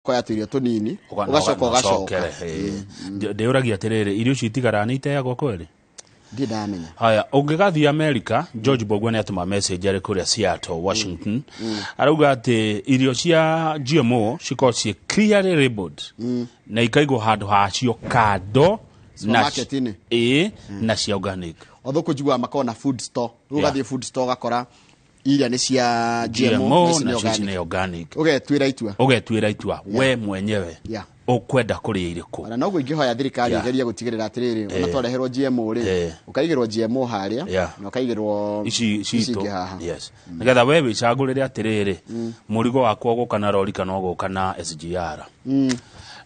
Ũkoya tũirio tũnini, ũgacoka ũgacoka. Ũcokere. Ndĩũragia atĩrĩrĩ, irio icio itigaraga nĩ iteagwo kweri? Ndirĩ ndamenya. Haya, ũngĩgathiĩ America, George Mbogua nĩ atũma message arĩ kũrĩa Seattle, Washington. Arauga atĩ irio cia GMO cikoragwo ciĩ clearly labeled na ikaigwo handũ hacio kando na Supermarket-inĩ. Ĩĩ, na cia organic. O thũkũ njiguaga makoragwo na food store. Rĩu Yeah. ũgathiĩ food store ũgakora iria nĩ cia GMO, GMO na ici nĩ na ici organic. nĩ organic. Ũgetuĩra itua. Ũgetuĩra itua we mwenyewe Yeah. ũkwenda kũrĩa irĩkũ. Ona noguo ingĩhoya thirikari ĩgerie gũtigĩrĩra atĩrĩrĩ, ona twareherwo GMO rĩ, ũkaigĩrwo GMO harĩa na ũkaigĩrwo ici ici citũ ingĩ haha. Yes, nigetha we wĩcagũrĩre atĩrĩrĩ, mũrigo wakwa ũgũka na rori kana ũgũka na SGR.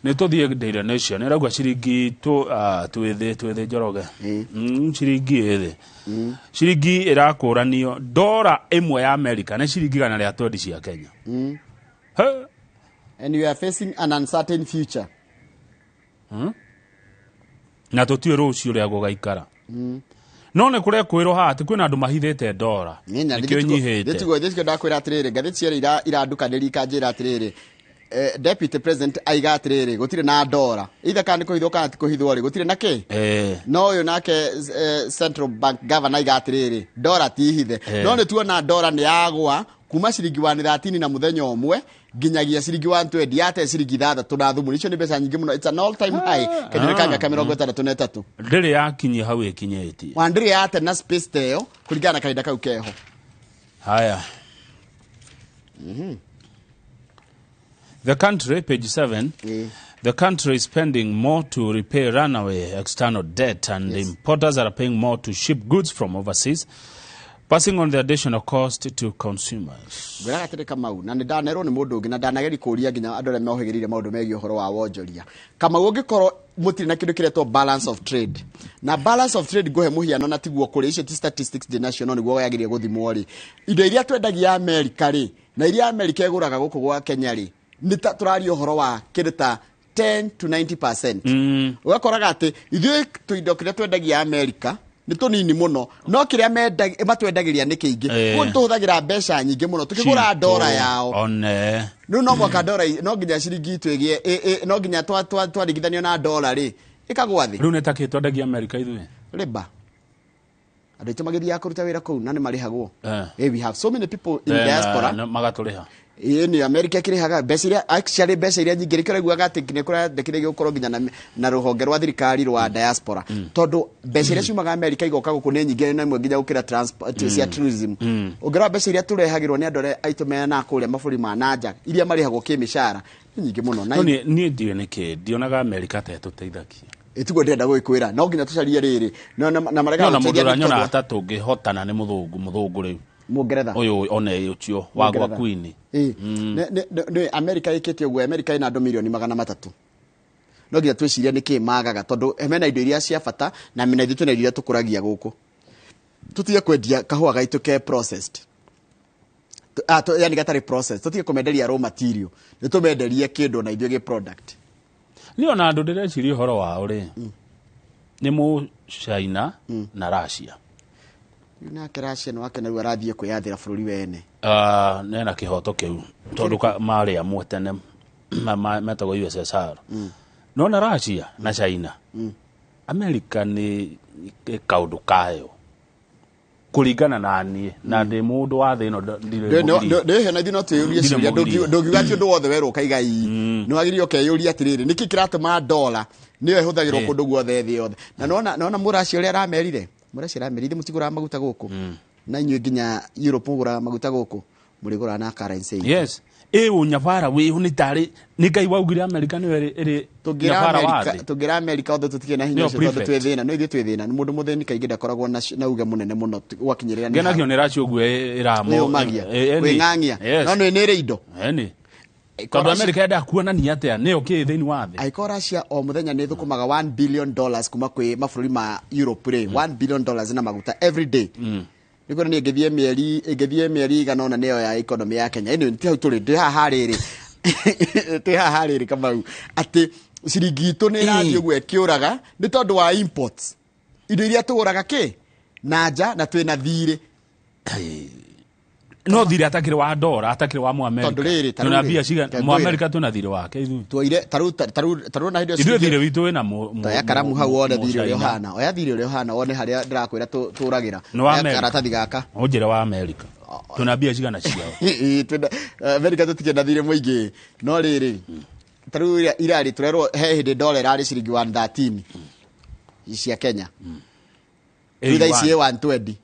Nĩ tũthiĩ Daily Nation, ĩrauga ciringi twĩthĩ twĩthĩ Njoroge. Ciringi ĩthĩ, ciringi ĩrakũranio, ndora ĩmwe ya America nĩ ciringi 120 cia Kenya. He. And we are facing an uncertain future. Na tũtiũĩ rũciũ ũrĩa gũgaikara, no nĩ kũrekwĩrwo haha atĩ kwĩna andũ mahithĩte ndora, nĩkĩo ĩnyihĩte. Thĩtiguo ndakwĩra atĩrĩrĩ, ngathĩti cierĩ irandukanĩria ikanjĩra atĩrĩrĩ, deputy president aiga atĩrĩrĩ, gũtirĩ na ndora, either kana nĩ kũhithwo kana ti kũhithwo rĩ, gũtirĩ na kĩ. No ũyũ nake central bank governor aiga atĩrĩrĩ, ndora ti hithe. No nĩ tuona ndora nĩ yagwa kuma ciringi 113 na mũthenya ũmwe nginyagia ciringi 120, yate ciringi 6 na thumu. Icio nĩ mbeca nyingĩ mũno. It's an all time high kanyũrĩ ka mĩaka 63. Ndĩrĩ yakinyia hau ĩkinyĩtie. Wa ndĩrĩ yate na space ta ĩyo kũringana na kahinda kau keho. Haya. The Country, page 7. The country is spending more to repay runaway external debt, and importers are paying more to ship goods from overseas, passing on the additional cost to consumers. Ngwĩraga atĩrĩ Kamau, na nĩ ndanerwo nĩ mũndũ ũngĩ, na ndanageria kũria nginya andũ arĩa mohĩgĩrĩire maũndũ megiĩ ũhoro wa wonjoria. Kamau, ũngĩkorwo mũtirĩ na kĩndũ kĩretwo balance of trade, na balance of trade ngũhe mũhiano, na tiguo kũrĩ icio ti statistics ndĩ nacio, no nĩguo yagĩrĩire gũthimwo rĩ, indo iria twendagia Amerika rĩ, na iria Amerika ĩgũraga gũkũ gwa Kenya rĩ, nĩ ta tũraria ũhoro wa kĩndũ ta 10 to 90%. Ũgakoraga atĩ ithuĩ tũindo kĩrĩa twendagia Amerika nĩ tũnini mũno, no kĩrĩa matwendagĩria nĩ kĩingĩ. Koguo nĩ tũhũthagĩra mbeca nyingĩ mũno tũkĩgũra Citũ, ndora yao. One. Rĩu no mwaka ndora no nginya ciringi itũ ĩgĩe no nginya twaringithanio na ndora rĩ, ĩkagwa thĩ. Rĩu nĩ ta kĩ twendagia Amerika ithuĩ? Rĩba andũ aitũ magĩthiaga kũruta wĩra kũu na nĩ marĩhagwo. We have so many people in Then, diaspora. Magatũrĩha. Ĩĩ, nĩ America ĩkĩrĩhaga mbeca iria, actually mbeca iria nyingĩ, nĩkĩo ũraiguaga atĩ nĩ kũrendekithia gũkorwo nginya na rũhonge rwa thirikari rwa diaspora, tondũ mbeca iria ciumaga America igoka gũkũ nĩ nyingĩ na imwe nginya gũkĩra transport cia tourism. Ũngĩrora mbeca iria tũrehagĩrwo nĩ andũ arĩa aitũ mena kũrĩa mabũrũri ma nanja, iria marĩhagwo kĩmĩcara, nĩ nyingĩ mũno na No niĩ ndiũĩ nĩkĩ ndionaga America ta ĩtũteithagia. Ĩtiguo ndĩrenda gũgĩkwĩra, no nginya tũcarie rĩrĩ na maregaga No na mũndũ gũtũteithia ũrĩa nĩ nyonaga tondũ ta tũngĩhotana nĩ mũthũngũ rĩu. Mũngeretha. Ũyũ one ũcio wa gwa Mũngeretha. Queen. Ĩĩ. Nĩ America ĩkĩte ũguo. America ĩna andũ mirioni 300. No nginya twĩcirie nĩkĩ magaga, tondũ mena indo iria cia bata na mena ithuĩ twĩna indo iria tũkũragia gũkũ. Tũtige kwendia kahũa gaitũ ke processed. Yani gatarĩ processed. Tũtige kũmenderia raw material. Nĩ tũmenderie kĩndũ na ithuĩ gĩ product. Niĩ ona andũ ndĩreciria ũhoro wao rĩ, nĩ mũ China na Russia. Rĩu nake Russia nĩ wake narua arathiĩ kwĩyathĩra bũrũri wene. Nena kĩhoto kĩu tondũ marĩ amwe tene metagwo USSR. No na Russia na China, America nĩ kaũndũ kayo kũringana na niĩ, na ndĩ mũndũ wa thĩ ĩno, ndirĩ mũgiria. Ndĩhe na ithuĩ no twĩyũrie Ndirĩ ciũria. mũgiria. Ndũngiuga atĩ ũndũ wothe werwo ũkaiga ii. Nĩ wagĩrĩire ũkeyũria atĩrĩrĩ, nĩkĩ kĩratũma ndora nĩyo ĩhũthagĩrwo kũndũ guothe thĩ yothe? Na nona mũracia ũrĩa aramerire, mũracia aramerire mũtigũraga maguta gũkũ, na inyuĩ nginya Europe mũgũraga maguta gũkũ, mũrĩgũraga na currency itũ. Yes, ĩ ũnyabara wĩho nĩ tarĩ nĩ Ngai waugire America nĩyo ĩrĩ Tũngĩra nyabara wa Amerika, thĩ. tũngĩra America othe tũtikĩrĩ na hinya Nĩyo ũcio tondũ twĩ prefect. thĩna, no ithuĩ twĩ thĩna. Mũndũ mũthĩni kaingĩ ndakoragwo na uge mũnene mũno gwakinyĩrĩra nĩ Ngenagio nĩ racio ũguo ĩramo kwĩyũmagia, kwĩng'ang'ia, no nĩ nĩ ĩrĩ indo. Ĩni tondũ America yendaga kuonania atĩa nĩyo kĩ thĩinĩ wa thĩ. Angĩkorwo Russia o mũthenya nĩ ĩthũkũmaga $1 billion kuma kwĩ mabũrũri ma Europe rĩ, $1 billion na maguta every day, nĩ kuonania ĩngĩthiĩ mĩeri igana ũna nĩyo ya economy ya Kenya. Anyway, ti hau tũrĩ, ndĩ haha rĩrĩ, twĩ haha rĩrĩ Kamau, atĩ ciringi itũ nĩ ĩrathiĩ ũguo ĩkĩũraga nĩ tondũ wa imports, indo iria tũgũraga kĩ na nja, na twĩna thirĩ. No thirĩ atakĩrĩ wa ndora, atakĩrĩ wa Mũamerika. Tondũ rĩrĩ, ta Twĩna rĩu rĩ, mbia cigana? reke ngwĩre. Mũamerika twĩna thirĩ wake ithuĩ. Tuoire tarĩu na hĩndĩ ĩyo Ithuĩ ciringi- thirĩ witũ wĩna Oya karamu hau wone thirĩ ũrĩa Mũcaina. ũhana. Oya thirĩ ũrĩa ũhana wone harĩa ndĩrakwĩra tũragĩra. Nĩ wa Oya Amerika. karatathi gaka. Ũnjĩre wa Amerika. Twĩna mbia cigana ciao? Ĩĩ, twĩna Amerika tũtikĩenda thirĩ mũingĩ. No rĩrĩ, tarĩu irarĩ tũrerwo he hĩndĩ dola ĩrarĩ ciringi 113 cia Kenya. Rĩu thaa ici ĩ 120.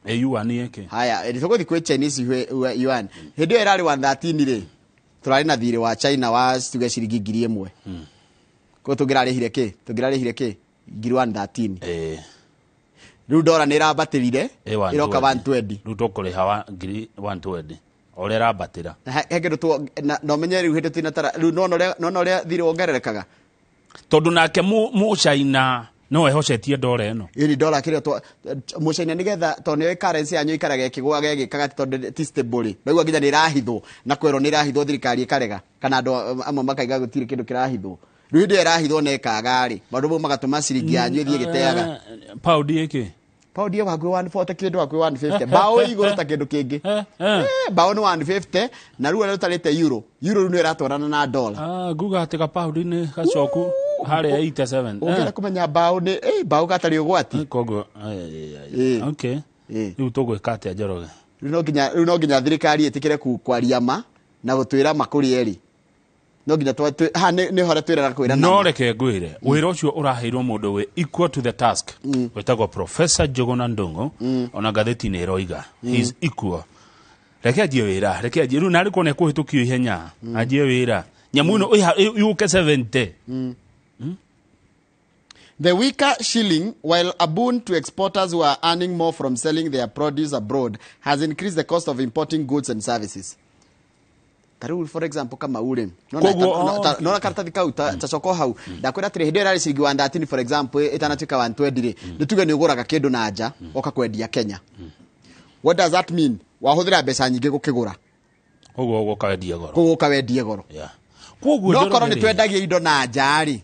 Yuan ĩkĩ? Haya, tũgũthiĩ kwĩ Chinese yuan. Hĩndĩ ĩyo ĩrarĩ 113 rĩ, tũrarĩ na thirĩ wa China wa tuge ciringi 1000. Koguo tũngĩrarĩhire kĩ? Tũngĩrarĩhire kĩ? Ngiri 113. Rĩu dola nĩ ĩrambatĩrire, ĩroka 120. Rĩu tũkũrĩha wa ngiri 120 o ũrĩa ĩrambatĩra. Na he kĩndũ na ũmenye rĩu hĩndĩ twĩna tara rĩu nona ũrĩa thirĩ wongererekaga. Tondũ nake Mũcaina no ehocetie dola ĩno. Ĩni dola kĩrĩa Mũcaina nĩgetha tondũ nĩoĩ currency yanyu ĩikaraga ĩkĩgũaga ĩgĩkaga atĩ tondũ ti stable rĩ. Naigua nginya nĩ ĩrahithwo na kwĩrwo nĩ ĩrahithwo thirikari ĩkarega kana andũ amwe makaiga gũtirĩ kĩndũ kĩrahithwo. Rĩu hĩndĩ ĩyo ĩrahithwo na ĩkaga rĩ, maũndũ mau magatũma ciringi yanyu ĩthiĩ ĩgĩteaga. Pound ĩkĩ? Pound ĩyo hakuhĩ 140 kĩndũ hakuhĩ 150. Mbaũ ĩ igũrũ ta kĩndũ kĩngĩ. Mbaũ nĩ 150 na rĩu ũrĩa ũtarĩte euro. Euro rĩu nĩ ĩratwarana na dollar. Ah, nguga atĩ ga pound nĩ gacoku harĩa 87. Ũngĩenda kũmenya mbaũ nĩ mbaũ gatarĩ ũgwati. Koguo, ai, ai, ai. Okay. Rĩu tũgwĩka atĩa Njoroge? Rĩu no nginya thirikari ĩtĩkĩre kwaria ma na gũtwĩra ma kũrĩ erĩ. No nginya ha, nĩ hore twĩraga kwĩra No nama. Reke ngwĩre wĩra ũcio ũraheirwo mũndũ wĩ equal to the task wĩtagwo Professor Njũgũna Ndung'u. Ona ngathĩti-inĩ ĩroiga he is equal. Reke anjie wĩra, reke anjie rĩu narĩ kuona kũhĩtũkio ihenya, anjie wĩra nyamũ ĩno yũke 70. The weaker shilling, while a boon to exporters who are earning more from selling their produce abroad, has increased the cost of importing goods and services. Tarĩu for example kama ure nona karatathi kau ta coko hau ndakwĩra atĩrĩ hĩndĩ ĩyo ĩrarĩ ciringi 113 for example ĩtanatuĩka 120 rĩ, nĩ tuge nĩ ũgũraga kĩndũ na nja ũka kwendia Kenya. What does that mean? Wahũthĩra mbeca nyingĩ gũkĩgũra. Ũguo ũgoka wendie goro. Koguo ũka wendie goro. Koguo No korwo Njoroge nĩ rĩ, twendagia indo na nja rĩ,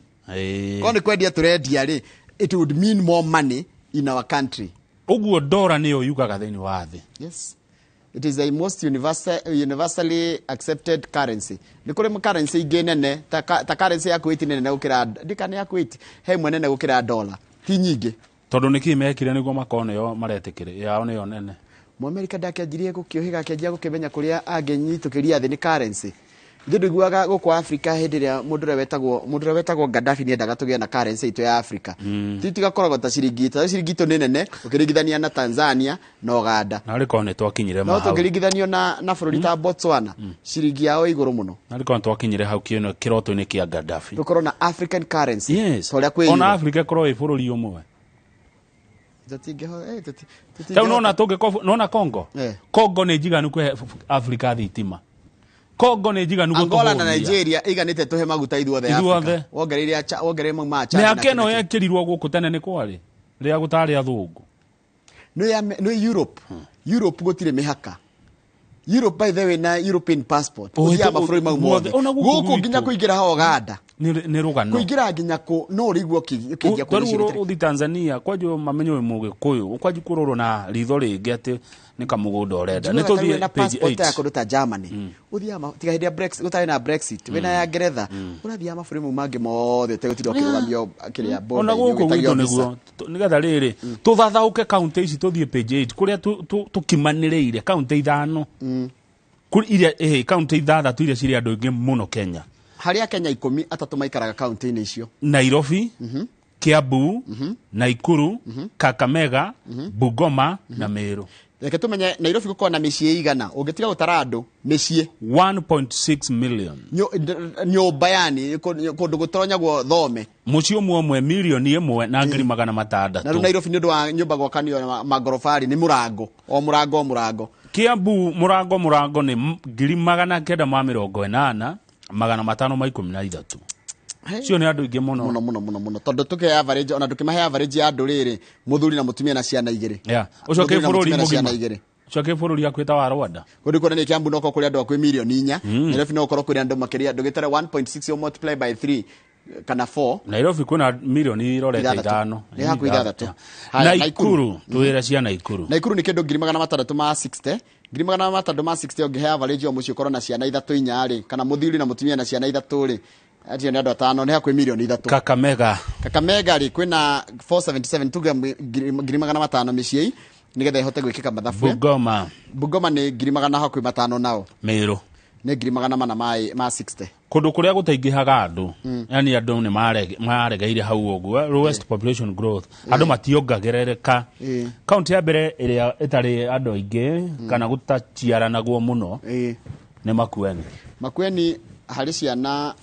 korwo nĩ kwendia tũrendia rĩ, it would mean more money in our country. Ũguo ndora nĩyo yugaga thĩinĩ wa thĩ. Yes. It is the most universally accepted currency. Nĩ kũrĩ currency ingĩ nene ta currency ya Kuwait nĩ nene gũkĩra ndika nĩ ya Kuwait he ĩmwe nene gũkĩra dollar ti nyingĩ. Tondũ nĩkĩ mekire nĩguo makorwo nĩyo maretĩkĩrĩ yao nĩyo nene? Mũamerika ndakĩanjirie gũkĩũhĩga akĩanjia gũkĩmenya kũrĩa angĩnyitũkĩria thĩ nĩ currency. Ithuĩ ndũiguaga gũkũ Afrika hĩndĩ ĩrĩa mũndũ ũrĩa wetagwo Gaddafi nĩendaga tũgĩe na currency itũ ya Afrika. Ti tigakoragwo ta ciringi itũ, ciringi itũ nĩ nene ũkĩringithania na Tanzania na Uganda. Na rĩ korwo nĩ twakinyire No hau. tũngĩringithanio na bũrũri ta Botswana, ciringi yao ĩ igũrũ mũno. Na rĩ korwo nĩ twakinyire hau kĩroto-inĩ kĩa Gaddafi. Tũkorwo na African currency. Yes. Ta ũrĩa kwĩ Ona euro. Afrika ĩkorwo ĩ bũrũri ũmwe. Tũtingĩhota. Rĩu nona tũngĩkorwo nona Congo. Congo nĩ njiganu kũhe Afrika thitima. Congo nĩ njiganu Angola na gũtũhũnia. Nigeria iganĩte tũhe maguta ithuothe Ithuothe. Afrika. Wongereire mau ma Chad na Mĩhaka ĩno kĩndũ kĩngĩ. yekĩrirwo gũkũ tene nĩ kwarĩ rĩrĩa gũtarĩ athũngũ. Nĩ Europe. Europe gũtirĩ mĩhaka. Europe by the way na European passport. Ũhĩtũ- Ũthiaga mabũrũri mau mothe. Ona gũkũ Gũkũ nginya gwitũ. kũingĩra ha Uganda. Nĩ rũgano. Kũingĩra nginya kũ no ũrĩigua ũkĩingia kũndũ Tarĩu ciothe. ũthi Tanzania kwanjũ mamenye wĩ mũgĩkũyũ kwanjũ kũrorwo na ritho rĩngĩ atĩ nĩ kamũgũnda ũrenda. Nĩ Njugaga tarĩu tũthiĩ wĩna page passport ya 8. kũndũ ta Germany. Ũthiaga tiga hĩndĩ ya Brexit, gũtarĩ na Brexit, wĩna ya Ngeretha, ũrathiaga mabũrũri mau mangĩ mothe ũtegũtinda ũkĩrũgamio kĩrĩa Ona border-inĩ, gũkũ ũgĩtagio gwitũ visa. nĩguo nĩgetha rĩrĩ tũthathaũke kaunti ici tũthiĩ page 8 kũrĩa tũkimanĩrĩire kaunti ithano. Kũrĩ iria kaunti ithathatũ iria cirĩ andũ aingĩ mũno Kenya. Harĩ Akenya 13 maikaraga kaunti-inĩ icio. Nairobi, Kiambu, Naikuru, Kakamega, Bungoma na Meru. Reke tũmenye Nairobi gũkorwo na mĩciĩ igana ũngĩtiga gũtara andũ mĩciĩ 1.6 million. Nyũmba yani kũndũ gũtonyagwo thome. Mũciĩ ũmwe ũmwe 1,600,000. Na rĩu Nairobi nĩ ũndũ wa nyũmba gwakanio na mangorobarĩ nĩ mũrango o mũrango o mũrango. Kiambu mũrango mũrango nĩ 980,513. Cio nĩ andũ aingĩ mũno. Mũno mũno mũno mũno tondũ tũkĩhe average ona ndũkĩmahe average ya andũ rĩrĩ mũthuri na mũtumia na ciana igĩrĩ. Yeah. Ũcoke Mũthuri na bũrũri mũtumia na ciana mũgima. igĩrĩ. Ũcoke bũrũri hakuhĩ ta wa Rwanda. Kũndũ kuonania Kiambu no korwo kũrĩ andũ hakuhĩ 4 million. Nairobi no gũkorwo kũrĩ andũ makĩria ndũgĩtare 1.6 yo multiply by 3 kana 4. Nairobi kwĩna milioni irorete Ithathatũ. ithano. Nĩ hakuhĩ ithathatũ. Yeah. Haya, Naikuru twĩre cia Naikuru. Naikuru nĩ kĩndũ 660,000. 660,000 ũngĩhe average o mũciĩ ũkorwo na ciana ithatũ inya rĩ, kana mũthuri na mũtumia na ciana ithatũ rĩ, acio nĩ andũ atano, nĩ hakuhĩ mirioni 3. Kakamega. Kakamega rĩ, kwĩna 477, tuge 500,000 mĩciĩ nĩgetha ĩhote gwĩkĩka mathabu. Bungoma. Bungoma nĩ ngiri magana hakuhĩ matano, nao Meru nĩ 460,000. Kũndũ kũrĩa gũtaingĩhaga andũ, yani andũ nĩ maregeire hau ũguo, lowest population growth, andũ mationgagĩrĩrĩka. Kaunti ya mbere ĩrĩa ĩtarĩ andũ aingĩ kana gũtaciaranagwo mũno nĩ Makueni. Makueni harĩ ciana,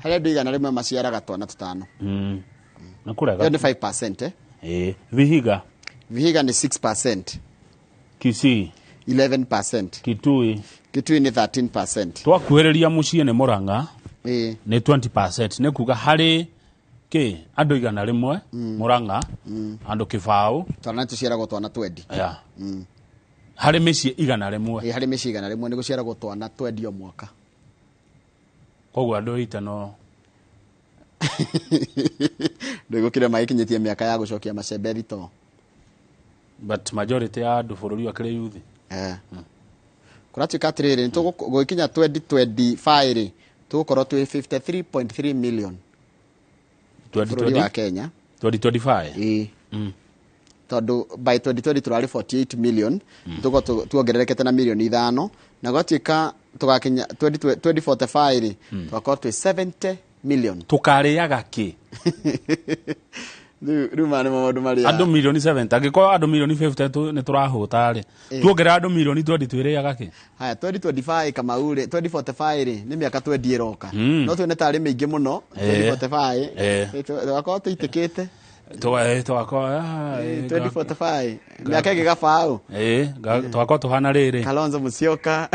harĩ andũ 100 maciaraga twana tũtano. Nĩ kũrega. Ĩyo nĩ 5%, eh? Ĩĩ. Vihiga. Vihiga nĩ 6%. Kisii. 11%. Kitui. Kitui nĩ 13%. Twakuhĩrĩria mũciĩ nĩ Mũrang'a, nĩ 20%, nĩ kuga harĩ kĩ andũ 100 Mũrang'a andũ 20. Twana tũciaragwo twana twendi. Yeah. Harĩ mĩciĩ 100. Ĩĩ, harĩ mĩciĩ 100 nĩ gũciaragwo twana twendi o mwaka. Koguo andũ itano. Ndĩgũkire magĩkinyĩtie mĩaka ya gũcokia macembe thitoo. But majority ya andũ bũrũri akĩrĩ youth. Kũratuĩka atĩrĩrĩ, gũgĩkinya 2025 rĩ, tũgũkorwo twĩ 53.3 million bũrũri wa 2020 Kenya. 2025. Ĩĩ, tondũ by 2020 tũrarĩ 48 million, tũgũkorwo tuongererekete na mirioni 5, na gwatuĩka tũgakinya 20 2045 rĩ, tũgakorwo twĩ 70 million. Tũkarĩaga kĩ? Rĩu maya nĩ maũndũ marĩa Andũ mirioni 70, angĩkorwo andũ mirioni 50 nĩ tũrahũta rĩ, tuongerera andũ mirioni 20, twĩrĩaga kĩ? Haya, 2025, Kamau rĩ, 2045 rĩ, nĩ mĩaka 20 ĩroka, no tuone tarĩ mĩingĩ mũno. 2045 tũgakorwo tũitĩkĩte. Tũgakorwo 2045 mĩaka ĩngĩ gabaũ. Tũgakorwo tũhana rĩrĩ. Kalonzo Musyoka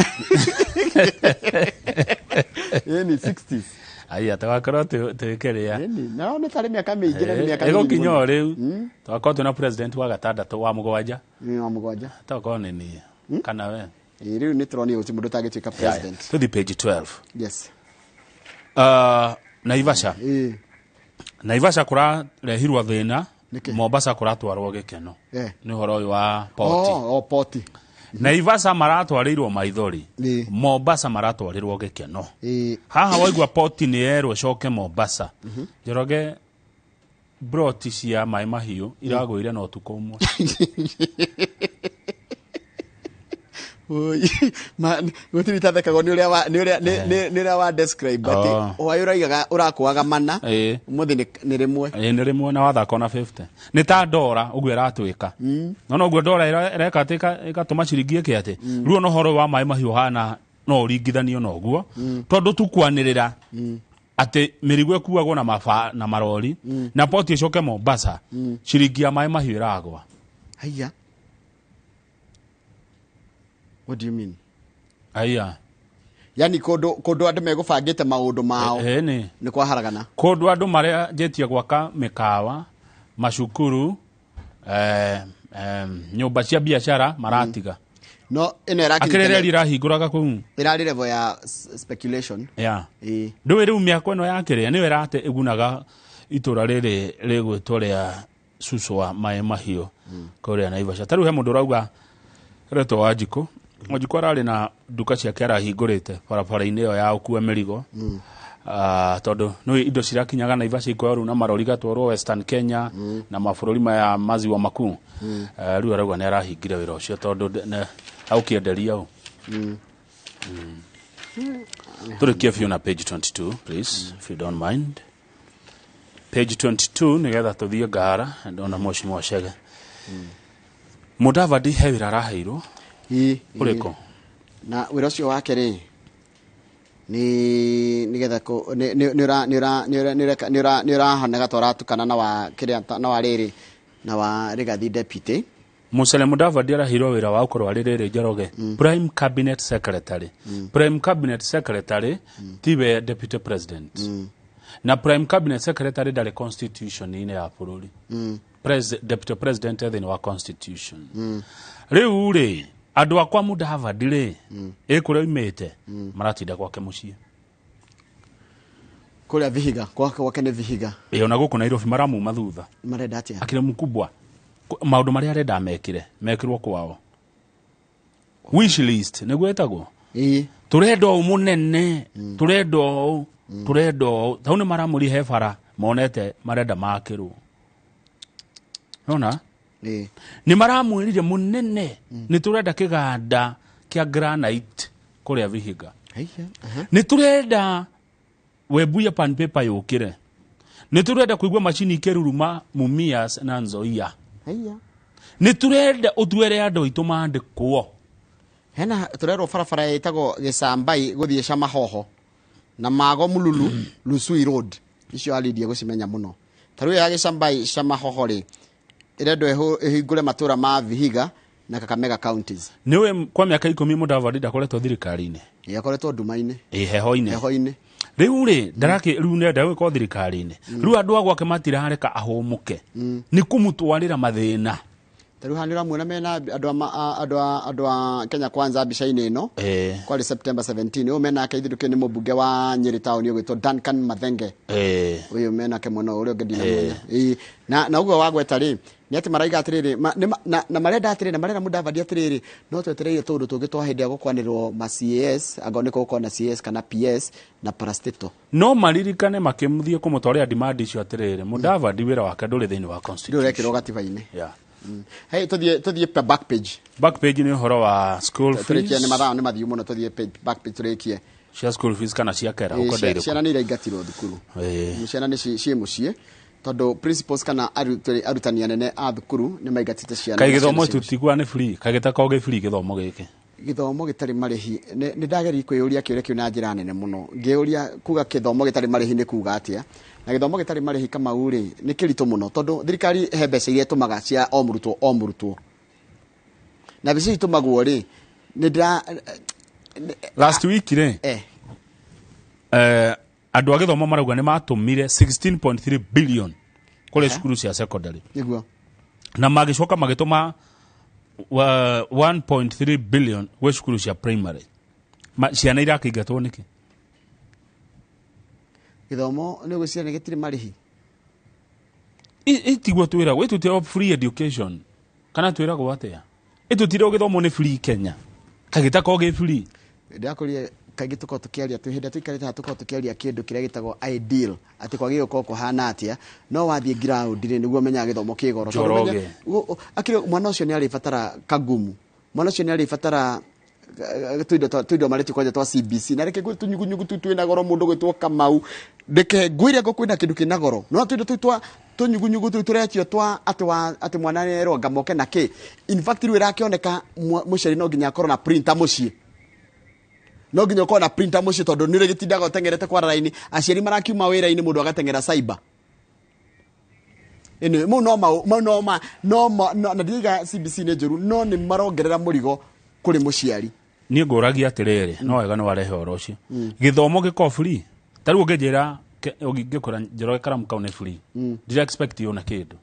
ĩni 60s. Aya, tũgakorwo twĩkĩrĩa. Ĩni no nĩ tarĩ mĩaka mĩingĩ na nĩ mĩaka mĩnini Ĩgũkinya mũno. o rĩu tũgakorwo twĩna president wa gatandatũ, wa mũgwanja. Nĩ wa mũgwanja. Tokorwo nĩ niĩ kana we. Ĩ, rĩu nĩ tũronio gũtirĩ mũndũ ũtangĩtuĩka president. Tũthi page 12. Yes. Naivasha. Naivasha kũrarehirwo thĩna. Nĩkĩ? Mombasa kũratwarwo gĩkeno. Nĩ ũhoro ũyũ wa poti. Oh, poti. Naivasha maratwarĩirwo maithori. Mombasa maratwarĩrwo gĩkeno. Haha waigua poti nĩ yerwo ĩcoke Mombasa, Njoroge, broti cia maĩ mahiũ iragũire na ũtukũ ũmwe. Oi, gũtirĩ itathekagwo nĩ ũrĩa nĩ ũrĩa nĩ ũrĩa wa describe atĩ hwaĩ ũraigaga ũrakũaga mana, ũmũthĩ nĩ rĩmwe. Ĩĩ, nĩ rĩmwe na wathaka na 50 nĩ ta ndora ũguo ĩratwĩka, no noguo ndora ĩreka atĩ ĩgatũma ciringi ĩke atĩ rĩu ona ũhoro wa maĩ mahiũ hana no ũringithanio na ũguo, tondũ tukwanĩrĩra atĩ mĩrigo ĩkuagwo na maba na marori na poti ĩcoke Mombasa, ciringi ya maĩ mahiũ ĩragwa. Haiya, what do you mean? Aya. Yani kũndũ andũ megũbangĩte maũndũ mao Ĩni. nĩ kwaharagana. Kũndũ andũ maranjĩtie gwaka mĩkawa, macukuru, nyũmba cia biacara maratiga. No ĩno akĩrĩ ĩrakinyĩte reri ĩrahingũraga kũu. Ĩrarĩ level ya speculation. Ndũĩ rĩu mĩako ĩno ya kĩrĩa nĩyo ĩrate ĩgunaga itũra rĩrĩ rĩgwĩtwo rĩa Suswa maĩ mahiũ kũrĩa Naivasha. Ta rĩu he mũndũ ũrauga retwo Wanjikũ. Wanjikũ ararĩ na nduka ciake arahingũrĩte barabara-inĩ ĩyo ya ũkua mĩrigo. Ah, tondũ nĩ indo cirakinyaga Naivasha ikoywo rĩu na marori gatwarwo Western Kenya na mabũrũri maya maziwa makuu. Rĩu arauga nĩ arahingire wĩra ũcio tondũ aũkĩenderia ũ. Tũrĩkie biũ na page 22, please, if you don't mind, page 22, nĩgetha tũthiĩ ngara ndona mheshimiwa Chege. Mudavadi he wĩra araheirwo. Ũrĩkũ? Na wĩra ũcio wake rĩ, nĩ nĩgetha nĩ ũra nĩ ũra nĩ ũra nĩ ũreka- nĩ ũra nĩ ũrahoneka ta ũratukana na wa kĩrĩa na wa rĩrĩ na wa Rigathi deputy. Musalia Mudavadi araheirwo wĩra wa gũkorwo arĩ rĩrĩ, Njoroge, prime cabinet secretary. Prime cabinet secretary tiwe deputy president, na prime cabinet secretary ndarĩ constitution-inĩ ya bũrũri. Deputy president e thĩinĩ wa constitution. Rĩu rĩ, andũ akwa Mudavadi rĩ, ĩ kũrĩa oimĩte maratinda gwake mũciĩ. Kũrĩa Vihiga, gwake nĩ Vihiga. Ĩ, ona gũkũ Nairobi maramuma thutha. Marenda atĩa? Akĩrĩ mkubwa. Maũndũ marĩa arenda mekire mekirwo kwao. Wish list nĩguo ĩtagwo. Ĩĩ. Tũrenda ũũ mũnene, tũrenda ũũ, tũrenda ũũ. Tau nĩ maramũri he bara monete marenda makĩrwo. Nona? Ĩĩ. Nĩ maramwĩrire mũnene nĩ tũrenda kĩganda kĩa granite kũrĩa Vihiga. Haiya, aha. Nĩ tũrenda Webuye pan paper yũkĩre. Nĩ tũrenda kũigua macini ikĩruruma Mumias na Nzoia. Haiya. Nĩ tũrenda ũtuere andũ aitũ mandĩkwo. Hena tũrerwo barabara ĩtagwo Gĩcambai gũthiĩ Camahoho na Mago Mululu Lusui Road. Icio Alidia gũcimenya mũno. Ta rĩu ya Gĩcambai Camahoho rĩ, ĩrendwo ĩhingũre matũra ma Vihiga na Kakamega counties. Nĩũĩ kwa mĩaka 10 Mudavadi ndakoretwo thirikari-inĩ. Ĩĩ, akoretwo nduma-inĩ. Ĩ, heho-inĩ. Heho-inĩ. Rĩu rĩ ndaraki rĩu nenda gwĩka thirikari-inĩ. Rĩu andũ a gwake matirareka ahũmũke. Nĩ kũmũtwarĩra mathĩna. Ta rĩu haha nĩ ũramuona mena andũ a andũ a Kenya Kwanza mbica-inĩ ĩno. Kwarĩ September 17. Ũyũ menake ithũrũkio nĩ mũmbunge wa Nyĩrĩ town ũgwĩtwo Duncan Mathenge. Ũyũ menake mwena ũrĩa ũngĩ ndinamenya. Ĩĩ. Na ũguo wagweta rĩ, nĩ atĩ maraiga atĩrĩrĩ, na marenda atĩrĩrĩ, na marera Mudavadi atĩrĩrĩ, no twetereire tũũndũ tũngĩ twa hĩndĩ ya gũkwanĩrwo ma CAS, angorwo nĩ gũkorwo na CAS kana PS na parastatal. No maririkane makĩmũthiĩ kũmũtwarĩra demand icio atĩrĩrĩ, Mudavadi wĩra wake ndũrĩ thĩinĩ wa Ndũrĩ constitution. ũrekĩrwo gatiba-inĩ. Yeah. Hey, tũthiĩ back page. Back page nĩ ũhoro wa school Tũrĩkie fees. nĩ mathaa nĩ mathiu mũno, tũthiĩ back page tũrĩkie. Cia school fees kana cia kera Ĩĩ, ũkwenda irĩkũ? Ciana nĩ iraingatirwo thukuru. Ciana nĩ ciĩ mũciĩ tondũ principals kana arutani anene a thukuru nĩ maingatĩte ciana. Kaĩ Na gĩthomo ciana ciĩ mũciĩ. tutigua nĩ free, kaĩ gĩtakoragwo gĩ free gĩthomo gĩkĩ? Gĩthomo gĩtarĩ marĩhi, nĩ ndageria kwĩyũria kĩũria kĩu na njĩra nene mũno, ngĩũria kuga kĩthomo gĩtarĩ marĩhi nĩ kuga atĩa. Na gĩthomo gĩtarĩ marĩhi, Kamau rĩ, nĩ kĩritũ mũno tondũ thirikari he mbeca iria ĩtũmaga cia o mũrutwo o mũrutwo, na mbeca icio itũmagwo rĩ, nĩ ndĩra Last week rĩ, andũ a gĩthomo marauga nĩ matũmire 16.3 billion kũrĩ cukuru cia secondary. Na magĩcoka magĩtũma 1.3 billion gwĩ cukuru cia primary. Ciana irakĩingatwo nĩkĩ? Gĩthomo nĩ ũgwĩciria nĩ gĩtirĩ marĩhi? Itiguo twĩragwo, ĩtũtiragwo free education kana twĩragwo atĩa? Ĩtũtiragwo gĩthomo nĩ free Kenya, kagĩtakorwo gĩ free. Ndĩrakũria kaingĩ tũkorwo tũkĩaria twĩ hĩndĩ ĩrĩa tũikarĩte haha, tũkorwo tũkĩaria kĩndũ kĩrĩa gĩtagwo ideal, atĩ kwagĩrĩirwo gũkorwo kũhana atĩa, no wathiĩ ground rĩ, nĩguo ũmenyaga gĩthomo kĩ goro. Tondũ Njoroge. Akĩrĩ mwana ũcio nĩ arĩbatara kagumu, mwana ũcio nĩ arĩbatara tuindo marĩti kwanja twa CBC, na reke ngwĩre tũnyugunyugu tũu twĩna goro. Mũndũ gwĩtwo Kamau, reke ngwĩre ngo kwĩna kĩndũ kĩna goro, no tuindo tũu twa tũnyugunyugu tũu tũretio twa atĩ wa atĩ mwana nĩerwo ngamoke na kĩ. In fact, rĩu ĩrakĩoneka mũciari no nginya akorwo na printer mũciĩ, no nginya ũkorwo na printer mũciĩ, tondũ nĩ ũrĩgĩtindaga ũteng'erete kwara raini, aciari marakiuma wĩra-inĩ, mũndũ agateng'era cyber. Anyway, mau no mau mau no ma no ma no, na ndiga CBC nĩ njũru, no nĩ marongerera mũrigo kũrĩ mũciari. Niĩ ngũragia atĩrĩrĩ, no wega nĩ warehe ũhoro ũcio, gĩthomo gĩkorwo free. Ta rĩu ũngĩnjĩra ũngĩkwĩra Njoroge karamu kau nĩ free, ndira expect yona kĩndũ.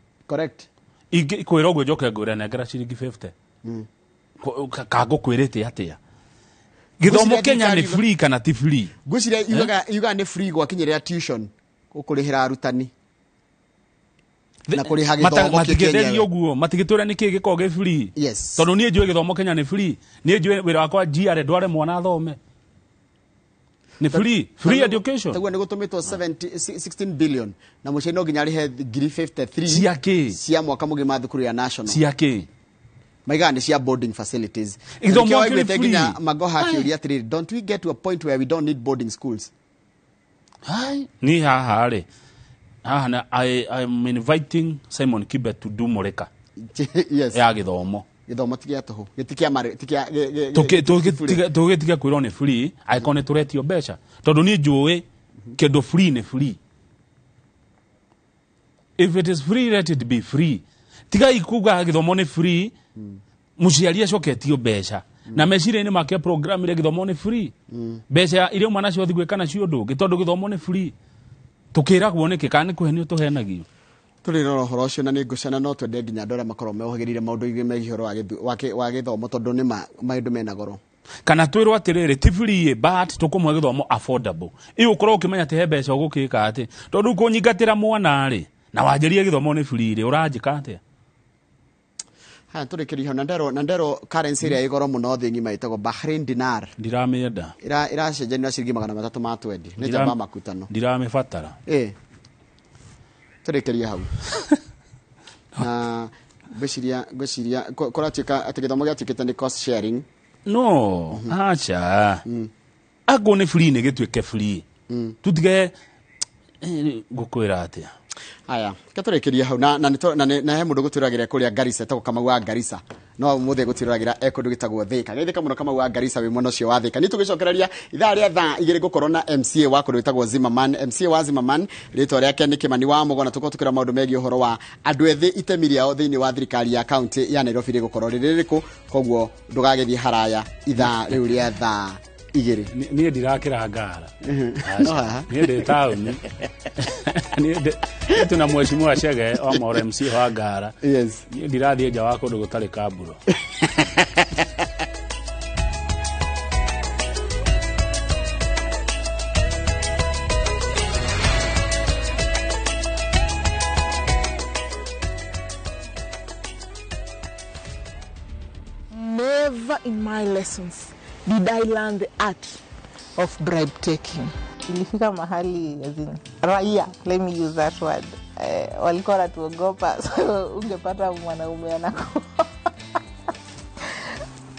Ingĩkwĩra ũguo njoke ngwĩre nengera ciringi 50. Kangũkwĩrĩte atĩa gĩthomo Ngwĩciria Kenya nĩ thirikari- free kana ti free? Ngwĩciria yugaga nĩ free gwakinyĩrĩra tuition, ũkũrĩhĩra arutani na kũrĩha gĩthomo kĩu Matingĩtheria kĩenyewe. ũguo matingĩtwĩra nĩkĩ gĩkoragwo gĩ free. Tondũ niĩ njũĩ gĩthomo Kenya nĩ free. Niĩ njũĩ wĩra wakwa njiare ndware mwana athome nĩ free, free education. Taguo nĩ gũtũmĩtwo 70 16 billion na mũciari no nginya arĩhe ngiri 53. Cia kĩ? Cia mwaka mũgima thukuru ya national. Cia kĩ? Maigaga nĩ cia boarding facilities. Gĩthomo Nĩkĩo kĩrĩ waiguĩte free. nginya Magoha akĩũria atĩrĩrĩ, "Don't we get to a point where we don't need boarding schools?" Hai, ni haha rĩ, haha na I'm inviting Simon Kibe to do mũrĩka ya gĩthomo. Gĩthomo ti gĩa tũhũ, gĩti kĩa marĩ ti kĩa ti bure. Tũgĩtiga kwĩrwo nĩ free angĩkorwo nĩ tũretio mbeca, tondũ niĩ njũĩ kĩndũ free nĩ free. If it is free, let it be free. Tigai kuga gĩthomo nĩ free, mũciari acoketio mbeca na meciria-inĩ make program ire gĩthomo nĩ free, mbeca iria uma nacio athiĩ gwĩka nacio ũndũ ũngĩ, tondũ gĩthomo nĩ free tũkĩragwo nĩkĩ? Kana nĩ kũhenio tũhenagio? Tũrĩrora ũhoro ũcio na nĩ ngũcana no twende nginya andũ arĩa makorwo mohĩgĩrĩire maũndũ-inĩ megiĩ ũhoro wa gĩthomo, tondũ nĩ ma maũndũ mena goro. Kana twĩrwo atĩrĩrĩ, ti free but tũkũmũhe gĩthomo affordable. Ĩ ũkorwo ũkĩmenya atĩ he mbeca ũgũkĩka atĩ, tondũ kũnyingatĩra mwana rĩ na wanjĩrie gĩthomo nĩ free rĩ, ũranjĩka atĩa? Haya tũrĩkĩrie hau na ndero currency ĩrĩa ĩ goro mũno thĩ ng'ima ĩtagwo Bahrain dinar. Ndiramĩenda. Iracenjania na ciringi 320 nĩ njamba makutano. Ndiramĩbatara. Tũrĩkĩrie hau. Na ngwĩciria kũratuĩka atĩ gĩthomo gĩatuĩkĩte nĩ cost sharing. No, acha. Ago nĩ free nĩ gĩtuĩke free. Tutige ngũkwĩra atĩa. Haya, katũrĩkĩrie hau na na he mũndũ gũtwĩragĩra kũrĩa Garissa etagwo Kamau wa Garissa. No mũthĩ gũtwĩragĩra e kũndũ gĩtagwo Thika. Geithĩka mũno Kamau wa Garissa wĩ mwena ũcio wa Thika. Nĩ tũgĩcokereria ithaa rĩa thaa 2 ngũkorwo na MCA wa kũndũ gĩtagwo Zimmerman. MCA wa Zimmerman rĩtwa rĩake nĩ Kimani wa Mũgo na tũkorwo tũkĩra maũndũ megiĩ ũhoro wa andũ ethĩ itemi rĩao thĩinĩ wa thirikari ya kaunti ya Nairobi rĩgũkorwo rĩrĩ rĩrĩkũ, koguo ndũgagĩthiĩ haraya ithaa rĩu rĩa thaa 2. Niĩ ndirakĩra ngara. Niĩ ndĩ taũni. Niĩ tuna mheshimiwa Chege wa Moro MC wa ngara. Yes. Niĩ ndirathiĩ nja wa kũndũ gũtarĩ kamburo. Never in my lessons did I learn the art of bribe taking. Ilifika mahali as in raia, let me use that word, walikuwa wanatuogopa, so ungepata mwanaume anakuwa.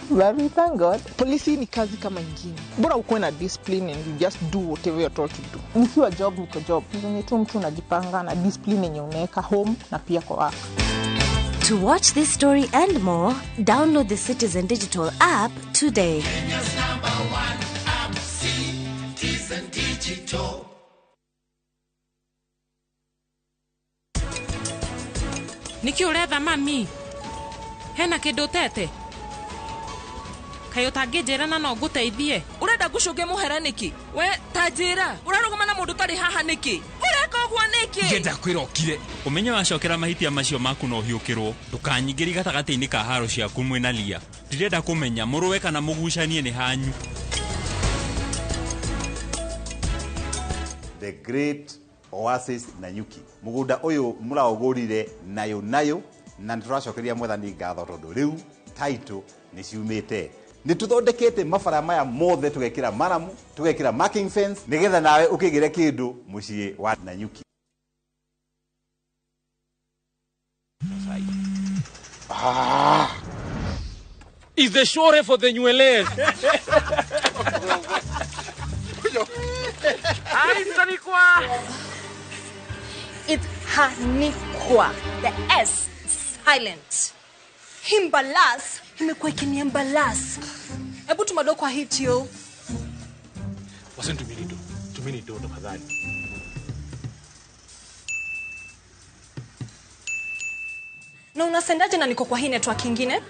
But we thank God. Polisi ni kazi kama ingine. Bora ukuwe na discipline and you just do whatever you're told to do. Nikiwa job niko job. Ni tu mtu unajipanga na discipline yenye unaweka home na pia kwa work. To watch this story and more, download the Citizen Digital app today. Kenya's number one app, Citizen Digital. Niki uretha mami? Hena kindu tete? Kaĩ ũtangĩnjĩra na no ngũteithie? Ũrenda ngũcũnge mũhera nĩkĩ? We ta njĩra, ũrarũgama na mũndũ ũtarĩ haha nĩkĩ? Ũreka ũguo nĩkĩ? Ngenda kwĩra ũkire. Ũmenye wacokera mahitia macio maku na ũhiũkĩrwo. Ndũkanyingĩrie gatagatĩ-inĩ ka haro ciaku mwĩna lia. Ndirenda kũmenya mũrũwe kana mũgucanie nĩ hanyu. The Great Oasis Nanyuki. Mũgũnda ũyũ mũraũgũrire nayo nayo na nĩtũracokeria mwathani ngatho tondũ rĩu title nĩ ciumĩte. Nĩ tũthondekete mabara maya mothe tũgekĩra maramu, tũgekĩra marking fence nĩgetha nawe ũkĩgĩre kĩndũ mũciĩ wa Nanyuki. Is the shore for the nywele. It's Hanikwa. The S silent. Himbalas imekuwa ikiniembalas. Hebu tumado kwa hitio. Wasn't tumini do tafadhali. Na unasendaje na niko kwa hii network ingine?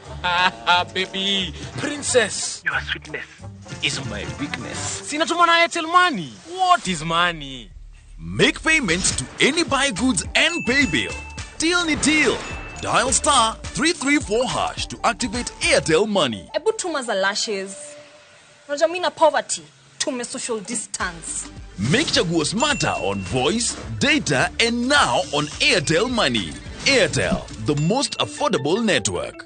Baby, princess. Your sweetness is my weakness. Sina tuma na Airtel Money. What is money? Make payments to any buy goods and pay bill. Deal ni deal. Dial star 334 hash to activate Airtel Money. Ebu tuma za lashes. Unajua mimi na poverty. Tume social distance. Make Chaguo smarter on voice, data, and now on Airtel Money. Airtel, the most affordable network.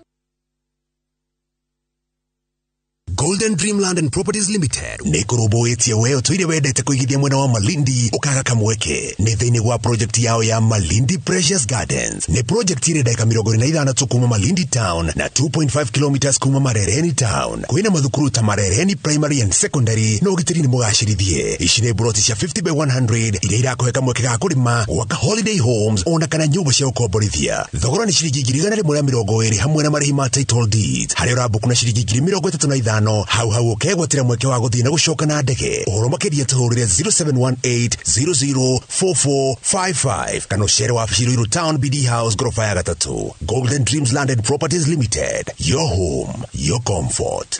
Golden Dreamland and Properties Limited nĩ kũrũmbũĩtie we ũtũire wendete kũigithia mwena wa Malindi ũkaga kamweke nĩ thĩinĩ wa project yao ya Malindi Precious Gardens. Nĩ project ĩrĩ ndagĩka 46 tu kuma Malindi Town na 2.5 kilometers kuma Marereni Town. Kwĩna mathukuru ta Marereni Primary and Secondary na ũgitĩri nĩ mũgacĩrithie. Ici nĩ broti cia 50 by 100 iria irakũhe kamweke ga kũrĩma, gwaka holiday homes ona kana nyũmba cia gũkomborithia. Thogora nĩ ciringi 120 hamwe na marĩhi ma title deeds. Harĩa ũrambuku na ciringi 35 hau hau ũkegwatĩra mweke wa gũthiĩ na gũcoka na ndege. Ũhoro makĩria tũhũrĩre 0718004455 kana ũcere wabici Ruiru Town BD House gorofa ya 3. Golden Dreams Land and Properties Limited, your home, your comfort.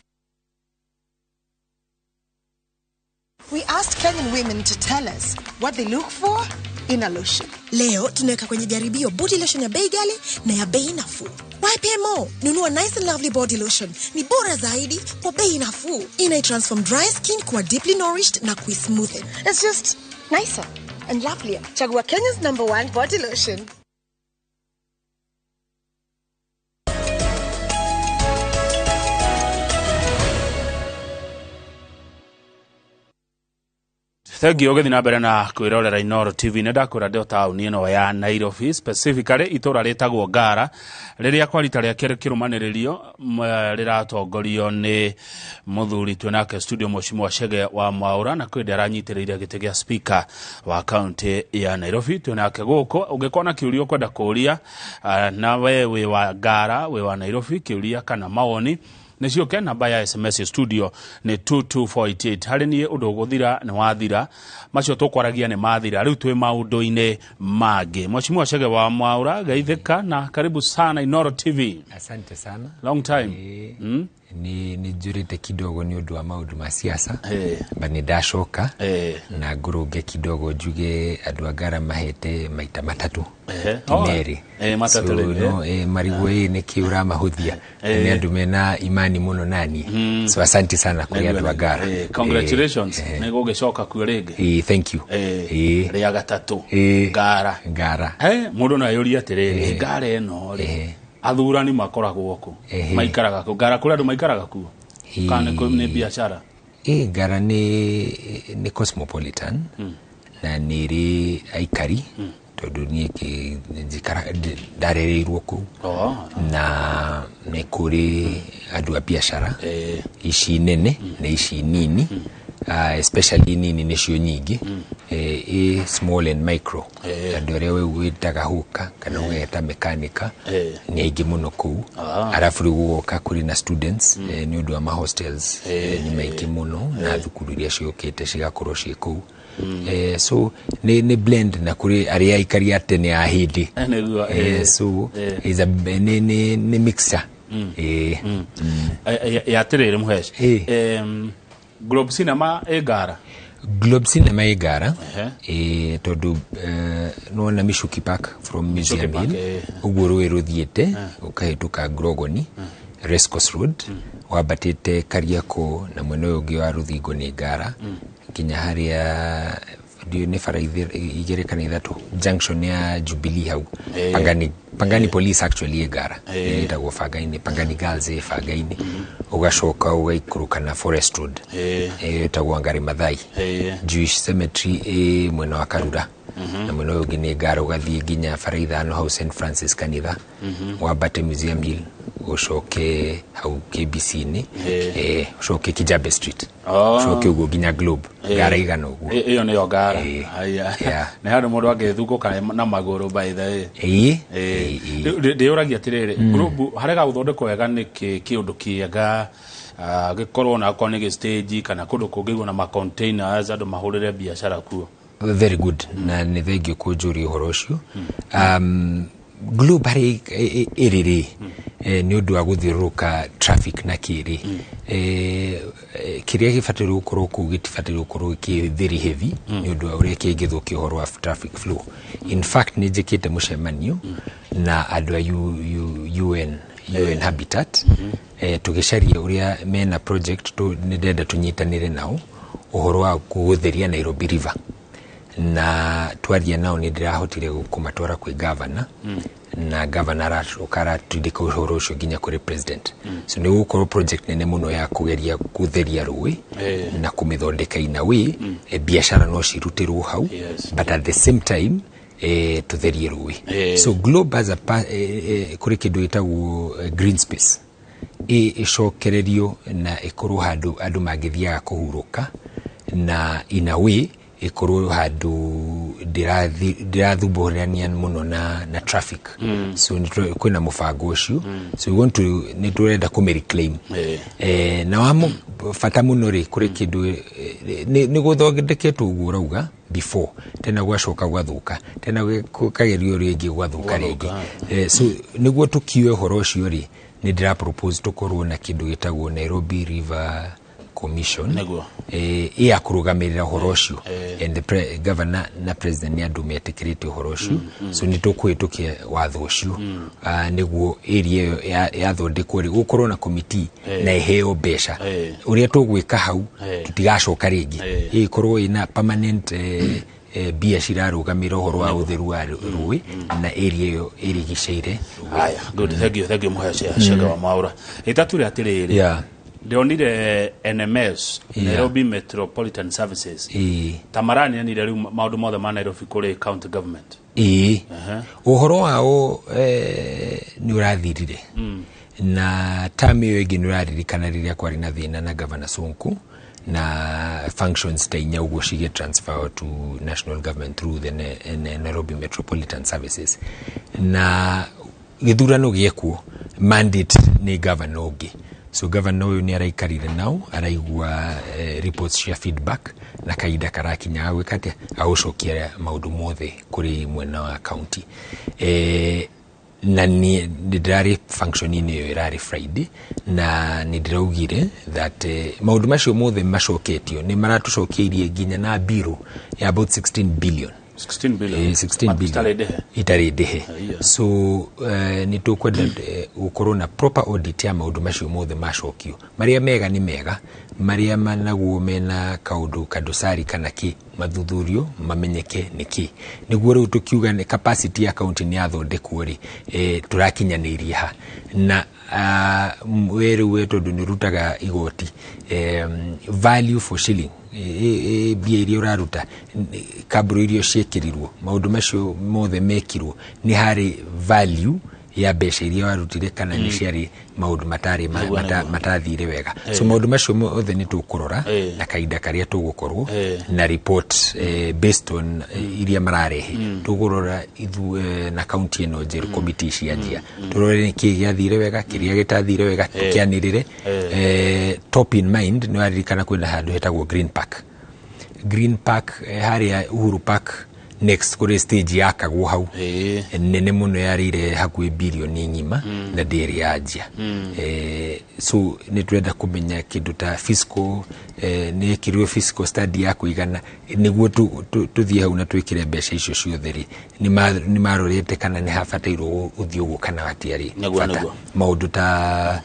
We asked Kenyan women to tell us what they look for in a lotion. Leo tunaweka kwenye jaribio body lotion ya bei ghali na ya bei nafuu. YPMO, nunua nice and lovely body lotion. Ni bora zaidi kwa bei nafuu. Ina transform dry skin kuwa deeply nourished na kuismoothen. It's just nicer and lovelier. Chagua Kenya's #1 body lotion. Thank you. Ũgĩthiĩ na mbere na kwĩrorera Inooro TV, nĩ ndakwĩra ndĩ o taũni ĩno ya Nairobi, specifically itũra rĩtagwo Ngara, rĩrĩa kwa rita rĩa kerĩ kĩrũmanĩrĩrio rĩratongorio nĩ mũthuri twĩnake studio, Mheshimiwa Chege wa Mwaũra, na kwĩ aranyitĩrĩire gĩtĩ gĩa speaker wa kaunti ya Nairobi. Twĩnake gũkũ. Ũngĩkorwo na kĩũria ũkwenda kũũria, na we wĩ wa Ngara, wĩ wa Nairobi, kĩũria kana mawoni nĩciũke. Namba ya SMS studio nĩ 22488. Harĩ niĩ ũndũ ũgũthira nĩ wathira, macio tũkwaragia nĩ mathira, rĩu twĩ maũndũ-inĩ mangĩ. Mheshimiwa Chege wa Mwaũra, geithĩka na karibu sana Inooro TV. Asante sana. Long time. Nĩ njũrĩte kidogo nĩ ũndũ wa maũndũ ma siasa, but nĩ ndacoka na ngũrũnge kidogo, njuge andũ a Ngara mahete maita matatũ, ti merĩ. Matatũ. So, rĩu, no, marigwo ĩ nĩkĩ ũramahũthia. Nĩ andũ mena imani mũno nani, so asante sana kũrĩ andũ a Ngara. Congratulations nĩ gũgĩcoka kuo rĩngĩ. Thank you. Rĩa gatatũ. Ngara. Ngara. Mũndũ no ayũrie atĩrĩrĩ, Ngara ĩno rĩ, athurani makoragwo kũ? Maikaraga kũ Ngara? Kũrĩ andũ maikaraga kuo kana nĩ biacara? Ngara nĩ cosmopolitan na nĩ ĩrĩ aikari, tondũ niĩ njikara ndarereirwo kũu, na nĩ kũrĩ andũ a biacara ici nene na ici nini, especially nini nĩcio nyingĩ, small and micro, andũ arĩa we wĩtaga hũka kana ũgeta mekanika nĩ aingĩ mũno kũu. Arabu rĩu gũgoka kũrĩ na students, nĩ ũndũ wa ma hostels, nĩ maingĩ mũno, na thukuru iria ciũkĩte cigakorwo ciĩ kũu. So nĩ blend, na kũrĩ arĩa aikari a tene a hĩndĩ. Nĩguo, So is a, nĩ mixture. Ya atĩrĩrĩ, Mũheci, Globe Cinema ĩ Ngara? Globe Cinema ĩ Ngara, tondũ nĩwona Michuki Park from Museum Park, Hill, ũguo rũĩ rũthiĩte ũkahĩtũka Grogoni, Racecourse Road, wambatĩte Kariakoo, na mwena ũyũ ũngĩ wa rũthingo nĩ Ngara, nginya harĩa ndiũĩ nĩ bara igĩrĩ kana ithatũ, junction ya Jubilee hau. Pangani Police actually ĩ Ngara. Ĩtagwo Bangaini, Pangani Girls ĩ Bangaini, ũgacoka ũgaikũrũka na Forest Road, ĩtagwo Wangari Maathai. Jewish Cemetery ĩ mwena wa Karura, na mwena ũyũ ũngĩ nĩ Ngara, ũgathiĩ nginya bara ithano hau St Francis kanitha, wambate Museum Hill, ũcoke hau KBC-inĩ, ũcoke Kijabe Street, ũcoke ũguo nginya Globe. Ngara igana ũguo. Ĩyo nĩyo Ngara. Aya. Nĩ handũ mũndũ angĩthungũka na magũrũ, by the way. Rĩu ndĩyũragia atĩrĩrĩ, Globe harega gũthondekwo wega nĩkĩ? Kĩũndũ kĩega, gĩkorwo na akorwo nĩ gĩ-stage kana kũndũ kũngĩigwo na ma-containers, andũ mahũrĩre biacara kuo. Very good, na nĩ thengio kũnjũria ũhoro ũcio. Globe harĩ ĩrĩ rĩ, nĩ ũndũ wa gũthiũrũrũka traffic na kĩrĩ, kĩrĩa gĩbataire gũkorwo kũu gĩtibataire gũkorwo kĩ very heavy, nĩ ũndũ wa ũrĩa kĩngĩthũkia ũhoro wa traffic flow. In fact, nĩ njĩkĩte mũcemanio na andũ a UN Habitat, tũgĩcaria ũrĩa mena project nĩ ndĩrenda tũnyitanĩre nao ũhoro wa gũtheria Nairobi River, na twaria nao nĩ ndĩrahotire kũmatwara kwĩ governor, na governor aracoka aratindĩka ũhoro ũcio nginya kũrĩ president. So nĩ gũkorwo project nene mũno ya kũgeria gũtheria rũĩ na kũmĩthondeka in a way, biacara no cirutĩrwo hau, but at the same time, tũtherie rũĩ. So Globe as a kũrĩ kĩndũ gĩtagwo green space, ĩcokererio na ĩkorwo handũ andũ mangĩthiaga kũhurũka, na in a way ĩkorwo handũ ndĩrathumbũrania mũno na traffic. So kwĩna mũbango ũcio, so we want to, nĩ tũrenda kũmĩ-reclaim. Na wa bata mũno rĩ, kũrĩ kĩndũ, nĩ gũthondeketwo ũguo ũrauga before, tena gwacoka gwathũka, tena gũkagerio rĩngĩ, gwathũka rĩngĩ. So nĩguo tũkiue ũhoro ũcio rĩ, nĩ ndĩra propose tũkorwo na kĩndũ gĩtagwo Nairobi River Commission. Ya kũrũgamĩrĩra ũhoro ũcio, and the governor na president nĩ andũ metĩkĩrĩte ũhoro ũcio. So nĩ tũkũhĩtũkia watho ũcio, nĩguo area ĩyo yathondekwo rĩ, gũkorwo na committee na ĩheo mbeca. Ũrĩa tũgwĩka hau, tũtigacoka rĩngĩ, ĩkorwo ĩna permanent, mbia cirarũgamĩra ũhoro wa ũtheru wa rũĩ na area ĩyo ĩrigicĩire. Haya, good, thank you, thank you, Mũheci Chege wa Mwaũra. Ĩtatũ rĩ atĩrĩrĩ, Ndĩronire NMS, Nairobi Metropolitan Services, ta maraneanire rĩu maũndũ mothe ma Nairobi kũrĩ county government. Ĩĩ, ũhoro wao nĩ ũrathirire na term ĩyo ĩngĩ. Nĩ ũraririkana rĩrĩa kwarĩ na thĩna na Governor Sonko na functions ta inya ũguo cige transfer to national government through the Nairobi Metropolitan Services, na gĩthurano gĩekwo, mandate nĩ governor ũngĩ. So governor ũyũ nĩ araikarire nao, araigua reports cia feedback, na kahinda karakinya agwĩka atĩa, agũcokia maũndũ mothe kũrĩ mwena wa county. Na nĩ ndĩrarĩ function-inĩ ĩyo ĩrarĩ Friday, na nĩ ndĩraugire that maũndũ macio mothe macoketio nĩ maratũcokeirie nginya na biro ya about 16 billion. 16 billion? 16 billion. Itarĩ ndĩhe. Itarĩ ndĩhe. Haiya. So nĩ tũkwenda gũkorwo na proper audit ya maũndũ macio mothe macokio. Marĩa mega nĩ mega, marĩa managuo mena kaũndũ kadosari kana kĩ, mathuthurio mamenyeke nĩ kĩ, nĩguo rĩu tũkiuga nĩ capacity ya county nĩ yathondekwo rĩ, tũrakinyanĩirie ha. Na we rĩu we tondũ nĩ ũrutaga igoti, value for shilling, mbia iria ũraruta, kambũro iria ciĩkĩrirwo, maũndũ macio mothe mekirwo, nĩ harĩ value ya mbeca iria warutire kana nĩ ciarĩ maũndũ matarĩ Nĩguo. matathire wega. So maũndũ macio mothe nĩ tũkũrora na kahinda karĩa tũgũkorwo na report based on iria mararehe. Tũkũrora ithu na county ĩno njerũ, committee cianjia, tũrore nĩ kĩĩ gĩathire wega, kĩrĩa gĩtathire wega, tũkĩanĩrĩre. Top in mind, nĩ waririkana kwĩna handũ hetagwo Green Park, Green Park, harĩa Uhuru Park next, kũrĩ stage yakagwo hau nene mũno, yarĩire hakuhĩ birioni ng'ima na ndĩrĩ yanjia. So nĩ twenda kũmenya kĩndũ ta fiscal, nĩ ĩkĩrirwo fiscal study ya kũigana nĩguo tũthiĩ hau na twĩkĩre mbeca icio ciothe rĩ, nĩ marorete kana nĩ habatairwo gũthiĩ ũguo kana hatiarĩ bata. Maũndũ ta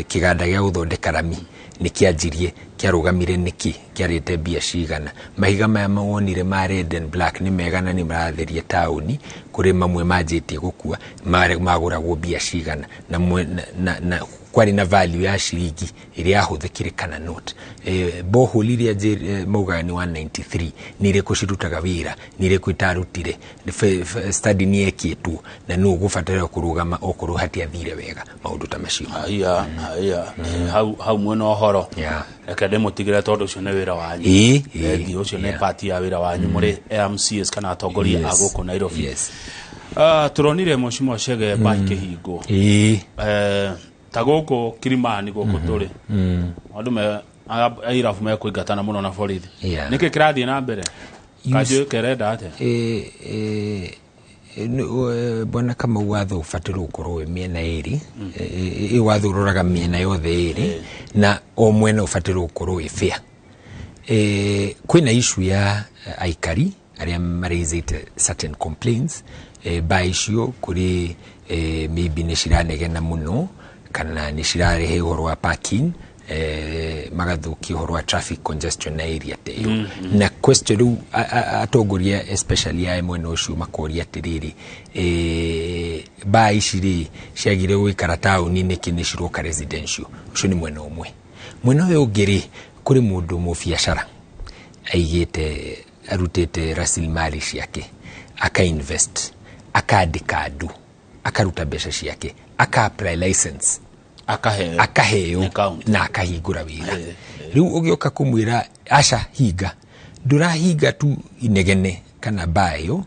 kĩganda gĩa gũthondeka rami nĩ kĩanjirie, kĩarũgamire nĩkĩ, kĩarĩte mbia cigana? Mahiga maya mawonire ma red and black nĩ mega na nĩ maratheria taũni, kũrĩ mamwe manjĩtie gũkua, magũragwo mbia cigana, na, na kwarĩ na value ya ciringi ĩrĩa yahũthĩkire kana not. Borehole iria maugaga nĩ 193, nĩ irĩkũ cirutaga wĩra, nĩ irĩkũ itarutire? Study nĩ yekĩtwo na nũ ũgũbatara kũrũgama okorwo hatiathire wega? Maũndũ ta macio. Haiya, haiya. Hau mwena ũhoro, reke ndĩmũtigĩre tondũ ũcio nĩ wĩra wanyu. Ĩĩ, Thengiũ, ũcio nĩ part ya wĩra wanyu mũrĩ MCAs kana atongoria a gũkũ Nairobi. Tũronire Mheshimiwa Chege bakĩhingwo. Ta gũkũ Kilimani gũkũ tũrĩ, andũ me airabu mekũingatana mũno na borithi. Nĩkĩ kĩrathiĩ na mbere? Kanjũ kerenda atĩa? Bwana Kamau, watho ũbataire gũkorwo wĩ mĩena ĩrĩ. Watho ũroraga mĩena yothe ĩrĩ, na o mwena ũbataire gũkorwo wĩ fair. Kwĩna issue ya aikari arĩa maraisĩte certain complaints, ba icio kũrĩ maybe nĩ ciranegena mũno kana nĩ cirarehe ũhoro wa parking, magathũkia ũhoro wa traffic congestion na area ta ĩyo. Na question rĩu atongoria especially a mwena ũcio makoria atĩrĩrĩ, baa ici rĩ ciagire gũikara taũni nĩkĩ, nĩ ciroka residential? Ũcio nĩ mwena ũmwe. Mwena ũyũ ũngĩ rĩ, kũrĩ mũndũ mũbiacara aigĩte, arutĩte rasilimali ciake, aka invest, akandĩka andũ, akaruta mbeca ciake, aka apply license, akaheo, akaheo na akahingũra wĩra. Rĩu ũgĩũka kũmwĩra aca hinga, ndũrahinga tu inegene kana baa ĩyo,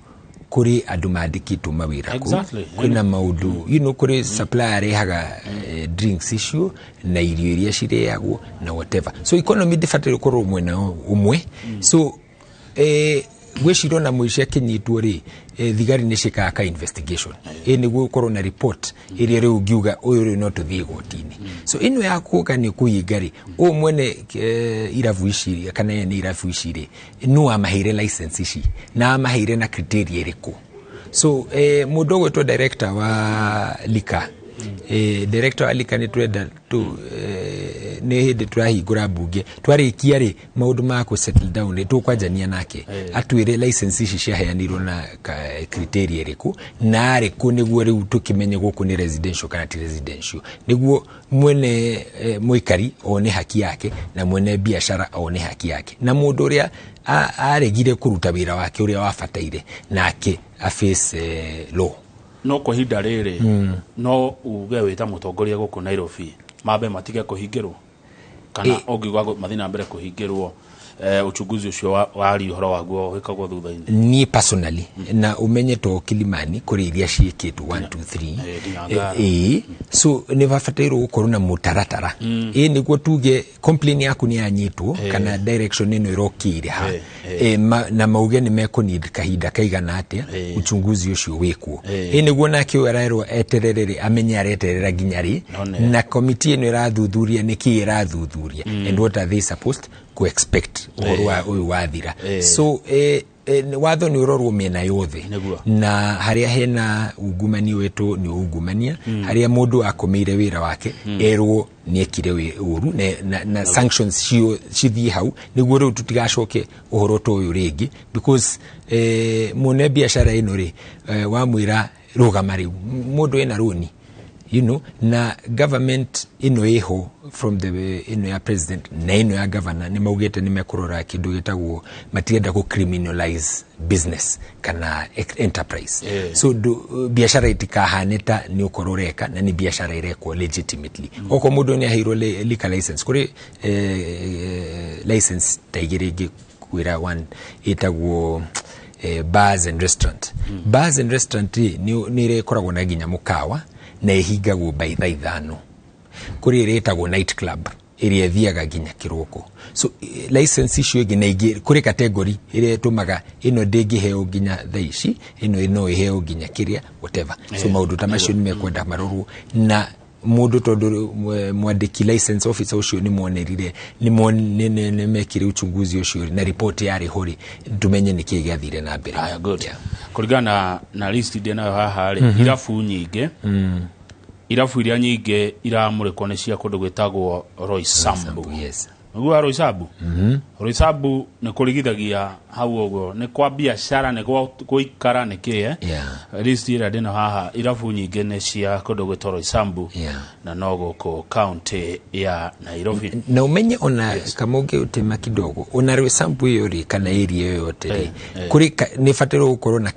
kũrĩ andũ mandĩkĩtwo mawĩra kũu. Kwĩna maũndũ, kũrĩ supplier arehaga drinks icio na irio iria cirĩagwo na whatever. So economy ndĩbataire gũkorwo mwena ũmwe. So gwĩcirio na mũici akĩnyitwo rĩ, thigari nĩ ciĩkaga ka investigation nĩguo ũkorwo na report ĩrĩa rĩu ũngiuga ũyũ rĩu no tũthiĩ igoti-inĩ. So ĩno ya kuga nĩ kũhinga rĩ, ũyũ mwene irabu ici kana ene irabu ici rĩ, nũ amaheire license ici na amaheire na criteria ĩrĩkũ? So mũndũ ũgwĩtwo director wa lika, director wa lika, nĩ twenda tu Nĩ hĩndĩ tũrahingũra mbunge, twarĩkia rĩ maũndũ ma kũ settle down rĩ, tũkwanjania nake atwĩre license ici ciaheanirwo na criteria ĩrĩkũ na arĩkũ, nĩguo rĩu tũkĩmenye gũkũ nĩ residential kana ti residential, nĩguo mwene mũikari one haki yake na mwene biacara one haki yake, na mũndũ ũrĩa aregire kũruta wĩra wake ũrĩa wabataire nake a face law. No kwa ihinda rĩrĩ, no uge wĩ ta mũtongoria gũkũ Nairobi mambe matige kũhingĩrwo, kana ũngiuga mathiĩ na mbere kũhingĩrwo, uchunguzi ũcio wari ũhoro waguo wĩkagwo thutha-inĩ? Niĩ personally, na ũmenye to Kilimani, kũrĩ iria ciĩkĩtwo 1 2 3. Nginya Ngara. Ĩĩ, so nĩ babatairwo gũkorwo na mũtaratara, ĩ nĩguo tuge complain yaku nĩ yanyitwo kana direction ĩno ĩrokĩire ha. Na mauge nĩ mekũneed kahinda kaigana atĩa uchunguzi ũcio wĩkwo, ĩ nĩguo nake ũyũ arerwo eterere rĩ, amenye areterera nginya rĩ. None. Na komiti ĩno ĩrathuthuria nĩkĩ ĩrathuthuria and what are they supposed ku expect ũhoro wa ũyũ wathira. So watho nĩ ũrorwo mĩena yothe. Na harĩa hena ungumania wetwo nĩ ungumania, harĩa mũndũ akomeire wĩra wake erwo nĩ ekire ũru na sanctions cio cithiĩ hau, nĩguo rĩu tũtigacoke ũhoro ta ũyũ rĩngĩ, because mwene biacara ĩno rĩ, wamwĩra rũgama rĩu, mũndũ ena rũni, na government ĩno ĩho from the ĩno ya president na ĩno ya governor nĩ maugĩte nĩ mekũrora kĩndũ gĩtagwo, matirenda kũ criminalize business kana enterprise. So biacara itikahane ta nĩ ũkorwo ũreka na nĩ biacara ĩrekwo legitimately. Okorwo mũndũ nĩ aheirwo liquor license, kũrĩ license ta igĩrĩ ingĩkwĩra. One ĩtagwo bars and restaurant. Bars and restaurant rĩ, nĩ ĩrĩkoragwo na nginya mũkawa na ĩhingagwo by thaa 5. Kũrĩ ĩrĩa ĩtagwo night club ĩrĩa ĩthiaga nginya kĩroko. So license icio ingĩ na ingĩ, kũrĩ category ĩrĩa ĩtũmaga ĩno ndĩngĩheo nginya thaa ici, ĩno no ĩheo nginya kĩrĩa, whatever. So maũndũ ta macio nĩ mekwenda marorwo na mũndũ, tondũ mwandĩki license officer ũcio nĩ monerire nĩ mekire uchunguzi ũcio na report yarĩ ho rĩ, tumenye nĩ kĩĩ gĩathire na mbere. Aya, good. Kũringana na list ndĩ nayo haha rĩ, irabu nyingĩ, irabu iria nyingĩ iramũrĩkwo nĩ cia kũndũ gwĩtagwo Roysambu. Yes. Ũguo Roysambu, Roysambu nĩ kũrigithagia hau ũguo, nĩ kwa biacara, nĩ gwa gũikara, nĩ kĩ? List ĩrĩa ndĩno haha, irabu nyingĩ nĩ cia kũndũ gwĩtwo Roysambu na no gũkũ kaunti ya Nairobi. Na umenye ona kama ũngĩtema kidogo, ona Roysambu ĩyo rĩ, kana area ĩyo yote rĩ, kũrĩ nĩ batairwo gũkorwo na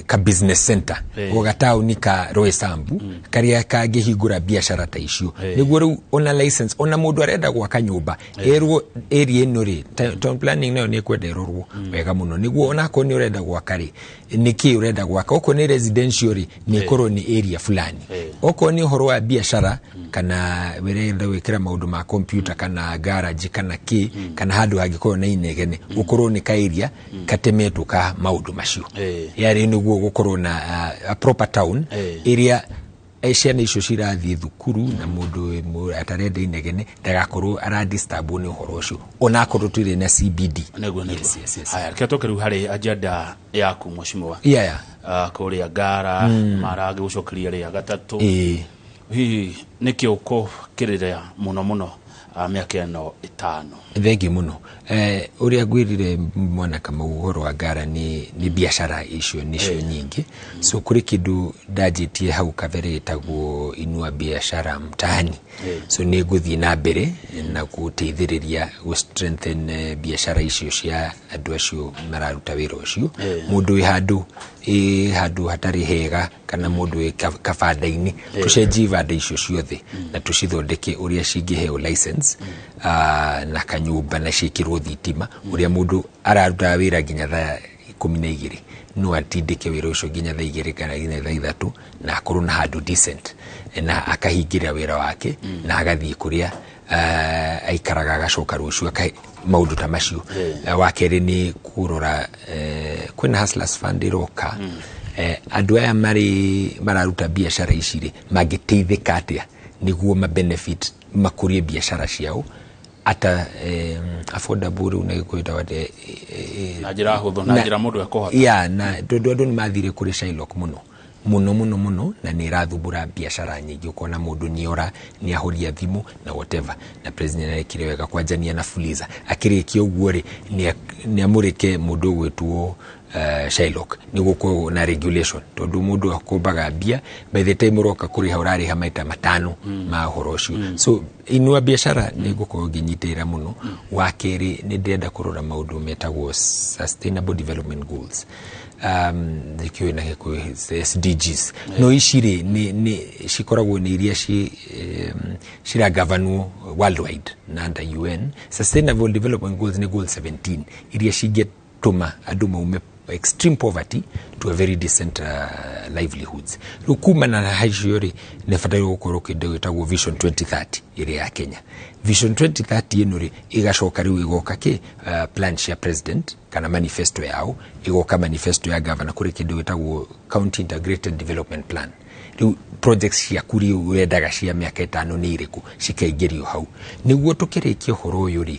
ka business center o gataũni ka Roysambu karĩa kangĩhingũra biacara ta icio, nĩguo rĩu ona license, ona mũndũ arenda gwaka nyũmba erwo area ĩno rĩ, town planning nayo nĩ ĩkwenda ĩrorwo wega mũno, nĩguo onakorwo nĩ ũrenda gwaka rĩ, nĩkĩ ũrenda gwaka? Okorwo nĩ residential rĩ, nĩ ĩkorwo nĩ area fulani. Okorwo nĩ ũhoro wa biacara kana ũrenda gwĩkĩra maũndũ ma computer kana garage kana kĩ, kana handũ hangĩkorwo na inegene, gũkorwo nĩ ka area katemetwo ka maũndũ macio yarĩ, nĩguo gũkorwo na a proper town ĩrĩa ciana icio cirathiĩ thukuru na mũndũ atarenda inegene ndagakorwo aradisturbwo nĩ ũhoro ũcio, onakorwo tũrĩ na CBD. Nĩguo. Yes. Haya, reke tũke rĩu harĩ agenda yaku, mheshimiwa. Kũrĩa Ngara maragĩgũcokeria rĩa gatatũ. Hihi nĩkĩ ũkũkĩrĩra mũno mũno mĩaka ĩno 5? Thengiũ mũno. Ũrĩa ngwĩrire mwana Kamau, ũhoro wa Ngara nĩ biacara icio nĩcio nyingĩ. So kũrĩ kĩndũ ndanjĩtie hau kabere ĩtagwo Inua Biashara Mtaani. So nĩ ngũthiĩ na mbere na gũteithĩrĩria gũ strengthen biacara icio cia andũ acio mararuta wĩra ũcio. Mũndũ wĩ handũ, ĩ handũ hatarĩ hega, kana mũndũ wĩ kabanda-inĩ, tũcenjie ibanda icio ciothe na tũcithondeke ũrĩa cingĩheo license na kanyũmba na ciĩkĩrwo thitima, ũrĩa mũndũ ararutaga wĩra nginya thaa 12 no atindĩke wĩra ũcio nginya thaa 2 kana nginya thaa 3, na akorwo na handũ decent na akahingĩra wĩra wake na agathiĩ kũrĩa aikaraga, agacoka rũciũ maũndũ ta macio. Wa kerĩ nĩ kũrora, kwĩna Hustlers Fund ĩroka. Andũ aya marĩ mararuta biacara ici rĩ, mangĩteithĩka atĩa nĩguo ma benefit makũrie biacara ciao ata affordable rĩu na gĩkũyũ ĩtagwo atĩa? Na njĩra hũthũ, na njĩra mũndũ ekũhota. Ya, na tondũ andũ nĩ mathire kũrĩ Shylock mũno. Muno muno muno, na nä ĩrathumbũra biacara nyingĩ. Ũkona mũndũ nĩ ora, nĩ ahoria thimũ na whatever. Na president arekire wega kwanjania na Fuliza. Akĩrĩkia ũguo rĩ, nĩ amũrĩke mũndũ ũgwĩtwo Shylock, nĩ gũkorwo na regulation, tondũ mũndũ akombaga mbia, by the time ũroka kũrĩha ũrarĩha maita matano ma ũhoro ũcio. So inua biacara nĩ ngũkorwo ngĩnyitĩrĩra mũno. Wa kerĩ, nĩ ndĩrenda kũrora maũndũ metagwo Sustainable Development Goals, nĩkĩũĩ na Gĩkũyũ SDGs. No ici rĩ, nĩ cikoragwo nĩ iria ciragavanwo worldwide na under UN. Sustainable Development Goals nĩ goal 17 iria cingĩtũma andũ maume extreme poverty to a very decent livelihoods. Rĩu kumana na icio rĩ, nĩ bataire gũkorwo kĩndũ gĩtagwo Vision 2030 ĩrĩa ya Kenya. Vision 2030 ĩno rĩ, ĩgacoka rĩu ĩgoka kĩ plan cia president kana manifesto yao, ĩgoka manifesto ya governor. Kũrĩ kĩndũ gĩtagwo County Integrated Development Plan. Rĩu projects ciaku rĩu ũrendaga cia mĩaka 5 nĩ irĩkũ, cikaingĩrio hau. Nĩguo tũkĩrĩkia ũhoro ũyũ rĩ,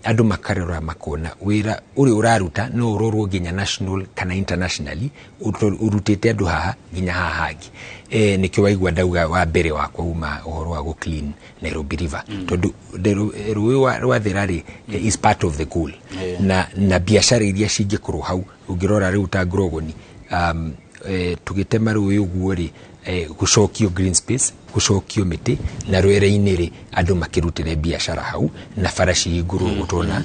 andũ makarora makona wĩra ũrĩa ũraruta no ũrorwo nginya national kana internationally, ũrutĩte andũ haha nginya haha hangĩ. Nĩkĩo waigua ndauga wa mbere wakwa uma ũhoro wa gũ clean Nairobi River, tondũ rũĩ rwathera rĩ, is part of the goal. Na biacara iria cingĩkorwo hau, ũngĩrora rĩu ta Grogoni, tũgĩtema rũĩ ũguo rĩ, gũcokio green space, gũcokio mĩtĩ na rwere-inĩ rĩ, andũ makĩrutĩre biacara hau na bara cihingũrwo, gũtona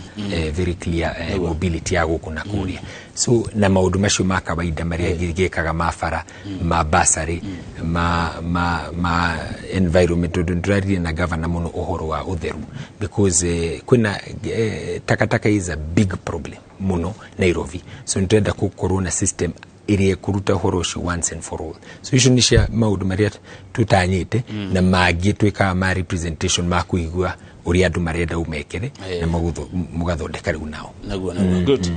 very clear mobility ya gũkũ na kũrĩa. So na maũndũ macio ma kawaida marĩa gĩkaga ma bara, ma basarĩ, ma environment, tondũ ndĩraririe na governor mũno ũhoro wa ũtheru, because kwĩna takataka is a big problem mũno Nairobi. So nĩtũrenda gũkorwo na system ĩrĩa ĩkũruta ũhoro ũcio once and for all. So icio nĩ cia maũndũ marĩa tũtanyĩte, na mangĩ twĩkaga ma representation, ma kũigua ũrĩa andũ marenda ũmekere na mũgathondeka rĩu nao. Naguo. Good,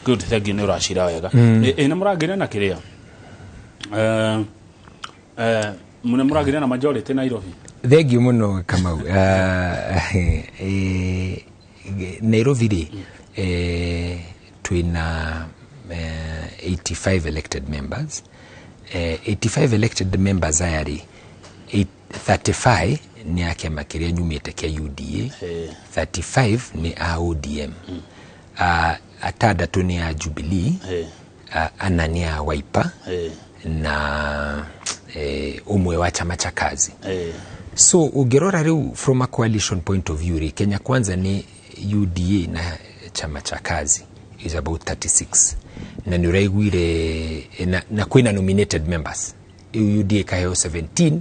good, thank you, nĩ ũracira wega. Nĩ mũragĩre na kĩrĩa, nĩ mũragĩre na majority Nairobi? Thengiũ mũno, Kamau. Nairobi rĩ, twĩna 85 elected members. 85 elected members aya rĩ, 35 nĩ a kĩama kĩrĩa nyumĩte kĩa UDA, 35 nĩ a ODM, atandatũ nĩ a Jubilee, ana nĩ a Wiper, na ũmwe wa Chama cha Kazi. So ũngĩrora rĩu from a coalition point of view rĩ, Kenya Kwanza nĩ UDA na Chama cha Kazi is about 36, na nĩ ũraiguire na kwĩna nominated members. Rĩu UDA kaheo 17,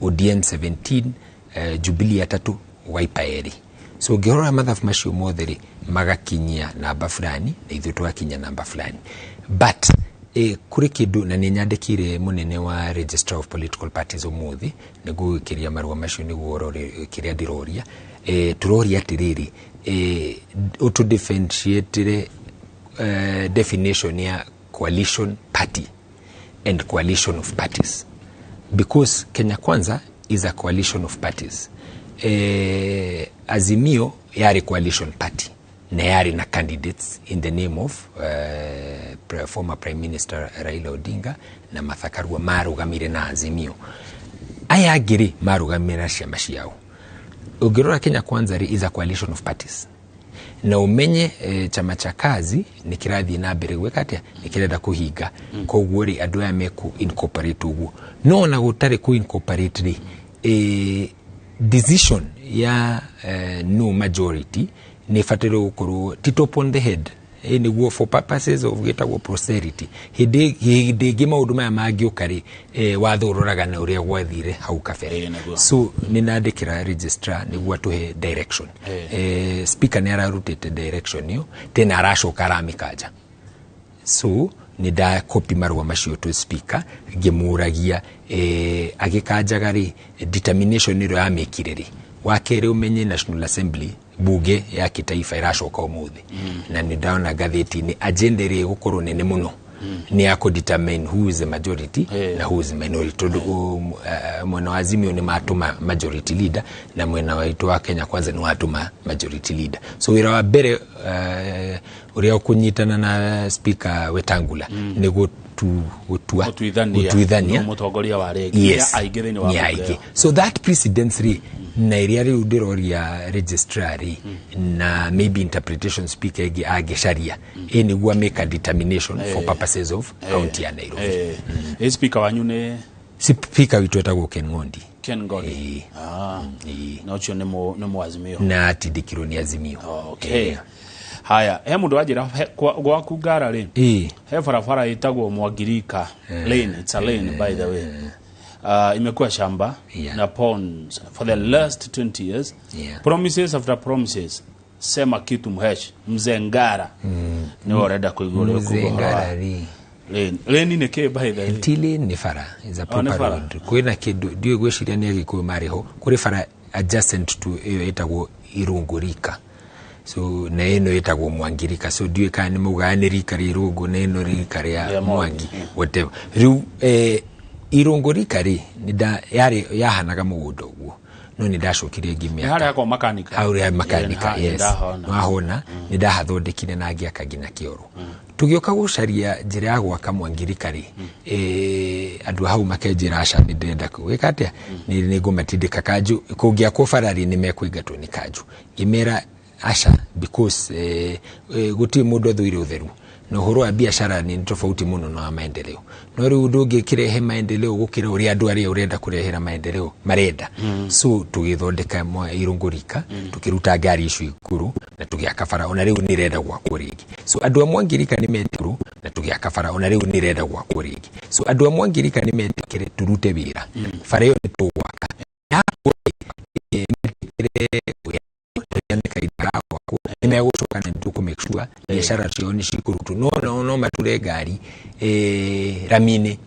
ODM 17, Jubilee atatũ, Wiper erĩ. So ũngĩrora mathabu macio mothe rĩ, magakinyia namba fulani na ithuĩ tũgakinyia namba fulani. But kũrĩ kĩndũ na nĩ nyandĩkire mũnene wa Registrar of Political Parties ũmũthĩ, nĩguo gwĩkĩria marũa macio nĩguo ũrore kĩrĩa ndĩroria. Tũroria atĩrĩrĩ, ũtũ differentiate definition ya coalition party and coalition of parties, because Kenya Kwanza is a coalition of parties. Azimio yarĩ coalition party na yarĩ na candidates in the name of former Prime Minister Raila Odinga na Martha Karua, marũgamire na Azimio. Aya angĩ rĩ, marũgamire na ciama ciao. Ũngĩrora Kenya Kwanza rĩ, is a coalition of parties, na umenye Chama cha Kazi nĩ kĩrathiĩ na mbere gwĩka atĩa, nĩ kĩrenda kũhinga. Koguo rĩ, andũ aya meku incorporate ũguo, no ona gũtarĩ ku incorporate rĩ, decision ya no majority nĩ ĩbataire gũkorwo ti top on the head, nĩguo for purposes of gĩtagwo posterity, hĩndĩ ĩngĩ maũndũ maya mangĩũka rĩ, watho ũroraga na ũrĩa gwathire hau kabere. So nĩ nandĩkĩra registrar nĩguo atũhe direction. Speaker nĩ ararutĩte direction ĩyo tena, aracoka aramĩkanja. So nĩ ndakopi marũa macio to speaker ngĩmũragia, agĩkanjaga rĩ, determination ĩrĩa yamĩkire rĩ. Wa kerĩ, ũmenye National Assembly, bunge ya kitaifa, ĩracoka ũmũthĩ, na nĩ ndona ngathĩti-inĩ agenda ĩrĩa ĩgũkorwo nene mũno. Nĩ ya kũ determine who is the majority na who is the minority, tondũ mwena wa Azimio nĩ matũma majority leader na mwena wa itũ wa Kenya Kwanza nĩ watũma majority leader. So wĩra wa mbere ũrĩa ũkũnyitana na Speaker Wetangula nĩ gũtua Gũtuithania. Gũtuithania Nũ mũtongoria wa rĩngĩ? Yes. Nĩ aingĩ thĩinĩ wa Nĩ bunge aingĩ. ĩyo. So that precedence rĩ, na ĩrĩa rĩu ndĩroria registrar rĩ, na maybe interpretation speaker ĩngĩ angĩcaria ĩ nĩguo make a determination for purposes of county ya Nairobi. Ĩ speaker wanyu nĩ? Speaker witũ etagwo Ken Ngondi. Ken Ngondi. Ah, na ũcio nĩ mwazimio? Na atindĩkirwo nĩ Azimio. Okay. Haya, he mũndũ wanjĩra gwaku Ngara rĩ, he barabara ĩtagwo Mwangirika Lane. It's a lane, by the way. Imekuwa shamba na ponds for the last 20 years. Promises after promises. Sema kitu mhesh mzee Ngara. Nĩwe ũrenda kũigua ũrĩa Mzee ũkuga ũhoro wa Ngara rĩ. Lane. Lane nĩ kĩ, by the way? Tili nĩ bara, is a Oh, nĩ proper bara. road. Kwĩna kĩndũ ndiũĩ, gwĩciria nĩ Agĩkũyũ marĩ ho. Kũrĩ bara adjacent to ĩyo ĩtagwo Irũngũrika, so na ĩno ĩtagwo Mwangirika, so ndiũĩ kana nĩ maugaga nĩ rika rĩa Irũngũ na ĩno rika rĩa Rĩa Mwangi, whatever. Rĩu Irũngũrika rĩ, yarĩ yahanaga mũgũnda ũguo, no nĩ ndacokire Nĩ ngĩmĩaka. harĩa kwa makanika? Hau rĩa makanika. Yes. Yes, wahona nĩ ndahathondekire na ngĩaka nginya kĩoro. Tũgĩũka gũcaria njĩra ya gwaka Mwangirika rĩ, andũ a hau makenjĩra aca, nĩ ndĩrenda gwĩka atĩa, nĩ ngũmatindĩka kanjũ kũngĩakwo bara rĩ, nĩ mekũingatwo nĩ kanjũ. Ngĩmera aca, because gũtirĩ mũndũ athũire ũtheru, na ũhoro wa biacara nĩ tofauti mũno na wa maendeleo. No rĩu ndũngĩkĩrehe maendeleo gũkĩra ũrĩa andũ arĩa ũrenda kũrehera maendeleo marenda. So tũgĩthondeka Irũngũrika, tũkĩruta ngari icio igũrũ na tũgĩaka bara. Ona rĩu nĩ ĩrenda gwakwo rĩngĩ. So andũ a Mwangirika nĩ metĩkĩrwo na tũgĩaka bara. Ona rĩu nĩ ĩrenda gwakwo rĩngĩ. So andũ a Mwangirika nĩ metĩkĩre tũrute wĩra. Bara ĩyo nĩ tũgwaka. Yakwo rĩ, metĩkĩre kahinda ga gwakwo nĩ megũcoka na nĩtũkũ make sure biacara ciao nĩ cikũrutwo. No mature ngari rami-inĩ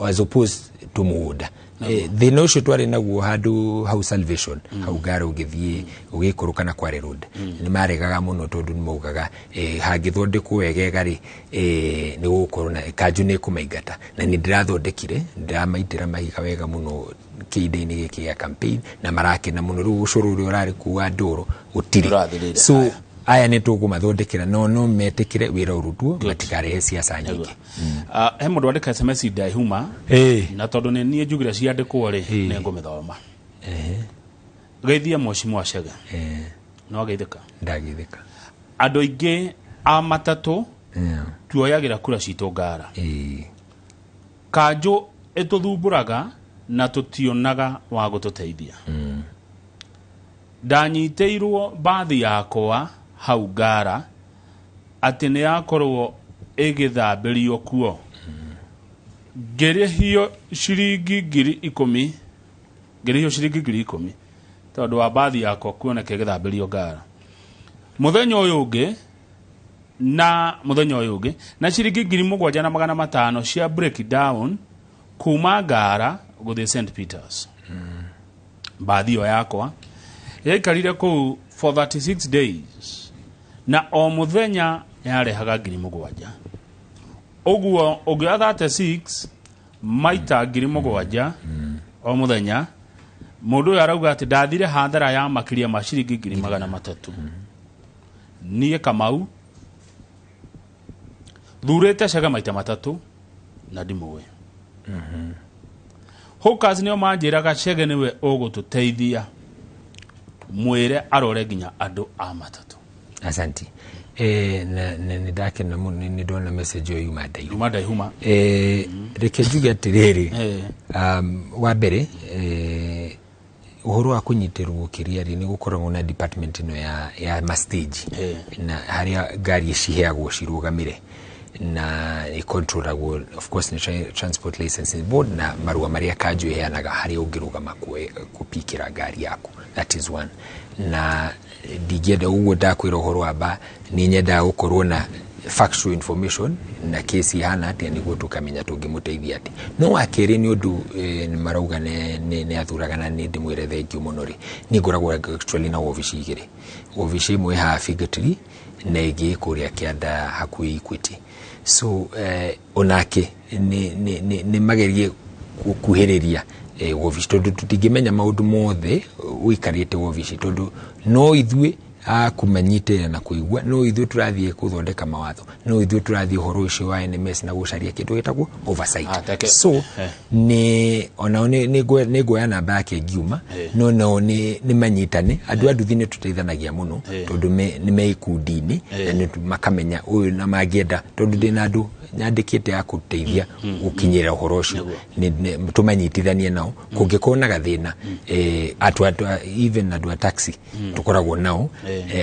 as opposed to mũgũnda. Thĩna ũcio twarĩ naguo handũ hau Salvation, hau ngara ũgĩthiĩ ũgĩikũrũka na Kware Road, nĩ maregaga mũno tondũ nĩ maugaga hangĩthondekwo wegega rĩ, nĩ gũgũkorwo na kanjũ nĩ ĩkũmaingata. Na nĩ ndĩrathondekire, ndĩramaitĩra mahiga wega mũno kĩhinda-inĩ gĩkĩ gĩa campaign na marakena mũno. Rĩu ũcũrũ ũrĩa ũrarĩ kũu wa ndũrũ gũtirĩ. Ũrathirire. So aya nĩ tũkũmathondekera, no metĩkĩre wĩra ũrutwo, matikarehe siasa nyingĩ. Ah, he mũndũ wandĩka SMS ndaihuma na tondũ nĩ niĩ njugire ciandĩkwo rĩ, nĩ ngũmĩthoma. Geithie mheshimiwa Chege. No ageithĩka? Ndagĩthĩka. Andũ aingĩ a matatũ tuoyagĩra kura citũ Ngara. Kanjũ ĩtũthumbũraga na tũtionaga wa gũtũteithia. Ndanyitĩirwo mbathi yakwa hau Ngara atĩ nĩ yakorwo ĩgĩthambĩrio kuo, ngĩrĩhio ciringi 10,000. Ngĩrĩhio ciringi 10,000 tondũ wa mbathi yakwa kuoneka ĩgĩthambĩrio Ngara. Mũthenya ũyũ ũngĩ na mũthenya ũyũ ũngĩ na ciringi 7,500 cia breakdown kuma Ngara gũthiĩ St Peters. Mbathi ĩyo yakwa yaikarire kũu for 36 days na o mũthenya yarehaga 7,000. Ũguo ũngĩoya 36 maita 7,000 o mũthenya, mũndũ ũyũ arauga atĩ ndathire hathara ya makĩria ma ciringi 300,000. Niĩ Kamau thurĩte Chege maita matatũ na ndimũĩ. Hawkers nĩo manjĩraga Chege nĩwe ũgũtũteithia. Mwĩre arore nginya andũ a matatũ. Asanti. Na nĩ ndakena mũno nĩ ndona message ĩyo yuma ndaihu. Yuma ndaihuma. Reke njuge atĩrĩrĩ, wa mbere, ũhoro wa kũnyitĩrwo kĩrĩa rĩ, nĩ gũkoragwo na department ĩno ya mastage na harĩa ngari ciheagwo cirũgamĩre na ĩcontrolagwo of course nĩ Transport Licensing Board na marũa marĩa kanjũ ĩheanaga harĩa ũngĩrũgama kũpikĩra ngari yaku. That is one. Na ndingĩenda ũguo ndakwĩra ũhoro wa ba, nĩ nyendaga gũkorwo na factual information na kesi ihana atĩa nĩguo tũkamenya tũngĩmũteithia atĩa. No wa kerĩ, nĩ ũndũ marauga nĩ athuraga na nĩ ndĩmwĩre thengiũ mũno rĩ, niĩ ngoragwo actually na wobici igĩrĩ. Wobici ĩmwe ĩ haha Fig Tree na ĩngĩ kũrĩa kĩanda hakuhĩ Equity. So onake nĩ magerie gũkuhĩrĩria wobici, tondũ tũtingĩmenya maũndũ mothe ũikarĩte wobici, tondũ no ithuĩ akũmanyitĩrĩra na kũigua, no ithuĩ tũrathiĩ gũthondeka mawatho, no ithuĩ tũrathiĩ ũhoro ũcio wa NMS na gũcaria kĩndũ gĩtagwo oversight. Ah, so nĩ onao nĩ nguoya namba yake ngiuma. No nao nĩ manyitane, andũ a nduthi nĩ tũteithanagia mũno, tondũ nĩ me ikundi-inĩ na nĩ makamenya ũyũ na mangĩenda, tondũ ndĩna andũ nyandĩkĩte ya kũteithia gũkinyĩra ũhoro ũcio. Tũmanyitithanie nao kũngĩkorwo na gathĩna, even andũ a taxi tũkoragwo nao,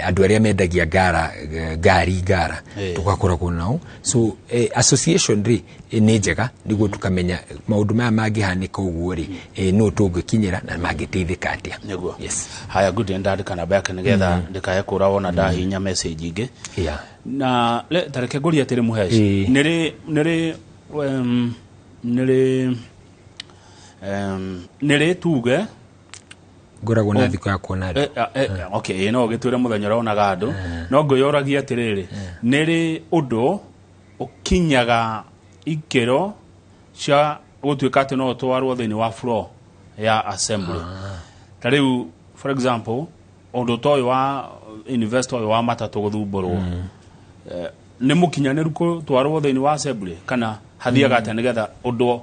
andũ arĩa mendagia ngara, ngari ngara, tũgakoragwo nao. So association rĩ, nĩ njega nĩguo tũkamenya maũndũ maya mangĩhanĩka ũguo rĩ, nũ tũngĩkinyĩra na mangĩteithĩka atĩa. Nĩguo. Yes. Haya, good, ndandĩka namba yake nĩgetha ndĩkae kũra wona ndahihinya message ingĩ. Na le tareke ngũrie atĩrĩ, Mũheshi, nĩrĩ tuge Ngoragwo na thikũ ya kuona andũ. Okay, no ũgĩtwĩre mũthenya ũronaga andũ, no ngwĩyũragia atĩrĩrĩ, nĩrĩ ũndũ ũkinyaga ikĩro cia gũtuĩka atĩ no ũtwarwo thĩinĩ wa floor ya assembly? Ta rĩu, for example, ũndũ ta ũyũ wa investor ũyũ wa matatũ gũthumbũrwo, nĩ mũkinyanĩru gũtwarwo thĩinĩ wa assembly, kana hathiaga atĩa nĩgetha ũndũ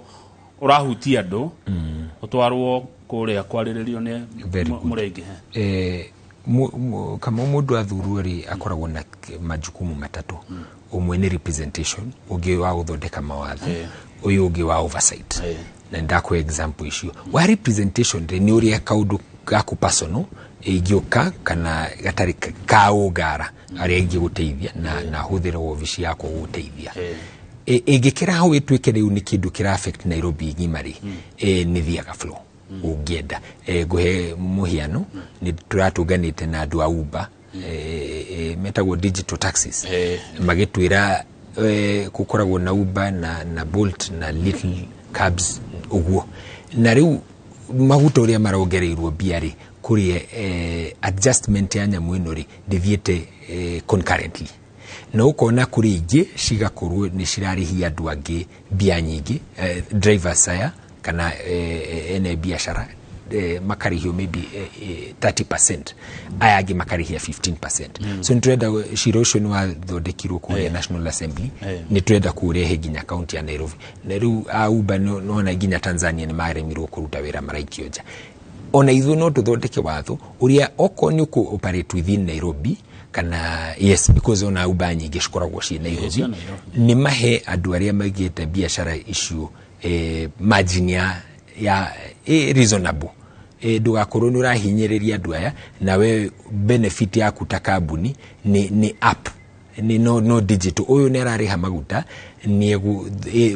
ũrahutia andũ ũtwarwo kũrĩa kwarĩrĩrio nĩ Very good. mũrĩingĩ? Kama mũndũ athurwo rĩ, akoragwo na majukumu matatũ. Ũmwe nĩ representation, ũngĩ wa gũthondeka mawatho, ũyũ ũngĩ wa oversight. Na ndakũhe example icio. Wa representation rĩ, nĩ ũrĩa kaũndũ gaku personal ingĩũka kana gatarĩ ka ũngara arĩa ingĩgũteithia na hũthĩre wobici yakwa gũgũteithia. Ĩngĩkĩra hau ĩtuĩke rĩu nĩ kĩndũ kĩra affect Nairobi ng'ima rĩ, nĩ thiaga floor ũngĩenda. Ngũhe mũhiano, nĩ tũratũnganĩte na andũ a Uber, metagwo digital taxis, magĩtwĩra gũkoragwo na Uber na Bolt na little cabs ũguo, na rĩu maguta ũrĩa marongereirwo mbia rĩ, kũrĩ adjustment ya nyamũ ĩno rĩ, ndĩthiĩte concurrently, na ũkona kũrĩ ingĩ cigakorwo nĩ cirarĩhia andũ angĩ mbia nyingĩ, drivers aya kana ene biacara, makarĩhio maybe 30%, aya angĩ makarĩhia 15%. So nĩtũrenda cira ũcio nĩ wathondekirwo kũrĩa National Assembly, nĩ tũrenda kũũrehe nginya kaunti ya Nairobi. Na rĩu a Uber nona nginya Tanzania nĩ maremirwo kũruta wĩra, maraikio nja. Ona ithuĩ no tũthondeke watho ũrĩa okorwo nĩ ũkũ operate within Nairobi kana, yes, because ona Uber nyingĩ cikoragwo ciĩ Nairobi, Cia Nairobi. Nĩ mahe andũ arĩa maigĩte biacara icio margin ya reasonable, ndũgakorwo nĩ ũrahinyĩrĩria andũ aya na we benefit yaku ta kambuni nĩ app nĩ no digital. Ũyũ nĩ ararĩha maguta, nĩ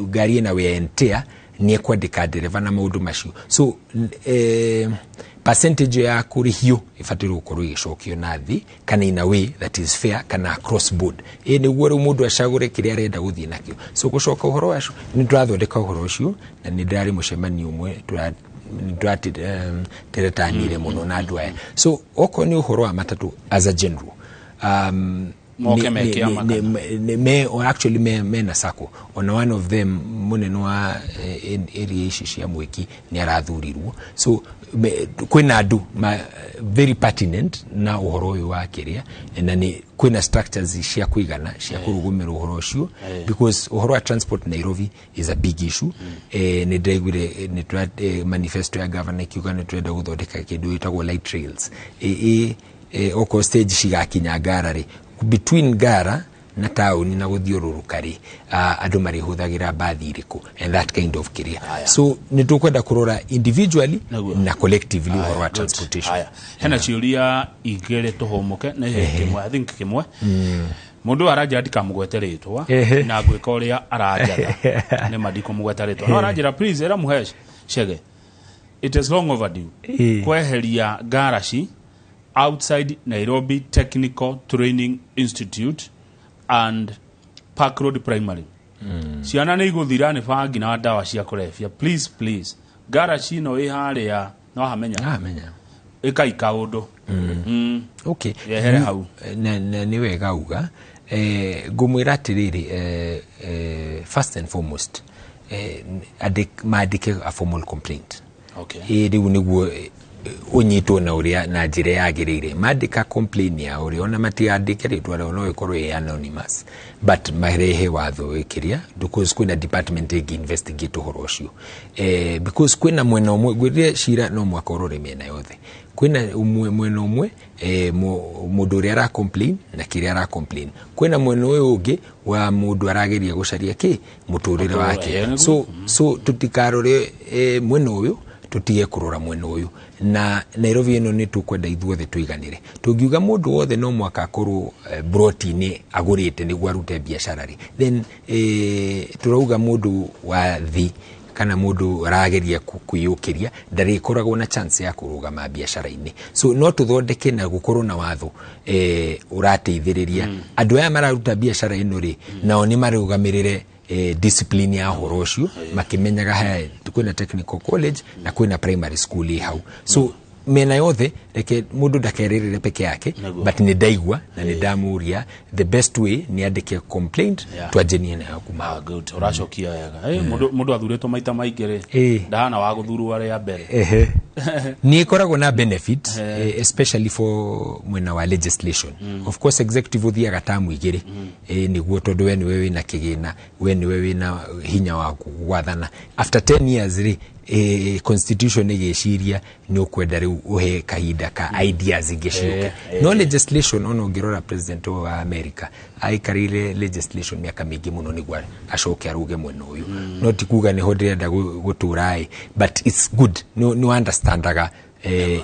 ngari ĩna wear and tear, nĩ ekwandĩka ndereba na maũndũ macio. So percentage ya kũrĩhio ĩbataire gũkorwo ĩgĩcokio na thĩ kana in a way that is fair kana across board, ĩ nĩguo rĩu mũndũ acagũre kĩrĩa arenda gũthiĩ nakĩo. So gũcoka ũhoro wacio, nĩ tũrathondeka ũhoro ũcio na nĩ ndĩrarĩ mũcemanio ũmwe tũrateretanire mũno na andũ aya. So okorwo nĩ ũhoro wa matatũ as a general, Moke me kĩama kana? Me or actually me na sacco, ona one of them mũnene wa area ici cia Mwiki nĩ arathurirwo. So kwĩna andũ very pertinent na ũhoro ũyũ wa kĩrĩa, na nĩ kwĩna structures cia kũigana cia kũrũgũmĩra ũhoro ũcio, because ũhoro wa transport Nairobi is a big issue. Nĩ ndĩraiguire nĩ manifesto ya governor ikiuga nĩ tũrenda gũthondeka kĩndũ gĩtagwo light rails, okorwo stage cigakinya Ngara rĩ, between Ngara na taũni na gũthiũrũrũka rĩ, andũ marĩhũthagĩra mbathi irĩkũ and that kind of kĩrĩa. So nĩ tũkwenda kũrora individually na collectively ũhoro wa transportation. Haya, hena ciũria igĩrĩ tũhũmũke nĩ kĩmwe, I think kĩmwe. Mũndũ ũyũ aranjĩra ndikamũgwete rĩtwa, na ngwĩka ũrĩa aranjatha nĩ ma ndikũmũgweta rĩtwa, no aranjĩra, "Please ĩra Mũhesh Chege it is long overdue kweheria ngaraci outside Nairobi Technical Training Institute and Park Road Primary. Ciana nĩ igũthira nĩ bangi na ndawa cia kũrebia. Please, please, ngaraci ĩno ĩ harĩa no hamenya." Hamenya. Ĩkai kaũndũ. Okay. Yehere hau. Na nĩ wega uga. Ngũmwĩra atĩrĩrĩ, first and foremost, mandĩke a formal complaint. Ĩ rĩu nĩguo ũnyitwo na ũrĩa na njĩra yagĩrĩire. Mandĩka complain yao rĩ, ona matigandĩke rĩtwa rĩao, no ĩkorwo ĩ anonymous, but marehe watho ĩkĩrĩa, because kwĩna department ĩngĩ investigate ũhoro ũcio, because kwĩna mwena ũmwe ngwĩrire cira no mwaka ũrore mĩena yothe. Kwĩna ũmwe, mwena ũmwe, mũndũ ũrĩa ara complain na kĩrĩa ara complain, kwĩna mwena ũyũ ũngĩ wa mũndũ arageria gũcaria kĩ mũtũrĩre Mũtũrĩre, wake. Nĩguo. So tũtikarore mwena ũyũ, tũtige kũrora mwena ũyũ. Na Nairobi ĩno nĩ tũkwenda ithuothe tũiganĩre. Tũngiuga mũndũ wothe no mwaka akorwo broti-inĩ agũrĩte nĩguo arute biacara rĩ, then tũrauga mũndũ wa thĩ kana mũndũ arageria kwĩyũkĩria ndarĩkoragwo na chance ya kũrũgama biacara-inĩ. So no tũthondeke na gũkorwo na watho ũrateithĩrĩria andũ aya mararuta biacara ĩno rĩ, nao nĩ marũgamĩrĩre discipline ya ũhoro ũcio, makĩmenyaga haya kwĩna technical college na kwĩna primary school ĩ hau. So mĩena yothe, reke mũndũ ndakerĩrĩre peke yake. But nĩ ndaigua na nĩ ndamũria the best way nĩ andĩke complaint, twanjenie nayo kuma hau. Good, ũracokia wega. Mũndũ athurĩtwo maita maingĩ rĩ, ndahana wa gũthurwo rĩa mbere. Ehe. Nĩ ĩkoragwo na benefit, especially for mwena wa legislation. Of course executive ũthiaga tamu igĩrĩ, nĩguo tondũ we nĩwe wĩna kĩgĩna, we nĩwe wĩna hinya wa gwathana. After 10 years rĩ, constitution ĩgĩciria nĩ ũkwenda rĩu ũhe kahinda ka ideas ingĩ ciũke. No legislation, ona ũngĩrora president wa America aikarĩire legislation mĩaka mĩingĩ mũno nĩguo acoke arũge mwena ũyũ. No ti kuga nĩho ndĩrenda gũtũra ĩ, but it's good nĩ understandaga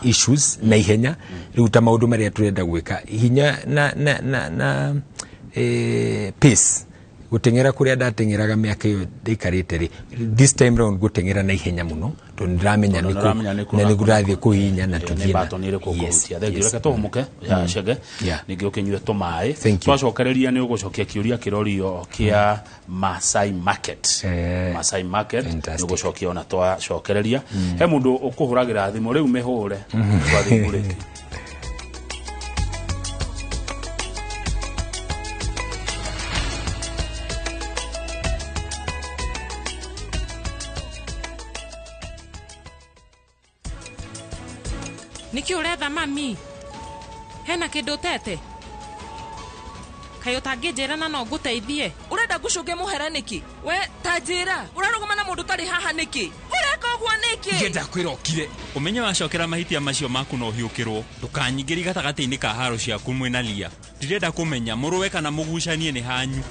issues na ihenya. Rĩu ta maũndũ marĩa tũrenda gwĩka hinya na pace gũteng'era kũrĩa ndateng'eraga mĩaka ĩyo ndaikarĩte rĩ, this time round gũteng'era na ihenya mũno tondũ nĩndĩramenya Tondũ nĩkũ nĩũramenya nĩkũ na ũrakora. nĩkũrathiĩ kũhihinya na Nĩ tũthiĩ na mbatoni ĩrĩkũ Yes, ũkũhutia. Thengiũ. Yes. Reke tũhũmũke ya Chege, ningĩ ũkĩnyue tũmaĩ. Thank you. Twacokereria nĩ ũgũcokia kĩũria kĩrorio kĩa Masai Market. Masai Market nĩ ũgũcokia ona twacokereria. He mũndũ ũkũhũragĩra thimũ rĩu, mĩhũre twathiĩ break. Nĩkĩ ũretha mami? Hena kĩndũ ũtete? Kaĩ ũtangĩnjĩra na no ngũteithie? Ũrenda ngũcũnge mũhera nĩkĩ? We ta njĩra, ũrarũgama na mũndũ ũtarĩ haha nĩkĩ? Ũreka ũguo nĩkĩ? Ngenda kwĩra ũkire ũmenye wacokera mahĩtia macio maku na ũhiũkĩrwo. Ndũkanyingĩri gatagatĩ-inĩ ka haro ciaku mwĩna lia. Ndirenda kũmenya mũrũwe kana mũgucanie nĩ hanyu.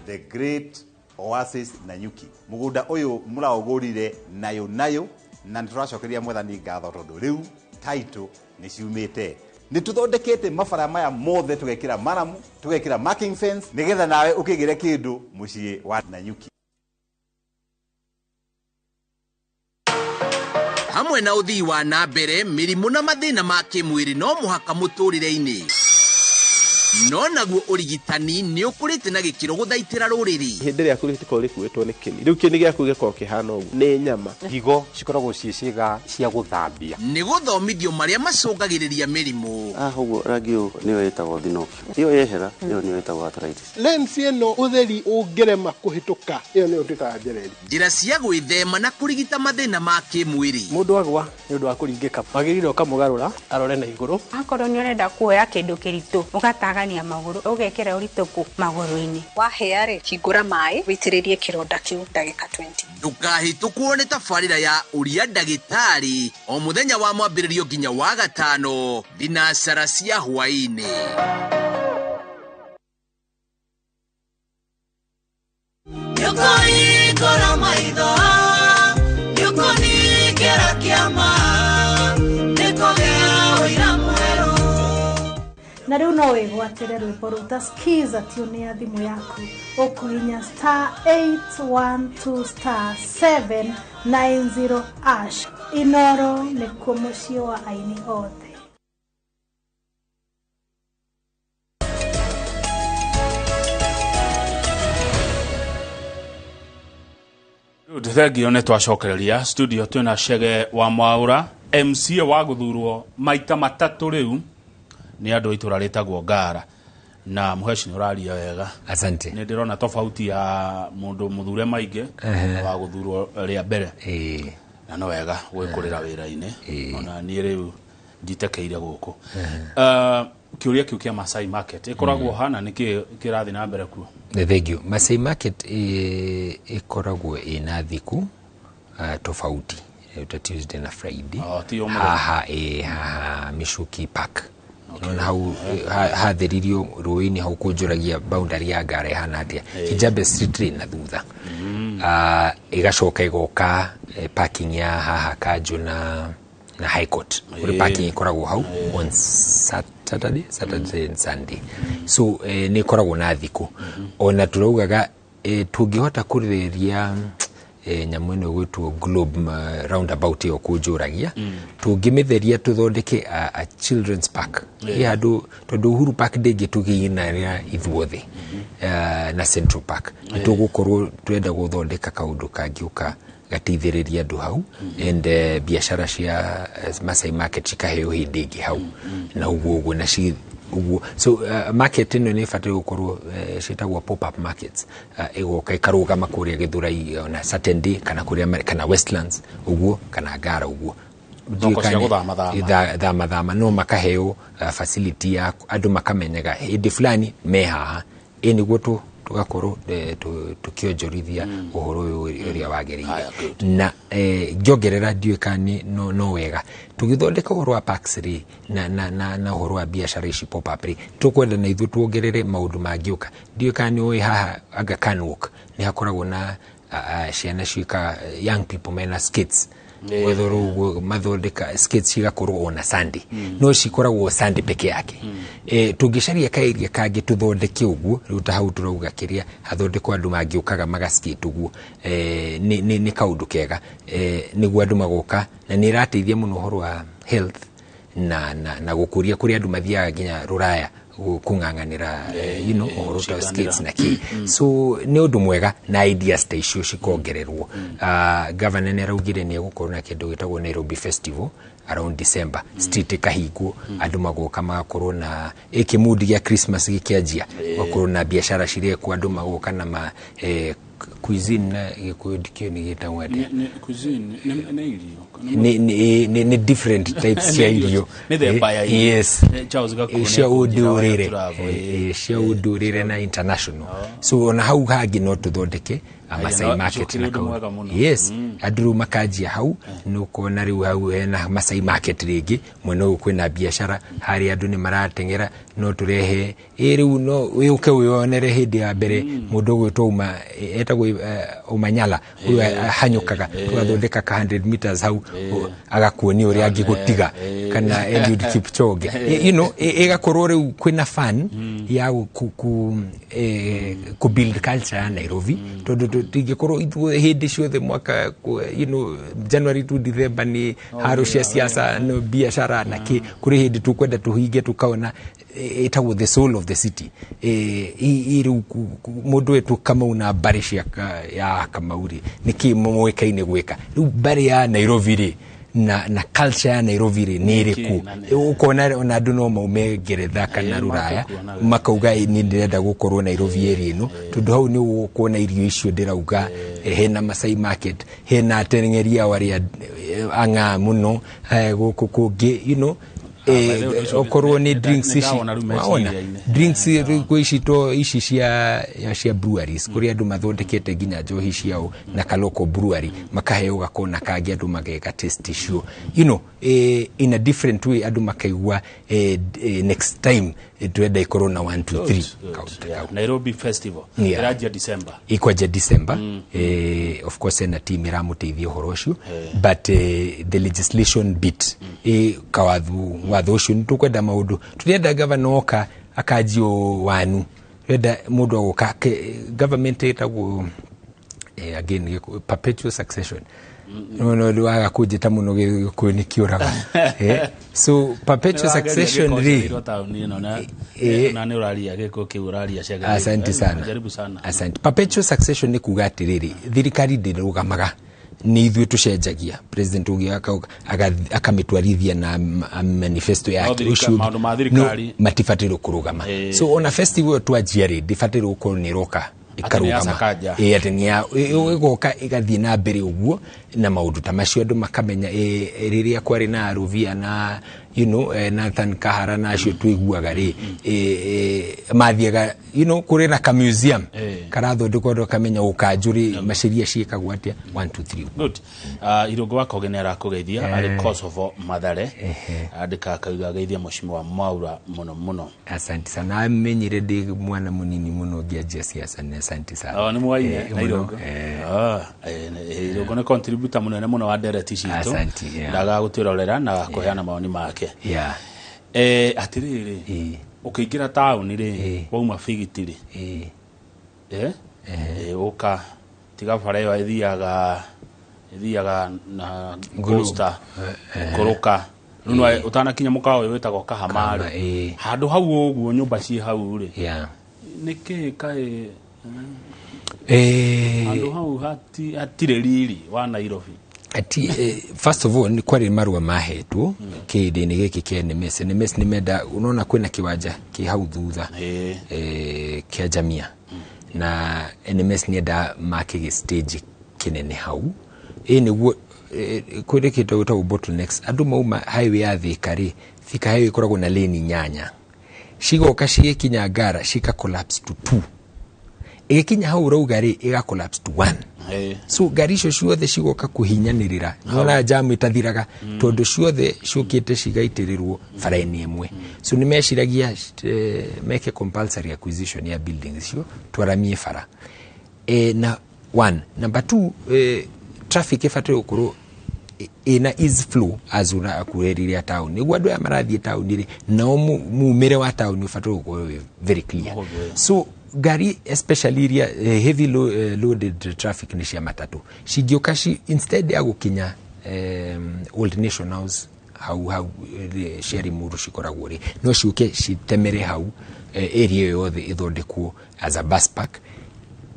The Great Oasis Nanyuki, mũgũnda ũyũ mũraũgũrire nayo nayo, na nĩ tũracokeria mwathani ngatho tondũ rĩu title nĩ ciumĩte. Nĩ tũthondekete mabara maya mothe, tũgekĩra maramu, tũgekĩra marking fence, nĩgetha nawe ũkĩgĩre kĩndũ mũciĩ wa Nanyuki. Hamwe na ũthii wa na mbere, mĩrimũ na mathĩna ma kĩmwĩrĩ no mũhaka mũtũrĩre-inĩ, no naguo ũrigitani nĩ ũkũrĩte na gĩkĩro gũthaitĩra rũrĩrĩ. Ihĩndĩ rĩaku rĩtikorwo rĩkuĩtwo nĩ kĩni, rĩu kĩni gĩaku gĩkorwo kĩhana ũguo nĩ nyama. Higo cikoragwo ciĩ ciĩga cia gũthambia. Nĩ gũthomithio marĩa macũngagĩrĩria mĩrimũ. Haha ũguo rangi ũyũ nĩyo ĩtagwo thinopia, ĩyo yehera ĩyo nĩyo ĩtagwo arthritis. Lens ĩno ũtheri ũngĩrema kũhĩtũka, ĩyo nĩyo twĩtaga njereri. Njĩra cia gwĩthema na kũrigita mathĩna ma kĩmwĩrĩ. Mũndũ agwa nĩ ũndũ wa kũringĩka, wagĩrĩire ũkamũgarũra arore na igũrũ. Akorwo nĩ ũrenda kuoya kĩndũ kĩritũ, ũgatagania magũrũ, ũgekĩra ũritũ kũ magũrũ-inĩ. Wahĩa rĩ, hingũra maĩ wĩitĩrĩrie kĩronda kĩu ndagĩka 20. Ndũkahĩtũkwo nĩ tabarĩra ya ũria ndagĩtarĩ o mũthenya wa mwambĩrĩrio nginya wa gatano thinacara cia hwaĩ-inĩ. Nĩũkũhingũra maitho, nĩũkũningĩra kĩama, nĩkũgĩa ũira mwerũ. Na rĩu no wĩgwatĩre rwĩmbo rũu ta skiza tune ya thimũ yaku, ũkũhinya star 812 star 790 ash. Inoro nĩkuo mũciĩ wa aini othe. Good, thengio. Nĩ twacokereria studio, twĩna Chege wa Mwaũra, MCA wa gũthurwo maita matatũ rĩu Nĩ andũ a itũra rĩtagwo Ngara, na Mũheshi, nĩ ũraria wega. Asante. Nĩ ndĩrona tofauti ya mũndũ mũthure maingĩ na wa gũthurwo rĩa mbere, na no wega gwĩkũrĩra wĩra-inĩ. Ona niĩ rĩu njitekeire gũkũ. Kĩũria kĩu kĩa Masai Market ĩkoragwo hana nĩkĩ kĩrathiĩ na mbere kuo? Thank you. Masai Market ĩkoragwo ĩna thikũ tofauti, ta Tuesday na Friday. Oh, ti o mũthenya. Haha haha Michuki Park. Nona hau hatheririo rũĩ-inĩ hau, kũnjũragia boundary ya Ngara ĩhana atĩa. Kijabe Street rĩ na thutha. Ĩgacoka ĩgoka parking ya haha Kanjũ na High Court. Kũrĩ parking ĩkoragwo hau on Saturday and Sunday. So nĩ ĩkoragwo na thikũ. Ona tũraugaga tũngĩhota kũrĩria nyamũ ĩno ĩgwĩtwo Globe roundabout ĩyo kũnjũragia, tũngĩmĩtheria tũthondeke a children's park ĩ handũ, tondũ Uhuru Park ndĩngĩtũgĩinanĩra ithuothe, na Central Park nĩ tũgũkorwo twenda gũthondeka kaũndũ kangĩũka gateithĩrĩria andũ hau, and biacara cia Masai Market cikaheo hĩndĩ ĩngĩ hau na ũguo ũguo na ci ũguo. So market ĩno nĩ ĩbataire gũkorwo ciĩtagwo pop up markets, ĩgoka ĩkarũgama kũrĩa Gĩthũrai ona certain day, kana kũrĩa kana Westlands ũguo, kana Ngara ũguo. Thoko cia gũthama-thama. Thama thama, no makaheo facility ya andũ makamenyaga hĩndĩ fulani me haha, ĩ nĩguo tũgakorwo tũkĩonjorithia ũhoro ũyũ ũrĩa wagĩrĩire. Na ngĩongerera, ndiũĩ kana no wega tũgĩthondeka ũhoro wa parks rĩ, na ũhoro wa biacara ici pop up rĩ, tũkwenda na ithuĩ tuongerere maũndũ mangĩũka. Ndiũĩ kana nĩ ũĩ haha Aga Khan Walk nĩ hakoragwo na ciana ciĩkaga, young people mena skates. Gwethorwo ũguo mathondeka skates cigakorwo ona Sunday, no cikoragwo Sunday peke yake. Tũngĩcaria kaeria kangĩ tũthondeke ũguo, rĩu ta hau tũrauga kĩrĩa hathondekwo andũ mangĩũkaga magaskate ũguo, nĩ kaũndũ kega, nĩguo andũ magoka, na nĩ ĩrateithia mũno ũhoro wa health na gũkũria kũrĩa andũ mathiaga nginya rũraya kũng'ang'anĩra ũhoro ta gũcindanĩra. Skates na kĩ. So nĩ ũndũ mwega na ideas ta icio cikongererwo. Governor nĩ araugire nĩ egũkorwo na kĩndũ gĩtagwo Nairobi Festival around December, street ĩkahingwo, andũ magoka magakorwo na ĩkĩmundi gĩa Christmas gĩkĩanjia, gakorwo na biacara cirekwo, andũ magoka na ma cuisine, na Gĩkũyũ ndikĩũĩ nĩ gĩtagwo atĩa. Nĩ cuisine nĩ irio. Nĩ different types cia irio. Mĩthemba ya irio. Yes. Charles Gakuo cia nĩ ekũnjĩra ũrĩa ũndũrĩre. tũrabu, Cia ũndũrĩre na international. So ona hau hangĩ no tũthondeke a Masai no, Market ũkĩrĩ na ũndũ kaũndũ. mwega mũno. Yes, andũ rĩu makanjia hau, nĩ ũkona rĩu hau hena Masai Market rĩngĩ, mwena ũyũ kwĩna biacara harĩa andũ nĩ marateng'era, no tũrehe ĩ rĩu no wĩũke wĩonere hĩndĩ ya mbere mũndũ ũgwĩtwo uma etagwo Umanyala ũyũ ahanyũkaga, tũgathondeka ka 100 meters hau, agakuonia ũrĩa angĩgũtiga, kana Eliud Kipchoge. Ĩgakorwo rĩu kwĩna fun ya ku build culture ya Nairobi, tondũ tũtingĩkorwo ithuĩ hĩndĩ ciothe mwaka January to December nĩ haro cia siasa no biacara na kĩ. Kũrĩ hĩndĩ tũkwenda tũhinge tũkaona ĩtagwo the soul of the city. Rĩu mũndũ wetwo Kamau na mbarĩ cia ya Kamau rĩ, nĩkĩ moĩkaine gwĩka rĩu mbarĩ ya Nairobi rĩ, na culture ya Nairobi rĩ nĩ ĩrĩkũ? Ũkona ona andũ no maume Ngeretha kana Rũraya makauga, "Ĩ, niĩ ndĩrenda gũkorwo Nairobi area ĩno," tondũ hau nĩ ũkuona irio icio ndĩrauga, hena Masai Market, hena ateng'eri ao arĩa ang'aa mũno, gũkũ kũngĩ okorwo nĩ drinks ici Nĩndawona rĩu waona meciria-inĩ. Drinks rĩu ici to ici cia breweries, kũrĩa andũ mathondekete nginya njohi ciao na ka local brewery, makaheo gakona kangĩ, andũ mageka taste icio in a different way, andũ makaigua next time twenda ikorwo na 1 2 3. Good. Yeah. Nairobi Festival ĩranjia December. Ikwanja December. Of course ena team ĩramũteithia ũhoro ũcio, but the legislation bit, kawatho watho ũcio nĩ tũkwenda maũndũ, tũrenda gavana oka akanjio wanu, tũrenda mũndũ agoka government ĩtagwo again perpetual succession. No waga kũnjĩta mũno Gĩkũyũ nĩ kĩũraga. So perpetual succession rĩ taũni ĩno na na nĩ ũraria gĩkũ kĩu ũraria cia Asante sana. Jaribu sana. Asante. Perpetual succession nĩ kuga atĩrĩrĩ, thirikari ndĩrũgamaga. Nĩ ithuĩ tũcenjagia president ũngĩ akamĩtwarithia na manifesto yake. Ũcio maũndũ ma thirikari matibatairwo kũrũgama. So ona festival ĩyo twanjia rĩ, ndĩbatairwo gũkorwo nĩ ĩroka ĩkarũgama, atĩ nĩ ĩgoka ĩgathiĩ na mbere ũguo na maũndũ ta macio, andũ makamenya rĩrĩa kwarĩ na Aruvia na Nathan Kahara na acio twĩguaga rĩ, mathiaga kũrĩ na ka museum karathondekwo, andũ akamenya ũkanjũ rĩ maciria ciĩkagwo atĩa, 1 2 3. Good. Irũngũ wa Koge nĩ arakũgeithia arĩ Kosovo Mathare, andĩka akauga ageithia Mheshimiwa Mwaura mũno mũno. Asante sana, amenyire ndĩ mwana mũnini mũno ngĩanjia siasa, na asante sana. Oh, nĩ mwaine na Irũngũ. Irũngũ nĩ contributor mũnene mũno wa ndereti citũ, ndaga gũtwĩrorera na kũheana mawoni make. Atĩrĩrĩ, ũkĩingĩra taũni rĩ, wauma Bigiti rĩ, ũka tiga bara ĩyo ĩthiaga na Coaster kũrũka rĩu ũtanakinya mũkawa ũyũ wĩtagwo Kahama rĩ, handũ hau ũguo nyũmba ciĩ hau rĩ, nĩkĩ kaĩ handũ hau hatirĩ riri wa Nairobi? Ati first of all, nĩ kwarĩ marũa mahetwo kĩndĩ-inĩ gĩkĩ kĩa NMS. NMS nĩ menda, unaona kwĩna kĩwanja kĩ hau thutha kĩa Jamia, na NMS nĩ make gĩ stage kĩnene hau nĩguo kwĩrĩ kĩndũ gĩtagwo bottlenecks. Andũ mauma highway ya Thika rĩ, Thika highway ĩkoragwo na lane 8, cigoka cigĩkinya Ngara cika collapse to 2, ĩgĩkinya hau ũrauga rĩ ĩga collapse to 1. So ngari icio ciothe cigoka kũhinyanĩrĩra, nona jamu ĩtathiraga tondũ ciothe ciũkĩte cigaitĩrĩrwo bara-inĩ ĩmwe. So nĩ meciragia meke compulsory acquisition ya buildings icio twaramie bara. Na one, number two, traffic ĩbataire gũkorwo ĩna ease flow as ũrakuhĩrĩria town, nĩguo andũ aya marathiĩ town rĩ, nao mumĩre wa town ũbataire gũkorwo wĩ very clear. So ngari especially iria heavy loaded traffic nĩ cia matatũ cingĩũka instead ya gũkinya Old Nation House hau hau cia Limuru cikoragwo rĩ, no ciũke citemere hau, area ĩyo yothe ĩthondekwo as a bus park,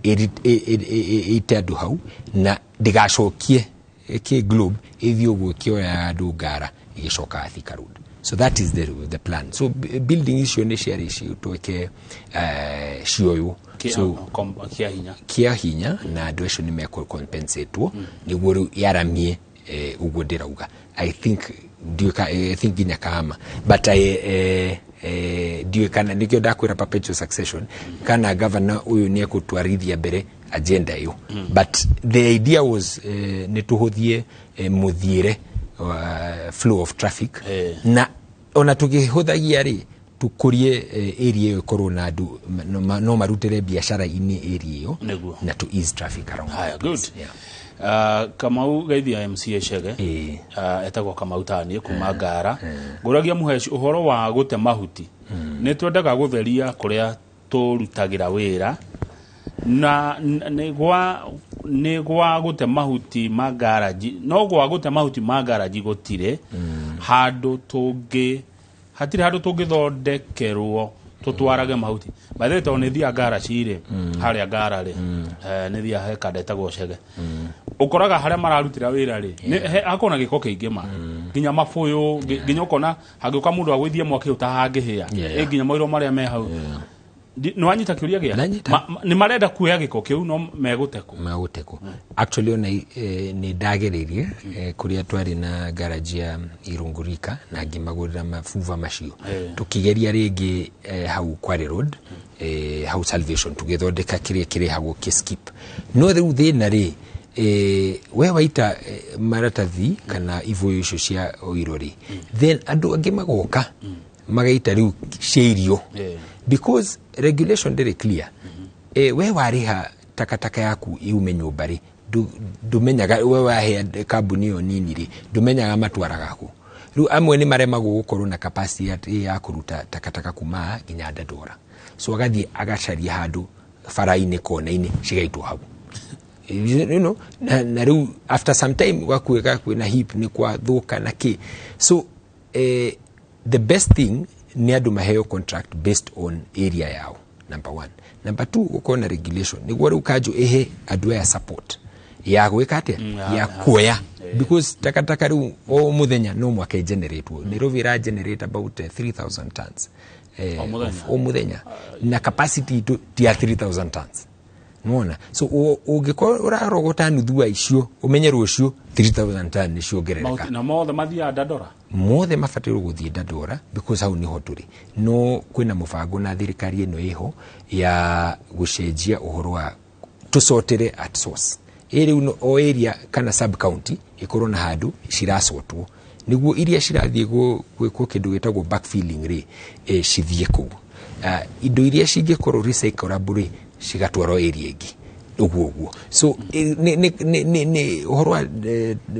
ĩite andũ hau na ndĩgacokie kĩ globe ĩthiĩ ũguo ĩkĩoya andũ Ngara ĩgĩcoka Thika Road. So that is the plan. So building icio nĩ ciarĩ cituĩke cioywo so kia hinya, na andũ acio nĩ mekũcompensatwo nĩguo rĩu yaramie ũguo ndĩrauga. I think I think nginya Kahama, but ndiũĩ kana nĩkĩo ndakwĩra perpetual succession, kana governor ũyũ nĩ ekũtwarithia mbere agenda ĩyo. But the idea was nĩ tũhũthie mũthiĩre, flow of traffic, na ona tũkĩhũthagia rĩ, tũkũrie area ĩyo ĩkorwo na andũ no marutĩre biacara-inĩ area ĩyo na to ease traffic around. Haya, good. Kamau geithia MCA Chege, etagwo Kamau Tanie kuma Ngara. Ngũragia Mũheci ũhoro wa gũte mahuti, nĩ twendaga gũtheria kũrĩa tũrutagĩra wĩra, na nĩ gwa gũte mahuti ma garaji, no gwa gũte mahuti ma garaji gũtirĩ handũ tũngĩ, hatirĩ handũ tũngĩthondekerwo tũtwarage mahuti. By the way, tondũ nĩ thiaga garaji rĩ, harĩa Ngara rĩ, nĩ thiaga he kanda ĩtagwo Chege, ũkoraga harĩa mararutĩra wĩra rĩ, hakoragwo na gĩko kĩingĩ ma, nginya mabũyũ, nginya ũkona hangĩũka mũndũ agũithie mwaki ũtahangĩhĩa, nginya maũiro marĩa me hau. Nĩ wanyita kĩũria gĩa nĩ marenda kuoya gĩko kĩu no megũtekwo. Actually ona nĩ ndagereirie kũrĩa twarĩ na garage ya Irungurika na ngĩmagũrĩra mabuba macio, tũkĩgeria rĩngĩ hau Kware Road, hau Salvation, tũgĩthondeka kĩrĩa kĩrehagwo kĩ skip. No rĩu thĩna rĩ, we waita maratathi kana ibũyũ icio cia ũiro rĩ, then andũ angĩ magoka magaita rĩu cia irio, because regulation ndĩrĩ clear. We warĩha takataka yaku yume nyũmba rĩ, ndũmenyaga we wahe kambuni ĩyo nini rĩ, ndũmenyaga matwaraga kũ. Rĩu amwe nĩ maremagwo gũkorwo na capacity ya kũruta takataka kuma nginya Dandora, so agathiĩ agacaria handũ bara-inĩ kona-inĩ cigaitwo hau, na rĩu after some time gwakuĩka kwĩna heap nĩ kwathũka na kĩ. So the best thing nĩ andũ maheo contract based on area yao, number one. Number two, gũkorwo na regulation nĩguo rĩu kanjũ ĩhe andũ aya support. Ya gwĩka atĩa? Ya kuoya, because takataka rĩu o mũthenya no mwaka ĩgeneratwo. Nairobi ĩra generate about 3000 tons O mũthenya? O mũthenya, na capacity itũ ti ya 3000 tons, nĩwona? So ũngĩkorwo ũrarogota nuthu wa icio, ũmenye rũciũ 3000 ton nĩ ciongerereka. Na mothe mathiaga Dandora? Mothe mabatairwo gũthiĩ Dandora, because hau niho tũrĩ. No kwĩna mũbango na thirikari ĩno ĩho ya gũcenjia ũhoro wa tũcotere at source. Ĩ rĩu o area kana sub county ĩkorwo na handũ ciracotwo, nĩguo iria cirathiĩ gwĩkwo kĩndũ gĩtagwo backfilling rĩ, cithiĩ kũu. Indo iria cingĩkorwo recyclable rĩ, cigatwarwo area ĩngĩ, ũguo ũguo. So nĩ ũhoro wa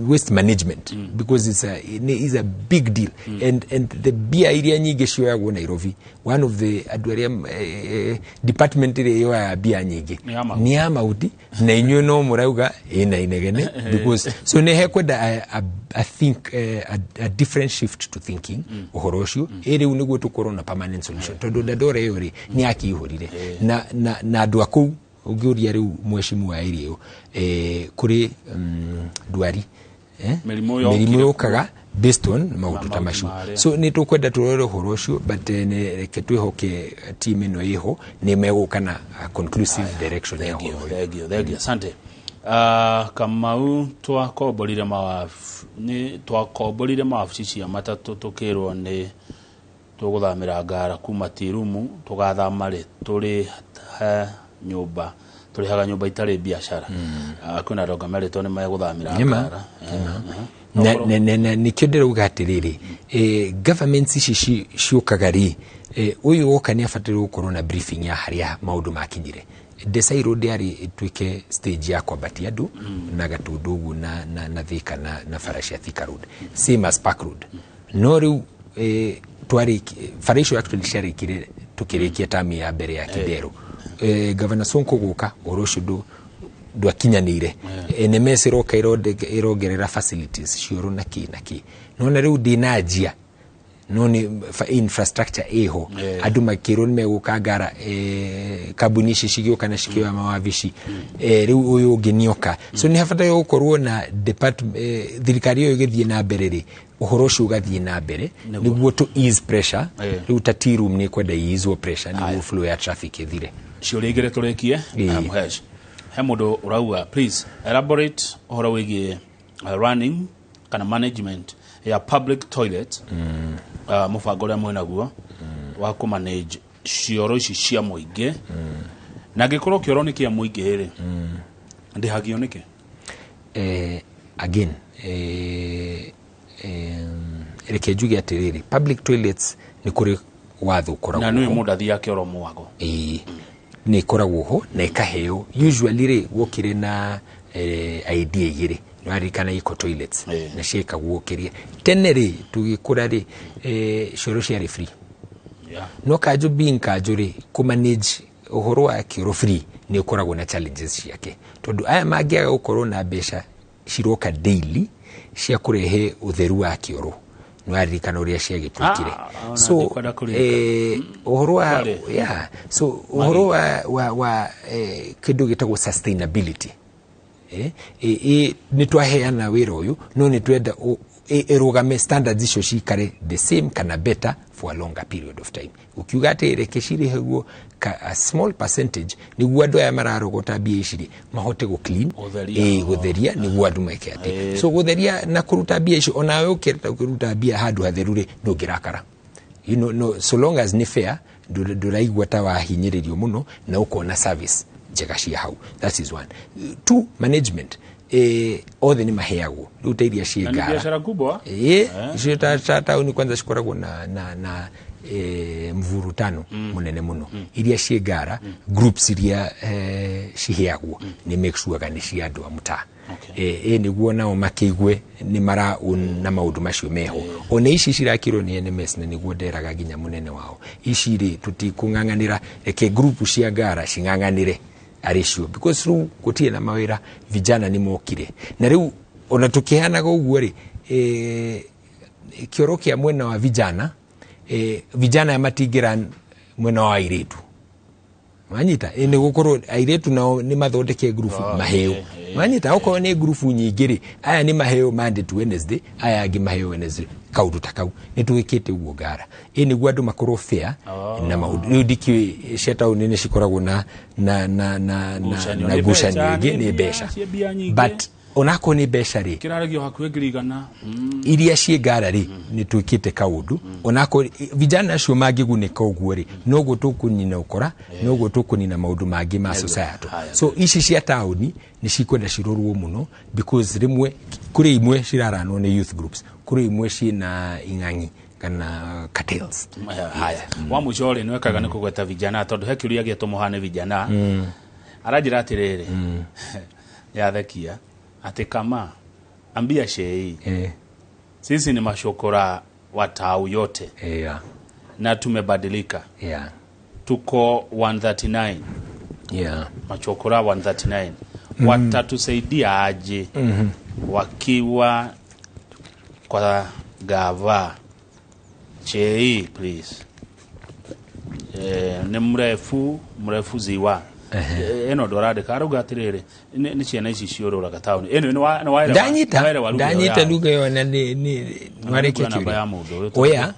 waste management, because it's a, is a big deal, and the bia iria nyingĩ cioyagwo Nairobi, one of the andũ arĩa department ĩrĩa yoyaga mbia nyingĩ Nĩ ya mahuti. Nĩ ya mahuti, na inyuĩ no mũrauga ĩna inegene, because so nĩ hekwenda I think a different shift to thinking ũhoro ũcio. Ĩ rĩu nĩguo tũkorwo na permanent solution, tondũ Dandora ĩyo rĩ nĩ yakĩihũrire na andũ a kũu. Ũngĩũria rĩu mheshimiwa area ĩyo, kũrĩ ndwari, Mĩrimũ yokire. Mĩrimũ yũkaga based on maũndũ ta Mahuti macio. marĩa. So nĩ tũkwenda tũrore ũhoro ũcio, but reke twĩhoke team ĩno ĩho nĩ megũka na a conclusive direction ya ũhoro ũyũ. Thank you, thank you, asante. Kamau, twakomborire mawab nĩ twakomborire mawabici cia matatũ, tũkĩrwo nĩ tũgũthamĩra Ngara kuma Tirumu. Tũgathama rĩ? Tũrĩ he nyũmba, tũrĩhaga nyũmba itarĩ biacara. Kwĩna andũ anga merĩtwo nĩ megũthamĩra Nĩma. Ngara. Na nĩkĩo ndĩrauga atĩrĩrĩ, governments ici ciũkaga rĩ, ũyũ woka nĩ abataire gũkorwo na briefing ya harĩa maũndũ makinyire. Desai Road yarĩ ĩtuĩke stage ya kwambatia andũ na Gatũndũ ũguo na Thika na bara cia Thika Road, same as Park Road. No rĩu twarĩ bara icio actually ciarĩkire tũkĩrĩkia tamu ya mbere ya Kidero. Governor Sonko gũka, ũhoro ũcio ndwakinyanĩire. NMS ĩroka ĩrongerera facilities cioro na kĩ na kĩ, nona rĩu ndĩnanjia no nĩ infrastructure ĩho. Andũ makĩrwo nĩ megũka Ngara, kambuni ici cigĩũka na cikĩoya mawabici. Rĩu ũyũ ũngĩ nĩoka, so nĩ habataire gũkorwo na thirikari ĩyo ĩgĩthiĩ na mbere rĩ, ũhoro ũcio ũgathiĩ na mbere nĩguo to ease pressure. Rĩu ta tea room nĩ kwenda ease pressure nĩguo flow ya traffic ĩthire. Ciũria igĩrĩ tũrĩkie. Mũhesh, he mũndũ ũrauga, please elaborate ũhoro wĩgiĩ running kana management ya public toilet, mũbango ũrĩa mwĩnaguo wa kũmanage cioro ici cia mũingĩ, na angĩkorwo kĩoro nĩ kĩa mũingĩ rĩ, ndĩhagio nĩkĩ? Again, reke njuge atĩrĩrĩ, public toilets nĩ kũrĩ watho ũkoragwo Na nĩ ho. mũndũ athiaga kĩoro mwago. Ĩĩ, nĩ ĩkoragwo ho na ĩkaheo. Usually rĩ, wokire na idea igĩrĩ, nĩwaririkana eco toilets na ciekagwo kĩrĩa tene rĩ, tũgĩkũra rĩ, cioro ciarĩ free. No kanjũ being kanjũ rĩ, kũmanage ũhoro wa kĩoro free nĩ ũkoragwo na challenges ciake, tondũ aya mangĩaga gũkorwo na mbeca ciroka daily cia kũrehe ũtheru wa kĩoro, nĩwaririkana ũrĩa ciagĩtuĩkire? Ah, ona So ndikwenda kũririkana. Ũhoro wa Kwarĩ. yeah, so ũhoro wa kĩndũ gĩtagwo sustainability, nĩ twaheana wĩra ũyũ, no nĩ twenda ĩrũgame, standards icio cikare the same kana better for a longer period of time. Ũkiuga atĩ reke cirĩhe guo a small percentage nĩguo andũ aya mararogota mbia ici rĩ mahote gũ clean. Gũtheria. Gũtheria nĩguo andũ meke atĩ so gũtheria na kũruta mbia icio, onawe ũkĩreta ũkĩruta mbia handũ hatheru rĩ, ndũngĩrakara, no, so long as nĩ fair, ndũraigua ta wahinyĩrĩrio mũno na ũkona service njega cia hau. That is one. Two, management, othe nĩ maheagwo rĩu ta iria ciĩ Na nĩ Ngara. biacara kubwa. Ĩ icio ta taũni kwanza cikoragwo na mvurutano mũnene mũno. Iria ciĩ Ngara, groups iria ciheagwo nĩ make sure nĩ cia andũ a mũtaa, nĩguo nao makĩigue nĩ mara own na maũndũ macio meho. Ona ici cirakirwo nĩ NMS, na nĩguo nderaga nginya mũnene wao, ici rĩ tũtikũng'ang'anĩra, reke group cia Ngara cing'ang'anĩre arĩ cio, because rĩu gũtirĩ na mawĩra, vijana nĩ mokire. Na rĩu ona tũkĩheanaga ũguo rĩ, kĩoro kĩa mwena wa vijana, vijana matingĩra mwena wa airĩtu, wanyita? Nĩ gũkorwo airĩtu nao nĩ mathondeke group maheo. Wanyita okorwo nĩ ngurubu nyingĩ rĩ, aya nĩ maheo Monday to Wednesday, aya angĩ maheo Wednesday, kaũndũ ta kau nĩ twĩkĩte ũguo Ngara ĩ nĩguo andũ makorwo fair na maũndũ. Rĩu ndikĩũĩ cia taũni nĩ cikoragwo na na na na na Ngucanio. na Nĩ ngucanio mbeca, ĩngĩ nĩ nĩ mbia, mbeca, ciĩ mbia nyingĩ. but onakorwo nĩ mbeca rĩ, Kĩrarĩgio hakuhĩ 100,000. Iria ciĩ Ngara rĩ, nĩ twĩkĩte kaũndũ onakorwo vijana acio mangĩgunĩka ũguo rĩ, noguo tũkũnina ũkora, noguo tũkũnina maũndũ mangĩ ma society. So ici cia taũni nĩ cikwenda cirorwo mũno, because rĩmwe kũrĩ imwe ciraranwo nĩ youth groups, kũrĩ imwe ciĩna ing'ang'i kana cartels. Haya, wa mũico rĩ, nĩ wekaga nĩ kũgweta vijana, tondũ he kĩũria gĩetwo mũhane vijana aranjĩra atĩrĩrĩ, yathekia atĩ kama ambia shei, sisi ni mashokora wa tau yote na tumebadilika, tuko 139, machokora 139, watatusaidia aje wakiwa kwa gava? Chei, please. Nĩ mrefu mrefu ziwa. Ĩno ndũrandĩka arauga atĩrĩrĩ, nĩ ciana ici ciũrũraga taũni ĩno nĩ Ndanyita. Waelewa lugha ĩyo Ndanyita yao? lugha ĩyo na nĩ nĩwarĩkia Namba ya kĩũria. mũndũ ũyũ. Oya,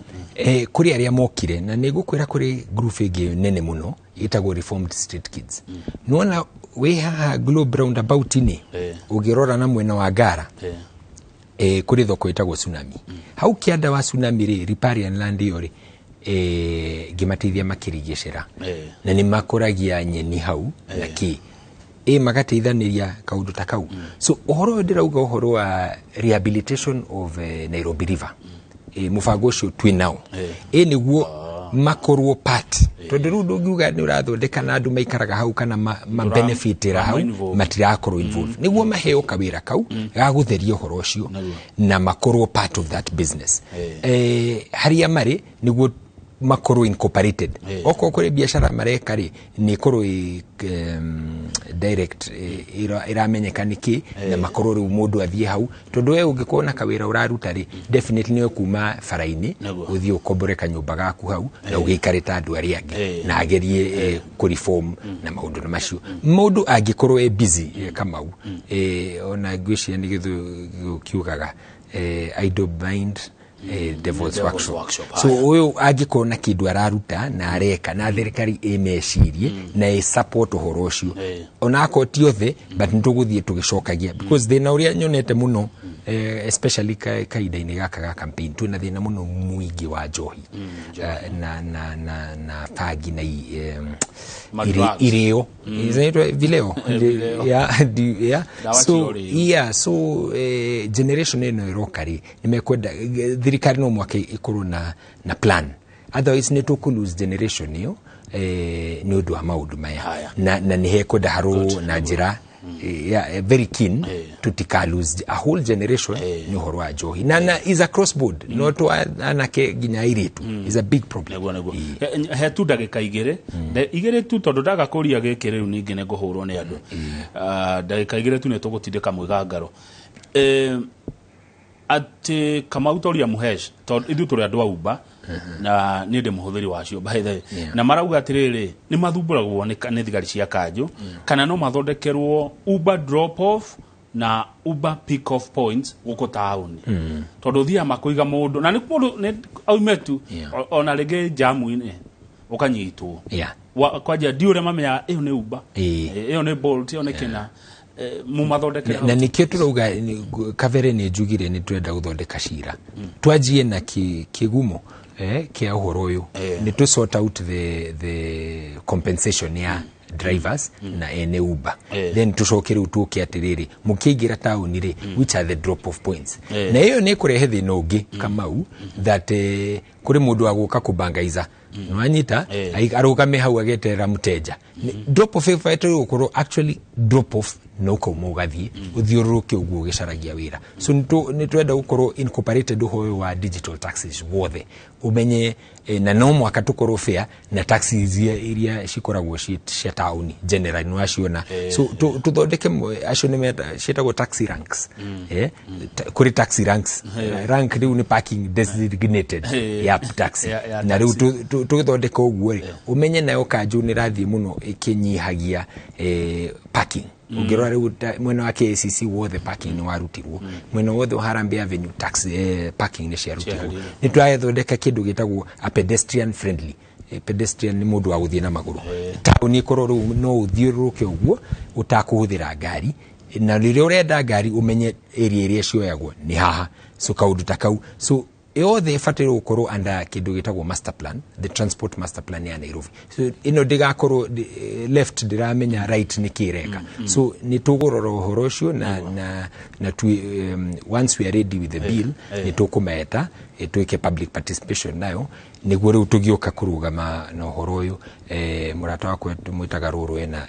kũrĩ arĩa mokire na nĩ ngũkwĩra kũrĩ group ĩngĩ nene mũno ĩtagwo Reformed Street Kids. Nĩwona wĩ haha Globe roundabout-inĩ, ũngĩrora na mwena wa Ngara, kũrĩ thoko ĩtagwo Tsunami. Hau kĩanda wa Tsunami rĩ, riparian land ĩyo rĩ, ngĩmateithia makĩrigicĩra na nĩ makũragia nyeni hau na kĩ ĩ magateithanĩria kaũndũ ta kau. So ũhoro ũyũ ndĩrauga, ũhoro wa rehabilitation of Nairobi River, mũbango ũcio twĩ nao ĩ nĩguo makorwo part, tondũ rĩu ndũngiuga nĩ ũrathondeka na andũ maikaraga hau kana ma benefitĩra hau Involved. Matirakorwo involved. Nĩguo maheo kawĩra kau ga gũtheria ũhoro ũcio na makorwo part of that business, harĩa marĩ nĩguo makorwo incorporated. Okorwo kũrĩ biacara mareka rĩ, nĩ ĩkorwo ĩ direct, ĩramenyeka nĩ kĩ na makorwo rĩu mũndũ athiĩ hau, tondũ we ũngĩkorwo na kawĩra ũraruta rĩ, definitely nĩ kuma bara-inĩ ũthiĩ ũkombore kanyũmba gaku hau na ũgĩikare ta andũ arĩa angĩ na agerie kũreform na maũndũ na macio. Mũndũ angĩkorwo e busy, Kamau, ona ngwĩciria nĩ gĩthũ kiugaga, idle mind, devil's Devil's workshop. Workshop, So haya. ũyũ angĩkorwo na kĩndũ araruta na areka na thirikari ĩmecirie na ĩ support ũhoro ũcio, onakorwo ti othe, but nĩ tũgũthiĩ tũgĩcokagia, because thĩna ũrĩa nyonete mũno, especially kahinda-inĩ gaka ga campaign, twĩna thĩna mũno mũingĩ wa njohi, na bangi na Ma drugs. Irĩo zinaitwa vileo. Vileo. Yeah, yeah. Dawa So cia ũrĩu. yeah, so generation ĩno ĩroka rĩ, nĩ mekwenda thirikari no mwaka ĩkorwo na plan, otherwise nĩ tũkũ lose generation ĩyo, nĩ ũndũ wa maũndũ maya, na nĩ hekwenda harwo na njĩra yeah, very keen tutika lose a whole generation nĩ ũhoro wa njohi na is across board, no to anake nginya airĩtu, is a big problem. Nĩguo he tu ndagĩka 2, 2 tu, tondũ ndaga kũria gĩkĩ rĩu ningĩ nĩ ngũhũrwo nĩ andũ. Ah, ndagĩka 2 tu nĩ tũgũtindĩka mwĩgangaro. Atĩ Kamau Toria Muhesh, tondũ ithuĩ tũrĩ andũ a Uber na niĩ ndĩ mũhũthĩri wacio, by the way, na marauga atĩrĩrĩ, nĩ mathumbũragwo nĩ thigari cia kanjũ, kana no mathondekerwo Uber drop off na Uber pick off points gũkũ taũni, tondũ thiaga makũiga mũndũ na nĩ mũndũ nĩ aume tu ona rĩngĩ jamu-inĩ ũkanyitwo. Kwanja ndi ũrĩa mamenyaga ĩyo nĩ Uber, ĩyo nĩ Bolt, ĩyo nĩ kĩna, mumathondekere. Na nikio turauga kabere nĩ njugire nĩ twenda gũthondeka cira, twanjie na kĩgumo kĩa ũhoro ũyũ, nĩ tũ sort out the compensation ya drivers na ene Uber, then tũcoke rĩu tũke atĩrĩrĩ, mũkĩingĩra taũni rĩ, which are the drop off points? Na ĩyo nĩ ĩkũrehe thĩna ũngĩ, Kamau, that kũrĩ mũndũ wa gũka kũbangaiza, nĩwanyita, arũgame hau ageterera mũteja. Drop off ĩbataire gũkorwo actually drop off na ũkauma ũgathiĩ ũthiũrũrũke ũguo ũgĩcaragia wĩra. So nĩ twenda gũkorwo incorporated ũhoro ũyũ wa digital taxes wothe ũmenye, na no mwaka tũkorwo fair na taxis iria cikoragwo cia taũni general, nĩ waciona. So tũthondeke acio nĩ ciĩtagwo taxi ranks. Kũrĩ taxi ranks. Rank rĩu nĩ parking designated. Ya taxi. Ya Na rĩu taxi. tũgĩthondeka ũguo rĩ, ũmenye nayo kanjũ nĩ ĩrathiĩ mũno ĩkĩnyihagia parking. Ũngĩrora rĩu mwena wa KCC wothe parking nĩ warutirwo, mwena wothe wa Harambee Avenue taxi parking nĩ ciarutirwo. Ciarutirwo. Nĩ tũrathondeka kĩndũ gĩtagwo a pedestrian friendly. Pedestrian nĩ mũndũ wa gũthiĩ na magũrũ. Taũni ĩkorwo rĩu no ũthiũrũrũke ũguo ũtakũhũthĩra ngari, na rĩrĩa ũrenda ngari ũmenye area ĩrĩa cioyagwo nĩ haha. So kaũndũ ta kau, so yothe ĩbataire gũkorwo under kĩndũ gĩtagwo master plan, the transport master plan ya Nairobi. So ĩno ndĩgakorwo left ndĩramenya right nĩ kĩ ĩreka. So nĩ tũgũrora ũhoro ũcio na once we are ready with the bill, nĩ tũkũmeta twĩke public participation nayo, nĩguo rĩu tũgĩũka kũrũgama na ũhoro ũyũ. Mũrata wakwa tũmwĩtaga Rũrũ, ena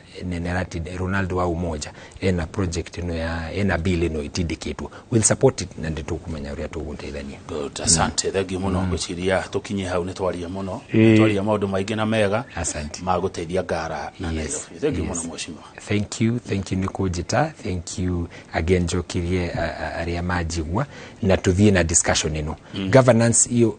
Ronaldo wa Umoja, ena project ĩno ya ena bill ĩno ĩtindĩkĩtwo. We'll support it na nĩ tũkũmenya ũrĩa tũgũteithania. Good, asante, thank you mũno. Ngwĩciria tũkinye hau nĩ twaria mũno. Twaria maũndũ maingĩ na mega Asante. ma gũteithia Ngara na Nairobi. Thank you mũno, mheshimiwa. Thank you, thank you nĩ kũnjĩta. Thank you again. Njokirie arĩa manjigua na tũthiĩ na discussion ĩno. Governance iyo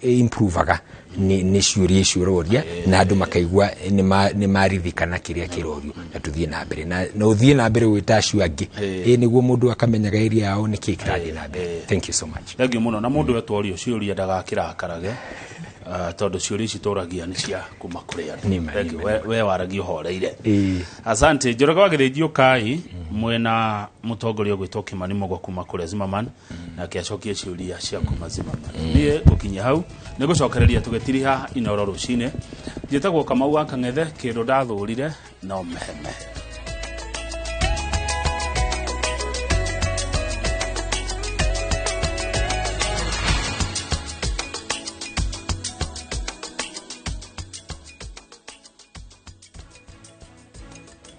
improvaga nĩ ciũria icio ũroria na andũ makaigua nĩ marithikana kĩrĩa kĩrorio, na tũthiĩ na mbere na ũthiĩ na mbere gwĩta acio angĩ, ĩ nĩguo mũndũ akamenyaga area yao nĩkĩ kĩrathiĩ na mbere. Thank you so much. Thank you mũno. Na mũndũ wetworio ciũria ndagakĩrakarage, tondũ ciũria ici tũragia nĩ cia kuma kũrĩ andũ. Nĩma, Thank you. nĩma. We waragia ũhoreire. Asante. Njoroge wa Gĩthĩnji Ũkai mwena mũtongoria ũgwĩtwo Kimani Mũgwa kuma kũrĩa Zimmerman, nake acokie ciũria cia kuma Zimmerman. Niĩ ngũkinyia hau nĩ gũcokereria tũgĩtiriha Inoro rũcinĩ. Njĩtagwo Kamau wa Kang'ethe, kĩndũ ndathũrire no meheme.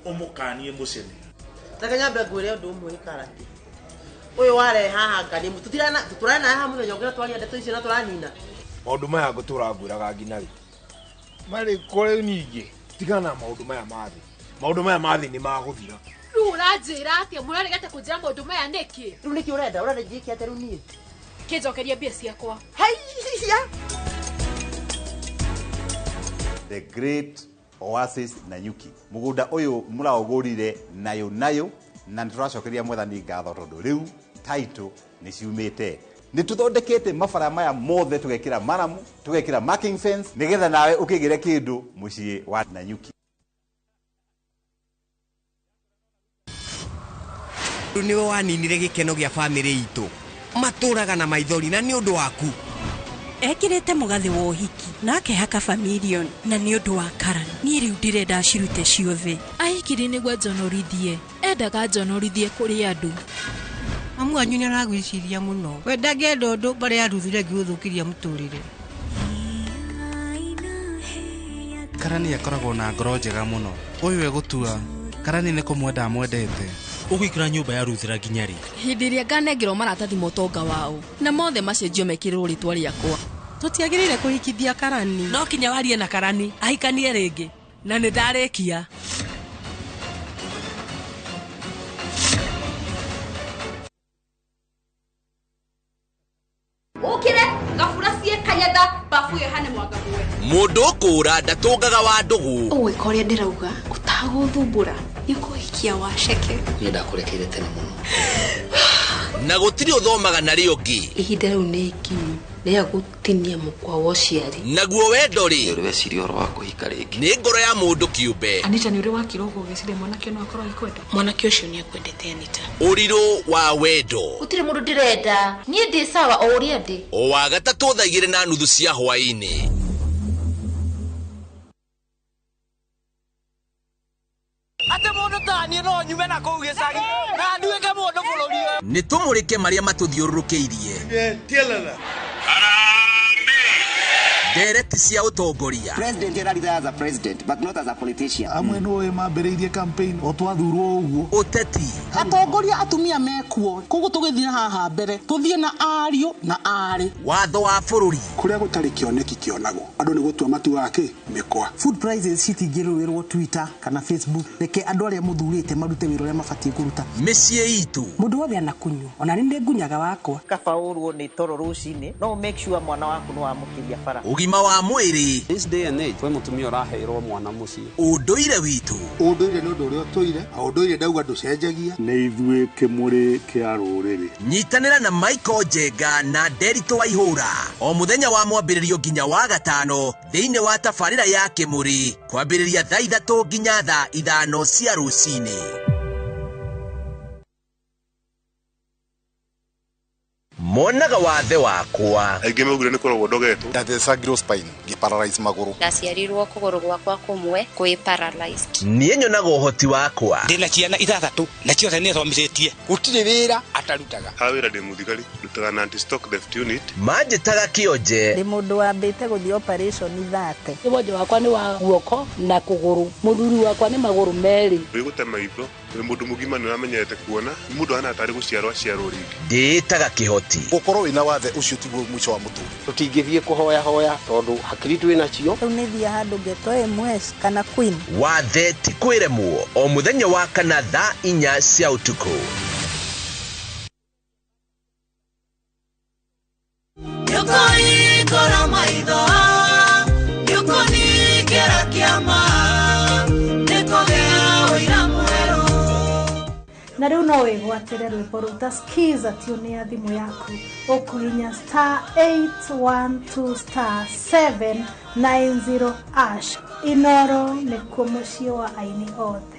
Ũmũkanie mũcene. Reke nyambe ngwĩre ũndũ ũmwe, karati ũyũ warehe haha ngani tũtirana tũrana haha mũthenya ũngĩ na twaria ndeto icio na tũranina. Maũndũ maya ngũtũra ngwĩraga nginya rĩ marĩ kũrĩ ningĩ tigana na maũndũ maya ma thĩ. Maũndũ maya ma thĩ nĩ magũthira. Rĩu ũranjĩra atĩa? Mũraregete kũnjĩra maũndũ maya nĩkĩ? Rĩu nĩkĩ ũrenda? Ũrenda njĩke atĩa rĩu niĩ? Kĩnjokerie mbia ciakwa. Haiya. The Great Oasis Nanyuki, mũgũnda ũyũ mũraũgũrire nayo nayo, na nĩ tũracokeria mwathani ngatho tondũ rĩu title nĩ ciumĩte. Nĩ tũthondekete mabara maya mothe, tũgekĩra maramu, tũgekĩra marking fence, nĩgetha nawe ũkĩgĩre kĩndũ mũciĩ wa Nanyuki. Nĩwe waninire gĩkeno gĩa bamĩrĩ itũ, matũraga na maithori na nĩ ũndũ waku. Ekĩrĩte mũgathĩ wa ũhiki na akehaka bamirioni na nĩ ũndũ wa Karan. Niĩ rĩu ndĩrenda acirute ciothe. Ahikire nĩguo njonorithie, endaga njonorithie kũrĩ andũ. Mamu wanyu nĩ aragwĩciria mũno. We ndangĩenda ũndũ mbarĩ ya Ruth ĩngĩgũthũkĩria mũtũrĩre. Karani akoragwo na ngoro njega mũno. Ũyũ egũtua Karani nĩ kũmwenda amwendete. Ũgũikara nyũmba ya Ruth nginya rĩ? Hĩndĩ ĩrĩa nganengerwo maratathi ma ũtonga wao na mothe macenjio mekĩrĩrwo rĩtwa rĩakwa. Tũtiagĩrĩire kũhikithia Karani. No kinya warie na Karani ahikanie rĩngĩ na nĩ ndarĩkia. Ũkĩre gabura ciĩ kanyatha babu ĩyo ĩhane mwanga muwe. Mũndũ ũkũra ndatũngaga wa ndũgũ. Ũgwĩka ũrĩa ndĩrauga ũtagũthumbũra nĩ ũkũhikia waceke. Niĩ ndakũrekeire tene mũno. Na gũtirĩ ũthomaga na rĩo ũngĩ. Ihinda rĩu nĩ ikinyu rĩa gũtinia mũkwa wa ũciari. Naguo wendo rĩ, Nĩ weciria ũhoro wa kũhika rĩngĩ. Nĩ ngoro ya mũndũ kĩũmbe. Anita, nĩ ũrĩ wakira ũguo ũgĩciria mwanake no akorwo agĩkwenda? Mwanake ũcio nĩ akwendete Anita. Ũrirũ wa wendo. Gũtirĩ mũndũ ndĩrenda, niĩ ndĩ sawa o ũrĩa ndĩ. O wa gatatũ thaa 2:30 cia hwaĩ-inĩ. Atĩ mũndũ ta niĩ no nyume na kũu gĩcagi na nduĩke mũndũ bũrũri ũyũ. Nĩ tũmũrĩke marĩa matũthiũrũrũkĩirie. Ndereti cia ũtongoria. President ararira as a president but not as a politician. Amwe nĩ mambĩrĩirie campaign o twathurwo ũguo. Ũteti. Atongoria atumia mekuo koguo tũgĩthiĩ haha mbere tũthiĩ na ariũ na aarĩ. Watho wa bũrũri. Kũrĩa gũtarĩ kĩoneki kĩonagwo andũ nĩ gũtua matuaga kĩ mĩkwa. Food prices citingĩrũĩrwo Twitter kana Facebook, reke andũ arĩa mũthurĩte marute wĩra ũrĩa mabatiĩ kũruta. Mĩciĩ itũ. Mũndũ wothe anakunywo ona nĩ nĩ ngunyaga wakwa. Kaba ũrwo nĩ toro rũcinĩ no make sure mwana waku nĩ wamũkĩria bara. Ũgima wa mwĩrĩ. This day and age kwĩ mũtumia ũraheirwo mwana mũciĩ. Ũndũire witũ. Ũndũire nĩ ũndũ ũrĩa ũtũire na ũndũire ndauga ndũcenjagia. Nĩ ithuĩ kĩmũrĩ kĩa rũrĩrĩ. Nyitanĩra na Michael Njenga na Nderitu Waihũra o mũthenya wa mwambĩrĩrio nginya wa gatano thĩinĩ wa tabarĩra ya Kĩmũrĩ kwambĩrĩria thaa 3 nginya thaa 5 cia rũcinĩ. Monaga wathe wakwa. Aingĩ maugire nĩ kũrogwo ndogetwo. Ndathecangirwo spine ngĩparalyze magũrũ. Ndaciarirwo kũgũrũ gwakwa kũmwe kwĩ paralyzed. Niĩ nyonaga ũhoti wakwa. Ndĩna ciana 6 na ciothe nĩ thomithĩtie. Gũtirĩ wĩra atarutaga. Ha wĩra ndĩ mũthigari, ndutaga na anti stock theft unit. Manjĩtaga kĩonje. Ndĩ mũndũ wambĩte gũthiĩ operation 30. Wonje wakwa nĩ wa guoko na kũgũrũ. Mũthuri wakwa nĩ magũrũ merĩ. Wĩgũte maitho, wĩ mũndũ mũgima nĩ ũramenyete kuona, mũndũ ahana tarĩ gũciarwo aciarwo rĩngĩ. Ndĩĩtaga kĩhoti. Gũkorwo wĩna wathe ũcio tiguo mũico wa mũtũrĩre. Tũtingĩthiĩ kũhoya hoya tondũ hakiri twĩ nacio. Rĩu nĩ thiĩ handũ ngetwo MS kana Queen. Wathe ti kwĩremwo o mũthenya wa kana thaa 4 cia ũtukũ. Nĩũkũhingũra maitho, nĩũkũningĩra kĩama, nĩkũgĩa ũira mwerũ. Na rĩu no wĩgwatĩre rwĩmbo rũu ta skiza tune ya thimũ yaku ũkũhinya star 812 star 790 ash. Inoro nĩkuo mũciĩ wa aini othe.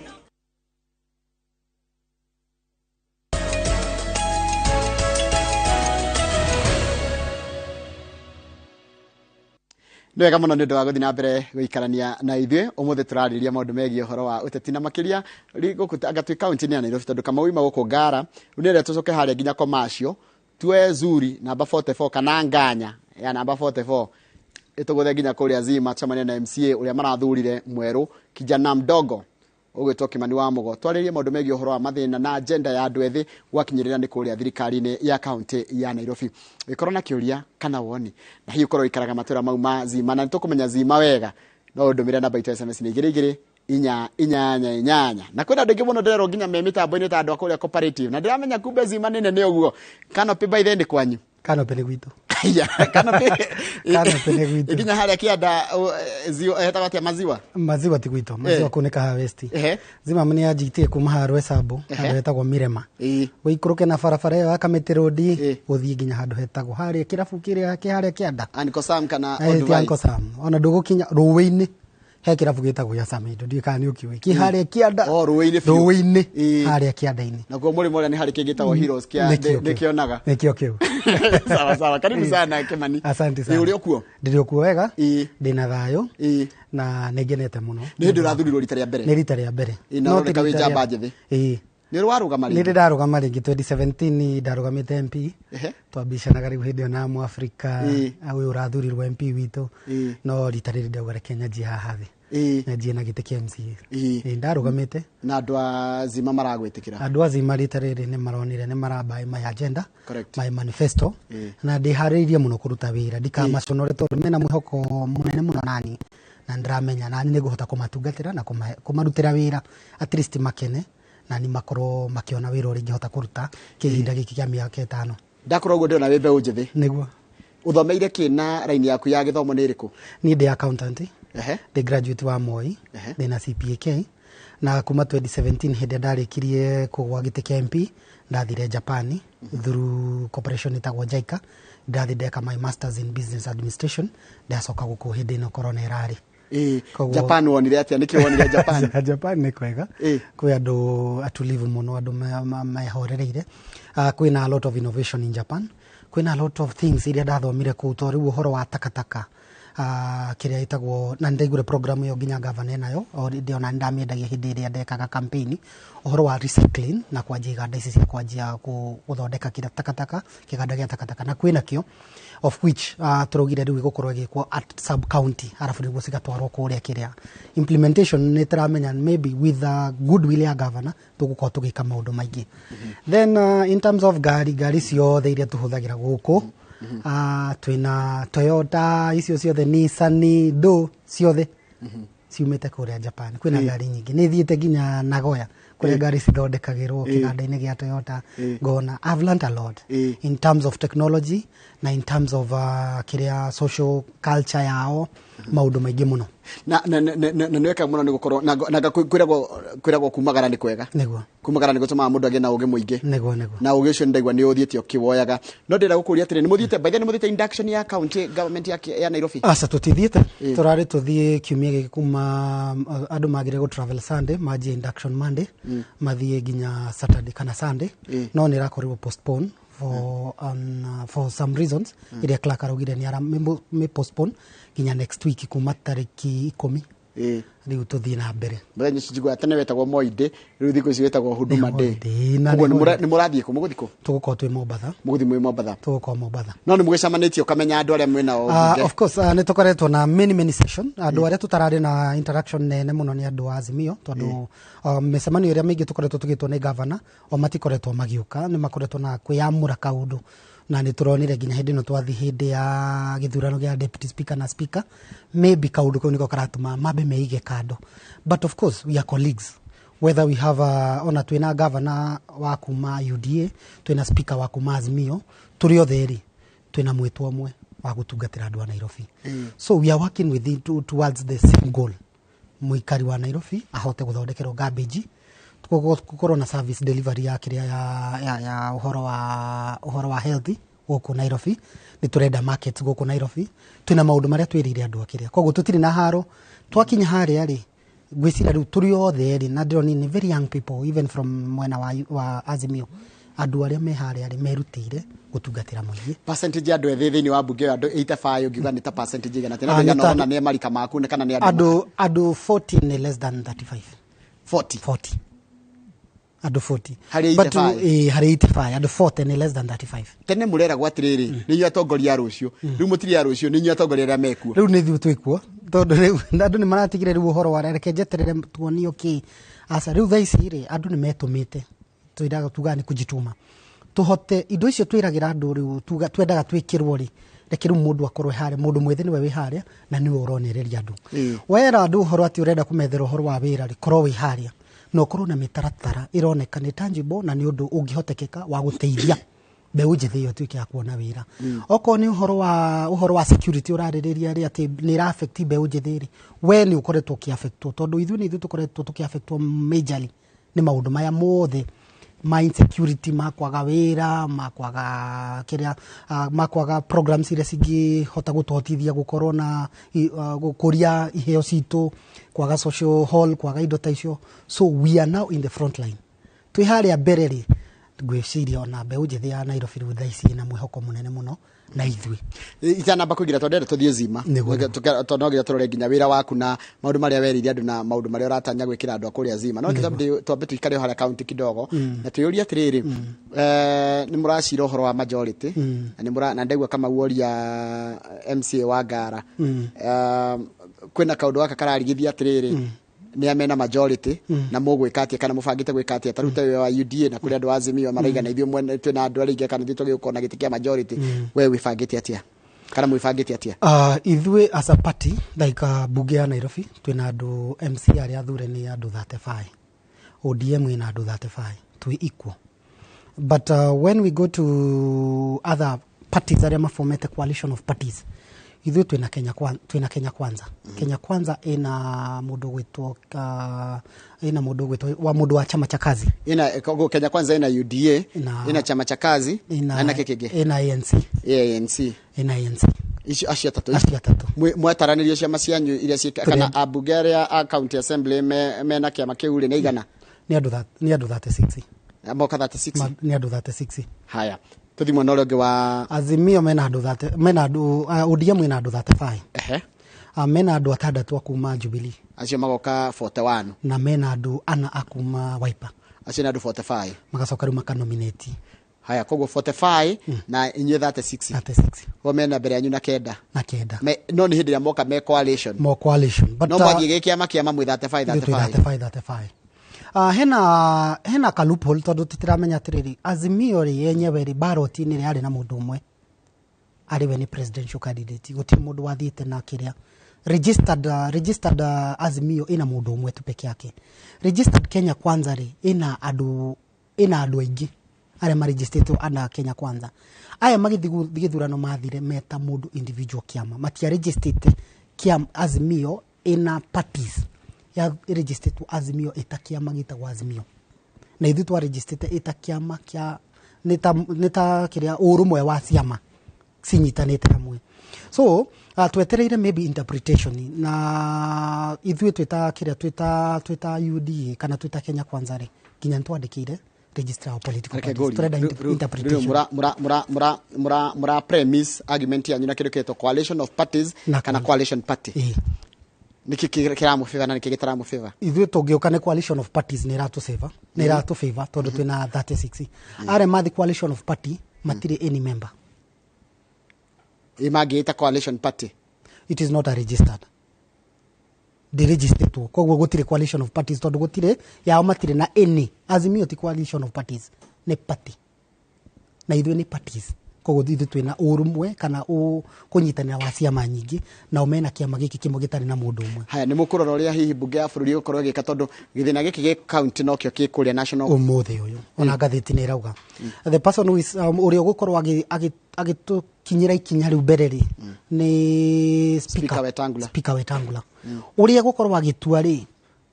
Nĩ wega mũno nĩ ũndũ wa gũthiĩ na mbere gũikarania na ithuĩ ũmũthĩ tũrarĩrĩria maũndũ megiĩ ũhoro wa ũteti na makĩria gũkũ anga twĩ kaunti-inĩ ya Nairobi tondũ Kamau ima gũkũ Ngara rĩu nĩ ĩrĩa tũcoke harĩa nginya Commercial tuoe Zuri namba 44 kana Nganya ya namba 44 ĩtũgũthe nginya kũrĩa Zima tũcemanie na MCA ũrĩa marathurire mwerũ kijana mdogo ũgwĩtwo Kimani wa Mugo twarĩrie maũndũ megiĩ ũhoro wa mathĩna na agenda ya andũ ethĩ gwakinyĩrĩra nĩ kũrĩa thirikari-inĩ ya kaunti ya Nairobi. Ũngĩkorwo na kĩũria kana woni na hihi ũkorwo ũikaraga matũra mau ma Zima na nĩtũkũmenya Zima wega no ũndũmĩre namba itũ SMS nĩ 2 2 4 8 8 na kwĩna andũ aingĩ mũno ndĩrerwo nginya me mĩtambo-inĩ ta andũ a kũrĩa cooperative na ndĩramenya kumbe Zima nĩ nene ũguo. Canopy by the nĩ kwanyu? Canopy nĩ gwitũ. Canopy Canopy nĩ gwitũ. Nginya harĩa kĩanda hetagwo atĩa maziwa? Maziwa ti gwitũ, maziwa kũu nĩ Kahawa West. Zima nĩ yanjigĩtie kuma haha Rwesambu handũ hetagwo Mirema. Ũikũrũke na barabara ĩyo ya Kamĩtĩ Road ũthiĩ nginya handũ hetagwo harĩa kĩrabu kĩrĩa kĩ harĩa kĩanda. Uncle Sam kana Ti Olduvai? Uncle Sam. Ona ndũgũkinya rũĩ-inĩ he kĩrabu gĩtagwo gĩa Samido ndiũĩ kana nĩ ũkĩũĩ kĩ harĩa kĩanda. O rũĩ-inĩ biũ. Rũĩ-inĩ harĩa kĩanda-inĩ. Nakuo mũrĩmo ũrĩa nĩ harĩ kĩngĩ gĩtagwo Heroes kĩa Nĩkĩo kĩu. ndĩkĩonaga. Nĩkĩo kĩu. Sawa sawa, karibu sana Kimani. Asante sana. Ĩ ũrĩ okuo? Ndĩrĩ okuo wega. Ndĩna thayũ. Na nĩ ngenete mũno. Nĩ hĩndĩ ũrathurirwo rita rĩa mbere? Nĩ rita rĩa mbere. Ĩ, na No ti ũroneka wĩ rita rĩa- njamba njĩthĩ. Ĩ. Nĩ ũrĩ warũgama rĩngĩ? Nĩ ndĩ ndarũgama rĩngĩ 2017 ndarũgamĩte MP. Twambicanaga rĩu hĩndĩ ĩyo na Mũafrika ũyũ ũrathurirwo MP witũ. No rita rĩrĩ ndauga reke nyanjie haha thĩ. Nyanjie na gĩtĩ kĩa MCA. Ĩ, ndarũgamĩte. Na andũ a Zima maragwĩtĩkĩra? Andũ a Zima rita rĩrĩ nĩ maronire nĩ marambae my agenda, Correct. my manifesto na ndĩharĩrĩirie mũno kũruta wĩra ndikamaconore tondũ mena mwĩhoko mũnene mũno nani na ndĩramenya nani nĩngũhota kũmatungatĩra na kũmarutĩra wĩra at least makene na ni makorwo makĩona wĩra ũrĩa ingĩhota kũruta kĩhinda gĩkĩ kĩa mĩaka 5. Ndakorwo ũguo ndĩrona wĩ mbeũ njĩthĩ. Nĩguo. Ũthomeire kĩ na raini yaku ya gĩthomo nĩ ĩrĩkũ? Niĩ ndĩ accountant. Ndĩ graduate wa Moi, ndĩ na CPAK na kuma 2017 hĩndĩ ĩrĩa ndarĩkirie kũgũa gĩtĩ kĩa MP ndathire Japan through corporation ĩtagwo JICA ndathi ndeka my masters in business administration ndacoka gũkũ hĩndĩ ĩno corona ĩrarĩ. Japan wonire atĩa? Nĩkĩ wonire Japan? Japan nĩ kwega. Kwĩ andũ atulivu mũno, andũ mehorereire. Kwĩna a lot of innovation in Japan. Kwĩna a lot of things iria ndathomire kũu to rĩu ũhoro wa takataka. Kĩrĩa ĩtagwo na nĩndaiguire program ĩyo nginya gavana enayo already, ona nĩndamĩendagia hĩndĩ ĩrĩa ndekaga campaign, ũhoro wa recycling na kwanjia iganda ici cia kwanjia gũthondeka kĩrĩa takataka, kĩganda gĩa takataka na kwĩna kĩo, of which tũraugire rĩu ĩgũkorwo ĩgĩkwo at sub county, arabu nĩguo cigatwarwo kũrĩa kĩrĩa implementation. Nĩ tũramenya maybe with the goodwill ya governor tũgũkorwo tũgĩka maũndũ maingĩ. Then in terms of ngari, ngari ciothe iria tũhũthagĩra gũkũ, twĩna Toyota, icio ciothe, Nissan, ndo ciothe ciumĩte kũrĩa Japan. Kwĩna ngari nyingĩ, nĩ thiĩte nginya Nagoya kũrĩa ngari cithondekagĩrwo, kĩganda-inĩ gĩa Toyota, ngona I've learned a lot in terms of technology na in terms of kĩrĩa social culture yao, maũndũ maingĩ mũno. Na nĩ weka mũno nĩ gũkorwo na kwĩragwo kumagara nĩ kwega. Nĩguo. Kumagara nĩ gũtũmaga mũndũ agĩe na ũgĩ mũingĩ. Nĩguo. Na ũgĩ ũcio nĩ ndaigua nĩ ũthiĩte ũkĩwoyaga, no ndĩrenda gũkũria atĩrĩ, nĩ mũthiĩte, by the way, nĩ mũthiĩte induction ya county government ya Nairobi? Aca, tũtithiĩte. Tũrarĩ tũthiĩ kiumia gĩkĩ kuma andũ magĩrĩire gũ travel Sunday, manjie induction Monday, mathiĩ nginya Saturday kana Sunday, no nĩ ĩrakorirwo postpone for some reasons iria clerk araugire nĩ ara mĩ postpone nginya next week kuma tarĩki 10. Rĩu tũthiĩ na mbere. Mũthenya ũcio njiguaga tene wetagwo Moi Day, rĩu thikũ ici wĩtagwo Huduma Day. Na Koguo nĩ nĩ mũrathiĩ kũ, mũgũthiĩ kũ? Tũgũkorwo twĩ Mombatha. Mũgũthiĩ mwĩ Mombatha? Tũgũkorwo Mombatha. No nĩ mũgĩcemanĩtie ũkamenya andũ arĩa mwĩ nao mbunge? Of course, nĩ tũkoretwo na many many session. Andũ arĩa tũtararĩ na interaction nene mũno nĩ andũ a Azimio, tondũ mĩcemanio ĩrĩa mĩingĩ tũkoretwo tũgĩtwo nĩ governor, o matikoretwo magĩũka, nĩ makoretwo na kwĩyamũra kaũndũ, na nĩ tũronire nginya hĩndĩ ĩno twathiĩ hĩndĩ ya gĩthurano gĩa deputy speaker na speaker, maybe kaũndũ kau nĩko karatũma mambe meige kando. But of course we are colleagues, whether we have ona twĩna governor wa kuma UDA, twĩna speaker wa kuma Azimio, tũrĩ othe rĩ twĩna mwĩtwo ũmwe wa gũtungatĩra andũ a Nairobi. So we are working with it towards the same goal, mũikari wa Nairobi ahote gũthondekerwo garbage, gũkorwo na service delivery ya kĩrĩa ya ũhoro wa health gũkũ Nairobi. Nĩ tũrenda markets gũkũ Nairobi. Twĩna maũndũ marĩa twĩrĩire andũ a kĩrĩa, koguo tũtirĩ na haro. Twakinya harĩa rĩ, ngwĩciria rĩu tũrĩ othe rĩ, na ndĩrona nĩ very young people, even from mwena wa Azimio, andũ arĩa me harĩa rĩ merutĩire gũtungatĩra mũingĩ. Percentage ya andũ ethĩ thĩinĩ wa mbunge ĩyo, andũ 85, ũngiuga nĩ ta percentage igana atĩa? Ah, na nĩ ta- ũrona nĩ marika maku kana nĩ andũ Andũ 40 nĩ less than 35. 40? 40, andũ 40. Harĩ But, 85? harĩ 85, andũ 40 nĩ less than 35. Tene mũreragwo atĩrĩrĩ, nĩ inyuĩ atongoria a rũciũ. Rĩu mũtirĩ a rũciũ, nĩ inyuĩ atongoria arĩa mekuo. Rĩu nĩ ithuĩ twĩkuo, tondũ rĩu andũ nĩ maratigire rĩu ũhoro wa reke njeterere tuonio kĩ. Aca, rĩu thaa ici rĩ andũ nĩ metũmĩte, twĩraga tugaga nĩ kujituma tũhote indo icio twĩragĩra andũ. Rĩu twendaga twĩkĩrwo rĩ, reke rĩu mũndũ akorwo harĩa, mũndũ mwĩthĩ nĩwe wĩ harĩa na nĩwe ũronereria andũ. Wera andũ ũhoro atĩ ũrenda kũmethera ũhoro wa wĩra rĩ, korwo wĩ harĩa na ũkorwo na mĩtaratara ĩroneka nĩ tangible na nĩ ũndũ ũngĩhotekeka wa gũteithia mbeũ njĩthĩ ĩyo ĩtuĩke ya kuona wĩra. Okorwo nĩ ũhoro wa security ũrarĩrĩria rĩ, atĩ nĩ ĩra affect mbeũ njĩthĩ rĩ, we nĩ ũkoretwo ũkĩ-affectwo, tondũ ithuĩ nĩ ithuĩ tũkoretwo tũkĩ-affectwo majorly nĩ maũndũ maya mothe ma insecurity, ma kwaga wĩra, ma kwaga kĩrĩa, ma kwaga programs iria cingĩhota gũtũhotithia gũkorwo na gũkũria iheo citũ, kwaga social hall, kwaga indo ta icio. So we are now in the front line, twĩ harĩa mbere rĩ. Ngwĩciria ona mbeũ njĩthĩ ya Nairobi rĩu thaa ici ĩna mwĩhoko mũnene mũno na ithuĩ. Itanamba kũingĩra, tondũ ndĩrenda tũthiĩ zima. Tondũ no nginya tũrore nginya wĩra waku na maũndũ marĩa werĩire andũ na maũndũ marĩa ũratanya gwĩkĩra andũ a kũrĩa zima, no twambe tũikare o harĩa kaunti kidogo na twĩyũrie atĩrĩrĩ, nĩ mũracira ũhoro wa majority na nĩ mũra na ndaigua Kamau oria MCA wa Ngara. Kwĩna kaũndũ gaka kararigithia atĩrĩrĩ, nĩ a mena majority na mũgwĩka atĩa kana mũbangĩte gwĩka atĩa? Ta rĩu ta ũyũ wa UDA na kũrĩ andũ a Azimio maraiga na ithuĩ mwene twĩna andũ arĩa aingĩ kana ithuĩ twagĩrĩirwo na gĩtĩ kĩa majority. We wĩbangĩte atĩa kana mwĩbangĩte atĩa? Ithuĩ as a party, like bunge ya Nairobi, twĩna andũ MC arĩa athure nĩ andũ 35, ODM ĩna andũ 35, twĩ equal. But when we go to other parties arĩa mafomete coalition of parties, ithuĩ twĩna Kenya Kwanza. Kenya Kwanza ĩna mũndũ gwĩtwo ĩna mũndũ gwĩtwo wa mũndũ wa chama cha kazi. Ina koguo Kenya Kwanza ina UDA, ina chama cha kazi na ina kĩ kĩngĩ? Ĩna ANC. ANC. Ĩna ANC. Icio acio atatũ. Acio atatũ. Mwataranĩrio ciama cianyu iria ciĩ kana ambunge arĩa a county assembly mena kĩama kĩu rĩ nĩ igana? Nĩ andũ 36. Moka 36? Nĩ andũ 36. Haya. Tũthiĩ mwena ũrĩa ũngĩ wa Azimio mena andũ 30, mena andũ ODM ĩna andũ 35. Ehe. Mena andũ atandatũ a kuma Jubilee. Acio magoka 41. Na mena andũ ana a kuma Wiper. Acio nĩ andũ 45. Magacoka rĩu makanominate. Haya, koguo 45 na inyuĩ 36. 36. O mena mbere yanyu na kenda. Na kenda. No nĩ hĩndĩ ĩrĩa moka me coalition. Mo coalition. But, no mwathiĩ gĩ kĩama kĩama mwĩ 35 ithuĩ twĩ 35. 35 35. Hena ka loophole tondũ tũtiramenya atĩrĩrĩ, Azimio rĩ yenyewe rĩ ballot-inĩ rĩ yarĩ na mũndũ ũmwe arĩ we nĩ presidential candidate, gũtirĩ mũndũ wathiĩte na kĩrĩa registered Azimio ĩna mũndũ ũmwe tu peke yake. Registered Kenya Kwanza rĩ ĩna andũ aingĩ arĩa marejistĩtwo under Kenya Kwanza. Aya magĩthiĩ gĩthurano mathire meta mũndũ individual kĩama, matiarejistĩte kĩa Azimio ĩna parties ya registered Azimio ĩta kĩama gĩtagwo Azimio, na ithuĩ twarejistĩte ĩta kĩama kĩa nĩ ta kĩrĩa ũrũmwe wa ciama cinyitanĩte hamwe. So twetereire maybe interpretation na ithuĩ twĩta kĩrĩa twĩta UDA kana twĩta Kenya Kwanza rĩ nginya nĩtwandĩkĩire registrar of political parties turenda interpretation. Mura premise argument yanyu na kĩndũ kĩtwo coalition of parties kana coalition party. Nĩkĩ kĩramũfavor na nĩkĩ gĩtaramũfavor? Ithuĩ tũngĩũka nĩ coalition of parties nĩ ĩratũsavor, nĩ ĩratũfavor tondũ twĩna 36. Arĩa mathi coalition of party matirĩ any member. Ĩ mangĩĩta coalition party? It is not a registered. Ndĩrĩgistĩtwo, koguo gũtirĩ coalition of parties tondũ gũtirĩ yao, matirĩ na any. Azimio ti coalition of parties, nĩ party. Na ithuĩ nĩ parties. Koguo ithuĩ twĩna ũrũmwe kana kũnyitanĩra wa ciama nyingĩ, nao mena kĩama gĩkĩ kĩmwe gĩtarĩ na mũndũ ũmwe. Haya, nĩ mũkũrora ũrĩa hihi mbunge ya bũrũri ĩgũkorwo ĩgĩka tondũ gĩthĩna gĩkĩ gĩ county nokĩo kĩ kũrĩa national ũmũthĩ ũyũ ona ngathĩti nĩ ĩrauga the person who is ũrĩa ũgũkorwo agĩtũkinyĩra ikinya rĩu mbere rĩ nĩ Speaker Wetangula. Speaker Wetangula. Ũrĩa egũkorwo agĩtua rĩ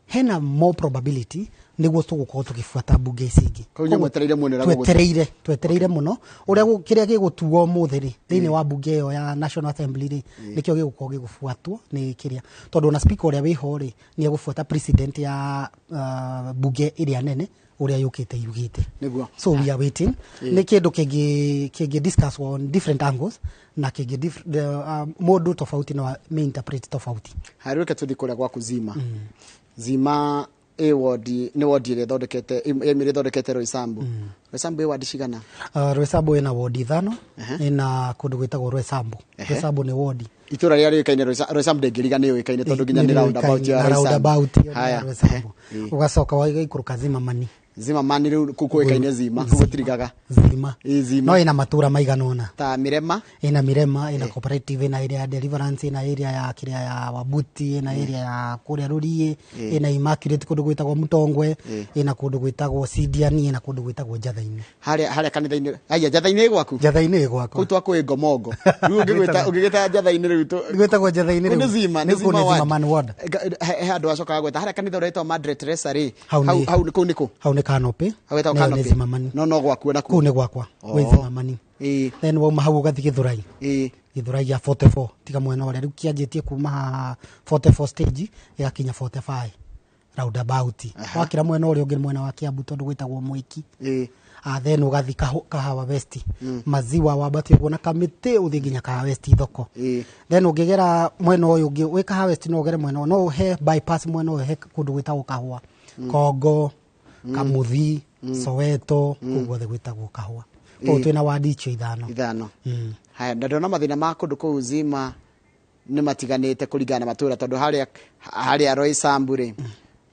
hena more probability nĩguo tũgũkorwo tũgĩbuata mbunge ici ingĩ. Koguo mwetereire muone ũrĩa gũgũthiĩ. Twetereire mũno ũrĩa kĩrĩa gĩgũtuo ũmũthĩ rĩ thĩinĩ wa mbunge ĩyo ya National Assembly rĩ nĩkĩo gĩgũkorwo gĩgũbuatwo nĩ kĩrĩa, tondũ ona speaker ũrĩa wĩho rĩ nĩ egũbuata president ya mbunge ĩrĩa nene ũrĩa yũkĩte yugĩte. Nĩguo. So we are waiting. Nĩ kĩndũ kĩngĩ discuss on different angles na kĩngĩ mũndũ tofauti no may interpret tofauti. Haya, reke tũthiĩ kũrĩa gwaku Zima. Zima ĩ wodi nĩ wodi ĩrĩa ĩthondekete ĩmwe ĩthondekete Roysambu. Roysambu ĩ wadi cigana? Roysambu ĩna wodi 5, ĩna kũndũ gwĩtagwo Roysambu. Roysambu nĩ wodi. Itũra rĩrĩa rĩũĩkaine Roysambu ndĩngĩriga nĩ yũĩkaine tondũ nginya nĩ roundabout ya Roysambu. Haya, Roysambu. Ũgacoka wagaikũrũka Zimamani. Zimamani rĩu kũĩkaine Zima, kũu gũtirigaga. Zima. Zima. No ĩna matũra maigana ũna. Ta Mirema. Ĩna Mirema, ĩna Cooperative, ĩna area ya Deliverance, ĩna area ya kĩrĩa ya Wabuti, ĩna area ya kũrĩa Rũriĩ, ĩna Immaculate kũndũ gwĩtagwo Mũtongwe, ĩna kũndũ gwĩtagwo Sidiani, ĩna kũndũ gwĩtagwo Njatha-inĩ. Harĩa kanitha-inĩ. Aya, Njatha-inĩ ĩ gwaku? Njatha-inĩ ĩ gwakwa. Kũu twakũĩ Ngomongo. Rĩu ũngĩgĩta Njatha-inĩ rĩu gwĩtagwo Njatha-inĩ rĩu. Nĩ Zima, nĩ Zima ward. He handũ acokaga gweta harĩa kanitha ũrĩa wĩtagwo Madre Teresa rĩ. Hau kũu nĩ kũ? Hau nĩ Canopy. Hau wĩtagwo Canopy. Nĩ Zimamani. No gwaku na kũu nĩ gwakwa. Gwĩ Zimamani. Then wauma hau ũgathiĩ Gĩthũrai. Gĩthũrai gĩa 44 tiga mwena ũrĩa rĩu kĩanjĩtie kuma haha 44 stage gĩgakinya 45 roundabout. Wakĩra mwena ũrĩa ũngĩ mwena wa Kiambu tondũ gwĩtagwo Mwiki. Then ũgathiĩ Kahawa West. Maziwa wambatie ũguo na kamĩtĩ ũthiĩ nginya Kahawa West thoko. Then ũngĩgera mwena ũyũ ũngĩ wĩ Kahawa West no ũgere mwena no he bypass mwena ũyũ he kũndũ gwĩtagwo Kahũa. Kongo, Kamuthi, Soweto, kũu guothe gwĩtagwo Kahũa. Kũu twĩna wadi icio ithano. Haya, na ndona mathĩna ma kũndũ kũu Zima nĩ matiganĩte kũringana na matũra tondũ harĩa Roysambu rĩ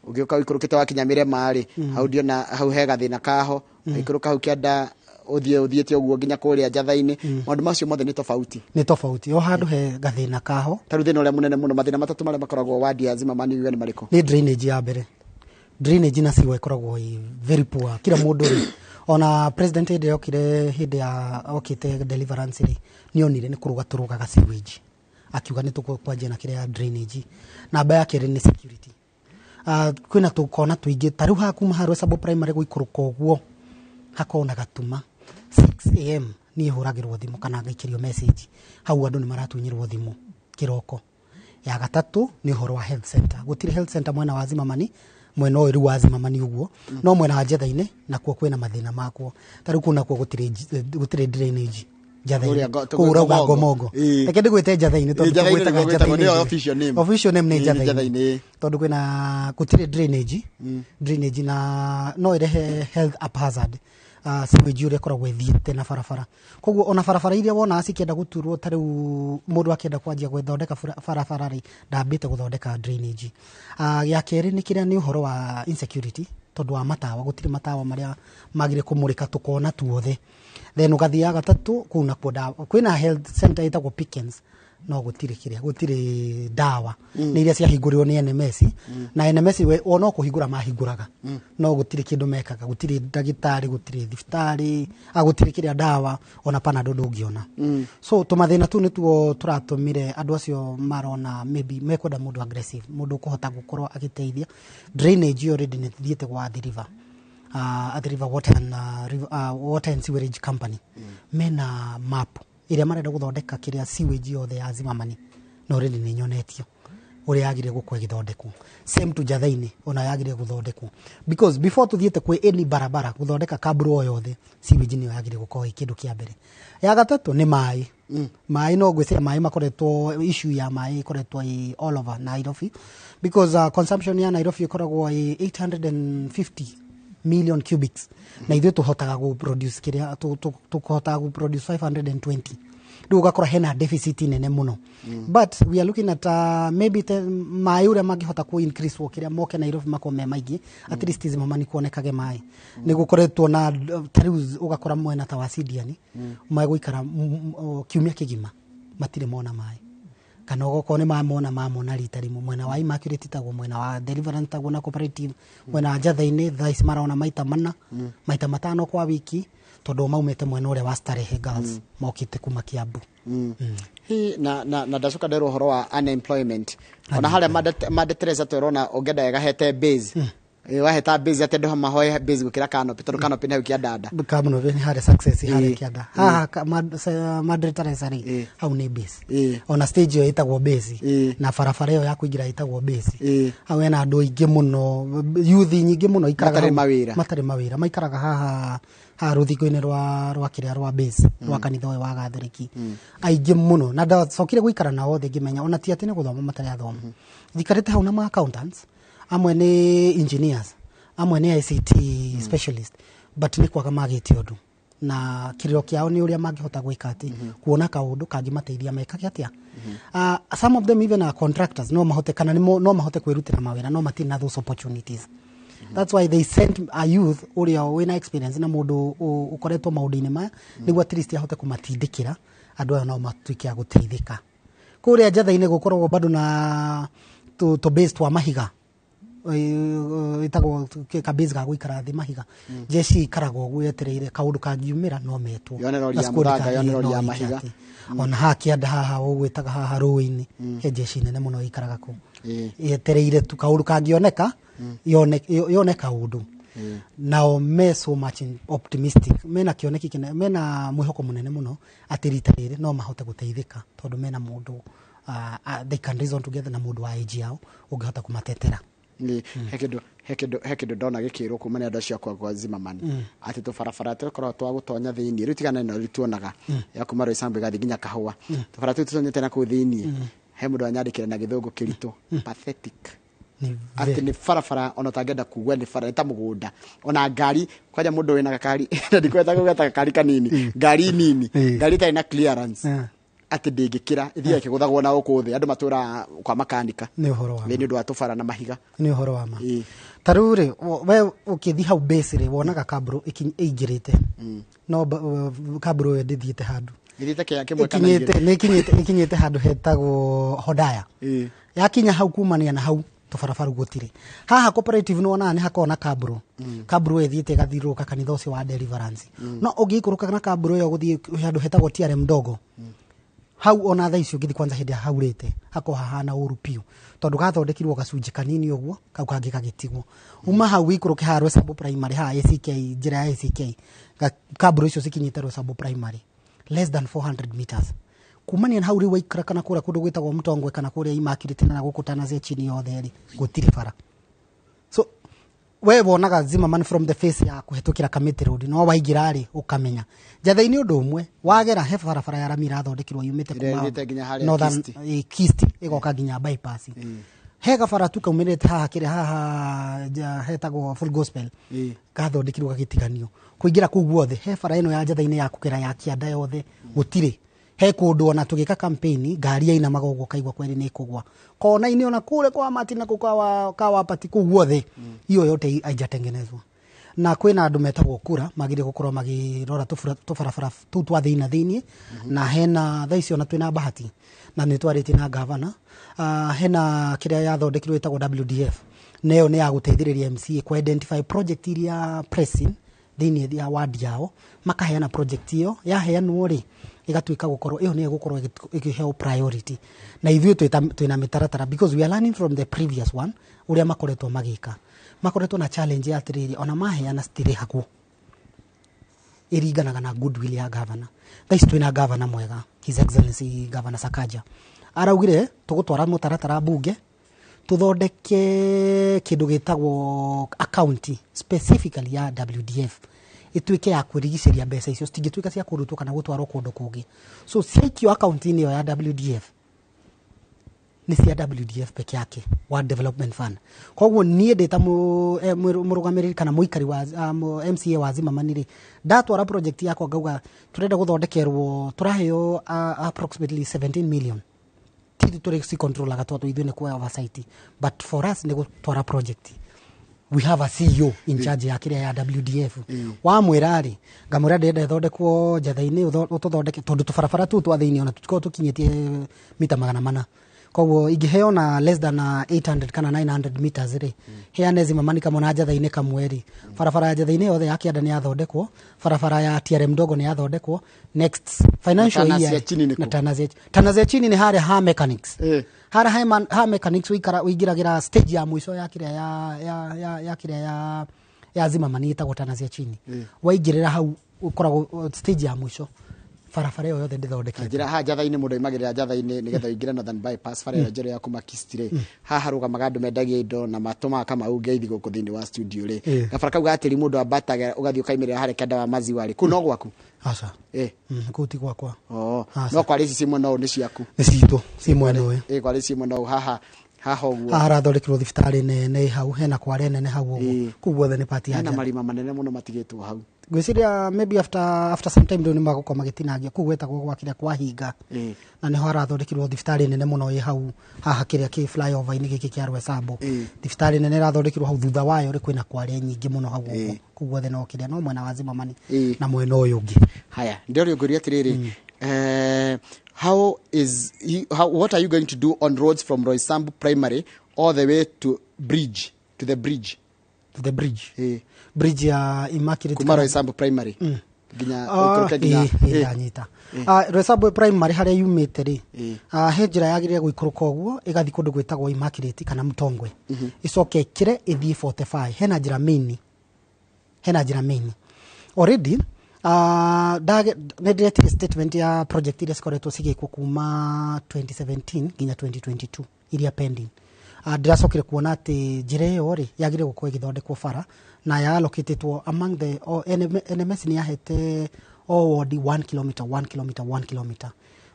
ũgĩũka ũikũrũkĩte wakinya Mirema rĩ hau ndiona hau he gathĩna kaho ũikũrũka hau kĩanda ũthiĩ ũthiĩte ũguo nginya kũrĩa Njatha-inĩ. Maũndũ macio mothe nĩ tofauti. Nĩ tofauti o handũ he gathĩna kaho. Ta rĩu thĩna ũrĩa mũnene mũno, mathĩna matatũ marĩa makoragwo wadi ya Zimamani uge nĩ marĩkũ? Nĩ drainage ya mbere. Drainage na sewer ĩkoragwo ĩ very poor. Kila mũndũ rĩ ona president hĩndĩ yokire hĩndĩ ya okĩte Deliverance rĩ nĩonire nĩ kũrũga tũrũgaga sewage, akiuga nĩ tũkwanjia na kĩrĩa ya drainage. Namba ya kerĩ nĩ security. Kwĩna tũkona tũingĩ ta rĩu haha kuma Roysambu primary gũikũrũka ũguo hakoragwo na gatuma 6 am niĩ hũragĩrwo thimũ kana ngaikĩrio message hau andũ nĩ maratunyĩrwo thimũ kĩroko. Ya gatatũ nĩ ũhoro wa health center. Gũtirĩ health center mwena wa Zimamani, Mwena ũyũ rĩu wa Zimamani ũguo, no mwena wa Njetha-inĩ nakuo kwĩna mathĩna makwo. Ta rĩu kũu nakuo gũtirĩ drainage Njetha-inĩ. Kũrĩa Kũu ũrauga Ngomongo. Ngomongo. Reke ndĩgwĩte Njetha-inĩ tondũ Njetha-inĩ tũgwĩtaga nĩguo gwĩtagwo, Njetha-inĩ. nĩyo official name. Official name nĩ Nĩ Njetha-inĩ. Njetha-inĩ. Tondũ kwĩna gũtirĩ drainage na no ĩrehe health haphazard, sewage ũrĩa ĩkoragwo ĩthiĩte na barabara. Koguo ona barabara iria wonaga cikĩenda gũturwo, ta rĩu mũndũ akĩenda kwanjia gwĩthondeka barabara rĩ, ndambĩte gũthondeka drainage. Gĩa kerĩ nĩ kĩrĩa nĩ ũhoro wa insecurity, tondũ wa matawa, gũtirĩ matawa marĩa magire kũmũrĩka tũkona tuothe. Then ũgathiĩ gatatũ, kũu nakuo kwĩna health center ĩtagwo Pickens, no gũtirĩ kĩrĩa, gũtirĩ ndawa. Nĩ iria ciahingũrirwo nĩ NMS, na NMS we o no kũhingũra mahingũraga, no gũtirĩ kĩndũ mekaga, gũtirĩ ndagĩtarĩ, gũtirĩ thibitarĩ, gũtirĩ kĩrĩa ndawa, ona Panadol ndũngĩona. So tũmathĩna tũu nĩtuo tũratũmire andũ acio marona maybe mekwenda mũndũ aggressive, mũndũ ũkũhota gũkorwo agĩteithia. Drainage already nĩ thiĩte gwa Athi River, Athi River Water and, River, Water and Sewerage Company, mena map ĩrĩa marenda gũthondeka kĩrĩa sewage yothe ya Zimamani, na already nĩ nyonetio ũrĩa yagĩrĩire gũkorwo ĩgĩthondekwo. Same to Njathai-inĩ, ona yagĩrĩire gũthondekwo, because before tũthiĩte kwĩ any barabara gũthondeka kaburo o yothe, sewage nĩyo yagĩrĩire gũkorwo ĩ kĩndũ kĩa mbere. Ya gatatũ nĩ maĩ. Maĩ, no ngwĩciria maĩ makoretwo, issue ya maĩ ĩkoretwo ĩ all over Nairobi, because consumption ya Nairobi ĩkoragwo ĩ 850 million cubics, na ithuĩ tũhotaga gũ produce kĩrĩa tũhotaga gũ produce 520. Rĩu ũgakora hena deficit nene mũno. But we are looking at maybe maĩ ũrĩa mangĩhota ku increase wo kĩrĩa moke Nairobi makorwo me maingĩ, at least Zimamani kuonekage maĩ. Nĩ gũkoretwo na ta rĩu ũgakora mwena ta wa Sidiani megũikara kiumia kĩgima matirĩ mona maĩ, kana okorwo nĩ mamona rita rĩmwe. Mwena wa Immaculate tagwo, mwena wa Deliverance tagwo, na Cooperative, mwena wa Njathai-inĩ thaa ici marona maita mana, maita matano kwa wiki, tondũ maumĩte mwena ũrĩa wa Starehe Girls, mokĩte kuma Kiambu. Hi, na ndacoka nderwo ũhoro wa unemployment ona harĩa Mother Teresa twerona ũngĩenda ĩgahete base. Waheta base atĩ andũ mahoe base gũkĩra canopy, tondũ canopy nĩ hau kĩandanda. Kamuno nĩ harĩa success harĩa kĩanda haha Madre Teresa rĩ, hau nĩ base. Ona stage ĩyo ĩtagwo base, na barabara ĩyo ya kũingĩra ĩtagwo base. Hau hena andũ aingĩ mũno, youth nyingĩ mũno ikaraga Matarĩ hau. mawĩra. Matarĩ mawĩra, maikaraga haha rũthingo-inĩ rwa kĩrĩa rwa base, rwa kanitha ũyũ wa Gathoriki, aingĩ mũno. Na ndacokire gũikara nao othe ngĩmenya ona ti atĩ nĩ gũthoma matarĩ athomu. Njikarĩte hau na ma accountants amwe, nĩ engineers amwe, nĩ ICT specialist, but nĩ kwaga magĩte ũndũ, na kĩrĩro kĩao nĩ ũrĩa mangĩhota gwĩka atĩ kuona kaũndũ kangĩmateithia mekage atĩa. Some of them even are contractors, no mahote kana no mahote kwĩrutĩra mawĩra, no matirĩ na those opportunities. That's why they sent a youth ũrĩa wĩna experience na mũndũ ũkoretwo maũndũ-inĩ maya, nĩguo at least ahote kũmatindĩkĩra andũ aya nao matuĩke a gũteithĩka. Kũrĩa Njathai-inĩ gũkoragwo bado na tũ base twa mahiga, ĩtagwo kabase ga gũikara thĩ mahiga. Jeshi ikaragwo ũguo yetereire kaũndũ kangiumĩra no metwo. Yone rori Na ya squad mũthanga, yone rori no ya ĩke mahiga. atĩ. Ona haha kĩanda haha ũgwĩtaga haha rũĩ-inĩ, he jeshi nene mũno ĩikaraga kũu yetereire tu kaũndũ kangĩoneka, yone kaũndũ. Nao me so much optimistic, mena kĩoneki kĩnene, mena mwĩhoko mũnene mũno atĩ rita rĩrĩ no mahote gũteithĩka, tondũ mena mũndũ, they can reason together na mũndũ wa age yao ũngĩhota kũmatetera. He kĩndũ ndona gĩkĩrwo kuma nĩ andũ acio akwa gwa Zimmerman, atĩ tũbarabara tũkoragwo twa gũtonya thĩinĩ rĩu tigana ĩno rĩu tuonaga ya kuma Roysambu ĩgathiĩ nginya Kahũa, tũbara tũu tũtonyete na kũu thĩinĩ, he mũndũ anyandĩkĩra na gĩthũngũ kĩritũ, pathetic. Nĩ Atĩ nĩ barabara ona ũtangĩenda kuga nĩ bara, nĩ ta mũgũnda. Ona ngari kwanja, mũndũ wĩna gakari, na ndikwenda kũgweta gakari kanini, ngari nini, ngari ĩtarĩ na clearance, atĩ ndĩngĩkĩra, ĩthiaga ĩkĩgũthagwo na gũkũ thĩ. Andũ matũraga kwa makanika. Nĩ ũhoro wa nĩ ũndũ wa tũbara na mahiga. Nĩ ũhoro wa ma. Ta rĩu rĩ, we ũkĩthiĩ hau base rĩ, wonaga kabro ĩingĩrĩte, no kabro ĩyo ndĩthiĩte handũ. Ĩthiĩte kĩa kĩmwe kana Ĩkinyĩte igĩrĩ. Nĩ ĩkinyĩte handũ hetagwo Hodaya. Yakinya hau, kumania na hau tũbarabara gũtirĩ. Haha Cooperative nĩ wonaga nĩ hakoragwo na kabro. Kabro ĩyo ĩthiĩte ĩgathiũrũrũka kanitha ũcio wa Deliverance, no ũngĩikũrũka na kabro ĩyo gũthiĩ handũ hetagwo TRM ndogo hau, ona thaa icio ũngĩthiĩ, kwanza hĩndĩ ĩrĩa haurĩte, hakorwo hahana ũru biũ, tondũ gathondekirwo gacunjĩ kanini ũguo, kau kangĩ gagĩtigwo. Uma hau wĩikũrũke haha Roysambu Primary, haha ACK, njĩra ya ACK, kabro icio cikinyĩte Roysambu Primary less than 400 meters. Kumania na hau rĩu waikara kana kũrĩa kũndũ gwĩtagwo Mtongwe kana kũrĩa Immaculate na gũkũ Tana cia chini yothe rĩ, gũtirĩ bara. So We wonaga Zimmerman from the face ya kũhetũkĩra Kamiti Road, no waingĩra rĩ ũkamenya Njathai-inĩ ũndũ ũmwe wagera he barabara ya rami irathondekirwo yumĩte Ĩrĩa kuma ĩthiĩte nginya harĩa Northern Kisti. Kisti ĩgoka nginya bypass. He gabara tu kaumĩrĩte haha kĩrĩa haha hetagwo Full Gospel, gathondekirwo gagĩtiganio kũingĩra kũu guothe. He bara ĩno ya Njathai-inĩ ya kũgera ya kĩanda yothe gũtirĩ he kũndũ ona tũgĩka campaign ngari yainamaga ũguo kaigua kweri nĩ ĩkũgwa kona-inĩ, ona kũrĩa kwa Mati na kũu kwa Wapati kũu guothe, hiyo yote haijatengenezwa. Na kwĩna andũ metagwo kura magĩrĩire gũkorwo magĩrora tũbarabara tũu twa thĩinĩ na thĩinĩ. Na hena thaa ici ona twĩna bahati na nĩ twarĩtie na gavana, hena kĩrĩa yathondekirwo ĩtagwo WDF, na ĩyo nĩ ya gũteithĩrĩria MCA ku identify project iria pressing thĩinĩ ya ward yao, makaheana project ĩyo. Yaheanwo rĩ, ĩgatuĩka gũkorwo ĩyo nĩyo ĩgũkorwo ĩkĩheo priority. Na ithuĩ twĩna mĩtaratara because we are learning from the previous one ũrĩa makoretwo magĩka. Makoretwo na challenge ya atĩrĩrĩ, ona maheana citirĩhagwo, ĩringanaga na goodwill ya governor. Thaa ici twĩna governor mwega, His Excellency Governor Sakaja. Araugire tũgũtwara mũtaratara bunge tũthondeke kĩndũ gĩtagwo account specifically ya WDF, ĩtuĩke ya kwĩrigicĩria mbeca icio citingĩtuĩka cia kũrutwo kana gũtwarwo kũndũ kũngĩ. So ciaikio akaunti-inĩ ĩyo ya WDF, nĩ cia WDF peke yake, Ward Development Fund. Koguo niĩ ndĩ ta mũrũgamĩrĩri kana mũikari wa MCA wa Zimmerman rĩ, ndatwara project yakwa ngauga tũrenda gũthondekerwo, tũraheo approximately 17 million. Tithuĩ tũrĩ ci controlaga tondũ ithuĩ nĩ kuoya oversight, but for us nĩ gũtwara project. We have a CEO in charge ya kĩrĩa ya WDF. Wamwĩra rĩ, ngamwĩra ndĩrenda ĩthondekwo Njathai-inĩ, ũtũthondeke tondũ tũbarabara tũu twa thĩinĩ ona tũtikoragwo tũkinyĩtie mita 400. Koguo ingĩheo na less than 800 kana 900 meters rĩ, heane Zimmerman kamwe na Njathai-inĩ kamwe rĩ, barabara ya Njathai-inĩ yothe ya kĩanda nĩ yathondekwo, barabara ya TRM ndogo nĩ yathondekwo next financial Na year. Tana cia chini nĩ kũ? Na Tana cia chini nĩ harĩa ha mechanics, harĩa ha mechanics ũikara ũingĩragĩra stage ya mũico ya kĩrĩa ya kĩrĩa ya Zimmerman ĩtagwo Tana cia chini. Waingĩrĩra hau ũkoragwo stage ya mũico, barabara ĩyo yothe ndĩthondeketwo. Njĩra haha Njathai-inĩ, mũndũ aimagĩrĩra Njathai-inĩ nĩgetha ũingĩre Northern Bypass, bara ĩyo njerũ ya kuma Kisti rĩ, haha harũgamaga andũ mendagia indo na matũmaga Kamau ngeithi gũkũ thĩinĩ wa studio rĩ, gabara kau ga tĩri mũndũ ambataga ũgathiĩ ũkaimĩrĩra harĩa kĩanda wa maziwa rĩ, kũu no gwaku? Aca. Kũu ti gwakwa. Oh, Aca. no kwarĩ ici ci mwena ũyũ nĩ ciaku? Nĩ citũ ci mwena ũyũ. Ĩ, kwarĩ ci mwena ũyũ haha haha ũguo. Haha harathondekirwo thibitarĩ nene hau, hena kware nene hau ũguo, kũu guothe nĩ part ya Hena Njatha. Marima manene mũno matigĩtwo hau. Ngwĩciria maybe after some time rĩu nĩ magũkorwo magĩtinangia kũu gwetagwo gwa kĩrĩa kwa hinga, na nĩho harathondekirwo thibitarĩ nene mũno ĩ hau haha kĩrĩa kĩ flyover-inĩ gĩkĩ kĩa Rwesambo. Thibitarĩ nene ĩrathondekirwo hau, thutha wayo rĩ kwĩna kware nyingĩ mũno hau ũguo. Kũu guothe no kĩrĩa no mwena wa Zimmerman na mwena ũyũ ũngĩ. Haya, ndĩorio ngũria atĩrĩrĩ, how is he, how, what are you going to do on roads from Roysambu Primary all the way to bridge to the bridge? To the bridge? Bridge ya Immaculate? Kuma Roysambu Primary nginya ũikũrũke nginya Ndanyita. Roysambu Primary harĩa yumĩte rĩ, he njĩra yagĩrĩire gũikũrũka ũguo ĩgathiĩ kũndũ gwĩtagwo Immaculate kana Mtongwe, ĩcoke ĩkĩre ĩthiĩ 45. Hena njĩra main, hena njĩra main already. Nĩ ndĩretire statement ya project iria cikoretwo cigĩkwo kuma 2017 nginya 2022 iria pending. Ndĩracokire kuona atĩ njĩra ĩyo rĩ yagĩrĩire gũkorwo ĩgĩthondekwo bara na ya allocatetwo among the NMS nĩ yahete o ward 1 kilometer, 1 kilometer, 1 kilometer.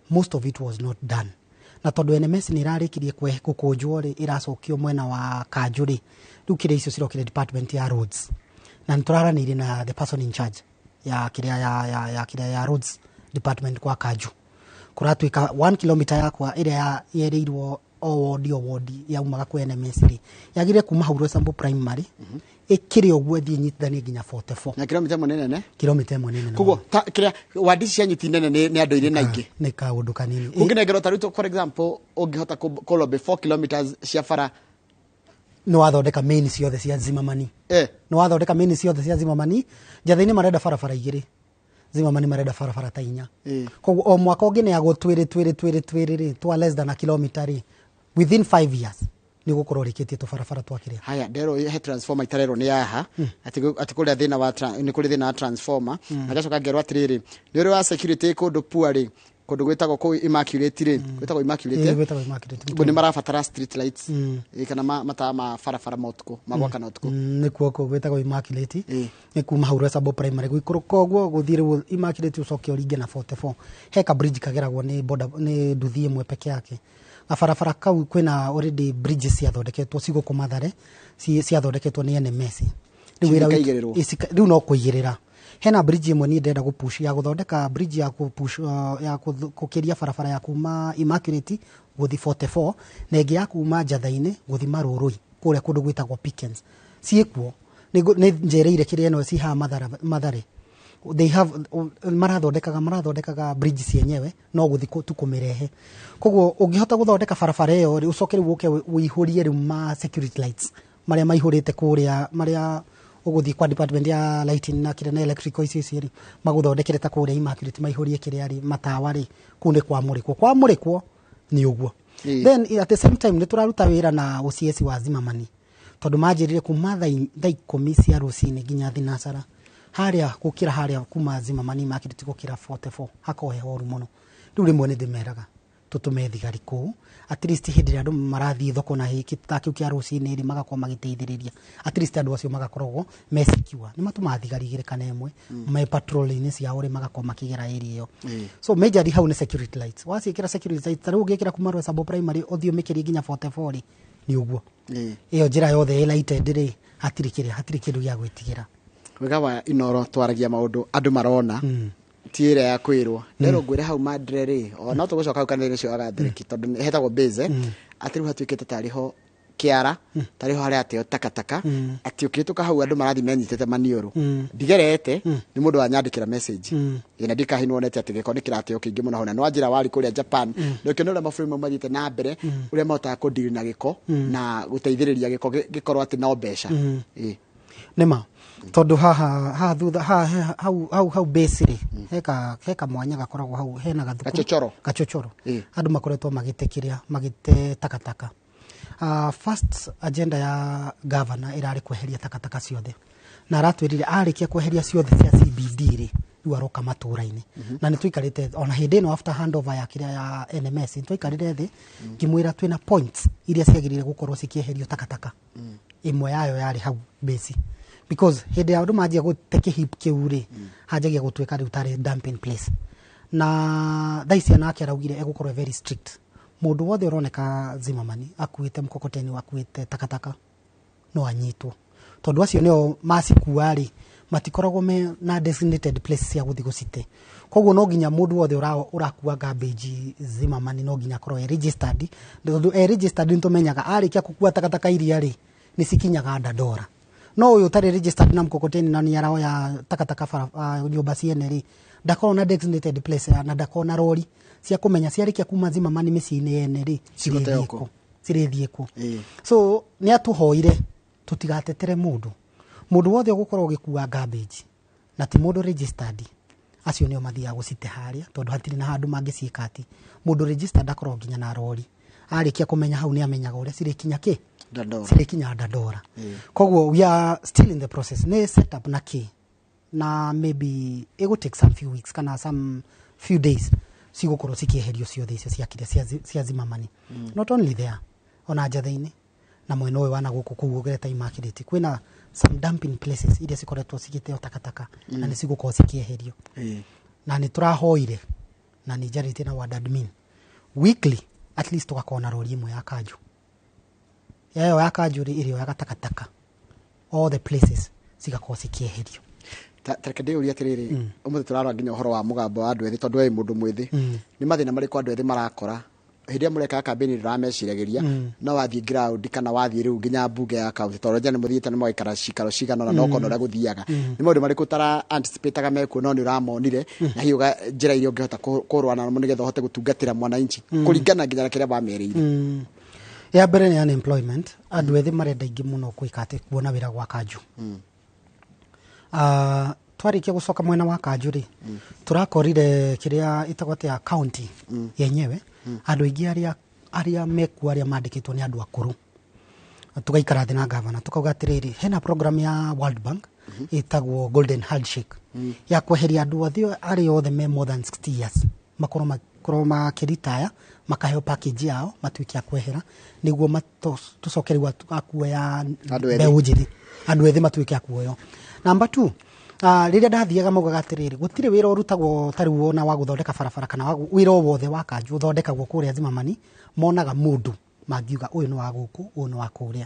Most of it was not done, na tondũ NMS nĩ ĩrarĩkirie gũkũnjwo rĩ, ĩracokio mwena wa kanjũ rĩ, rĩu kĩrĩa icio cirokire department ya roads, na nĩ tũraranĩirie na the person in charge ya kĩrĩa ya kĩrĩa ya roads department kwa kanjũ. Kũratuĩka 1 kilometer yakwa ĩrĩa yerĩirwo o ward o ward yaumaga kwĩ NMS rĩ, yagĩrĩire kuma hau Roysambu Primary ĩkĩrĩ ũguo ĩthiĩ nyitithanie nginya 44. Na kilomita ĩmwe nĩ nene. Kilomita ĩmwe nĩ nene. Koguo ta kĩrĩa wandi ici cia nyiti nene nĩ andũ irĩ na ingĩ. Nĩ kaũndũ kanini. Ũngĩnengerwo ta rĩu, for example, ũngĩhota kũlobby 4 kilometers cia bara? Nĩ wathondeka main ciothe cia Zimmerman. Nĩ wathondeka main ciothe cia Zimmerman. Njathai-inĩ marenda barabara igĩrĩ, Zimmerman marenda barabara ta inya. Koguo o mwaka ũngĩneagwo twĩrĩ twĩrĩ twĩrĩ twĩrĩ rĩ, twa less than a kilometer rĩ, within 5 years nĩ ũgũkorwo ũrĩkĩtie tũbarabara twa kĩrĩa. Haya, nderwo he transformer itarerwo nĩ yaha, atĩ kũrĩa thĩna wa nĩ kũrĩ thĩna wa transformer. Na ngacoka ngerwo atĩrĩrĩ, nĩ ũrĩ wa security kũndũ pua rĩ. Kũndũ gwĩtagwo kũu Immaculate rĩ, gwĩtagwo Immaculate. Ĩĩ, gwĩtagwo Immaculate. Ũguo nĩ marabatara street lights, kana matawa ma barabara ma ũtukũ, ma gwakana ũtukũ. Nĩkuo kũu gwĩtagwo Immaculate, nĩ kuma hau Roysambu Primary gũikũrũka ũguo gũthiĩ rĩu Immaculate, ũcoke ũringe na 44, he ka bridge kageragwo nĩ boda, nĩ nduthi ĩmwe peke yake. Gabarabara kau kwĩna already bridges ciathondeketwo cigũkũ Mathare, ciathondeketwo nĩ NMS. Rĩu wĩra Cikaigĩrĩrwo. Rĩu no kũigĩrĩra. Hena bridge ĩmwe niĩ ndĩrenda gũpush, ya gũthondeka bridge ya kũpush, ya gũkĩria barabara ya kuma Immaculate gũthiĩ 44, na ĩngĩ ya kuma Njatha-inĩ gũthiĩ Marũrũi kũrĩa kũndũ gwĩtagwo Pickens. Ciĩkuo nĩ njereire kĩrĩa ĩno ci haha Mathare. They have marathondekaga bridge cienyewe, no gũthiĩ tu kũmĩrehe. Koguo ũngĩhota gũthondeka barabara ĩyo rĩ, ũcoke rĩu ũke ũihũrie rĩu ma security lights marĩa maihũrĩte kũrĩa, marĩa ũgũthiĩ kwa department ya lighting na kĩrĩa na electrical icio icio rĩ, magũthondekere ta kũrĩa Immaculate maihũrie kĩrĩa rĩ, matawa rĩ, kũu nĩ kwamũrĩkwo, kwamũrĩkwo nĩ ũguo. Then at the same time nĩ tũraruta wĩra na OCS wa Zimamani, tondũ manjĩrire kuma thaa 10 cia rũcinĩ nginya thinacara harĩa gũkĩra harĩa kuma Zimamani Immaculate gũkĩra 44 hakoragwo he horu mũno. Rĩu rĩmwe nĩ ndĩmeraga tũtũme thigari kũu, at least hĩndĩ ĩrĩa andũ marathiĩ thoko na hĩkĩ ta kĩu kĩa rũcinĩ rĩ, magakorwo magĩteithĩrĩria, at least andũ acio magakoragwo me secure. Nĩ matũmaga thigari igĩrĩ kana ĩmwe me patrol-inĩ ciao rĩ, magakorwo makĩgera area ĩyo. So majorly hau nĩ security lights. Waciĩkĩra security lights, ta rĩu ũngĩkĩra kuma Roysambu Primary ũthiĩ ũmĩkĩrie nginya 44 rĩ, nĩ ũguo. Ĩyo njĩra yothe ĩ lighted rĩ, hatirĩ kĩrĩa, hatirĩ kĩndũ gĩa gwĩtigĩra. Wega wa Inoro twaragia maũndũ andũ marona, ti ĩrĩa ya kwĩrwo. Rero ngwĩre hau Madre rĩ, o no tũgũcoka hau kanitha-inĩ ũcio wa Gathoriki, tondũ hetagwo base, atĩ rĩu hatuĩkĩte tarĩ ho kĩara, tarĩ ho harĩa ateo takataka, atĩ ũkĩhĩtũka hau andũ marathiĩ menyitĩte maniũrũ. Ndigerete, nĩ mũndũ wanyandĩkĩra message. Ĩ, na ndikahi nĩwonete atĩ gĩko nĩ kĩrateo kĩingĩ mũno hau, na nĩwanjĩra warĩ kũrĩa Japan, na ũkĩona ũrĩa mabũrũri mau mathiĩte na mbere, ũrĩa mahotaga kũdeal na gĩko, na gũteithĩrĩria gĩko gĩkorwo atĩ no mbeca. Nĩma tondũ haha haha thutha haha hau hau hau base rĩ, heka mwanya gakoragwo hau hena gathukuru. Gachochoro. Gachochoro. Andũ makoretwo magĩte kĩrĩa, magĩte takataka. First agenda ya governor ĩrarĩ kweheria takataka ciothe, na aratwĩrire arĩkia kweheria ciothe cia CBD rĩ, rĩu aroka matũra-inĩ. Na nĩ tũikarĩte ona hĩndĩ ĩno after handover ya kĩrĩa ya NMS, nĩ twaikarire thĩ ngĩmwĩra twĩna points iria ciagĩrĩire gũkorwo cikĩeherio takataka. Ĩmwe yayo yarĩ hau base, because hĩndĩ ya andũ manjia gũte kĩhip kĩu rĩ, hanjagia gũtuĩka rĩu tarĩ dumping place. Na thaa ici anake araugire egũkorwo very strict, mũndũ wothe ũroneka Zimamani akuĩte mkokoteni, akuĩte takataka, no anyitwo, tondũ acio nĩo macikua rĩ, matikoragwo me na designated place cia gũthiĩ gũcite. Koguo no nginya mũndũ wothe ũrakua garbage Zimamani no nginya akorwo e registered, tondũ e registered nĩ tũmenyaga arĩkia gũkua takataka iria rĩ, nĩ cikinyaga Dandora. No ũyũ ũtarĩ registered na mkokoteni na nĩ aroya takataka bara, nyũmba ciene rĩ, ndakorwo na designated place na ndakorwo na rori cia kũmenya ciarĩkia kuma Zimamani mĩciĩ-inĩ yene rĩ, Cigũteo cirĩthiĩ kũ? kũ? Cirĩthiĩ kũ? So nĩ atũhoire tũtigatetere mũndũ, mũndũ wothe ũgũkorwo ũgĩkua garbage na ti mũndũ registered, acio nĩo mathiaga gũcite harĩa, tondũ hatirĩ na handũ mangĩciĩka. Atĩ mũndũ registered akorwo nginya na rori, arĩkia kũmenya hau nĩ amenyaga ũrĩa cirĩkinya kĩ? Dandora. Cirĩkinya Dandora. Koguo we are still in the process, nĩ set up na kĩ, na maybe ĩgũ take some few weeks kana some few days cigũkorwo cikĩeherio ciothe icio cia kĩrĩa cia Zimamani. Not only there, ona Njatha-inĩ na mwena ũyũ wa na gũkũ kũu ũgerete Immaculate, kwĩna some dumping places iria cikoretwo cigĩteo takataka, na nĩ cigũkorwo cikĩeherio. Na nĩ tũrahoire na nĩ njarĩtie na ward admin, weekly at least tũgakorwo na rori ĩmwe ya kanjũ, ĩyo ya kanjũ rĩ, ĩrĩoyaga takataka all the places cigakorwo cikĩeherio. Tareke ndĩyũrie atĩrĩrĩ, ũmũthĩ tũrarora nginya ũhoro wa mũgambo wa andũ ethĩ, tondũ we wĩ mũndũ mwĩthĩ. Nĩ mathĩna marĩkũ andũ ethĩ marakora hĩndĩ ĩrĩa mũrekaga kambĩni? Ndĩrameciragĩria no wathiĩ ground kana wathiĩ rĩu nginya mbunge ya kaunti, tondũ nja nĩ mũthiĩte nĩ mũgaikara cikaro cigana ũna, no ũkona ũrĩa gũthiaga. Nĩ maũndũ marĩkũ ũtara anticipataga mekuo no nĩ ũramonire, na hihi njĩra iria ũngĩhota kũrũa namo nĩgetha ũhote gũtungatĩra mwananchi kũringana nginya na kĩrĩa wamerĩire? Ya mbere nĩ unemployment. Andũ ethĩ marenda aingĩ mũno gwĩka atĩ kuona wĩra gwa kanjũ. Twarĩkia gũcoka mwena wa kanjũ rĩ, tũrakorire kĩrĩa ĩtagwo atĩa, county yenyewe, andũ aingĩ arĩa mekuo, arĩa mandĩkĩtwo nĩ andũ akũrũ. Tugaikara thĩ na gavana tukauga atĩrĩrĩ, hena program ya World Bank ĩtagwo Golden Handshake ya kweheria andũ othe arĩa othe me more than 60 years makorwo Magĩkorwo makĩritaya makaheo package yao, matuĩke a kwehera nĩguo tũcoke rĩu a kuoya Andũ ethĩ. Mbeũ njĩthĩ, andũ ethĩ matuĩke a kuoywo. Number two, rĩrĩa ndathiaga maugaga atĩrĩrĩ, gũtirĩ wĩra ũrutagwo ta rĩu ona wa gũthondeka barabara kana wĩra o wothe wa kanjũ ũthondekagwo kũrĩa Zimamani, monaga mũndũ mangiuga ũyũ nĩ wa gũkũ, ũyũ nĩ wa kũrĩa.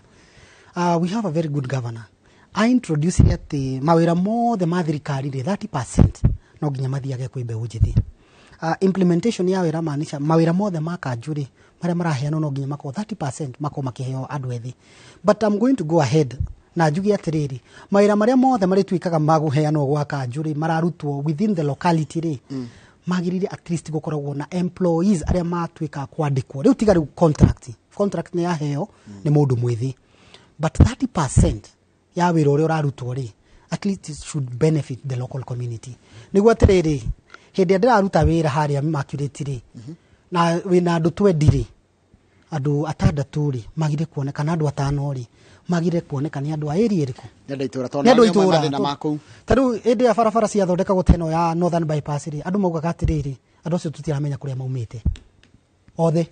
We have a very good governor. I introduce atĩ mawĩra mothe ma thirikari rĩ, 30% no nginya mathiage kwĩ mbeũ njĩthĩ. Implementation ya wĩra maanisha mawĩra mothe ma kanjũ rĩ, marĩa maraheanwo no nginya makorwo 30% makorwo makĩheo andũ ethĩ. But I'm going to go ahead na njuge atĩrĩrĩ, mawĩra marĩa mothe marĩtuĩkaga ma kũheanwo gwa kanjũ rĩ, mararutwo within the locality rĩ, magĩrĩire at least gũkoragwo na employees arĩa matuĩka kwandĩkwo rĩu, tiga rĩu contract nĩ yaheo nĩ mũndũ mwĩthĩ, but 30% ya wĩra ũrĩa ũrarutwo rĩ, at least it should benefit the local community, nĩguo atĩrĩrĩ, hĩndĩ ĩrĩa ndĩraruta wĩra harĩa Immaculate rĩ, na wĩna andũ 20 rĩ, andũ atandatũ rĩ magire kuoneka na andũ atano rĩ magire kuoneka nĩ andũ a area ĩrĩkũ? Nĩ andũ a itũra, tondũ Nĩ andũ a nao nĩo itũra. mathĩna ma kũu. Ta rĩu hĩndĩ ya barabara ciathondekagwo ta ĩno ya Northern Bypass rĩ, andũ maugaga atĩrĩrĩ, andũ acio tũtiramenya kũrĩa maumĩte othe,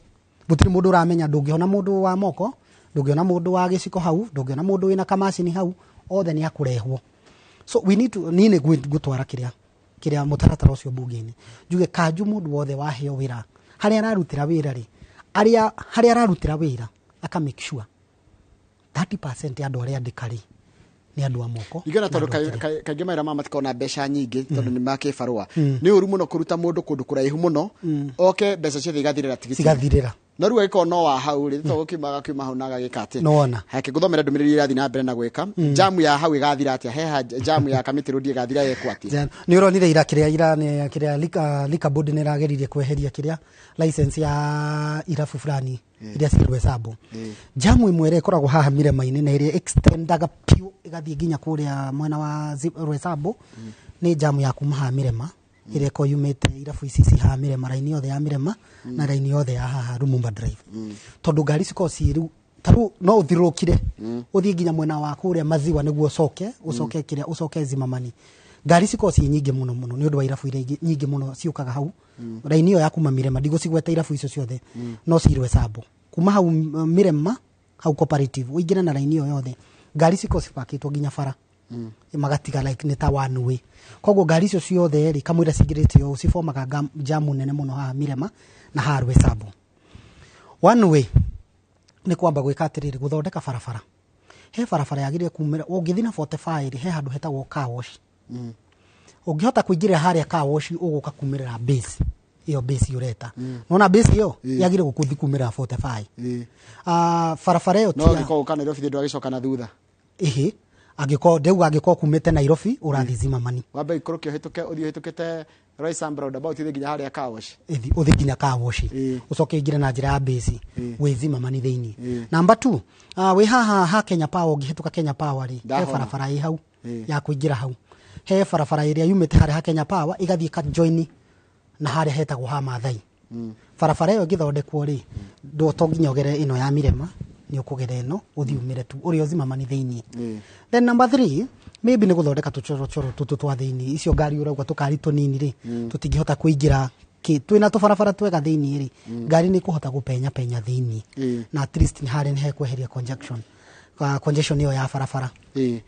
gũtirĩ mũndũ ũramenya. Ndũngĩona mũndũ wa moko, ndũngĩona mũndũ wa gĩciko hau, ndũngĩona mũndũ wĩna kamacini hau, othe nĩ akũrehwo. So we need to, niĩ nĩ ngũtwara kĩrĩa mũtaratara ũcio mbunge-inĩ, njuge kanju mũndũ wothe waheo wĩra harĩa ararutĩra wĩra rĩ, arĩa harĩa ararutĩra wĩra aka make sure 30% ya andũ arĩa andĩka rĩ nĩ andũ a moko Ningĩ ona na tondũ andũ a kĩrĩa. kaingĩ mawĩra maya matikoragwo na mbeca nyingĩ tondũ nĩ makĩbarũa, nĩ ũru mũno kũruta mũndũ kũndũ kũraihu mũno oke mbeca ciothe igathirĩra tigiti. Cigathirĩra. No rĩu agĩkorwo no wa hau rĩ, to gũkiuma agakiuma hau na agagĩka atĩ Nĩwona. Hake ngũthomera ndũmĩrĩri ĩrathiĩ na mbere na gwĩka jamu ya hau ĩgathira atĩa heha, jamu ya Kamĩtĩ Road ĩgathira yekwo atĩa? Nĩ ũronire ira kĩrĩa ira nĩ kĩrĩa Liquor Board nĩ ĩrageririe kweheria kĩrĩa license ya irabu fulani iria ciĩ Rwesabo. Jamu ĩmwe ĩrĩa ĩkoragwo haha Mirema-inĩ na ĩrĩa extendaga piũ ĩgathiĩ nginya kũrĩa mwena wa Rwesabo nĩ jamu ya kuma haha Mirema, ĩrĩa ĩkoragwo yumĩte irabu ici ci haha Mirema, raini yothe ya Mirema na raini yothe ya haha Lumumba Drive, tondũ ngari cikoragwo ciĩ rĩu ta rĩu no ũthirũrũkire ũthiĩ nginya mwena wa kũrĩa Maziwa nĩguo ũcoke kĩrĩa ũcoke Zimamani. Ngari cikoragwo ciĩ nyingĩ mũno mũno nĩ ũndũ wa irabu iria nyingĩ mũno ciũkaga hau raini ĩyo ya kuma Mirema. Ndigũcigweta irabu icio ciothe, no ci Rwesabo kuma hau Mirema hau Cooperative ũingĩre na raini ĩyo yothe, ngari cikoragwo cibakĩtwo nginya bara, magatiga like nĩ ta one way. Koguo ngari icio ciothe rĩ, kamũira cingĩrĩte ũũ, cibomaga jamu nene mũno haha Mirema na haha Rwesabo. One way nĩ kwamba gwĩka atĩrĩrĩ, gũthondeka barabara. He barabara yagĩrĩire kumĩra ũngĩthiĩ na 45 rĩ, he handũ hetagwo car wash. Ũngĩhota kũingĩrĩra harĩa car wash, ũgũka kumĩrĩra base ĩyo, base ũreta nona base ĩyo yagĩrĩire gũkũthi kumĩrĩra 45. Barabara ĩyo No ti ya- angĩkorwo ũka Nairobi ndũgagĩcoka na thutha. Ĩhĩ, angĩkorwo ndauga angĩkorwo kumĩte Nairobi ũrathiĩ Zimamani, wambe ikũrũke ũhĩtũke, ũthiĩ ũhĩtũkĩte Roysambu roundabout, ũthiĩ nginya harĩa car wash. Ĩthi ũthiĩ nginya car wash, ũcoke ũingĩre na njĩra ya base wĩ Zimamani thĩinĩ. Number two, wĩ haha ha Kenya Power, ũngĩhĩtũka Kenya Power rĩ, he Ndahona. barabara ĩ hau ya kũingĩra hau. He barabara ĩrĩa yumĩte harĩa ha Kenya Power ĩgathiĩ ka join na harĩa hetagwo ha Maathai. Barabara ĩyo ĩngĩthondekwo rĩ, ndũ to nginya ũgere ĩno ya Mirema, nĩ ũkũgera ĩno ũthiĩ umĩre tu ũrĩa Zimamani thĩinĩ. Then number three, maybe nĩ gũthondeka tũcorocoro tũtũ twa thĩinĩ, icio ngari ũrauga tũkari tũnini rĩ, tũtingĩhota kũingĩra twĩna tũbarabara twega thĩinĩ rĩ, ngari nĩ ĩkũhota gũpenya penya thĩinĩ na at least nĩ harĩa nĩ hekweheria congestion ĩyo ya barabara.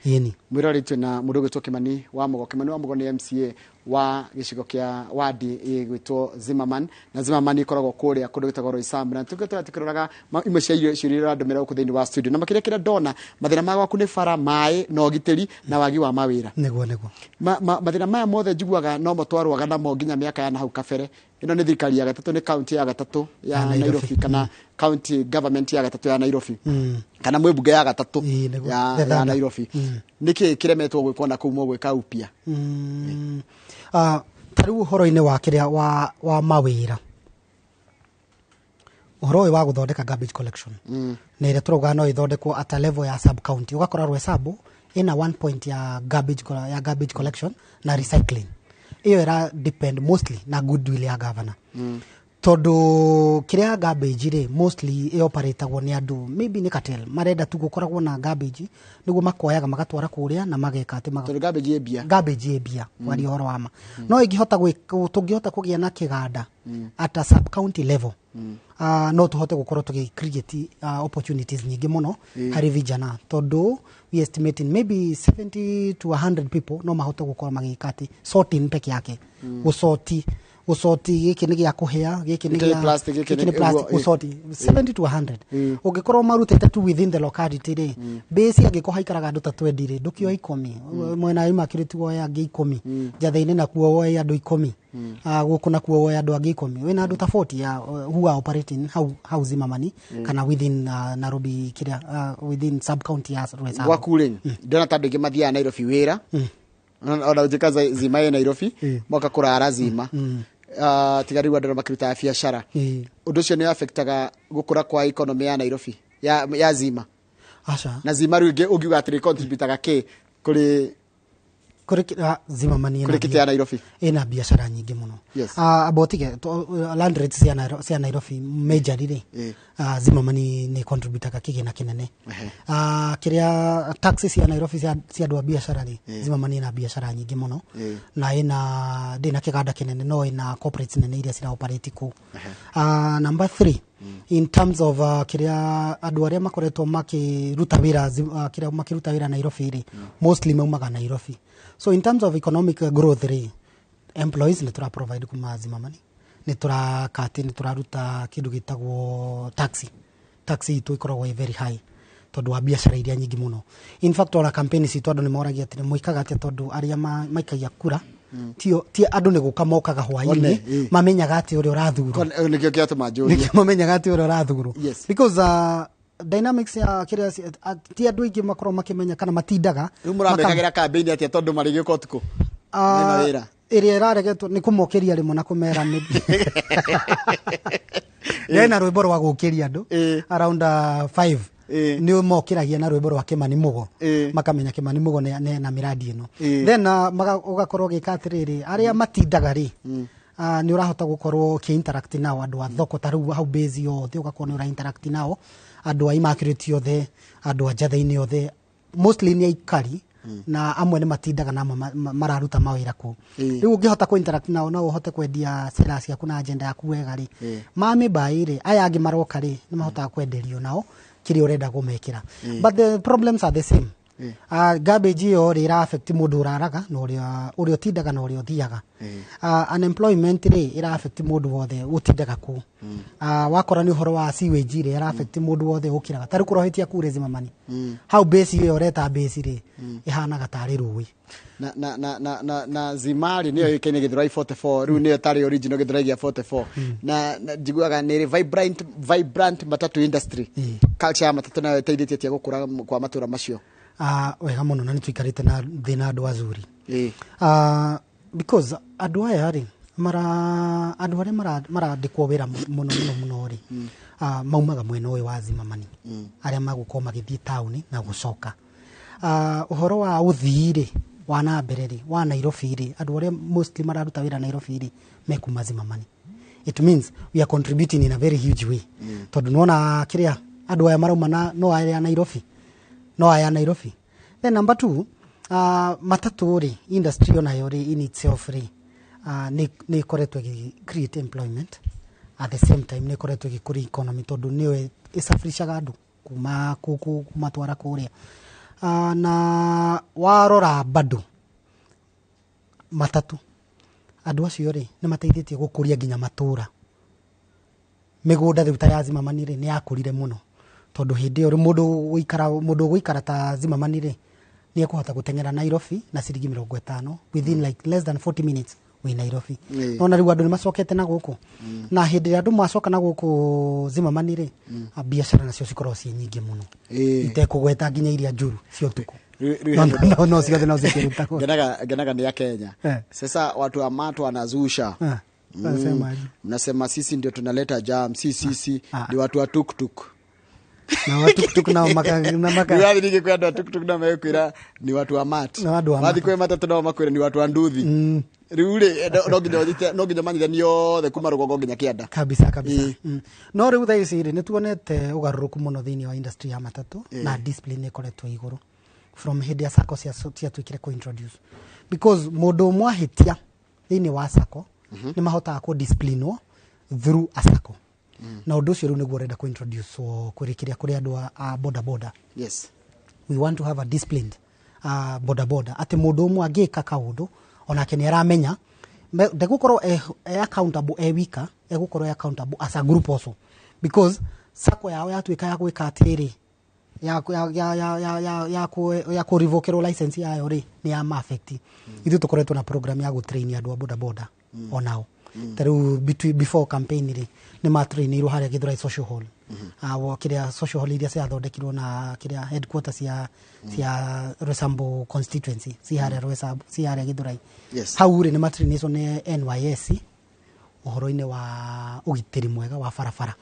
Ĩni. Mwĩrori, twĩna mũndũ ũgwĩtwo Kimani wa Mugo. Kimani wa Mugo nĩ MCA wa gĩcigo kĩa wadi ĩgwĩtwo Zimmerman, na Zimmerman ĩkoragwo kũrĩa kũndũ gwĩtagwo Roysambu, na tũkĩtũra tũkĩroraga imwe cia irio ciũria iria ũrandũmĩra gũkũ thĩinĩ wa studio, na makĩria kĩrĩa ndona mathĩna ma gwaku nĩ bara, maĩ na ũgitĩri na wagi wa mawĩra. Nĩguo. Mathĩna maya mothe njiguaga nomo twarũaga namo nginya mĩaka ya na hau kabere. Ĩno nĩ thirikari ya gatatũ, nĩ kaunti ya gatatũ ya Ya Nairobi. Nairobi, kana county government ya gatatũ ya Nairobi, kana mwĩ ya gatatũ The ya third. Nairobi. Nĩkĩ kĩremetwo gwĩkwo na kũu mũgwĩka upya? Ta rĩu ũhoro-inĩ wa kĩrĩa wa mawĩra, ũhoro ũyũ wa gũthondeka garbage collection na ĩrĩa tũrauga no ĩthondekwo at a level ya sub county, ũgakora Rwesambu ĩna one point ya garbage collection na recycling. Ĩyo ĩra depend mostly na goodwill ya governor. Tondũ kĩrĩa garbage rĩ, mostly ĩoperatagwo nĩ andũ, maybe nĩ cartel marenda tu gũkoragwo na garbage nĩguo makoyaga magatwara kũrĩa na mageka atĩ Tondũ garbage ĩ mbia. Garbage ĩ mbia, kwaria ũhoro wa ma. No ĩngĩhota tũngĩhota kũgĩa na kĩganda at a sub county level, no tũhote gũkorwo tũgĩ create opportunities nyingĩ mũno harĩ vijana, tondũ we estimating maybe 70 to 100 people no mahote gũkorwo magĩka atĩ sorting peke yake, gũsort gũsort, gĩkĩ nĩ gĩa kũhĩa, gĩkĩ nĩ Gĩkĩ nĩ plastic, gĩkĩ gĩkĩ nĩ plastic, gũsort 70 to 100 ũngĩkorwo marutĩte tu within the locality rĩ, base angĩkorwo haikaraga andũ ta 20 rĩ, ndũkĩoya 10 mwena wa Immaculate, woe angĩ 10 Njathĩ-inĩ, nakuo woe andũ 10 gũkũ nakuo woe andũ angĩ 10, wĩna andũ ta 40 ya who are operating hau hau Zimmerman kana within Nairobi kĩrĩa, within sub county ya Roysambu. Gwaku rĩ, ndĩrona ta andũ aingĩ mathiaga Nairobi wĩra, ona njĩka Zima ĩ Nairobi, moka kũrara Zima. Tiga rĩu andũ arĩa makĩrutaga biacara, ũndũ ũcio nĩ affectaga gũkũra kwa economy ya Nairobi, ya Zima? Aca. Na Zima rĩu ũngiuga atĩrĩ, contributaga kĩ kũrĩ Kũrĩ Zimmerman ĩna kũrĩ kĩtĩ ya Nairobi? Ĩna biacara nyingĩ mũno. Amba ũtige land rates cia Nairobi majorly rĩ, Zimmerman nĩ contributaga kĩgĩna kĩnene. Kĩrĩa taxi cia Nairobi cia andũ a biacara rĩ, Zimmerman ĩna biacara nyingĩ mũno na ĩna ndĩ na kĩganda kĩnene, no ĩna corporates nene iria cira operate kũu. Number three, in terms of kĩrĩa andũ arĩa makoretwo makĩruta wĩra kĩrĩa makĩruta wĩra Nairobi rĩ, mostly maumaga Nairobi. So in terms of economic growth rĩ, employees nĩ tũra provide kuma Zimmerman, nĩ tũrakati, nĩ tũraruta kĩndũ gĩtagwo taxi. Taxi itũ ĩkoragwo ĩ very high tondũ wa biacara iria nyingĩ mũno. In fact, ona campaign citũ andũ nĩ moragia atĩrĩ, mwĩkaga atĩa? Tondũ arĩa maikagia kura tio ti andũ nĩ gũka mokaga hwaĩ-inĩ, One, mamenyaga atĩ ũrĩa ũrathurwo. Nĩkĩo kĩatũma njũrie. Nĩkĩo mamenyaga atĩ ũrĩa ũrathurwo, because dynamics ya kĩrĩa ti andũ aingĩ makoragwo makĩmenya kana matindaga. Rĩu mũramekagĩra campaign atĩa tondũ marĩgĩũka ũtukũ mena wĩra? Ĩrĩa ĩraregetwo nĩ kũmokĩria rĩmwe na kũmera nĩ ena rwĩmbo rwa gũkĩria andũ around 5, nĩ mokĩragia na rwĩmbo rwa Kĩmani Mũgo, makamenya Kĩmani Mũgo nĩ na mĩradi ĩno. Then ũgakorwo ũgĩka atĩrĩrĩ, arĩa matindaga rĩ, nĩ ũrahota gũkorwo ũkĩ-interact nao, andũ a thoko ta rĩu hau base yothe ũgakorwo nĩ ũra interact nao, andũ a Immaculate othe, andũ a Njathĩ-inĩ othe, mostly nĩ aikari na amwe nĩ matindaga na amwe mararuta mawĩra kũu. Rĩu ũngĩhota kũ interact nao no ũhote kwendia sera ciaku na agenda yaku wega rĩ, mamĩmbaĩ rĩ, aya angĩ maroka rĩ, nĩ mahotaga kwenderio nao kĩrĩa ũrenda kũmekĩra. But the problems are the same. Garbage ĩyo rĩ, ĩra affect mũndũ ũraraga na ũrĩa ũtindaga na ũrĩa ũthiaga. Unemployment rĩ, ĩra affect mũndũ wothe ũtindaga kũu. Wakora nĩ ũhoro wa sewage rĩ, ĩra affect mũndũ wothe ũkĩraga ta rĩu kũrohĩtia kure Zimmerman hau base ĩyo ũreta base rĩ, ĩhanaga tarĩ rũĩ. Na Zimari nĩyo yũĩkaine Gĩthũrai 44, rĩu nĩyo tarĩ original Gĩthũrai gĩa 44, na njiguaga nĩ ĩrĩ vibrant matatu industry. Culture ya matatũ nayo ĩteithĩtie atĩa gũkũra kwa matũra macio? Wega mũno, na nĩ tũikarĩte na thĩ na andũ azuri, because andũ aya rĩ, mara andũ arĩa marandĩkwo wĩra mũno mũno mũno rĩ, maumaga mwena ũyũ wa Zimmerman, arĩa magũkorwo magĩthiĩ taũni na gũcoka. Ũhoro wa ũthii rĩ, wa na mbere rĩ, wa Nairobi rĩ, andũ arĩa mostly mararuta wĩra Nairobi rĩ, mekuma Zimmerman. It means we are contributing in a very huge way, tondũ nĩwona kĩrĩa andũ aya marauma na no aya Nairobi, no aya Nairobi. Then number two, matatũ rĩ, industry onayo rĩ, in itself rĩ, nĩ ĩkoretwo ĩgĩ create employment. At the same time nĩ ĩkoretwo ĩgĩkũria economy, tondũ nĩyo ĩsafirishaga andũ kuma kũkũ kũmatwara kũrĩa. Na warora bado matatu, andũ acio rĩ, nĩ mateithĩtie gũkũria nginya matũra. Mĩgũnda rĩu ta ya Zimmerman rĩ, nĩ yakũrire mũno, tondũ hĩndĩ ĩyo rĩ, mũndũ ũgũikara ta Zimmerman rĩ, nĩ ekũhota gũteng'era Nairobi na ciringi 50, within like less than 40 minutes wĩ Nairobi. Nona rĩu andũ nĩ macokete na gũkũ, na hĩndĩ ĩrĩa andũ macoka na gũkũ Zimmerman rĩ, biacara nacio cikoragwo ciĩ nyingĩ mũno, itekũgweta nginya iria njũru cia ũtukũ. No ciothe no cikĩrutagwo. Ngenaga nĩ ya Kenya. Sasa watu wa mato wanazusha. Wanasema aje? Mnasema sisi ndio tunaleta jam, si sisi ni watu wa tuktuk. Na wa tuktuk nao na maka Nĩ wathiĩ ningĩ kwĩ andũ a tuktuk nao mekwĩra ni watu wa mat. Na andũ a Wathiĩ kwĩ matatũ nao makwĩra ni watu wa nduthi. Rĩu rĩ no nginya ũnyite, no nginya manyithanie othe kuma rũgongo nginya kĩanda. Kabisa kabisa. No rĩu thaa ici rĩ, nĩ tuonete ũgarũrũku mũno thĩinĩ wa industry ya matatũ na discipline ĩkoretwo igũrũ from hĩndĩ ya sacco ciatuĩkire kũ-introduce, because mũndũ ũmwe ahĩtia thĩinĩ wa sacco nĩ mahotaga kũ-disciplinwo through a sacco, na ũndũ ũcio rĩu nĩguo ũrenda kũ-introduce kũrĩkĩria kũrĩ andũ a boda boda. We want to have a disciplined boda boda, atĩ mũndũ ũmwe angĩka kaũndũ onake nĩ aramenya ndegũkorwo e accountable e wika, egũkorwo e accountable as a group also, because sacco yao yatuĩka ya gwĩka atĩrĩ ya kũrivũkĩrwo license yayo rĩ, nĩ ya ma-affect. Ithuĩ tũkoretwo na program ya gũtrain andũ a boda boda onao. Ta rĩu before campaign rĩ, nĩ matrainĩirwo harĩa Githurai social hall. Kĩrĩa social hall iria ciathondekirwo na kĩrĩa headquarters cia Roysambu constituency ci harĩa Roysambu, ci harĩa Githurai. Hau rĩ, nĩ matrainĩtwo nĩ NYS ũhoro-inĩ wa ũgitĩri mwega wa barabara,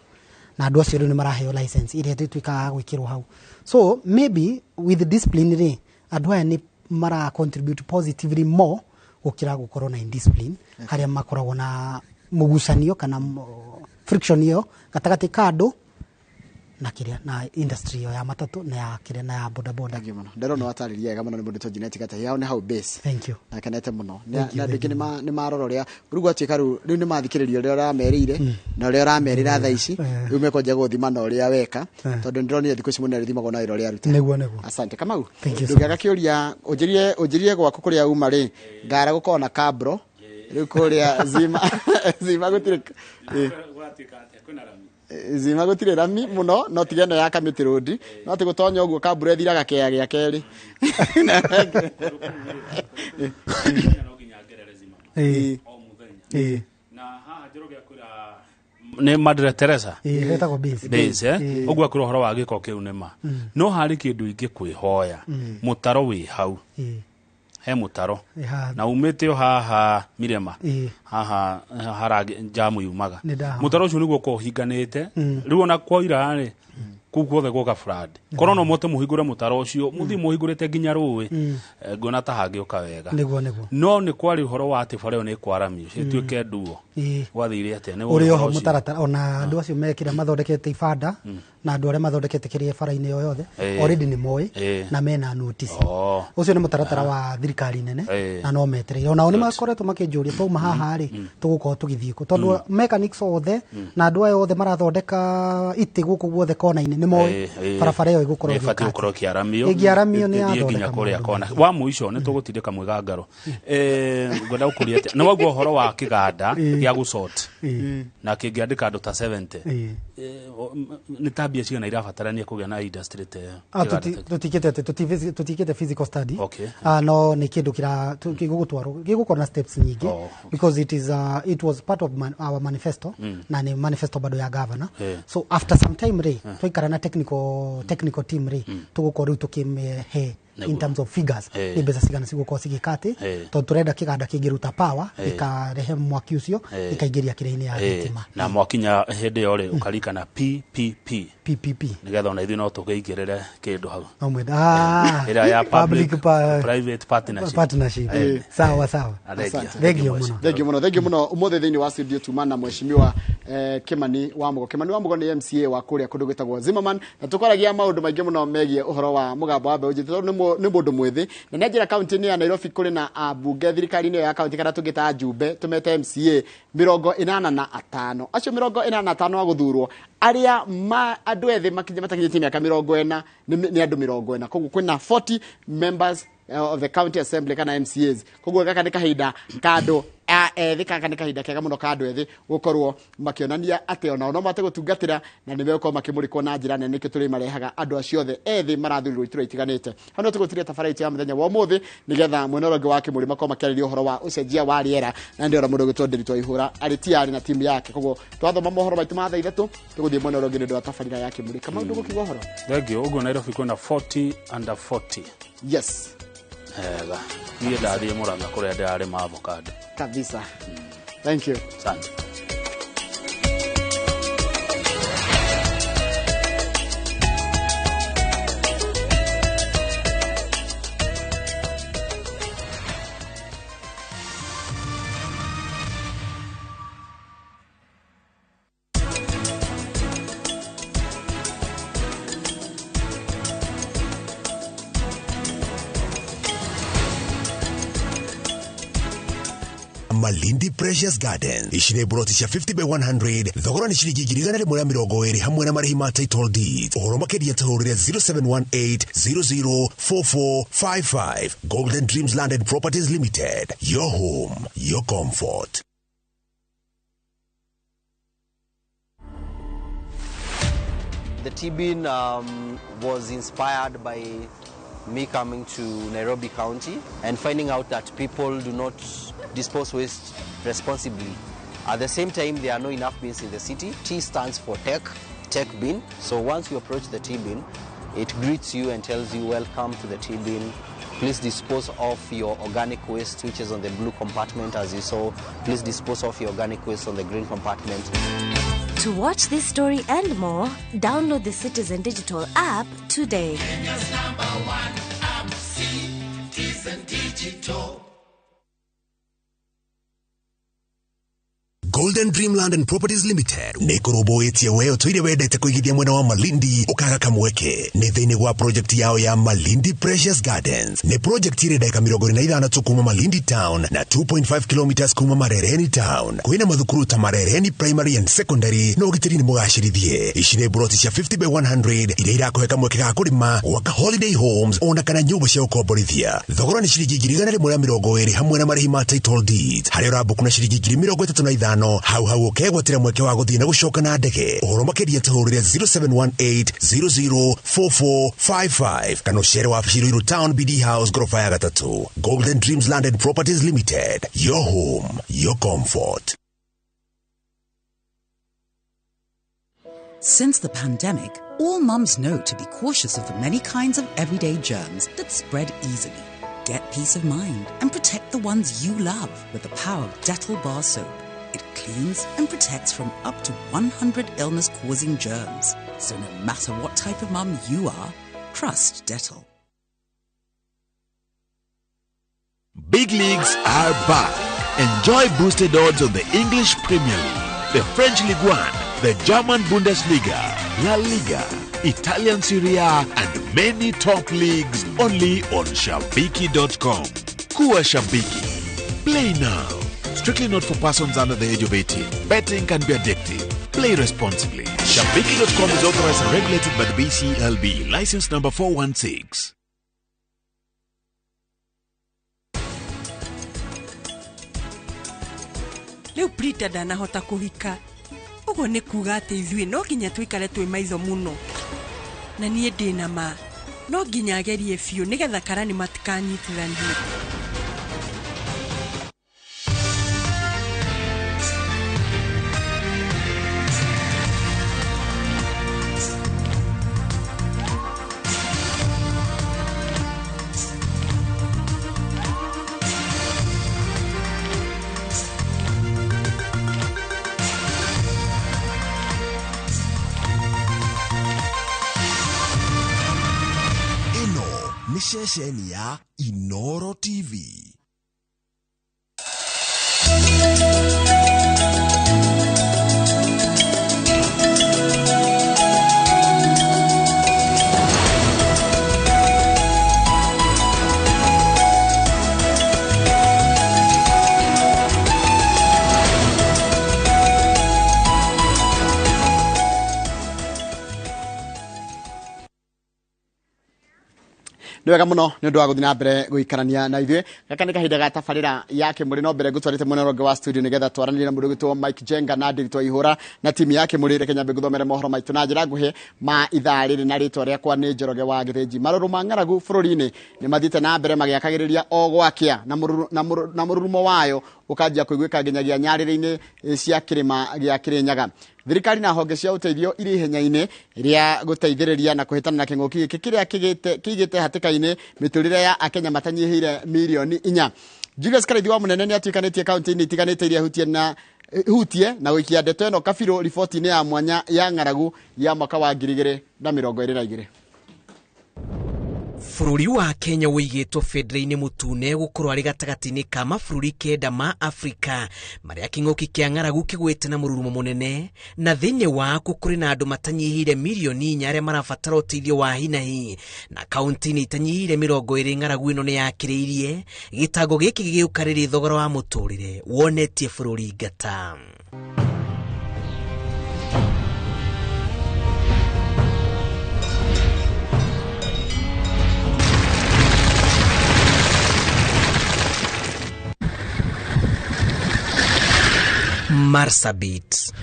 na andũ acio rĩu nĩ maraheo license ĩrĩa ĩtuĩkaga ya gwĩkĩrwo hau. So maybe with discipline rĩ, andũ aya nĩ mara contribute positively more gũkĩra gũkorwo na indiscipline, harĩa makoragwo na mũgucanio kana friction ĩyo gatagatĩ ka andũ na kĩrĩa na industry ĩyo ya matatũ na ya kĩrĩa na ya boda boda. Nderona watarĩria wega mũno nĩ mũndũ to Junet Gatahia, hau nĩ hau base. Thank you. Na kenete mũno. Thank you, Na andũ thank aingĩ nĩ marora ũrĩa rĩu gwatuĩka, rĩu nĩ mathikĩrĩria ũrĩa ũramerĩire na ũrĩa ũramerĩra thaa ici. Rĩu mekwanjia gũthima na ũrĩa weka, tondũ ndĩronire thikũ ici mũno rĩthimagwo na wĩra ũrĩa aruta. Nĩguo. Asante Kamau. Thank you so. Ndũngĩaga kĩũria, ũnjĩrie gwaku kũrĩa uma rĩ, ngara gũkorwo na kabro rĩu kũrĩa zima gũtirĩ zima gũtirĩ rami mũno, no tiga ĩno ya Kamĩtĩ Road, no atĩ gũtonya ũguo kabura ĩthiraga kĩaya gĩa kerĩ. Nĩ Madre Teresa. Ĩĩ, hetagwo base. Base, eh? Ĩĩ. Ũguo akwĩra ũhoro wa gĩko kĩu nĩ ma, no harĩ kĩndũ ingĩkwĩhoya. Mũtaro wĩ hau, he mũtaro na umĩte o haha Mirema, haha hara jamu yumaga. Nĩ ndahona. Mũtaro ũcio nĩguo ũkorwo ũhinganĩte. Rĩu ona kwaira rĩ, kũu guothe gwoka flood. Korwo no mote mũhingũre mũtaro ũcio, mũthiĩ mũhingũrĩte nginya rũĩ, nguona ta hangĩũka wega. Nĩguo. No nĩ kwarĩ ũhoro wa atĩ bara ĩyo nĩ ĩkwaramio ĩtuĩke nduo. Gwathire atĩa? Nĩ ũrĩ ũhoro oho ũcio? Mũtaratara ona andũ acio mekĩra mathondekete ibanda na andũ arĩa mathondekete kĩrĩa bara-inĩ o yothe already nĩ moĩ na mena notice. Ũcio nĩ mũtaratara wa thirikari nene na no metereire. Onao nĩ makoretwo makĩnjũria twauma haha rĩ, tũgũkorwo tũgĩthiĩ kũ, tondũ mechanics othe na andũ aya othe marathondeka itĩ gũkũ guothe kona-inĩ nĩ moĩ barabara ĩyo ĩgũkorwo Nĩ ĩbatiĩ ĩgĩũka. gũkorwo ĩkĩaramio. Ĩngĩaramio nĩ Ĩthiĩ nginya yathondeka kũrĩa maũndũ. Kona wa mũico nĩ tũgũtindĩka mwĩgangaro. Ngwenda gũkũria atĩa, nĩ waigua ũhoro wa kĩganda gĩa gũsort na kĩngĩandĩka andũ ta 70, nĩ ta mbia cigana irabatarania kũgĩa na industry ta ĩyo? Kĩganda ta Tutikĩte atĩ tutikĩte physical study. No nĩ kĩndũ kĩra gĩgũtwarwo, gĩgũkorwo na steps nyingĩ because it was part of our manifesto na nĩ manifesto bado ya governor. So after some time rĩ, twaikara na technical team rĩ, tũgũkorwo rĩu tũkĩmĩhe in terms of figures nĩ mbeca cigana cigũkorwo cigĩka atĩ, tondũ tũrenda kĩganda kĩngĩruta power gĩkarehe mwaki ũcio gĩkaingĩria kĩrĩa-inĩ ya thitima. Na mwakinya hĩndĩ ĩyo rĩ, ũkarikana PPP. PPP. Nĩgetha ona ithuĩ no tũkĩingĩrĩre kĩndũ hau. No mwenda Ĩrĩa ya public private private partnership. Partnership. Sawa sawa. Thengia. Thengiũ mũno. Thengiũ mũno, thengiũ mũno. Ũmũthĩ thĩinĩ wa studio tuma na mheshimiwa Kimani wa Mugo. Kimani wa Mugo nĩ MCA wa kũrĩa kũndũ gwĩtagwo Zimmerman, na tũkwaragia maũndũ maingĩ mũno megiĩ ũhoro wa mũgambo wa mbeũ njĩthĩ, tondũ nĩ mũndũ mwĩthĩ na nĩ njĩra kaunti-inĩ ya Nairobi kũrĩ na ambunge thirikari-inĩ ĩyo ya kaunti, kana tũngĩta ajumbe tũmete MCA 85. Acio 85 a gũthurwo arĩa ma andũ ethĩ makinya matakinyĩtie mĩaka 40 nĩ andũ 40. Koguo kwĩna 40 members of the county assembly kana MCAs. Koguo gaka nĩ kahinda ka andũ a ethĩ, gaka nĩ kahinda kega mũno ka andũ ethĩ gũkorwo makĩonania atĩ onao no mahote gũtungatĩra na nĩ megũkorwo makĩmũrĩkwo na njĩra nene. Nĩkĩo tũrĩ marehaga andũ acio othe ethĩ marathurirwo itura itiganĩte. Hau no tũgũtiria tabara itũ ya mũthenya wa ũmũthĩ, nĩgetha mwena ũrĩa ũngĩ wa kĩmũrĩ makorwo makĩarĩria ũhoro wa ũcenjia wa rĩera, na ndĩrona mũndũ ũgwĩtwo Ndiritu Waihũra arĩ tiarĩ na timu yake. Koguo twathoma mohoro maitũ ma thaa 3, tũgũthiĩ mwena ũrĩa ũngĩ nĩ ũndũ wa tabarĩra ya kĩmũrĩ. Kamau, ndũgũkiuga ũhoro? Thengiũ. Ũguo Nairobi kwĩna 40 under 40. Yes. Hega, niĩ ndathiĩ Mũrang'a kũrĩa ndĩrarĩma avocado. Kabisa, thank you. Asante. Malindi Precious Garden. Ici nĩ broti cia 50 by 100, thogora nĩ ciringi 120,000 hamwe na marĩhi ma title deeds. Ũhoro makĩria tũhũrĩre 0718 004455. Golden Dreams Land and Properties Limited. Your home, your comfort. The T-bin was inspired by me coming to Nairobi County and finding out that people do not dispose waste responsibly. At the same time, there are no enough bins in the city. T stands for tech, tech bin. So once you approach the T-bin, it greets you and tells you, welcome to the T-bin. Please dispose of your organic waste, which is on the blue compartment, as you saw. Please dispose of your organic waste on the green compartment. To watch this story and more, download the Citizen Digital app today. Kenya's number one app, Citizen Digital. Golden Dreamland and Properties Limited nä kå rå we ũtũire wendete kũigithia mwena wa Malindi ũkaga kamweke nĩ thĩinĩ wa project yao ya Malindi Precious Gardens. Nĩ project ĩrĩ ndagĩka 45 tu kuma Malindi Town na 2.5 kilometers kuma Marereni Town. Kwĩna mathukuru ta Marereni Primary and Secondary na ũgitĩri nĩ mũgacĩrithie. Ici nĩ broti cia 50 by 100 iria irakũhe kamweke ga kũrĩma, gwaka holiday homes ona kana nyũmba cia gũkomborithia. Thogora nĩ ciringi 120,000 hamwe na marĩhi ma title deeds. Harĩa ũrambuku na ciringi 35,000 hau hau ũkegwatĩra mweke wa gũthiĩ na gũcoka na ndege. Ũhoro makĩria tũhũrĩre 0718 004455 kana ũcere wabici Ruiru Town BD House ngoroba ya gatatũ. Golden Dreams Land and Properties Limited. Your home, your comfort. Since the pandemic, all mums know to be cautious of the many kinds of everyday germs that spread easily. Get peace of mind and protect the ones you love with the power of Dettol Bar Soap. It cleans and protects from up to 100 illness-causing germs. So no matter what type of mum you are, trust Dettol. Big leagues are back. Enjoy boosted odds on the English Premier League, the French Ligue 1, the German Bundesliga, La Liga, Italian Serie A, and many top leagues only on Shabiki.com. Kuwa Shabiki. Play now. Strictly not for persons under the age of 18. Betting can be addictive. Play responsibly. Shabiki.com is authorized and regulated by the BCLB. License number 416. Rĩu Prita ndanahota kũhika. Ũguo nĩ kuga atĩ ithuĩ no nginya tũikare twĩ maitho mũno. Na niĩ ndĩ na ma. No nginya agerie biũ nĩgetha karani matikanyitithanie. Ceceni ya Inoro TV. Nĩ wega mũno nĩ ũndũ wa gũthiĩ na mbere gũikarania na ithuĩ. Gaka nĩ kahinda ga tabarĩra ya Kĩmũrĩ, no mbere ngũtwarĩte mwena ũrĩa ũngĩ wa studio nĩgetha twaranĩrie na mũndũ ũgwĩtwo Mike Jenga na Ndiritu Ihũra na timu ya Kĩmũrĩ. Reke nyambe ngũthomere mohoro maitũ na njĩra nguhĩ ma ithaa rĩrĩ, na rĩtwa rĩakwa nĩ Njoroge wa Gĩthĩnji. Marũrũ ma ng'aragu bũrũri-inĩ nĩ mathiĩte na mbere magĩakagĩrĩria o gwakĩa, na mũrurumo wayo ũkanjia kũiguĩka nginyagia nyarĩrĩ-inĩ cia kĩrĩma gĩa Kĩrĩnyaga. Thirikari na honge cia ũteithio irĩ ihenya-inĩ rĩa gũteithĩrĩria na kũhĩtana na kĩng'ũki gĩkĩ kĩrĩa kĩigĩte hatĩka-inĩ mĩtũrĩre ya Akenya matanyihĩire mirioni 4. Julius Karaithi wa Mũnene nĩ atuĩkanĩtie kaunti-inĩ itiganĩte iria hutie na gũikia ndeto ĩno kabirũ riboti-inĩ ya mwanya ya ng'aragu ya mwaka wa 2022. Bũrũri wa Kenya ũigĩtwo bendera-inĩ mũtune gũkorwo arĩ gatagatĩ-inĩ ka mabũrũri 9 ma Afrika marĩa kĩng'ũki kĩa ng'aragu kĩgwĩte na mũrurumo mũnene, na thĩinĩ waku kũrĩ na andũ matanyihĩire mirioni 4 arĩa marabatara ũteithio wa hinahi, na kaunti-inĩ itanyihĩire 20 ng'aragu ĩno nĩ yakĩrĩirie. Gĩtango gĩkĩ gĩgĩũka rĩrĩ thogora wa mũtũrĩre wonetie bũrũri ngata. Marsabit,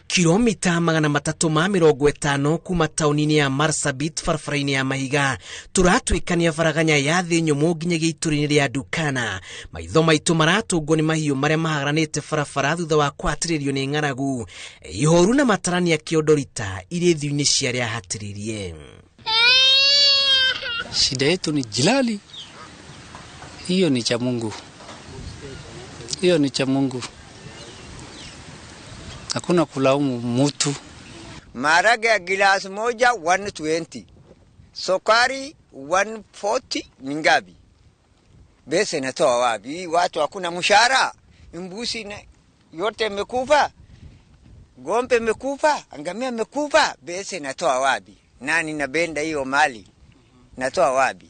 kilomita 350 kuma taũni-inĩ ya Marsabit barabara-inĩ ya Mahiga, tũratuĩkania baraganya ya thĩ nyũmũ nginyagia itũra-inĩ rĩa Dukana. Maitho maitũ maratũngwo nĩ mahiũ marĩa mahagaranĩte barabara thutha wa kũhatĩrĩrio nĩ ng'aragu, ihoru na matarania kĩondorita irĩ thiũ-inĩ cia arĩa ahatĩrĩrie. Shida yetu ni jilali, hiyo ni cha Mungu. Hiyo ni cha Mungu. Hakuna kulaumu mtu. Maharage ya glass moja 120. Sukari 140 ni ngapi? Bese natoa wapi? Watu hakuna mshahara. Mbuzi yote imekufa. Ng'ombe imekufa, ngamia imekufa, bese natoa wapi? Nani nabenda hiyo mali? Natoa wapi?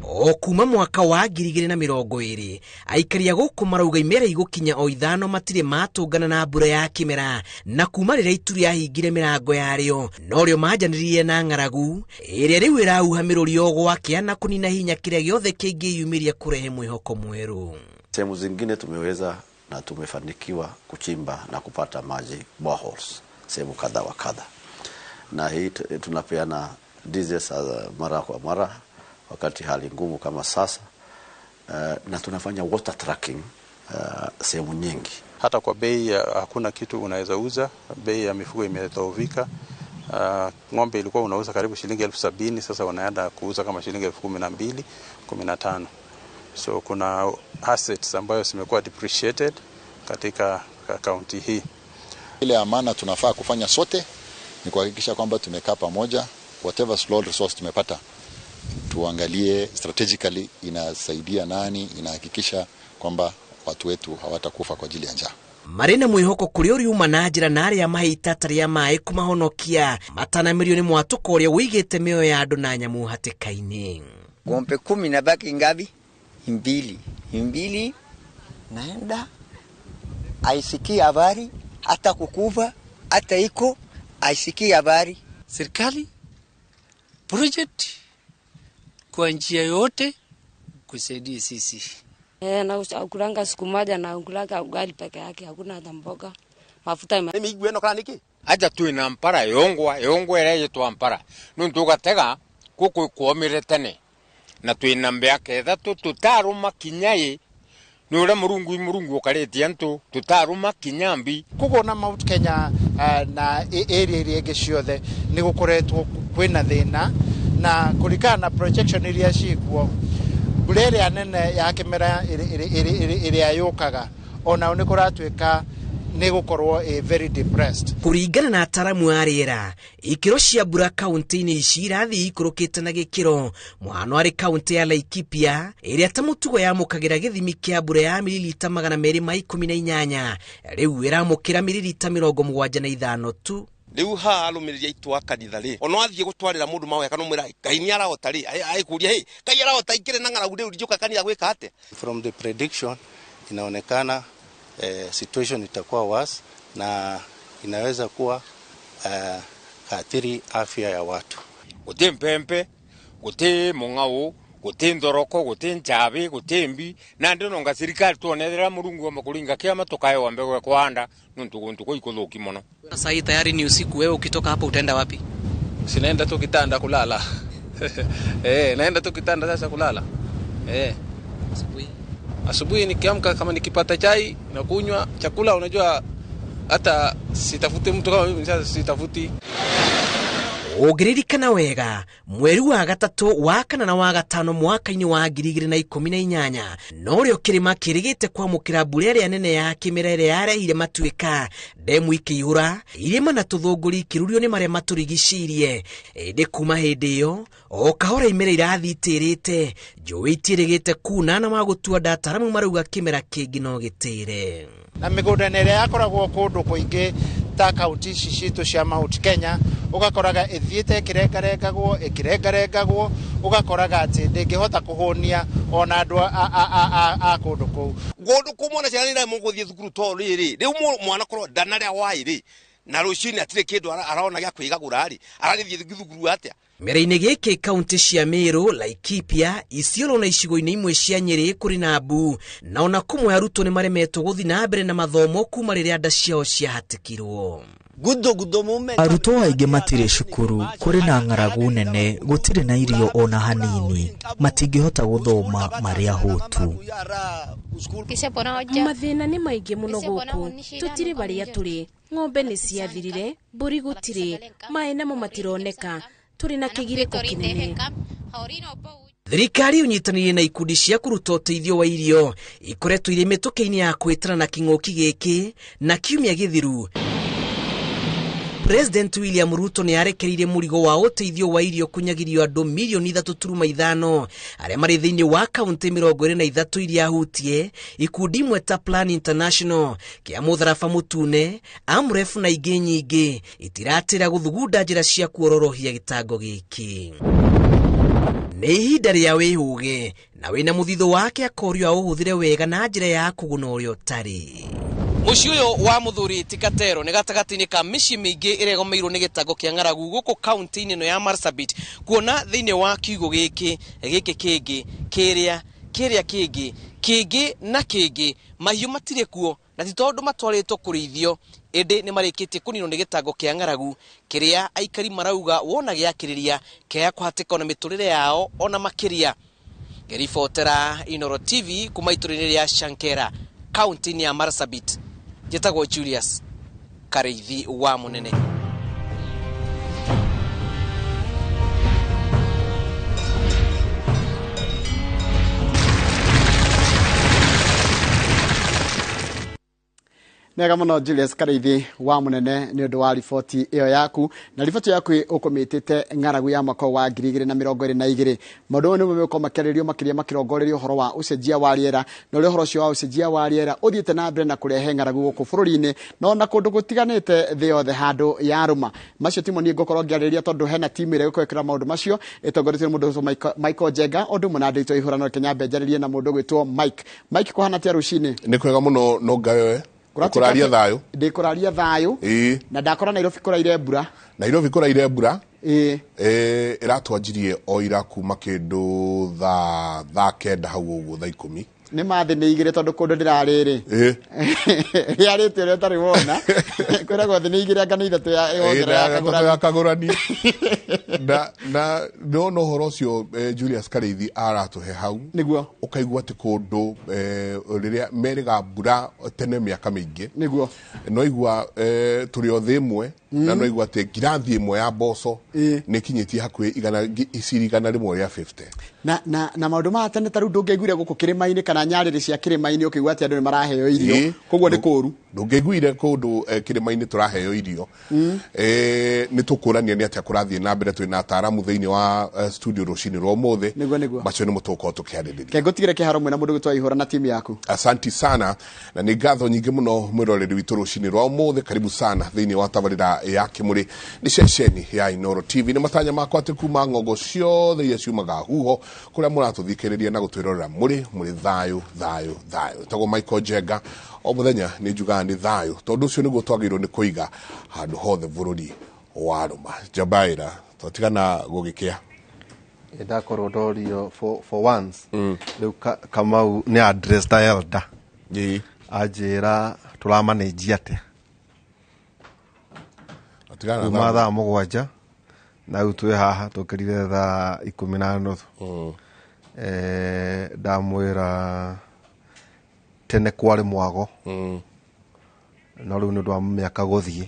O kuma mwaka wa 2020 aikari a gũkũ marauga imera igũkinya o 5 matirĩ matũngana na mbura ya kĩmera, na kuma rĩrĩa itu rĩahingire mĩrango yarĩo norĩo manjanĩrĩire na ng'aragu ĩrĩa rĩu ĩrauha mĩrũri o gwakĩa na kũnina hinya kĩrĩa gĩothe kĩngĩyumĩria kũrehe mwĩhoko mwerũ. Sehemu zingine tumeweza na tumefanikiwa kuchimba na kupata maji boreholes sehemu kadha wa kadha, na hii tunapeana diesel mara kwa mara wakati hali ngumu kama sasa, na tunafanya water tracking sehemu nyingi. Hata kwa bei hakuna kitu unaweza uza, bei ya mifugo imedhoofika. Ng'ombe ilikuwa unauza karibu shilingi 70,000, sasa wanaenda kuuza kama shilingi 12,000, 15,000. So kuna assets ambayo zimekuwa depreciated katika kaunti hii. Ile amana tunafaa kufanya sote ni kuhakikisha kwamba tumekaa pamoja, whatever small resource tumepata tuangalie strategically inasaidia nani, inahakikisha kwamba watu wetu hawatakufa kwa ajili ya njaa. Marĩ na mwĩhoko kũrĩ ũriuma na njĩra na arĩa maheitata rĩa maĩ kũmahonokia matanamĩrio nĩ mwatũko ũrĩa ũigĩte mĩoyo ya andũ na nyamũ hatĩka-inĩ. Ng'ombe 10 na baki ngapi? 2. 2 naenda aisikii habari hata kukufa hata iko aisikii habari. Serikali project kwa njia yote kusaidia sisi. Na ukulanga siku moja na ukulanga ugali peke yake, hakuna hata mboga. Mafuta mimi igwe no kana niki? Aja tu ina mpara yongwa, yongwa ile yetu mpara. Nundu gatega kuku kuomire tene. Na tu ina mbea ketha tu tutaruma kinyai. Ni ura murungu ukaretia ntu tutaruma kinyambi. Koguo na Mount Kenya na area iria ingĩ ciothe ni gukoretwo kwina thina, na kũringana na projection iria cikuo mbura ĩrĩa nene ya kĩmera ĩrĩa yũkaga onao nĩ kũratuĩka nĩ gũkorwo very depressed. Kũringana na ataramu a rĩera, ikĩro cia mbura kaunti-inĩ ici irathiĩ ikũrũkĩte na gĩkĩro. Mũhano arĩ kaunti ya Laikipia ĩrĩa ta mũtugo yamũkagĩra gĩthimi kĩa mbura ya mililita 218, rĩu ĩramũkĩra mililita 75 tu. Riu ha arumiriri aitu a kanitha ri ono athie gutwarira mundu mahoya kana mwira Ngai ni arahota ri aikuria hey Ngai arahota ikire na ng'aragu riu njuka kanitha gwika atia. From the prediction inaonekana situation itakuwa worse na inaweza kuwa kaathiri afya ya watu. Guti mpempe, guti mung'au, guti nthoroko, guti nchabi, guti mbi, na ndinonga serikali tuonethera murungu wa makuringa kiama tukaewa mbegu ya kuhanda nuntu guntu kuikuthuki muno. Sasa hii tayari ni usiku, wewe ukitoka hapo utaenda wapi? Sinaenda tu kitanda kulala. Naenda tu kitanda sasa kulala. Asubuhi. Asubuhi nikiamka kama nikipata chai na kunywa chakula, unajua hata sitafuti mtu kama mimi sasa sitafuti. Ũngĩririkana wega, mweri wa gatatũ, wa kana na wa gatano mwaka-inĩ wa 2018 norĩo kĩrĩma kĩrĩgĩte kwamũkĩra mbura ĩrĩa nene ya kĩmera ĩrĩa yarehire matuĩka, ndemu ikĩihũra, irĩma na tũthũngũri ikĩrurio nĩ marĩa matũrigicĩirie. Ĩndĩ kuma hĩndĩ ĩyo o kahora imera irathiĩ itĩrĩte, njũĩ itiĩrĩgĩte kuna na magũtua nda ataramu marauga kĩmera kĩngĩ no gĩtĩre. Na mĩgũnda ĩrĩa yakoragwo kũndũ kũingĩ ta kaunti ici citũ cia Mount Kenya, ũgakoraga ĩthiĩte ĩkĩrengarengagwo ĩkĩrengarengagwo, ũgakoraga atĩ ndĩngĩhota kũhũnia ona andũ a kũndũ kũu. Kũndũ kũmwe ona ciana nĩiremwo gũthiĩ thukuru tondũ rĩrĩ, rĩu mwana korwo ndanarĩa hwaĩ rĩ, na rũcinĩ hatirĩ kĩndũ arona gĩa kwĩgagũra rĩ, aragĩthiĩ thukuru atĩa? Mĩra-inĩ gĩkĩ kaunti cia Meru, Laikipia, Isiolo na icigo-inĩ imwe cia Nyeri kũrĩ na mbu, na ona kũmwe arutwo nĩ maremetwo gũthiĩ na mbere na mathomo kuma rĩrĩa nda ciao ciahatĩkirwo. Arutwo aingĩ matirĩ cukuru, kũrĩ na ng'aragu nene, gũtirĩ na irio ona hanini, matingĩhota gũthoma marĩ ahũtu. Mathĩna nĩ maingĩ mũno gũkũ, tũtirĩ barĩa tũrĩ, ng'ombe nĩ ciathirire, mbũri gũtirĩ, maĩ namo matironeka, tũrĩ na kĩgirĩko kĩnene. Thirikari ũnyitanĩire na ikundi cia kũruta ũteithio wa irio ikoretwo irĩ mĩtũkĩ-inĩ ya kwĩtana na kĩng'ũki gĩkĩ na kiumia gĩthiru. President William Ruto nĩ arekereirie mũrigo wa ũteithio wa irio kũnyagirio andũ milioni 3.5 arĩa marĩ thĩinĩ wa kaunti 23 iria hutie, ikundi imwe ta Plan International, kĩa Mũtharaba Mũtune, Amref na ingĩ nyingĩ itiratĩra gũthugunda njĩra cia kuororohia gĩtango gĩkĩ. Nĩ ihinda rĩa wĩhũge na wĩna mũthithũ wake akorio aũhũthĩre wega na njĩra ya kũguna ũrĩa ũtarĩ. Mũciĩ ũyũ wa mũthuri ti Katero nĩ gatagatĩ-inĩ ka mĩciĩ mĩingĩ ĩrĩa ĩgomeirwo nĩ gĩtango kĩa ng'aragu gũkũ kaunti-inĩ ĩno ya Marsabit, kuona thĩinĩ wa kiugũ gĩkĩ, gĩkĩ kĩngĩ, kĩrĩa, kĩrĩa kĩngĩ, kĩngĩ na kĩngĩ, mahiũ matirĩ kuo na ti tondũ matwarĩtwo kũrĩithio, ĩndĩ nĩ marĩkĩtie kũninwo nĩ gĩtango kĩa ng'aragu kĩrĩa aikari marauga wona gĩakĩrĩria kĩaya kũhatĩka ona mĩtũrĩre yao ona makĩria. Ngĩribotera Inooro TV kuma itũũra-inĩ rĩa Shankera, kaunti-inĩ ya Marsabit, njĩtagwo Julius Karĩithi wa Mũnene. Nega mũno Julius Karĩithi wa Mũnene nĩ ũndũ wa riboti ĩyo yaku, na riboti yaku ũkũmĩtĩte ng'aragu ya mwaka wa 2022. Maũndũ maya nĩmo megũkorwo makĩarĩrĩrio makĩria makĩrongorerio ũhoro wa ũcenjia wa rĩera, na ũrĩa ũhoro ũcio wa ũcenjia wa rĩera ũthiĩte na mbere na kũrehe ng'aragu gũkũ bũrũri-inĩ na ona kũndũ gũtiganĩte thĩ yothe handũ yarũma. Macio timo niĩ ngũkorwo ngĩarĩrĩria tondũ hena timu ĩrĩa ĩgũkorwo ĩkĩrora maũndũ macio ĩtongoretio nĩ mũndũ ũgwĩtwo Michael Njenga, ũndũ ũmwe na andũ aitũ a ihũrano. Reke nyambe njarĩrie na mũndũ ũgwĩtwo Mike. Mike, kũhana atĩa rũcinĩ? Nĩ kwega mũno, no ngayoe. Kũraria thayũ. Ndĩ kũraria thayũ. Na ndakora Nairobi kũraire mbura. Nairobi kũraire mbura. Ĩratwanjirie o ira kuma kĩndũ thaa 9 hau ũguo, thaa 10. Nĩ mathĩ nĩ igĩrĩ tondũ kũndũ ndĩrarĩ rĩ. Rĩarĩte ũrĩa ũtarĩ wona. Kwĩragwo thĩ nĩ igĩrĩ anga nĩ ithatũ ya yongerera ya kagũrani. Ya kagũrani. Na nĩwona ũhoro ũcio, Julius Karĩithi aratũhe hau. Nĩguo. Ũkaigua atĩ kũndũ, rĩrĩa merĩga mbura tene mĩaka mĩingĩ. Nĩguo. No igua, tũrĩ o thĩ ĩmwe, na no igua atĩ ngirathi ĩmwe ya mboco nĩ ĩkinyĩtie hakuhĩ 150. Na maũndũ ma tene ta rĩu ndũngĩaiguire gũkũ kĩrĩma-inĩ kana nyarĩrĩ cia kĩrĩma-inĩ ũkĩigua atĩ andũ nĩ maraheo irio. Koguo nĩ kũũru. Ndũngĩaiguire kũndũ kĩrĩma-inĩ tũraheo irio. Nĩ tũkũrania nĩ atĩa kũrathiĩ na mbere, twĩna ataaramu thĩinĩ wa studio rũcinĩ rwa ũmũthĩ. Nĩguo, nĩguo. Macio nĩmo tũgũkorwo tũkĩarĩrĩria. Ke ngũtigĩre kĩharo mwena mũndũ ũgwĩtwo Ihũra na timu yaku. Asanti sana, na nĩ ngatho nyingĩ mũno mwĩroreri witũ rũcinĩ rwa ũmũthĩ. Karibu sana thĩinĩ wa tabarĩra ya Kĩmũrĩ, nĩ ceceni ya Inooro TV. Nĩ matanya makwa atĩ kuma ng'ongo ciothe iria ciumaga huho kũrĩa mũratũthikĩrĩria na gũtwĩrorera mũrĩ thayũ, thayũ, thayũ. Tagwo Michael Njenga, o mũthenya nĩ njugaga nĩ thayũ, tondũ ũcio nĩguo twagĩrĩirwo nĩ kũiga handũ hothe bũrũri wa rũma. Njabaĩra, twatigana gũgĩkĩa. Ndakorwo ndorio for once. Rĩu Kamau nĩ address ta elder. Anjĩra tũramanage atĩa. Atigana Kuma thaa thaa 7 na rĩu twĩ haha tũkĩrire thaa 10:30. Ndamwĩra tene kwarĩ mwago. No rĩu nĩ ũndũ wa mĩaka gũthiĩ.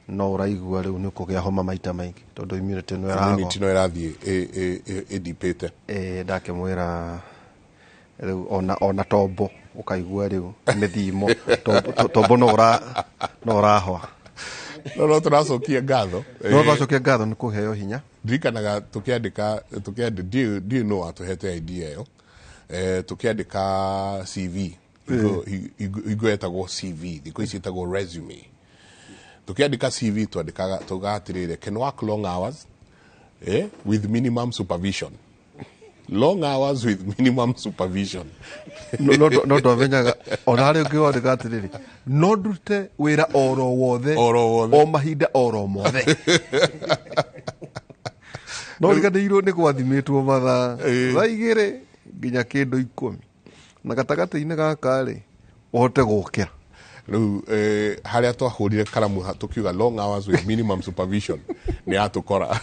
No ũraigua rĩu nĩ ũkũgĩa homa maita maingĩ tondũ immunity ĩno ĩragwa. Immunity no ĩrathiĩ ĩndipĩte. Ĩĩ, ndakĩmwĩra rĩu ona tombo ũkaigua rĩu mĩthimo tombo no ũrahwa. No tũracokia ngatho. No tũracokia ngatho nĩ kũheo hinya. Ndirikanaga tũkĩandĩka ndiũĩ nũ watũhete idea ĩyo. Tũkĩandĩka CV hingo yetagwo CV, thikũ ici ĩtagwo resume. Tukiandika CV twandikaga tuga atiriri, can work long hours with minimum supervision. Long hours with minimum supervision. No ndamenyaga ona harĩ ũngĩ wandĩka atĩrĩrĩ, no ndute wĩra oro wothe o mahinda oro mothe. No riganĩirwo nĩ gwathimĩtwo mathaa thaa 2 nginya kĩndũ 10 na gatagatĩ-inĩ gaka rĩ ũhote gũkĩra. Rĩu harĩa twahũrire karamu tũkiuga long hours with minimum supervision nĩ yatũkora.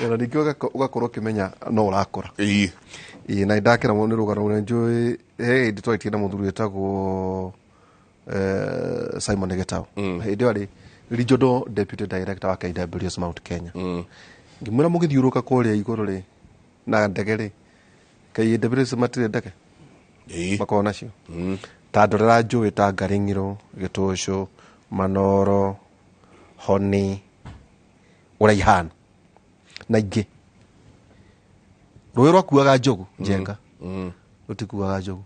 Ona ningĩ ũgakorwo ũkĩmenya no ũrakũra. Ĩĩ, na nĩndakena mũno nĩ rũgano rũrĩa njũĩ he hĩndĩ twarĩtie na mũthuri wĩtagwo Simon Gitau. Hĩndĩ ĩyo arĩ Regional Deputy Director wa KWS Mount Kenya. Ngĩmwĩra mũgĩthiũrũrũka kũrĩa igũrũ rĩ na ndege rĩ, KWS matirĩ ndege makoragwo nacio. Ta ndorera njũĩ ta Ngaring'iro, Gĩtũcũ, Manoro, Honi, ũrĩa ihana na ingĩ. Rũĩ rwakuaga njogu njenga, rũtikuaga njogu.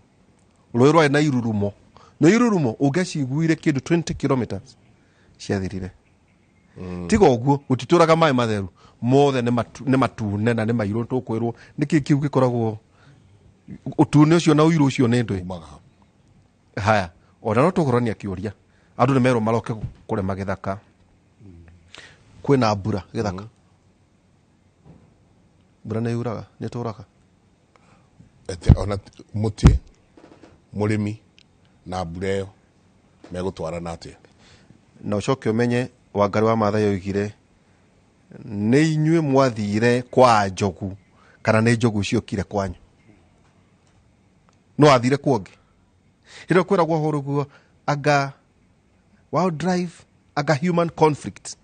Rũĩ rwarĩ na irurumo, na irurumo ũngĩaciguire kĩndũ 20 kilometers ciathirire. Tiga ũguo gũtitũraga maĩ matheru mothe nĩ matune na nĩ mairũ, tũkwĩrwo nĩkĩ kĩu gĩkoragwo ũtune ũcio na ũirũ ũcio nĩ ndũĩ. Haya, ona no tũkũrania kĩũria andũ nĩ merwo maroke kũrĩma gĩthaka, kwĩna mbura gĩthaka, mbura nĩ yuraga, nĩ tũraga. Ona mũtĩ mũrĩmi na mbura ĩyo megũtwarana atĩa? Na ũcoke ũmenye Wangari wa Maathai oigire nĩ inyuĩ mwathire kwa njogu kana nĩ njogu ciokire kwanyu? No athire kuongĩ. Hĩndĩ ĩyo kwĩragwo ũhoro guo anga wildlife anga human conflict,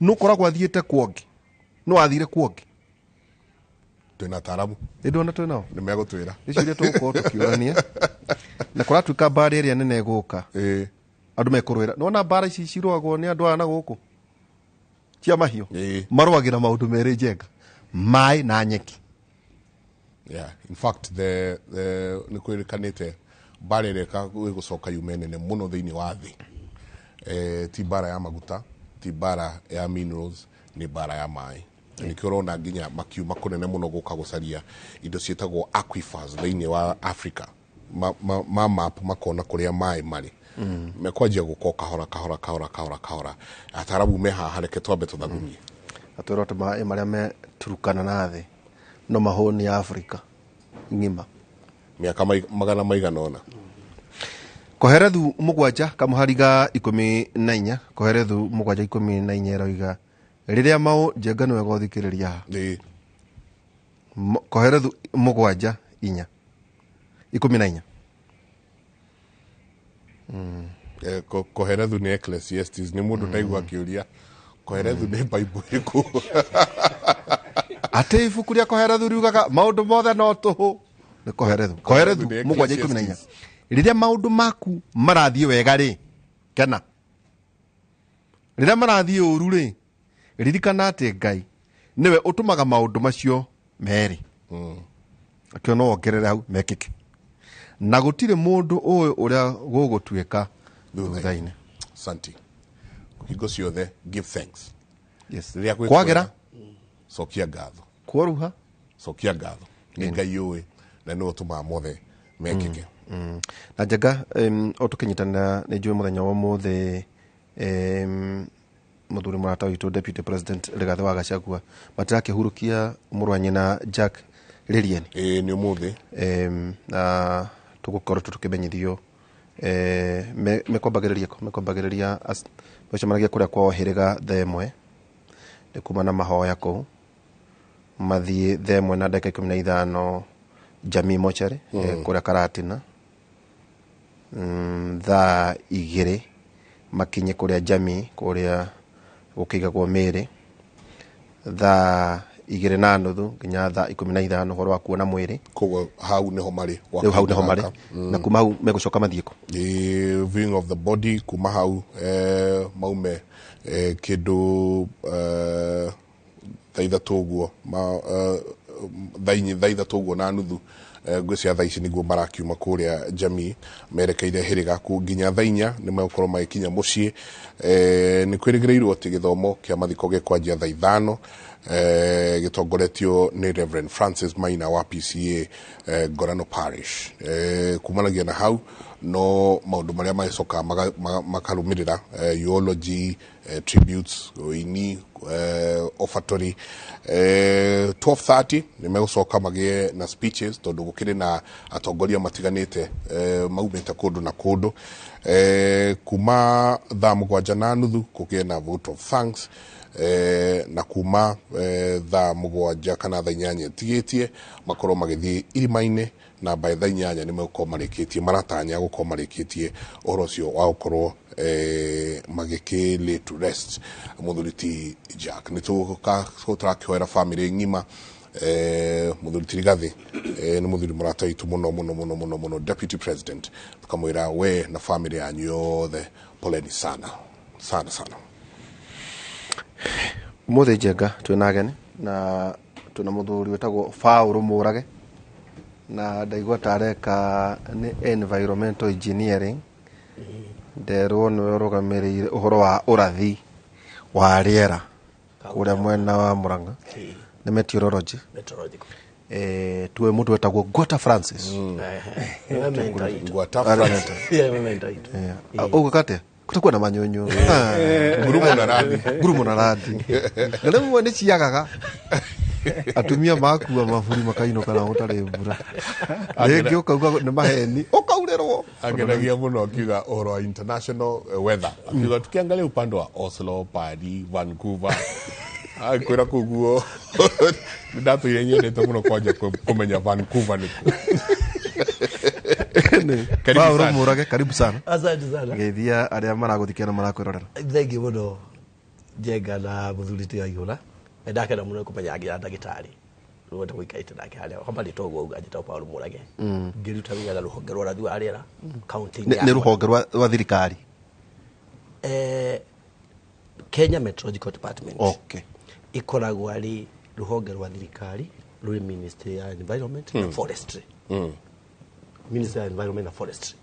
no koragwo athiĩte kuongĩ, no athire kuongĩ. Twĩna ataaramu. Ĩ ndona twĩ nao? Nĩ megũtwĩra. Nĩ ciũria tũgũkorwo tũkĩũrania. Na kũratuĩka mbara ĩrĩa nene ĩgũka. Andũ mekũrũĩra. Nĩwona mbara ici cirũagwo nĩ andũ aya na gũkũ cia mahiũ? Marũagĩra maũndũ merĩ njenga, maĩ na nyeki. Yeah, in fact the nĩ kwĩrĩkanĩte mbara ĩrĩa ĩgũcoka yume nene mũno thĩinĩ wa thĩ, ti mbara ya maguta, ti mbara ya minerals, nĩ mbara ya maĩ. Nĩkĩo ũrona nginya makiuma kũnene mũno gũka gũcaria indo ciĩtagwo aquifers thĩinĩ wa Africa. Ma map makona kũrĩa maĩ marĩ. Mekwanjia gũka kahora kahora kahora kahora kahora. Atarabu me haha, reke twambe tũthagumie. Atwĩrwo atĩ maĩ marĩa me Turukana na thĩ no mahũni Afrika ng'ima mĩaka magana maigana ũna. Koherethu 7 kamũhari ga 14, Koherethu 7:14 ĩroiga rĩrĩa maũ njenga nĩwe gũthikĩrĩria haha. Koherethu 7:4 14. Koherethu nĩ Ecclesiastes, nĩ mũndũ ndaigua akĩũria Koherethu nĩ Bible ĩrĩkũ? Atĩ ibuku rĩa Koherethu riugaga maũndũ mothe no tũhũ. Nĩ Koherethu. Koherethu nĩ 7:14. Rĩrĩa maũndũ maku marathiĩ wega rĩ, kena. Rĩrĩa marathiĩ ũru rĩ, ririkana atĩ Ngai nĩwe ũtũmaga maũndũ macio merĩ. Akĩo no wongerere hau mekĩke. Na gũtirĩ mũndũ ũĩ ũrĩa gũgũtuĩka thutha-inĩ. Asante. Hingo ciothe give thanks. Yes. Rĩrĩa gwĩ Kwagĩra. kwega, cokia ngatho. Kworuha. Cokia ngatho. Nĩ Ngai ũĩ na nĩwe ũtũmaga mothe mekĩke. Na njenga o tũkĩnyitanĩra nĩ njũĩ mũthenya wa ũmũthĩ mũthuri mũrata witũ Deputy President Rigathĩ wa Gachagua matirakĩhurũkia mũrũ wa nyina Jack Rĩrieni. Ĩĩ nĩ ũmũthĩ. Na tũgũkorwo tũkĩmenyithio mekwambagĩrĩria kũ? Mekwambagĩrĩria mecemanagia kũrĩa kwa Hĩrĩga thaa 1 nĩ kuma na mahoya kũu mathiĩ thaa 1 na ndagĩka 15 Jamii Mochari, kũrĩa Karatina. Thaa 2 Makinye kũrĩa jamii kũrĩa gũkĩigagwo mĩĩrĩ thaa 2:30 nginya thaa 15 ũhoro wa kuona mwĩrĩ. Koguo hau nĩho marĩ. Rĩu hau nĩho marĩ. Na kuma hau megũcoka mathiĩ kũ? The viewing of the body kuma hau maume kĩndũ thaa 3 ũguo, thaa 3:30, ngwĩciria thaa ici nĩguo marakiuma kũrĩa jamii merekeire hĩrĩga ku nginya thaa 4 nĩ megũkorwo magĩkinya mũciĩ. Nĩ kwĩrĩgĩrĩirwo atĩ gĩthomo kĩa mathiko gĩkwanjia thaa 5, gĩtongoretio nĩ Reverend Francis Maina wa PCA Ngorano Parish. Kumanagia na hau no maũndũ marĩa magĩcoka makarũmĩrĩra, eulogy, tributes, ũini, offertory. 12:30 nĩ megũcoka magĩe na speeches tondũ gũkĩrĩ na atongoria matiganĩte maumĩte kũndũ na kũndũ. Kuma thaa 7:30 kũgĩe na vote of thanks, na kuma thaa 7 kana thaa 8 tigĩtie makorwo magĩthiĩ irima-inĩ, na by thaa 8 nĩ megũkorwo marĩkĩtie, maratanya gũkorwo marĩkĩtie ũhoro ũcio wa gũkorwo magĩkĩ lay to rest mũthuri ti Jack. Nĩ tũrakĩhoera family ng'ima. Mũthuri ti Rigathi nĩ mũthuri mũrata witũ mũno mũno mũno mũno mũno, deputy president, tukamwĩra we na family yanyu yothe poleni sana sana sana. Ũmũthĩ Njenga twĩna ageni na twĩna mũthuri wĩtagwo Paũlũ Mũrage, na ndaigua ta areka nĩ environmental engineering, nderwo nĩwe ũrũgamĩrĩire ũhoro wa ũrathi wa rĩera kũrĩa mwena wa Murang'a, nĩ meteorology. Meteorological. Tuwe mũndũ wetagwo Ngwata Francis. Ngwata Francis. Yeah, we mentor itu. Ũguo kate kutakuwa na manyonyo. Ngurumo na radi. Ngurumo na radi. Na rĩmwe nĩ ciagaga atumia makua maburi makainũka na gũtarĩ mbura, rĩngĩ ũkauga nĩ maheni ũkaurĩrwo. Agenagia mũno akiuga ũhoro wa international weather, akiuga tukiangalia upande wa Oslo, Paris, Vancouver, akwĩra kũu guo ndatũire nyendete mũno kwanja kũmenya Vancouver nĩkũ. Karibu Paũlũ sana. Mũrage, karibu sana. Asante sana. Geithia arĩa maragũthikia na marakwĩrorera. Thengi mũno Njenga na mũthuri ti Waihũra. Nĩ ndakena mũno kũmenya nginya ndagĩtarĩ rwenda gũikarĩte nake harĩa kwamba rĩtwa ũguo auga njĩtagwo Paũlũ Mũrage, ngĩruta wĩra na rũhonge rwa ũrathi wa rĩera kaunti-inĩ Nĩ yakwa. rũhonge rwa thirikari? Kenya Meteorological Department. Okay. Ĩkoragwo arĩ rũhonge rwa thirikari rũrĩ Ministry ya Environment na Forestry. Ministry ya Environment na Forestry.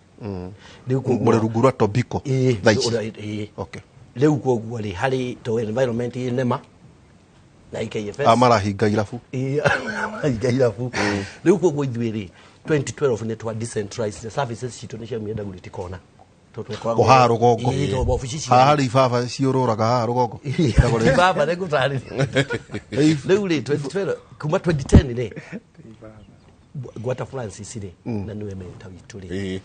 Rĩu koguo- Mũrĩ rungu rwa Tobiko thaa ici? Ĩĩ. Okay. Rĩu koguo rĩ harĩ to environment ĩ NEMA na IKFS. A marahinga irabu. Ĩĩ, marahinga irabu. Rĩu koguo ithuĩ rĩ 2012 nĩ twa decentralized services citũ nĩ ciaumire Dagoretti Corner. Tondũ twakoragwo- O haha rũgongo. Ĩĩ, tondũ wabici cia- Haha harĩ ibaba ciũrũraga haha rũgongo. Ĩĩ, baba nĩ ngũtarĩria. Rĩu rĩ 2012 kuma 2010 rĩ Ngwata Francis rĩ na nĩwe mentor witũ rĩ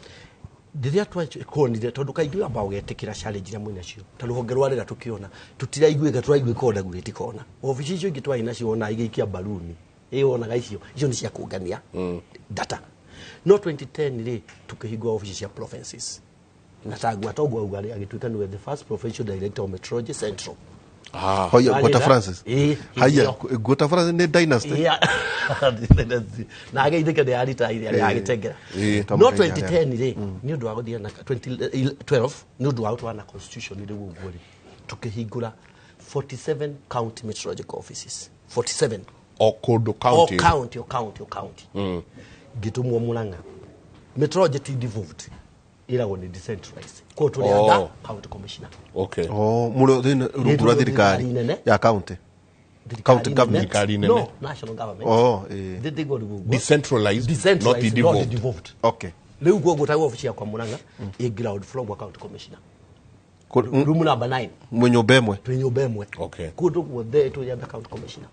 rĩrĩa twakonire tondũ kaingĩ wamba ũgetĩkĩra challenge iria mwĩnacio ta rũhonge rwa rĩera tũkĩona tũtiraiguĩka tũraiguĩka o Dagoretti Corner. Obici icio ingĩ twarĩ nacio ona igĩikia mbaruni ĩ wonaga icio icio nĩ cia kũngania data, no 2010 rĩ tũkĩhingũra obici cia provinces na ta Ngwata ũguo auga rĩ agĩtuĩka nĩwe the first provincial director of meteorology central. Hoya Ngwata Francis. Ĩĩ, Haya ĩyo. Ngwata Francis nĩ dynasty. Yeah. Na ageithĩka nĩ aritaire arĩa agĩtengera. Ĩĩ. No 2010 rĩ nĩ ũndũ wa gũthiĩ na 2012 nĩ ũndũ wa gũtwara na constitution rĩu ũguo rĩ tũkĩhingũra 47 county meteorological offices, 47. O kũndũ o county. County, o county, o county. Ngĩtũmwo Murang'a. Meteorology ti devolved, ĩragwo nĩ decentralized, koguo tũrĩ Oh. under county commissioner. Okay. Oh, mũrĩ thĩinĩ rungu rwa thirikari nene. ya county. County government. No, national government. Oh, ĩĩ. Ndĩndĩguo rĩu ũguo. Decentralized, Decentralized, not devolved. not devolved. Okay. Rĩu koguo ta obici yakwa Murang'a ĩ ground floor gwa county commissioner, room number 9. Mwĩ nyũmba ĩmwe. Twĩ nyũmba ĩmwe. Okay. Kũndũ guothe twĩ under county commissioner.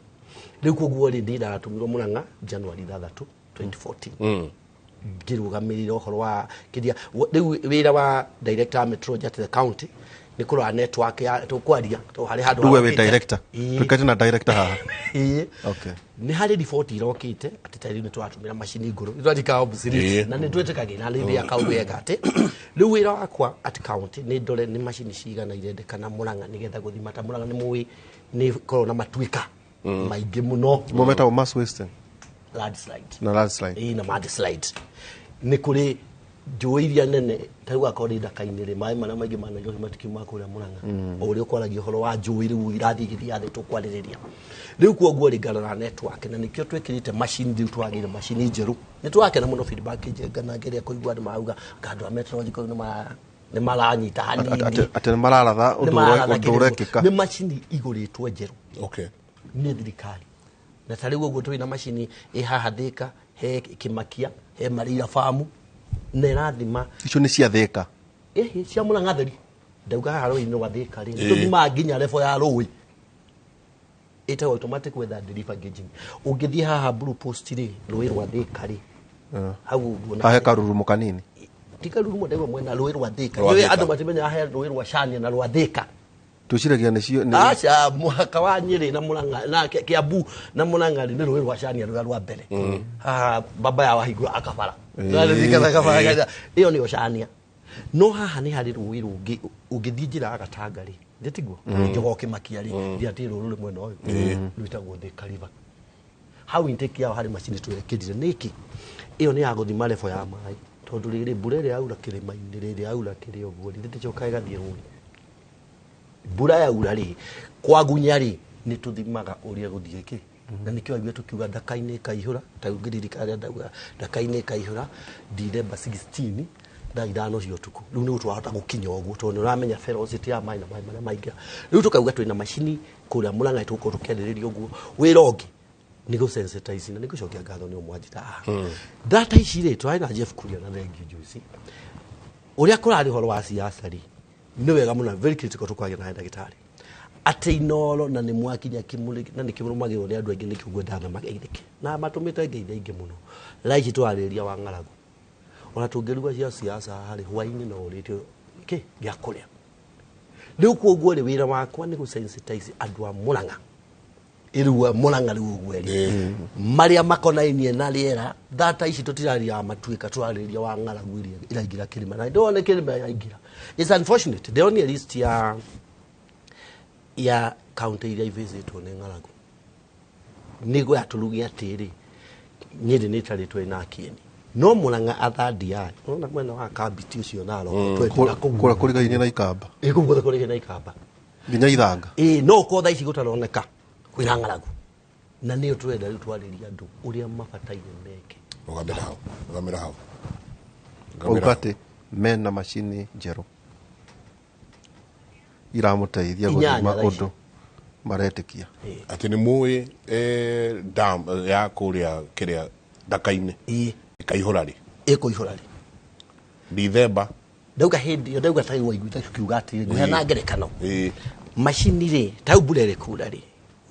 Rĩu koguo rĩ ndĩratũmirwo Murang'a January 6 2014 ngĩrũgamĩrĩra ũhoro wa kĩrĩa rĩu wĩra wa director wa meteorology at the county Nĩ kũrora network ya tũkwaria tondũ harĩ handũ Rĩu we wĩ harokĩte. director. Ĩĩ. Tũikaite na director haha. Ĩĩ. Okay. Nĩ harĩ riboti irokĩte atĩ ta rĩu nĩ tũratũmĩra macini ngũrũ nĩ obsolete Ĩĩ. na nĩ twĩtĩkagĩra rĩrĩa kaũndũ eka atĩ rĩu wĩra wakwa at county nĩ ndore nĩ macini cigana irendekana Mũrang'a nĩgetha gũthima ta Mũrang'a nĩ mũĩ nĩ korwo na matuĩka maingĩ mũno. Mo metagwo mass wasting Landslide. Na landslide. Ĩĩ, na mudslide. Nĩ kũrĩ njũĩ iria nene ta rĩu akorwo nĩ ndaka-inĩ rĩ, maĩ marĩa maingĩ ma Nairobi matikiuma kũrĩa Mũrang'a. O ũrĩa ũkwaragia ũhoro wa njũĩ rĩu irathiĩ igĩthiaga thĩ tũkwarĩrĩria rĩu, kuoguo rĩ ngarora network na nĩkĩo twĩkĩrĩte macini. Rĩu twagĩire macini njerũ, nĩ tũrakena mũno, feedback njega na ngĩrĩa kũigua andũ marauga anga andũ a meteorological nĩ maranyita hanini. Atĩ nĩ mararatha Nĩ ũndũ mararatha ũndũ kĩrĩko. ũrekĩka. Nĩ macini igũrĩtwo njerũ nĩ thirikari, na ta rĩu ũguo tũrĩ na macini ĩ haha Thĩka, he Kĩmakia, he Marĩira famu, na ĩrathima. Icio nĩ cia Thĩka? Ĩhĩ, cia Mũrang'a theri. Ndauga haha rũĩ-inĩ rwa Thĩka rĩ, Ĩĩ. tũthimaga nginya level ya rũĩ, ĩtagwo automatic weather and river gauging. Ũngĩthiĩ haha Blue Post rĩ, rũĩ rwa Thĩka rĩ, hau ũguo na Hahe karurumo kanini. Ti karurumo, ndaigua mwena rũĩ rwa Thĩka. Rwa Rũĩ Thĩka. andũ matimenyaga he rũĩ rwa Cania na rwa Thĩka. Twĩciragia nĩcio nĩ Aca, mũhaka wa Nyĩrĩ na Mũrang'a na Kĩambu na Mũrang'a rĩ, nĩ rũĩ rwa Cania rũrĩa rwa mbere. Haha baba ya wahingũra akabara. Nĩwaririkana kabara ĩyo nĩyo Cania, no haha nĩ harĩ rũĩ rũngĩ ũngĩthiĩ njĩra ya Gatanga rĩ, nĩ tiguo? Njogo Kĩmakia rĩ, thiĩ atĩ rũrũ rĩ mwena ũyũ rwĩtagwo Thĩka River. Hau intake yao harĩ macini twekĩrire nĩkĩ ĩyo nĩ ya gũthima level ya maĩ, tondũ rĩrĩ mbura ĩrĩa yaura kĩrĩma-inĩ, rĩrĩa yaura kĩrĩ ũguo rĩ, rĩticokaga ĩgathiĩ rũĩ. Mbura yaura rĩ, kwagunya rĩ, nĩ tũthimaga ũrĩa gũthiĩ kĩ, na nĩkĩo waigua tũkiuga ndaka-inĩ ĩkaihũra. Ta rĩu ngĩririkana rĩrĩa ndauga ndaka-inĩ ĩkaihũra December 16 thaa 5 cia ũtukũ, rĩu nĩguo twahota gũkinya ũguo, tondũ nĩ ũramenya velocity ya maĩ na maĩ marĩa maingĩra. Rĩu tũkauga twĩna macini kũrĩa Mũrang'a, tũgũkorwo tũkĩarĩrĩria ũguo. Wĩra ũngĩ nĩ gũ-sensitize na nĩ gũcokia ngatho nĩ ũmwanjita haha. Data ici rĩ, tũrarĩ na Jeff Kuria na thengiũ Joyce ũrĩa kũrarĩ ũhoro wa siasa rĩ, nĩ wega mũno, very critical, tũkwagĩa na ndagĩtarĩ atĩ Inoro na nĩ mwakinya kĩmũrĩ na nĩ kĩrũmagĩrĩrwo nĩ andũ aingĩ, nĩkĩo ngwendaga mageithĩke na matũmĩte ngeithia aingĩ mũno. Thaa ici tũrarĩrĩria wa ng'aragu, ona tũngĩruga cia siasa harĩ hwaĩ-inĩ no ũrĩtio kĩ gĩa kũrĩa. Rĩu kuoguo rĩ, wĩra wakwa nĩ gũ-sensitize andũ a Mũrang'a, ĩrua Mũrang'a rĩu ũguo rĩ, marĩa makonainie na rĩera. Thata ici tũtiraria wa matuĩka, tũrarĩrĩria wa ng'aragu ĩrĩa ĩraingĩra kĩrĩma, na ndĩrona kĩrĩma ĩraingĩra. It's unfortunate, ndĩronire list ya county iria ivĩcĩtwo nĩ ng'aragu, nĩguo yatũruge atĩrĩ, Nyĩrĩ nĩ ĩtarĩtwo ĩna kĩeni, no Mũrang'a athandi yayo ũrona mwena wa Kambiti ũcio Narok. Twendete kũu. Kũrĩa kũrigainie na Ikamba. Ĩ, kũu guothe kũrigainie na Ikamba. Nginya Ithanga. Ĩ, no ũkorwo thaa ici gũtaroneka kwĩna ng'aragu, na nĩyo tũrenda rĩu twarĩria andũ ũrĩa mabataire meke. Rũgamĩra hau, rũgamĩra hau. Auga atĩ mena macini njerũ iramũteithia 8 gũthima thaa ici. ũndũ maretĩkia. Atĩ nĩ mũĩ dam ya kũrĩa kĩrĩa ndaka-inĩ ĩkaihũra rĩ? Ĩkũihũra rĩ? Dithemba. Ndauga hĩndĩ ĩyo, ndauga tarĩu waiguĩte tukiuga atĩrĩ, ngũheana ngerekano, macini rĩ, ta rĩu mbura ĩrĩ kura rĩ,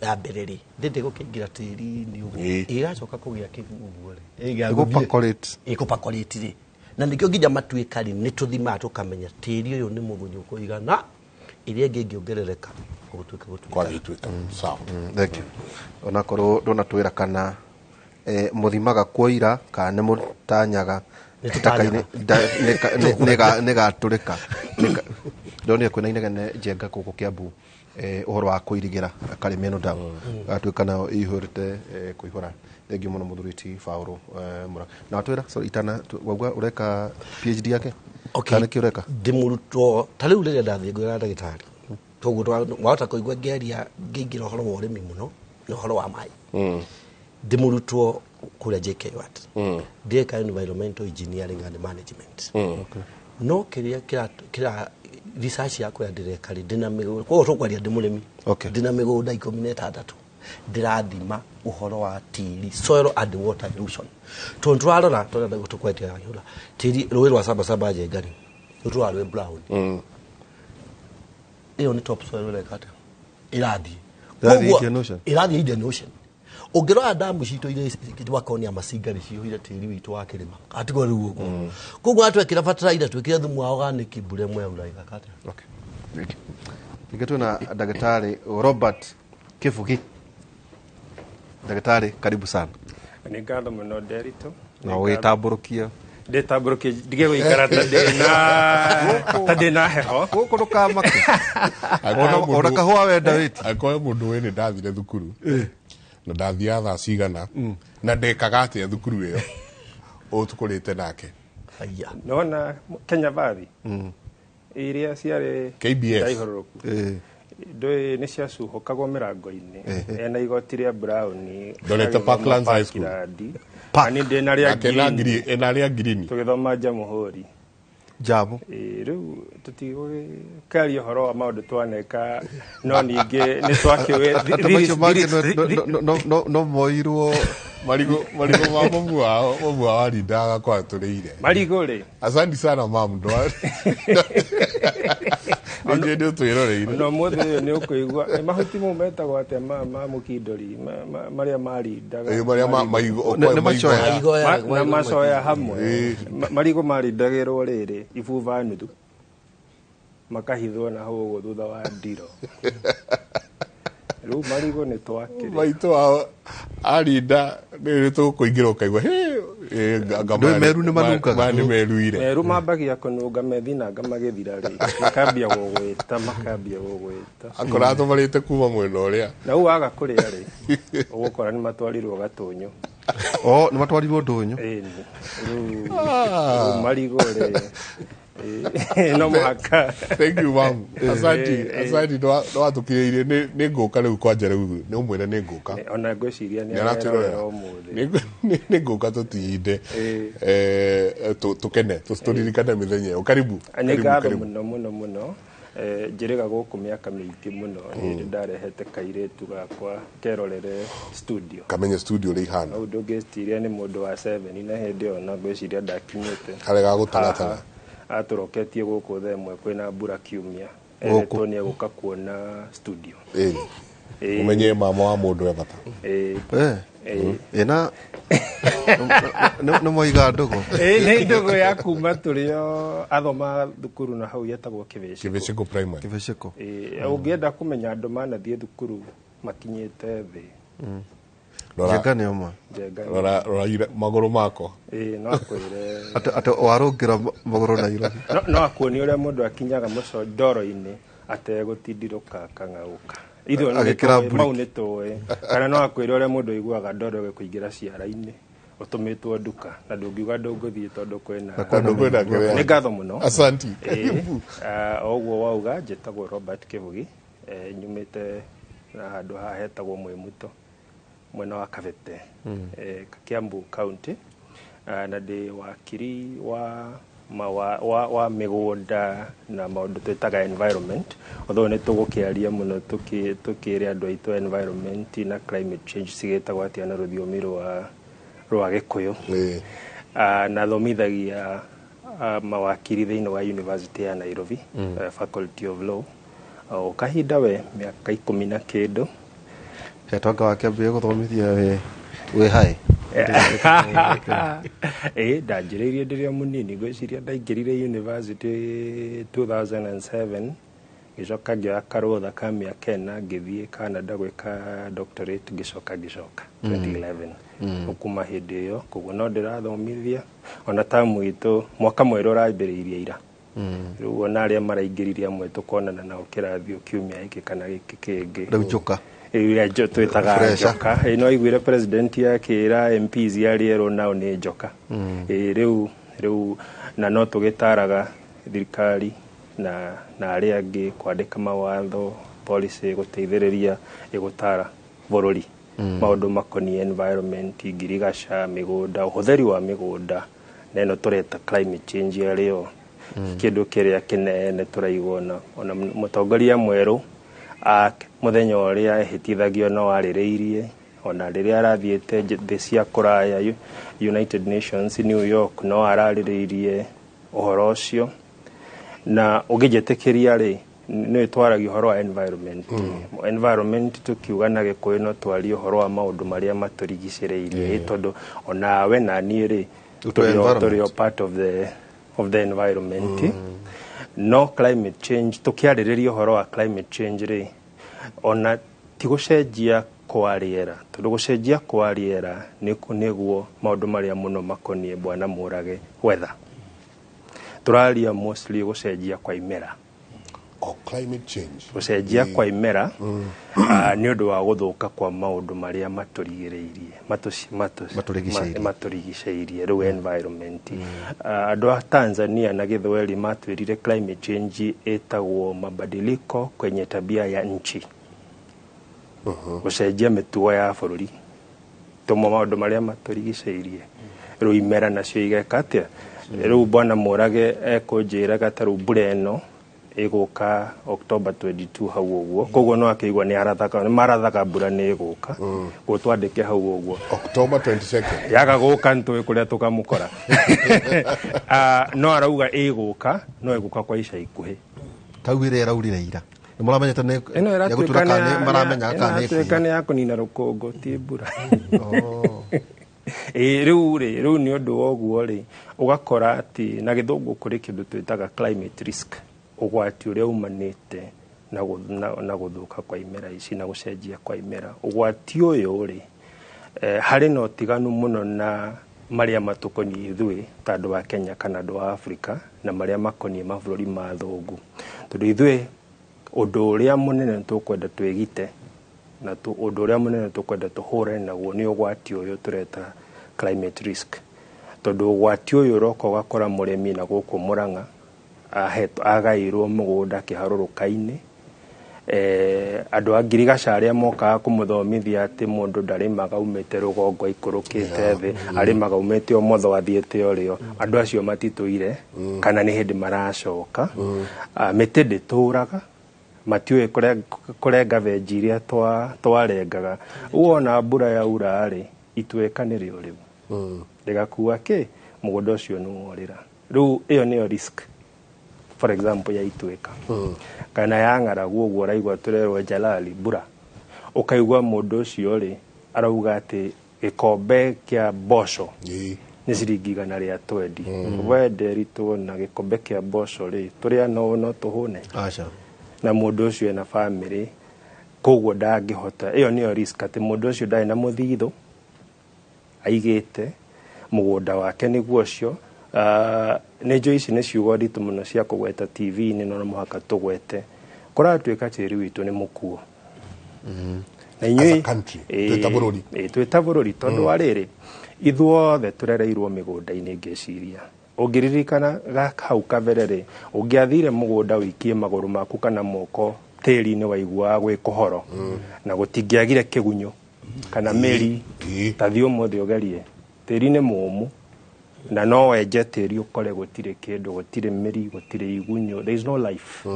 ya mbere rĩ, ndĩndĩ gũkĩingĩra tĩri-inĩ ũguo, ĩgacoka kũgĩa kĩguũ ũguo rĩ. Ĩgũ-percolate. Ĩkũ-percolate rĩ, na nĩkĩo nginya matuĩka rĩ, nĩ tũthimaga tũkamenya tĩri ũyũ nĩ mũgunyu kũigana, ĩrĩa ĩngĩ ĩngĩongerereka gũtuĩka gũtuĩka. Kwathiĩ ituĩka sawa. Thank you. Onakorwo ndũnatwĩra kana mũthimaga kuoira kana nĩ mũtanyaga. Nĩ tũtanyaga. Nĩ gatũrĩka. Ndonire kwĩna inegene Njenga gũkũ Kĩambu, ũhoro wa kũirigĩra Karĩmĩno dam gatuĩka nayo ĩihũrĩte, kũihũra. Thengiũ mũno mũthuri ti Paũlũ Mũra na watwĩra, sorry, itana wauga ũreka PhD yake? Okay. Kana nĩkĩ ũreka? Ndĩ mũrutwo ta rĩu rĩrĩa ndathiĩ ngwĩra ndagĩtarĩ toguo wahota kũigua ngĩaria ngĩingĩra ũhoro wa ũrĩmi mũno na ũhoro wa maĩ. Ndĩ mũrutwo kũrĩa JKUAT, ndĩreka environmental engineering and management, no kĩrĩa kĩra research yakwa ĩrĩa ndĩreka rĩ, ndĩna mĩgũnda, koguo tũkwaria ndĩ mũrĩmi. Ndĩna mĩgũnda 16 ndĩrathima ũhoro wa tĩri, soil and water erosion, tondũ tũrarora tũrenda tũkwendia ihũra tĩri rũĩ rwa Sabasaba Njenga rĩ, rũtũra rwĩ brown. Ĩyo nĩ top soil ĩreka atĩa? Ĩrathiĩ. Ĩrathiĩ Koguo- Indian Ocean? Ĩrathiĩ Indian Ocean. Ũngĩrora ndamu citũ iria twakonia macinga nĩ cihũire tĩri witũ wa kĩrĩma atigwo rĩu ũguo. Koguo twekĩra fertilizer, twĩkĩre thumu wa organic, mbura ĩmwe yaura ĩgaka atĩa? Ningĩ twĩna ndagĩtarĩ Robert Kĩbugi. Ndagĩtarĩ, karibu sana. Nĩ ngatho mũno, Nderitũ. Na wĩtambũrũkie. Ndĩtambũrũkie ndige gũikara ta ndĩna heho. Gũkũ ndũkamake. Ona kahũa wenda wĩti. Akorwo mũndũ wĩ nĩ ndathire thukuru na ndathiaga thaa cigana na ndekaga atĩa thukuru ĩyo ũtũkũrĩte nake. Nona Kenya Vathi iria ciarĩ KBS. Ndaihũrũrũku ndũĩ nĩ ciacuhũkagwo mĩrango-inĩ ena igoti rĩa brown. Ndorete Parklands High School. Ani ndĩna rĩa Nake na green. ena rĩa green. Tũgĩthoma Jamhuri. Jamu. Ĩĩ, rĩu tũtigũgĩkaria ũhoro wa maũndũ twaneka, no ningĩ nĩ twakĩũĩ. Ata macio mangĩ no moirwo. Marigũ marigũ ma mamu wao, mamu wao arindaga kwa tũrĩire. Marigũ rĩ. Asante sana mam, ndwa nĩ nĩ ũtwĩroreire. No mũthĩ ũyũ nĩ ũkũigua mahuti mau metagwo atĩa ma mũkindori marĩa marindaga. Ĩ, marĩa Nĩ macoya. Na macoya hamwe. Marigũ marindagĩrwo rĩrĩ ibuba nuthu, makahithwo na hau ũguo thutha wa ndiro. Rĩu marigũ nĩ twakĩrĩ. Maitũ wao arinda nĩ tũkũingĩra ũkaigua "Hĩ, ĩ, anga Ndũĩ maya meru nĩ manungaga? Maya nĩ meruire." Meru mambagia kũnunga methinanga magĩthira rĩ, makambia gũgwĩta, makambia gũgwĩta. Akorwo atũmarĩte kuma mwena ũrĩa. Na rĩu waga kũrĩa rĩ, ũgũkora nĩ matwarirwo gatũnyũ. O nĩ matwarirwo ndũnyũ. Ĩni rĩu rĩu marigũ rĩ, no mũhaka. Thank you mam, asante. Asante, nĩwatũkinyĩirie. Nĩ ngũka rĩu kwanja, rĩu nĩ ũmwĩre nĩ ngũka. Ona ngwĩciria nĩ Nĩ aratwĩrorera. arerorera ũmũthĩ. Nĩ ngũka tũtinde tũkene tũririkane mĩthenya ĩyo. Karibu. Nĩ Karibu, ngatho karibu. mũno mũno mũno. Njĩrĩga gũkũ mĩaka mĩingĩ mũno. Hĩndĩ ndarehete kairĩtu gakwa kerorere studio. Kamenye studio ũrĩa ihana. Hau ndũngĩciria nĩ mũndũ wa seven, na hĩndĩ ĩyo na ngwĩciria ndakinyĩte Karĩa ga gũtaratara. Haha, atũroketie gũkũ thaa 1 kwĩna mbura kiumia. Gũkũ. Eretwo nĩ egũka kuona studio. Ĩni. Ũmenye mama wa mũndũ e bata. Ĩĩ. Ĩĩ. Ĩna nĩ moiga ndũgũ. Ĩĩ, nĩ ndũgũ ya kuma tũrĩ o athoma thukuru na hau yetagwo Kĩbĩcĩkũ. Kĩbĩcĩkũ Primary. Kĩbĩcĩkũ. Ĩĩ, ũngĩenda kũmenya andũ manathiĩ thukuru makinyĩte thĩ. Njenga nĩ ũmwe. Njenga nĩ Rora rora magũrũ makwa. Ĩĩ, no akwĩre. Atĩ warũngĩra magũrũ Nairobi. No akuonie ũrĩa mũndũ akinyaga mũco ndoro-inĩ ategũtindirũka kang'aũka. Ithuĩ nĩ Agĩkĩra tũĩ, brake. mau nĩ tũĩ. Kana no akwĩre ũrĩa mũndũ aiguaga ndoro ĩgĩkũingĩra ciara-inĩ ũtũmĩtwo nduka na ndũngiuga ndũngũthiĩ tondũ kwĩna Na kwĩna kwĩna kĩrĩa. Nĩ ngatho mũno. Asante. Ĩĩ, o ũguo wauga, njĩtagwo Robert Kĩbugi, nyumĩte na handũ haha hetagwo Mwĩmuto mwena wa Kabete, Kiambu County. Na ndĩ wakiri wa ma, wa, wa, wa mĩgũnda na maũndũ twĩtaga environment, although nĩ tũgũkĩaria mũno tũkĩre andũ aitũ environment na climate change cigĩtagwo atĩa na rũthiomi rwa Gĩkũyũ. Na thomithagia mawakiri thĩinĩ wa University ya Nairobi, Faculty of Law, o kahinda we mĩaka 10 na kĩndũ. Hetwanga wakĩambia gũthomithia wĩ haĩ. Ĩĩ, ndanjĩrĩirie ndĩrĩ o mũnini. Ngwĩciria ndaingĩrire university 2007, ngĩcoka ngĩoya karũtha ka mĩaka 4 ngĩthiĩ Canada gwĩka doctorate, ngĩcoka ngĩcoka 2011. Kuma hĩndĩ ĩyo koguo no ndĩrathomithia ona tamu itũ mwaka mwerũ ũrambĩrĩirie ira. Rĩu ona arĩa maraingĩrire amwe tũkonana nao kĩrathi o kiumia gĩkĩ kana gĩkĩ kĩngĩ. Rĩu njoka. Ĩrĩa twĩtaga Fresher. njoka. Ĩĩ, no aiguire president akĩra MPs arĩa erũ nao nĩ njoka. Ĩĩ, rĩu na no tũgĩtaraga thirikari na arĩa angĩ kwandĩka mawatho, policy gũteithĩrĩria ĩgũtara bũrũri maũndũ makoniĩ environment, ngirigaca, mĩgũnda, ũhũthĩri wa mĩgũnda, na ĩno tũreta climate change arĩo kĩndũ kĩrĩa kĩnene tũraigua. Ona mũtongoria mwerũ mũthenya ũrĩa ehĩtithagio no arĩrĩirie, ona rĩrĩa arathiĩte thĩ cia kũraya, United Nations, New York, no ararĩrĩirie ũhoro ũcio. Na ũngĩnjĩtĩkĩria rĩ, nĩ twaragia ũhoro wa environment. Environment tukiuga na Gĩkũyũ no twarie ũhoro wa maũndũ marĩa matũrigicĩrĩirie, tondũ onawe na niĩ rĩ Tũrĩ tũrĩ o environment. Tũrĩ o part of the environment. No climate change, tũkĩarĩrĩria ũhoro wa climate change rĩ, ona ti gũcenjia kwa rĩera, tondũ gũcenjia kwa rĩera nĩguo maũndũ marĩa mũno makoniĩ bwana Mũrage weather. Tũraria mostly gũcenjia kwa imera. O climate change. Gũcenjia kwa imera nĩ ũndũ wa gũthũka kwa maũndũ marĩa matũrigĩrĩirie, Matũrigicĩirie. Matũrigicĩirie, rĩu environment. Andũ a Tanzania na Gĩthweri matwĩrire climate change ĩtagwo mabadiliko kwenye tabia ya nchi, gũcenjia mĩtugo ya bũrũri, tũmwe maũndũ marĩa matũrigicĩirie. Rĩu imera nacio igeka atĩa? Rĩu bwana Mũrage ekũnjĩraga ta rĩu mbura ĩno ĩgũka October 22 hau ũguo, koguo no akĩigua nĩ arathaga, nĩ marathaga mbura nĩ ĩgũka, koguo twandĩke hau ũguo. October 22nd. Yaga gũka nĩtũĩ kũrĩa tũkamũkora. No arauga ĩgũka, no ĩgũka kwa ica ikuhĩ. Tau ĩrĩa ĩraurire ira nĩ mũramenyete nĩ Ĩno ĩratuĩka ĩgũtura kana nĩ maramenyaga kana nĩ ĩratuĩka ĩkuura? Nĩ ya kũnina rũkũngũ, ti mbura. Ĩĩ, rĩu rĩ, rĩu nĩ ũndũ wa ũguo rĩ, ũgakora atĩ na Gĩthũngũ kũrĩ kĩndũ twĩtaga climate risk, ũgwati ũrĩa umanĩte na gũthũka kwa imera ici na gũcenjia kwa imera. Ũgwati ũyũ rĩ, harĩ na ũtiganu mũno na marĩa matũkoniĩ ithuĩ ta andũ a Kenya kana andũ a Afrika na marĩa makoniĩ mabũrũri ma thũngũ, tondũ ithuĩ ũndũ ũrĩa mũnene tũkwenda twĩgite na ũndũ ũrĩa mũnene tũkwenda tũhũrane naguo nĩ ũgwati ũyũ tũreta climate risk, tondũ ũgwati ũyũ ũroka ũgakora mũrĩmi na gũkũ Mũrang'a agaĩirwo mũgũnda kĩharũrũka-inĩ. Andũ a ngirigaca arĩa mokaga kũmũthomithia atĩ mũndũ ndarĩmaga umĩte rũgongo aikũrũkĩte thĩ, arĩmaga umĩte ũmotho athiĩte ũrĩo, andũ acio matitũire kana nĩ hĩndĩ maracoka. Mĩtĩ ndĩtũraga, matiũĩ kũrenga benji iria twarengaga. Wona mbura yaura rĩ, ituĩka nĩrĩo rĩu rĩgakua kĩ mũgũnda ũcio nĩ worĩra. Rĩu ĩyo nĩyo risk, for example, ya ituĩka kana ya ng'aragu. Ũguo ũraigua tũrerwo Jalali mbura, ũkaigua mũndũ ũcio rĩ arauga atĩ gĩkombe kĩa mboco nĩ ciringi 120. Wenderitwo na gĩkombe kĩa mboco rĩ, tũrĩa no tũhũne. Aca. Na mũndũ ũcio ena bamĩrĩ, koguo ndangĩhota. Ĩyo nĩyo risk, atĩ mũndũ ũcio ndarĩ na mũthithũ aigĩte mũgũnda wake nĩguo ũcio. Nĩ njũĩ ici nĩ ciugo nditũ mũno cia kũgweta TV-inĩ, no mũhaka tũgwete. Kũratuĩka tĩri witũ nĩ mũkuo na inyuĩ As a country, twĩ ta bũrũri. Ĩĩ, twĩ ta bũrũri, tondũ wa rĩrĩ, ithuothe tũrereirwo mĩgũnda-inĩ. Ngĩciria ũngĩririkana hau kabere rĩ, ũngĩathire mũgũnda ũikie magũrũ maku kana moko tĩri-inĩ, waiguaga gwĩ kũhoro na gũtingĩagire kĩgunyũ kana mĩri. Ta thiĩ ũmũthĩ ũgerie, tĩri nĩ mũũmũ na no wenje tĩri ũkore gũtirĩ kĩndũ, gũtirĩ mĩri, gũtirĩ igunyũ, there is no life.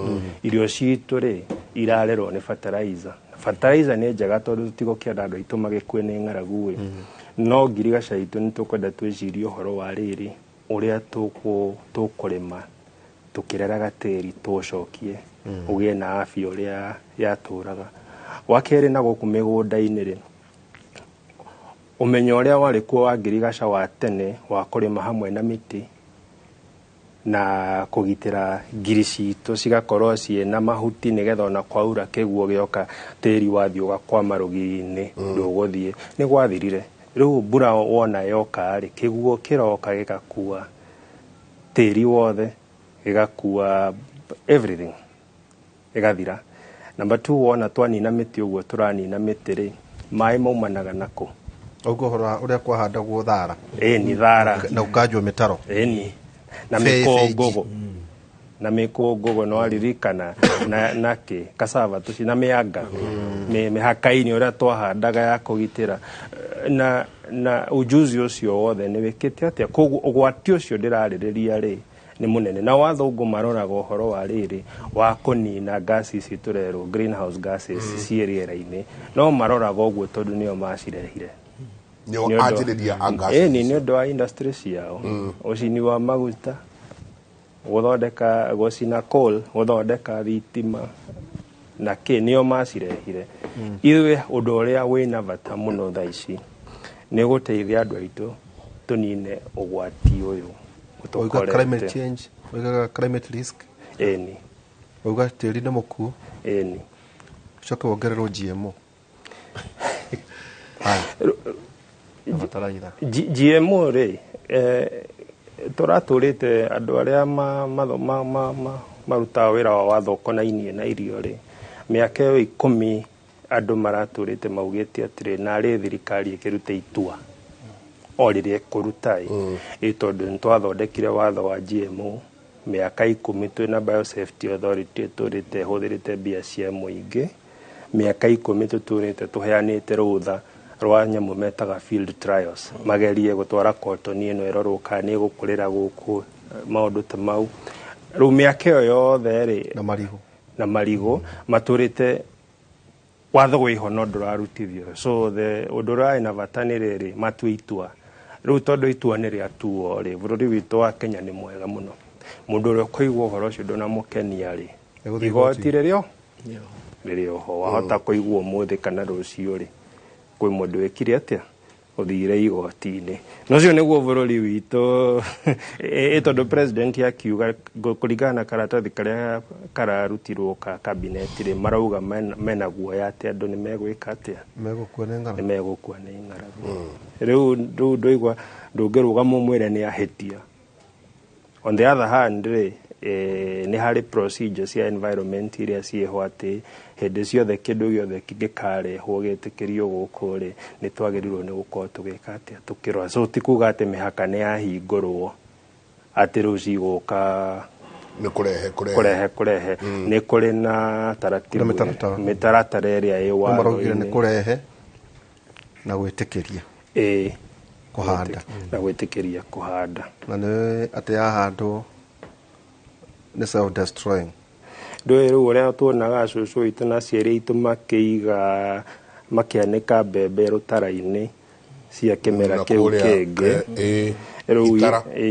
Irio citũ rĩ, irarerwo nĩ fertilizer. Fertilizer nĩ njega tondũ tũtigũkĩenda andũ aitũ magĩkue nĩ ng'aragu ĩ, no ngirigaca itũ nĩ tũkwenda twĩcirie ũhoro wa rĩrĩ, ũrĩa tũkũrĩma tũkĩreraga tĩri, tũũcokie ũgĩe na afya ũrĩa yatũraga. Wa kerĩ, na gũkũ mĩgũnda-inĩ rĩ, ũmenyo ũrĩa warĩ kuo wa ngirigaca wa tene wa kũrĩma hamwe na mĩtĩ na kũgitĩra ngiri citũ cigakorwo ciĩna mahuti, nĩgetha ona kwaura kĩguo gĩoka tĩri wathiĩ ũgakwama rũgiri-inĩ, ndũgũthiĩ, nĩ gwathirire. Rĩu mbura wona yoka rĩ, kĩguo kĩroka gĩgakua tĩri wothe, gĩgakua everything, ĩgathira. Number two, wona twanina mĩtĩ ũguo tũranina mĩtĩ rĩ, maĩ maumanaga nakũ? Ũguo ũhoro wa ũrĩa kwahandagwo thara. Ĩni, thara. Na ũkanjwo mĩtaro. Ĩni, na mĩkũngũgũ, na mĩkũngũgũ no aririkana na kĩ cassava tũci na mĩanga mĩhaka-inĩ ũrĩa twahandaga ya kũgitĩra na ujuzi ũcio wothe nĩ wĩkĩte atĩa? Koguo ũgwati ũcio ndĩrarĩrĩria rĩ, nĩ mũnene, na wathũngũ maroraga ũhoro wa rĩrĩ wa kũnina gas ici tũrerwo greenhouse gases ciĩ rĩera-inĩ, no maroraga ũguo tondũ nĩo macirehire. Nĩo Nĩ ũndũ- anjĩrĩria a gas. Ĩni, nĩ ũndũ wa industry ciao, ũcini wa maguta, gũthondeka, gũcina coal, gũthondeka thitima na kĩ, nĩo macirehire. Ithuĩ ũndũ ũrĩa wĩna bata mũno thaa ici nĩ gũteithia andũ aitũ tũnine ũgwati ũyũ Oiga climate ũtũkorete. change, oigaga climate risk. Ĩni. Wauga tĩri nĩ mũkuũ. Ĩni. Ũcoke wongererwo GMO. Bataraitha. GMO rĩ, tũratũrĩte andũ arĩa marutaga wĩra wa watho ũkonainie na irio rĩ, mĩaka ĩyo 10 andũ maratũrĩte maugĩte atĩrĩ, narĩ thirikari ĩkĩrute itua o rĩrĩa ĩkũruta ĩ, tondũ nĩ twathondekire watho wa GMO mĩaka 10 twĩna Biosafety Authority ĩtũrĩte ĩhũthĩrĩte mbia cia mũingĩ, mĩaka 10 tũtũrĩte tũheanĩte rũtha rwa nyamũ metaga field trials, magerie gũtwara cotton ĩno ĩrorwo kana nĩ ĩgũkũrĩra gũkũ, maũndũ ta mau. Rĩu mĩaka ĩyo yothe rĩ, na marigũ matũrĩte watho wĩho no ndũrarutithio. So the ũndũ ũrĩa warĩ na bata nĩ rĩrĩ, matue itua. Rĩu tondũ itua nĩ rĩatuo rĩ, bũrũri witũ wa Kenya nĩ mwega mũno. Mũndũ ũrĩa ũkũigua ũhoro ũcio ndũnamũkenia rĩ, igoti rĩrĩ rĩrĩ oho, wahota kũigua ũmũthĩ kana rũciũ rĩ, kwĩ mũndũ wĩkire atĩa, ũthire igoti-inĩ. Na ũcio nĩguo bũrũri witũ tondũ president akiuga kũringana na karatathi karĩa kararutirwo ka cabinet rĩ, marauga mena guoya atĩ andũ nĩ megwĩka atĩa, megũkua nĩ ng'aragu, nĩ megũkua nĩ ng'aragu. Rĩu ndũigua ndũngĩrũgama ũmwĩre nĩ ahĩtia. On the other hand rĩ, nĩ harĩ procedure cia environment iria ciĩho atĩ hĩndĩ ciothe kĩndũ gĩothe kĩngĩkarehwo gĩtĩkĩrio gũkũ rĩ, nĩ twagĩrĩirwo nĩ gũkorwo tũgĩka atĩa, tũkĩrora. So ti kuga atĩ mĩhaka nĩ yahingũrwo atĩ rĩu cigũka nĩ kũrehe nĩ kũrĩ na taratibu, mĩtaratara ĩrĩa ĩ watho-inĩ. Nĩ kũrehe na gwĩtĩkĩria kũhanda, na gwĩtĩkĩria kũhanda, na nĩ atĩ yahandwo nĩ self destroying. Ndũĩ rĩu ũrĩa tuonaga cũcũ witũ na aciari aitũ makĩiga makĩanĩka mbembe rũtara-inĩ cia kĩmera kĩu kĩngĩ, rĩu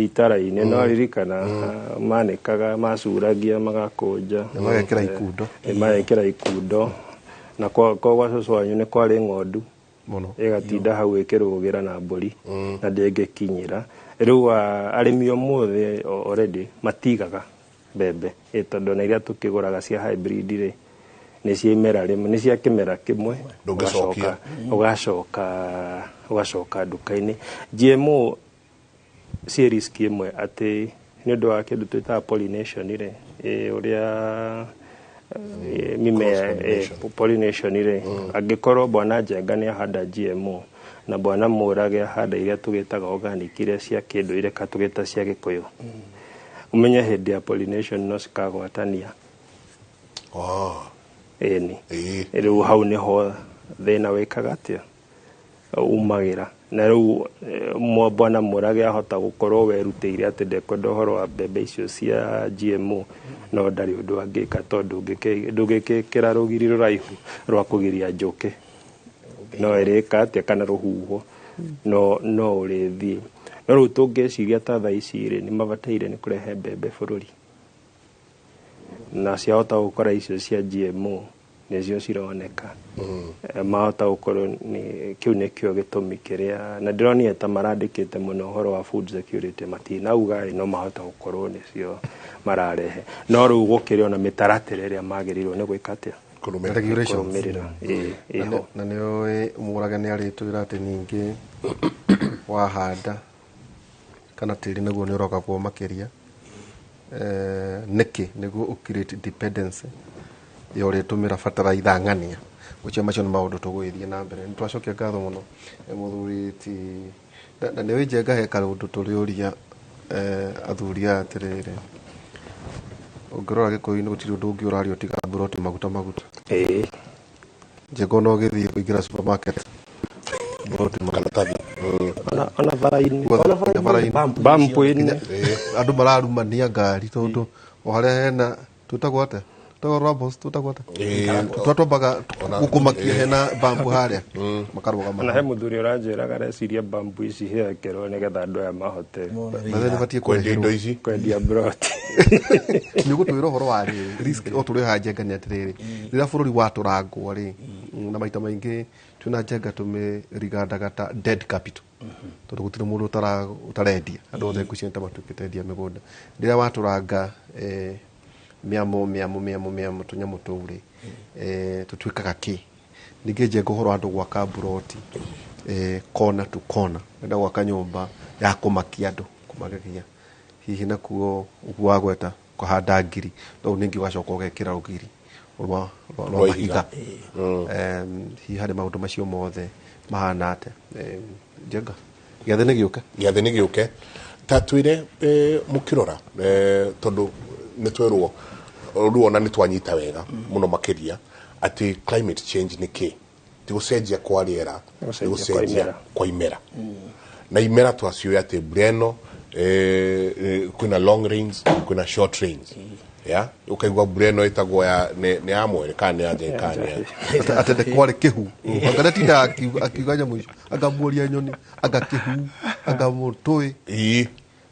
itara-inĩ, no ririkana manĩkaga, macuragia, magakũnja, magekĩra ikundo, magekĩra ikundo. Na kwa cũcũ wanyu nĩ kwarĩ ng'ondu ĩgatinda hau ĩkĩrũgĩra na mbũri na ndĩngĩkinyĩra. Rĩu arĩmi ũmũthĩ already matigaga mbembe, tondũ na iria tũkĩgũraga cia hybrid rĩ, nĩ cia imera rĩmwe, nĩ cia kĩmera kĩmwe, ũgacoka nduka-inĩ. GMO ciĩ risk ĩmwe atĩ nĩ ũndũ wa kĩndũ twĩtaga pollination rĩ, ũrĩa mimea pollination rĩ, angĩkorwo bwana Njenga nĩ ahanda GMO na bwana Mũrage ahanda iria tũgĩtaga organic, iria cia kĩndũire ka tũgĩta cia Gĩkũyũ, umenye hĩndĩ ya pollination no cikagwatania. Ĩni rĩu hau nĩho thĩna wĩkaga atĩa, umagĩra. Na rĩu bwana Mũrage ahota gũkorwo werutĩire atĩ ndekwenda ũhoro wa mbembe icio cia GMO, no ndarĩ ũndũ angĩka tondũ ndũngĩkĩra rũgiri rũraihu rwa kũgiria njũkĩ, no ĩrĩka atĩa, kana rũhuho, no ũrĩthiĩ. No rĩu tũngĩciria ta thaa ici rĩ, nĩ mabataire nĩ kũrehe mbembe bũrũri, na ciahota gũkora icio cia GMO nĩcio cironeka. Mahota gũkorwo kĩu nĩkĩo gĩtũmi kĩrĩa, na ndĩronire ta marandĩkĩte mũno ũhoro wa food security, matinauga no mahota gũkorwo nĩcio mararehe. No rĩu gũkĩrĩ ona mĩtaratara ĩrĩa magĩrĩirwo nĩ gwĩka atĩa, kũrũmĩrĩra. Na nĩ ũĩ Mũrage nĩ arĩtwĩra atĩ ningĩ wahanda kana tĩri naguo nĩ ũrogagwo makĩria, nĩkĩ nĩguo ũ create dependency ya ũrĩtũmĩra bataraitha ng'ania. Gũcio macio nĩ maũndũ tũgũgĩthiĩ na mbere. Nĩ twacokia ngatho mũno mũthuri ti na nĩ Njenga, he kaũndũ tũrĩũria athuri aya atĩrĩrĩ, ũngĩrora Gĩkũyũ-inĩ gũtirĩ ũndũ ũngĩ ũrario tiga mburoti maguta maguta. Njenga ona ũgĩthiĩ kũingĩra supermarket mburoti maguta, ona bara-inĩ, bampu-inĩ andũ mararumania ngari tondũ o harĩa hena twĩtagwo atĩa, twatwambaga gũkũmakia hena bambu harĩa makarũgama. Ona he mũthuri ũranjĩraga areciria bambu ici ciekĩrwo nĩgetha andũ aya mahote kwendia indo ici, kwendia broti. Nĩ ũgũtwĩra ũhoro wa rĩrĩ risk o tũrĩ haha Njenga nĩ atĩrĩrĩ, rĩrĩa bũrũri watũrangwo rĩ, na maita maingĩ twĩna Njenga tũmĩrigandaga ta dead capital, tondũ gũtirĩ mũndũ ũtarendia, andũ othe ngwĩciria ta matuĩkĩte endia mĩgũnda. Rĩrĩa watũranga Mĩamo mĩamo mĩamo mĩamo tũnyamũ tũu rĩ, tũtuĩkaga kĩ? Ningĩ njenga ũhoro wa andũ gwaka mburoti, kona tu kona, enda gwaka nyũmba ya kũmakia andũ, kũmagegia hihi nakuo ũguo wagweta kũhanda ngiri, no ningĩ ũgacoka ũgekĩra rũgiri rwa Rwa ihiga. mahiga. Hihi harĩ maũndũ macio mothe mahana atĩa? Njenga, gĩathĩ nĩ gĩũke. Gĩathĩ nĩ gĩũke. Ta twĩre, mũkĩrora, tondũ nĩ twerwo rĩu ona nĩ twanyita wega mũno makĩria atĩ climate change nĩ kĩ, ti gũcenjia kwa rĩera, nĩ Gũcenjia kwa gũcenjia imera. kwa imera. Na imera twaciũĩ atĩ mbura ĩno, kwĩna long rains, kwĩna short rains, ya ũkaigua mbura ĩno ĩtagwo ya nĩ ya mwere kana nĩ ya njahĩ kana nĩ ya Atĩ nĩ kwarĩ kĩhu, anga nĩatindaga akiuga nyamũ icio, anga muoria nyoni, anga kĩhu, anga mũtũĩ.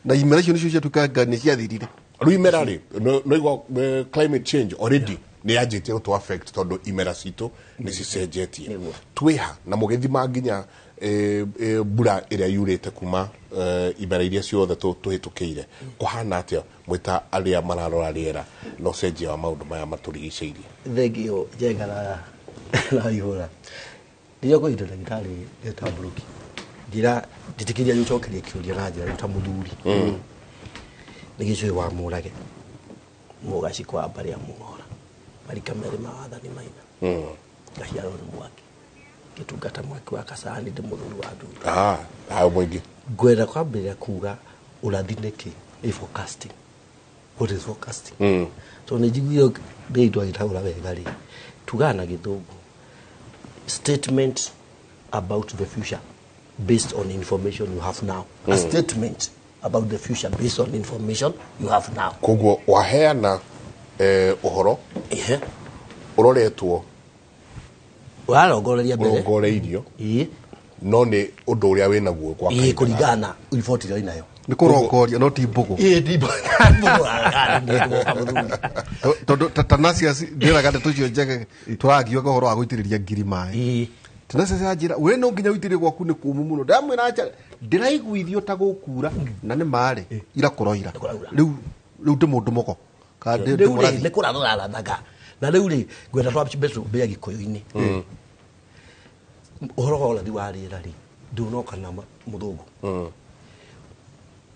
Na imera icio nĩcio ciatuĩkaga nĩ ciathirire. Rĩu imera rĩ, no igua, climate change already nĩ yanjĩtie gũtũ affect tondũ imera citũ nĩ cicenjetie. Twĩha na mũgĩthima nginya mbura ĩrĩa yurĩte kuma imera iria ciothe tũhĩtũkĩire, kũhana atĩa mwĩta arĩa mararora rĩera na ũcenjia wa maũndũ maya matũrigicĩirie? Thengio, Njenga na ihũra rĩrĩa kũnyita ndagĩtarĩ etambũrũki njĩra njĩtĩkĩria gũcokeria kĩũria na njĩra ta mũthuri nĩ gĩcũĩ wa mũrage mũgacikwa wa mbarĩ ya mũng'ora marika merĩ ma wathani maina ngaciarwo nĩ mwaki ngĩtungata mwaki wa kacani ndĩ mũthuri wa ndundu. Ah, hayo mũingĩ. Ngwenda kwambĩrĩria kuga ũrathi nĩkĩ, ĩ forecasting, what is forecasting? Tondũ nĩ njiguire ndĩitwo agĩtaũra wega rĩ, tugaga na Gĩthũngũ statement about the future based on information you have now. A statement about the future based on information you have now. Koguo waheana ũhoro ũroretwo ũrarongoreria mbere. Ũrongoreirio no nĩ ũndũ ũrĩa wĩ naguo kwa Ĩĩ, kahinda. Kũringana na riboti ĩrĩa wĩnayo. Nĩ kũrongoria no ti mbũgũ. Ĩĩ, ti mbũgũ. Tondũ Tanasius ndĩraga ndeto icio njege tũragiaga ũhoro wa gũitĩrĩria ngiri maĩ. Tanasius anjĩra we no nginya ũitĩrĩrie gwaku nĩ kũmũ mũno, ndamwĩra acha ndĩraiguithio ta gũkura na nĩ marĩ ira kũroira rĩu rĩu ndĩ mũndũ mũgo kana ndĩ Rĩu rĩ, mũrathi. nĩ kũratha ũrarathaga na rĩu rĩ, ngwenda twambe tũmbĩre Gĩkũyũ-inĩ ũhoro wa ũrathi wa rĩera rĩ, ndũnoka na mũthũngũ.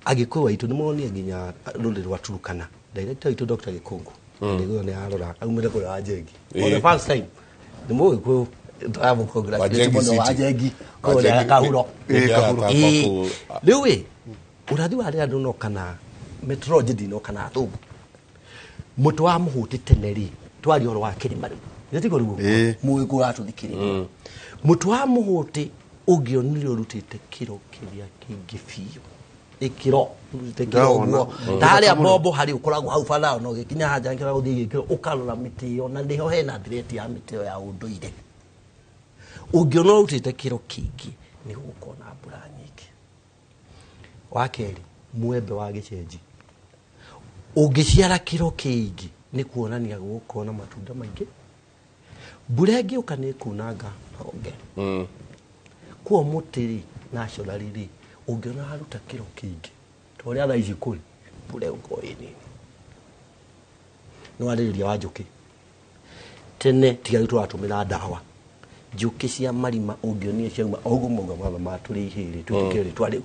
Agĩkũyũ aitũ nĩ monie nginya rũrĩrĩ rwa Turukana, director witũ Dr. Gĩkũngũ ndĩguo nĩ arora aumĩte kũrĩa Wanjengi for the first time nĩ mũgĩkũyũ tũramũ Wanjengi mũno. City. Wanjengi kũrĩa Wanjengi- Kahuro. Ĩĩ, Kahuro. Ĩĩ. Rĩu ĩ, ũrathi wa rĩera ndũnoka na meteorology, ndinoka na athũngũ. Mũtĩ wa mũhũtĩ tene rĩ, twaria ũhoro wa kĩrĩma rĩu gĩtiko rĩu mũgĩkũyũ ũratũthikĩrĩria, mũtĩ wa mũhũtĩ ũngĩonire ũrutĩte kĩro kĩrĩa kĩingĩ biũ, ĩkĩro ũrutĩte kĩro Ndawona. ũguo ta harĩa mbombo harĩ ũkoragwo hau bara ona ũgĩkinya haja nkĩra gũthiĩ gĩkĩro ũkarora mĩtĩ ĩyo na nĩho hena thireti ya mĩtĩ ĩyo ya ũndũire, ũngĩona ũrutĩte kĩro kĩingĩ nĩ gũgũkorwo na mbura nyingĩ. Wa kerĩ, mwembe wa gĩcenji ũngĩciara kĩro kĩingĩ nĩ kuonania gũgũkorwo na matunda maingĩ, mbura ĩngĩũka nĩ ĩkunanga honge. Kuo mũtĩ rĩ, naturally rĩ, ũngĩona waruta kĩro kĩingĩ ta ũrĩa thaa ici kũrĩ, mbura ĩgũkorwo ĩ nini. Nĩ warĩrĩria wa njũkĩ tene, tiga rĩu tũratũmĩra ndawa, njũkĩ cia marima ũngĩonire ciauma o ũguo mauga matha ma tũrĩ ihĩrĩ twĩtĩkĩre rĩtwa rĩu,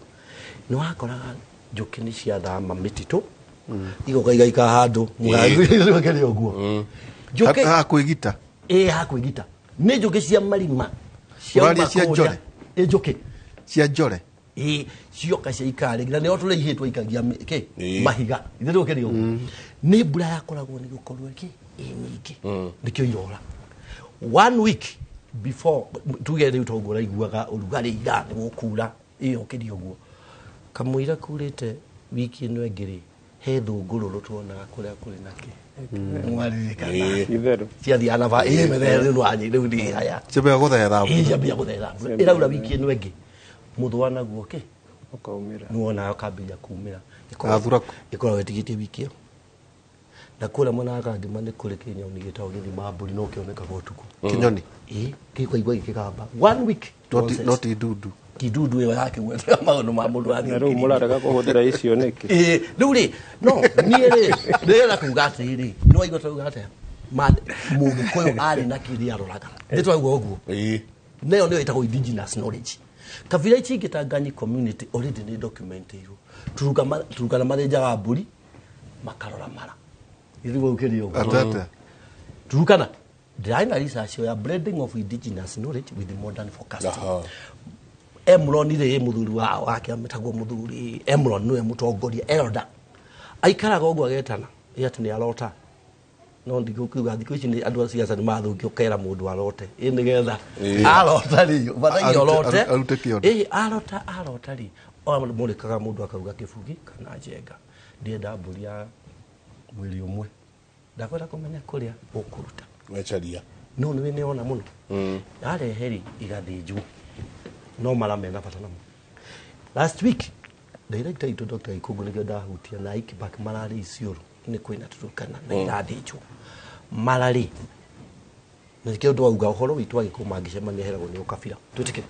nĩ wakoraga njũkĩ nĩ ciathama mĩtitũ igoka igaikara handũ mũgakĩrĩ ũguo njũkĩ Ha kwĩgita. Ĩ, hakwĩgita nĩ njũkĩ cia marima ciauma Ũraria cia kũrĩa. njore? Ĩ, njũkĩ cia njore. Ĩ, cioka ciaikara rĩngĩ na nĩho tũrĩihĩtwo ikagia kĩ mahiga ithe tũkĩrĩ ũguo nĩ mbura yakoragwo nĩ gũkorwo kĩ ĩ nyingĩ nĩkĩo irora one week before tuge rĩu toguo ũraiguaga ũrugarĩ ira nĩ gũkura ĩyo kĩrĩ ũguo kamũira kurĩte wiki ĩno ĩngĩ rĩ, he thũngũrũrũ tuonaga kũrĩa kũrĩ na kĩ mwaririkana Itherũ. ciathiaga na ba ĩ methere rĩu nĩwanyi rĩu nĩ haya. Ciambia gũthetha. Ĩ, ciambia gũthetha mbura ĩraura wiki ĩno ĩngĩ, mũthũa naguo kĩ Ũkaumĩra. nĩwonaga ũkambĩrĩria kumĩra. Gathuraku. Ĩkoragwo ĩtigĩtie wiki ĩyo na kũrĩa mwena wa Kangema nĩ kũrĩ kĩnyoni gĩtagwo gĩthima mbũri no kĩonekaga ũtukũ. Kĩnyoni? Ĩ, gĩkaigua gĩkĩgamba one week to onset. Not ndundu. Kidudu ĩyo yakĩgwetaga maũndũ ma mũndũ wa Na rĩu mũrarega kũhũthĩra icio nĩkĩ? Ĩĩ, rĩu rĩ no niĩ rĩ ndĩrenda kuga atĩrĩrĩ, nĩ waigua tũrauga atĩa? Mũgĩkũyũ arĩ na kĩrĩa aroraga, nĩ twaigua ũguo? Nayo nĩyo ĩtagwo indigenous knowledge. Kabira ici ingĩ ta Nganyi community already nĩ documentirwo. Turukana mathĩnjaga mbũri makarora mara. Gĩthumo kĩrĩ ũguo. Atete. Turukana ndĩrarĩ na research ya blending of indigenous knowledge with modern forecasting. Emron rĩ, mũthuri wa wake ametagwo mũthuri Emron, nĩwe mũtongoria elder, aikaraga ũguo agetana ĩ atĩ nĩ arota, no ndikuga thikũ ici nĩ andũ a siasa nĩ mathũkia, ũkera mũndũ arote ĩ nĩgetha arota rĩ ũbataire ũrote. Arute kĩondo. Ĩ arota rĩ, mũrĩkaga mũndũ akauga kĩbugi kana njenga, ndienda mbũri ya mwĩrĩ ũmwe, ndakwenda kũmenya kũrĩa ũkũruta. Wecaria. No nĩ nĩona mũno yarehe rĩ igathĩnjwo, no mara mena bata namo. Last week director itũ Dr. Ikungu nĩkĩo ndahutia na Ikibak mararĩ Isiolo, nĩ kwĩna Turukana na irathĩnjwo mara rĩ, na nĩkĩo ndwauga ũhoro witũ wa Gĩkũyũ mangĩcemania heragwo nĩ ũkabira, twĩtĩkĩre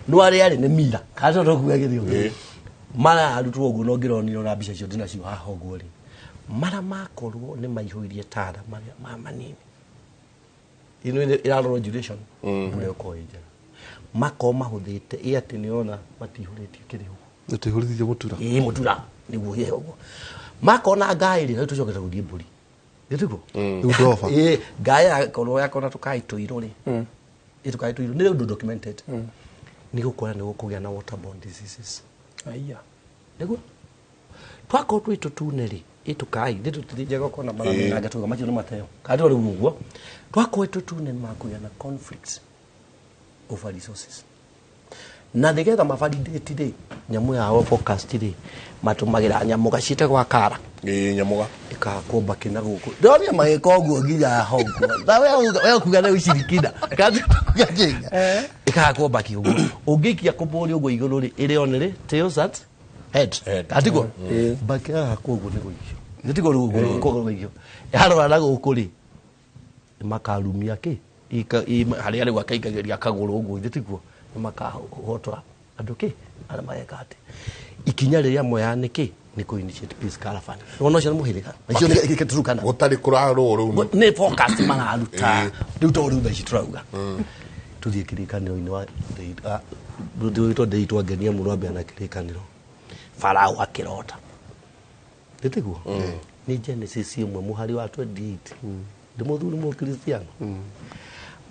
no arĩa arĩ nĩ mira kana tondũ kuga gĩthĩ ũguo mara arutwo ũguo, no ngĩronire na mbica icio ndĩnacio haha ũguo rĩ, mara makorwo nĩ maihũirie tara marĩa ma manini ĩno ĩrarorwo duration, mbura ĩkorwo ĩ njega, makorwo mahũthĩte ĩ atĩ nĩona matihũrĩtie kĩrĩ ũguo. Tũihũrithie mũtura. Ĩ mũtura nĩguo hĩhe ũguo makona ngaĩ rĩ, rĩu tũcokete gũthiĩ mbũri gĩtiguo. Rĩu ndoba. Ĩ ngaĩ yakorwo yakona tũkaĩ tũirũ rĩ, ĩ tũkaĩ tũirũ nĩ ũndũ documented nĩ gũkora nĩ gũkũgĩa na waterborne diseases. Aiya. Nĩguo twakorwo twĩ tũtune rĩ, ĩ tũkai thĩ tũtithĩnjaga ũkona maramenanga tuga macio nĩ mateo kana rĩu ũguo twakorwo tũtune makũgĩa na conflicts over resources, na nĩgetha mavalidate rĩ nyamũ yao forecast rĩ, matũmagĩra nyamũ gaciĩtagwo akara. Ĩ nyamũga. Ĩkakwo mbakĩ na gũkũ ndonire magĩka ũguo nginya ho ũguo na we ũkuga nĩ ũcirikina kana kuga njinga, ĩkahakwo mbakĩ ũguo ũngĩikia kũbũri ũguo igũrũ rĩ, ĩrĩ on rĩ tails at head atiguo mbakĩ yahakwo ũguo nĩ gũikio nĩtiguo rĩu ũguo gũikio yarora na gũkũ rĩ, makarumia kĩ harĩa rĩu akaingagĩria kagũrũ ũguo ithe tiguo nĩ makahotora andũ kĩ arĩa mareka atĩ ikinya rĩrĩa moya nĩ kĩ nĩ kũ initiate peace caravan, wona ũcio nĩ mũhĩrĩga icio nĩ Turukana. Gũtarĩ kũrarwo rĩu. Nĩ forecast mararuta rĩu, to rĩu thaa ici tũrauga tũthiĩ kĩrĩkanĩro-inĩ wa ndĩtwo ndĩitwo ngenia mũno ambia na kĩrĩkanĩro Farao akĩrota nĩtiguo nĩ Genesis 1 mũhari wa 28, ndĩ mũthuri mũkristiano,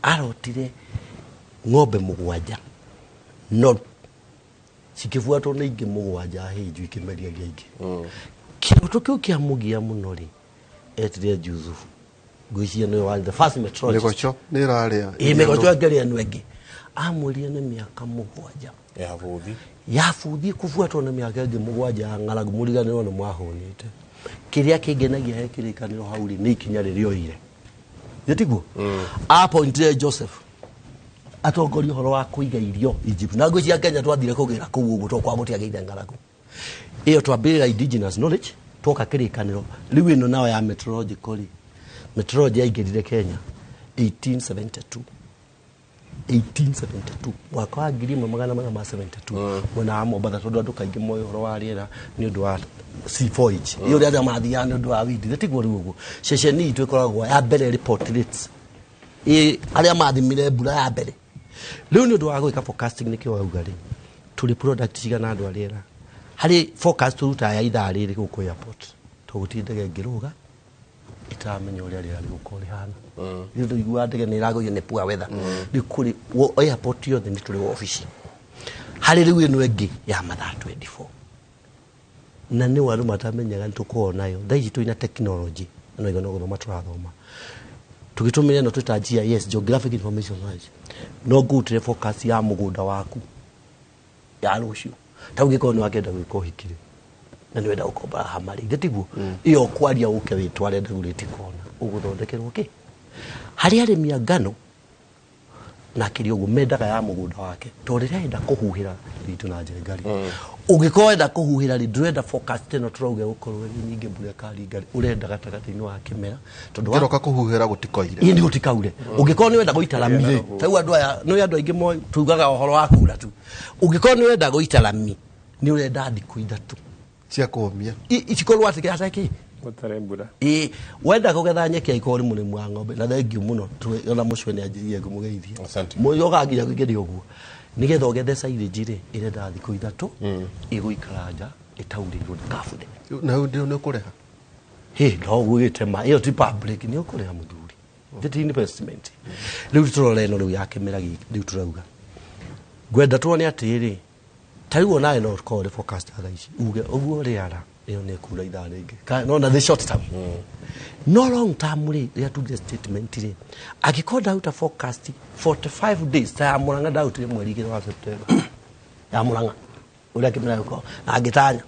arotire ng'ombe 7 no cikĩbuatwo nĩ ingĩ 7 hĩnju ikĩmeria iria ingĩ. Kĩroto kĩu kĩamũgia mũno rĩ, etire Jusufu, ngwĩciria nĩwe warĩ the first meteorologist. Mĩgoco nĩ ĩrarĩa. Ĩ mĩgoco ĩngĩrĩa ĩno ĩngĩ, amwĩrire nĩ mĩaka 7 ya bũthi. Ya bũthi kũbuatwo nĩ mĩaka ĩngĩ 7 ya ng'aragu, mũriganĩrwo nĩ mwahũnĩte. Kĩrĩa kĩngenagia he kĩrĩkanĩro hau rĩ, nĩ ikinya rĩrĩa oire nĩtiguo apointire Joseph atongoria ũhoro wa kũiga irio Egypt, na ngwĩciria Kenya twathire kũgĩra kũu ũguo tondũ kwa gũtiagĩire ng'aragu ĩyo. Twambĩrĩra indigenous knowledge, twoka kĩrĩkanĩro rĩu ĩno nayo ya meteorological rĩ, meteorology yaingĩrire Kenya 1872, 1872, mwaka wa 1472 mwena wa Mombatha, tondũ andũ kaingĩ moĩ ũhoro wa rĩera nĩ ũndũ wa sea voyage ĩyo ũrĩa andũ mathiaga nĩ ũndũ wa windi tiguo rĩu ũguo ceceni itũ ĩkoragwo ya mbere report rates ĩ arĩa mathimire mbura ya mbere. Rĩu nĩ ũndũ wa gwĩka forecasting nĩkĩo wauga rĩ tũrĩ product cigana andũ a rĩera harĩ forecast tũrutaga ya ithaa rĩrĩ gũkũ airport, tondũ gũtirĩ ndege ĩngĩrũga ĩtaramenya ũrĩa rĩera rĩgũkorwo rĩhana. Rĩu tũiguaga ndege nĩ ĩragũire nĩ poor weather. Rĩu kũrĩ airport yothe nĩ tũrĩ wabici harĩ rĩu ĩno ĩngĩ ya mathaa 24, na nĩ andũ matamenyaga nĩ tũkoragwo nayo. Thaa ici twĩna technology no igana gũthoma tũrathoma tũgĩtũmĩra ĩno twĩta GIS, Geographic Information Knowledge, no ngũrutĩre forecast ya mũgũnda waku ya rũciũ, ta ũngĩkorwo nĩ wakenda gwĩka ũhiki rĩ, na nĩ wenda gũkombora hama rĩ, ithe tiguo ĩyo kwaria ũke wĩtware ndagũrĩti kona ũgũthondekerwo kĩ harĩ arĩmi a ngano. Na akĩrĩ ũguo mendaga ya mũgũnda wake tondũ rĩrĩa enda kũhuhĩra ritũ na njenga rĩ, ũngĩkorwo wenda kũhuhĩra rĩ, ndũrenda forecast ĩno tũrauga gũkorwo ĩ nyingĩ mbura ĩkaringa rĩ, ũrenda gatagatĩ-inĩ wa kĩmera tondũ Kĩroka kũhuhĩra gũtikoire. Ĩĩ, nĩ gũtikaure. Ũngĩkorwo nĩ wenda gũita rami rĩ, tarĩu andũ aya nĩ andũ aingĩ moĩ tugaga ũhoro wa kura tu. Ũngĩkorwo nĩ ũrenda gũita rami, nĩ ũrenda thikũ 3 cia kũũmia cikorwo atĩ kĩrĩa kĩ Gũtarĩ mbura. Ĩĩ, wenda kũgetha nyeki angĩkorwo ũrĩ mũrĩmi wa ng'ombe, na thengiũ mũno ona mũcwe nĩ anjĩrire ngũmũgeithia. Mũyoga nginya kũingĩria ũguo nĩgetha ũgethe silage rĩ, ĩrenda thikũ 3 ĩgũikara nja ĩtaurĩirwo ndĩkabuthe. Na rĩu nĩ ũkũrĩha? Hĩ, no ũgwĩte ma ĩyo ti public, nĩ ũkũrĩha mũthuri. Ti investment. Rĩu tũrore ĩno rĩu ya kĩmera gĩkĩ rĩu tũrauga. Ngwenda tuone atĩrĩrĩ, ta rĩu onawe no ũkorwo ũrĩ forecast thaa ici uge ũguo rĩara ĩyo nĩ ĩkura ithaa rĩngĩ. No na the short term. No long term rĩ, rĩrĩa tugire statement rĩ, angĩkorwo ndaruta forecast 45 days ta ya Murang'a ndarutire mweri 2 wa September. Ya Murang'a ũrĩa kĩmera gĩkorwo na ngĩtanya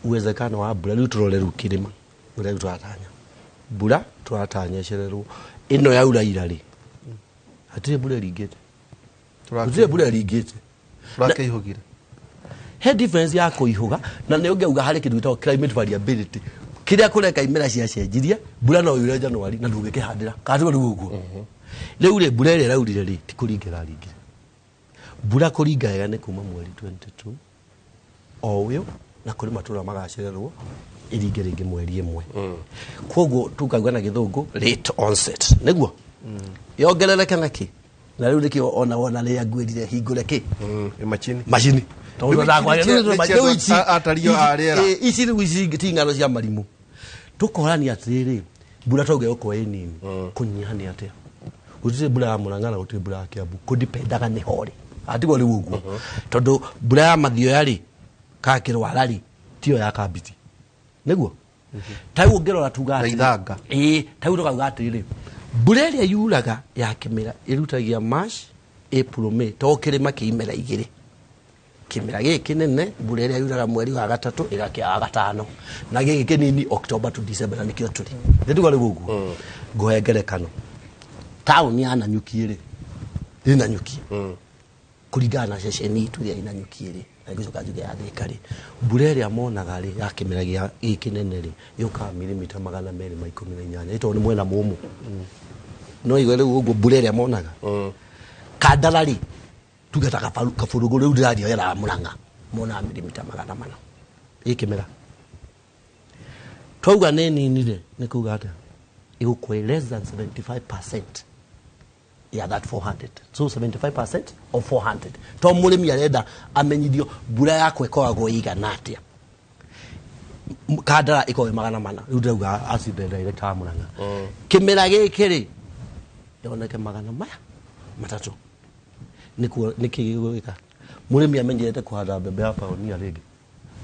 uwezekano wa mbura rĩu tũrore rĩu kĩrĩma ũrĩa rĩu tũratanya mbura tũratanya ĩcererwo ĩno yaura ira rĩ, hatirĩ mbura ĩringĩte. Gũtirĩ mbura ĩringĩte. Tũrakĩihũgire. He difference ya kũihũga na nĩ ũngĩauga harĩ kĩndũ gĩtagwo climate variability kĩrĩa kũreka imera ciacenjirie, mbura no yure January na ndũngĩkĩhandĩra kana tigo rĩu ũguo. Rĩu rĩ, mbura ĩrĩa ĩraurire rĩ, ti kũringa ĩraringire. Mbura kũringa wega nĩ kuma mweri 22 o ũyũ, na kũrĩ matũra magacererwo ĩringe rĩngĩ mweri 1. Koguo tukauga na gĩthũngũ late onset nĩguo yongerereke na kĩ, na rĩu nĩkĩo ona wona rĩrĩa ngwĩrire hingũre kĩ Machini. Machini. Tondũ Rĩu ndakwaria, ici rĩu nĩ rĩu cia andũ ici- atario a rĩera. Ici rĩu ici ti ng'ano cia marimũ. Tũkorania atĩrĩrĩ, mbura twauga ĩgũkorwo ĩ nini, kũnyiha nĩ atĩa? Gũtirĩ mbura ya Murang'a na gũtirĩ mbura ya Kiambu, kũdipendaga nĩ ho rĩ. Atigwo rĩu ũguo. Tondũ mbura ya Mathioya rĩ, kana Kĩrwara rĩ, tiyo ya Kambiti. Nĩguo? Ta rĩu ũngĩrora tuga Na atĩrĩ, ithanga. Ĩĩ, ta rĩu tũkauga atĩrĩrĩ, mbura ĩrĩa yuraga ya kĩmera ĩrutagia March, April, May, to kĩrĩma kĩ imera igĩrĩ. Kĩmera gĩkĩ kĩnene mbura ĩrĩa yuraga mweri wa 3 ĩgakĩa wa 5, na gĩkĩ kĩnini October to December, na nĩkĩo tũrĩ. Nĩ tuga rĩu ũguo. Ngũhe ngerekano. Taũni ya Nanyuki rĩ, ĩ Nanyuki. Kũringana na ceceni itũ ĩrĩa ĩ Nanyuki rĩ, na ngĩcoka njuge ya Thika rĩ, mbura ĩrĩa monaga rĩ, ya kĩmera gĩa gĩkĩ kĩnene rĩ, yũkaga milimita 218, ĩ tondũ nĩ mwena mũmũ. No igue rĩu ũguo mbura ĩrĩa monaga. Kandara rĩ, tuge ta kabũrũgũ rĩu ndĩraria wĩra wa Murang'a, monaga milimita 400. Ĩ kĩmera. Twauga nĩ nini rĩ, nĩ kuga atĩa? Ĩgũkorwo ĩ less than 75% ya that 400. So 75% of 400. To mũrĩmi arenda amenyithio mbura yakwa ĩkoragwo ĩigana atĩa. Kandara ĩkoragwo ĩ 400. Rĩu ndĩrauga as the director wa Murang'a. Kĩmera gĩkĩ rĩ, yoneke 300. Nĩkuo nĩkĩ gĩgwĩka? Mũrĩmi amenyerete kũhanda mbembe ya Pioneer rĩngĩ.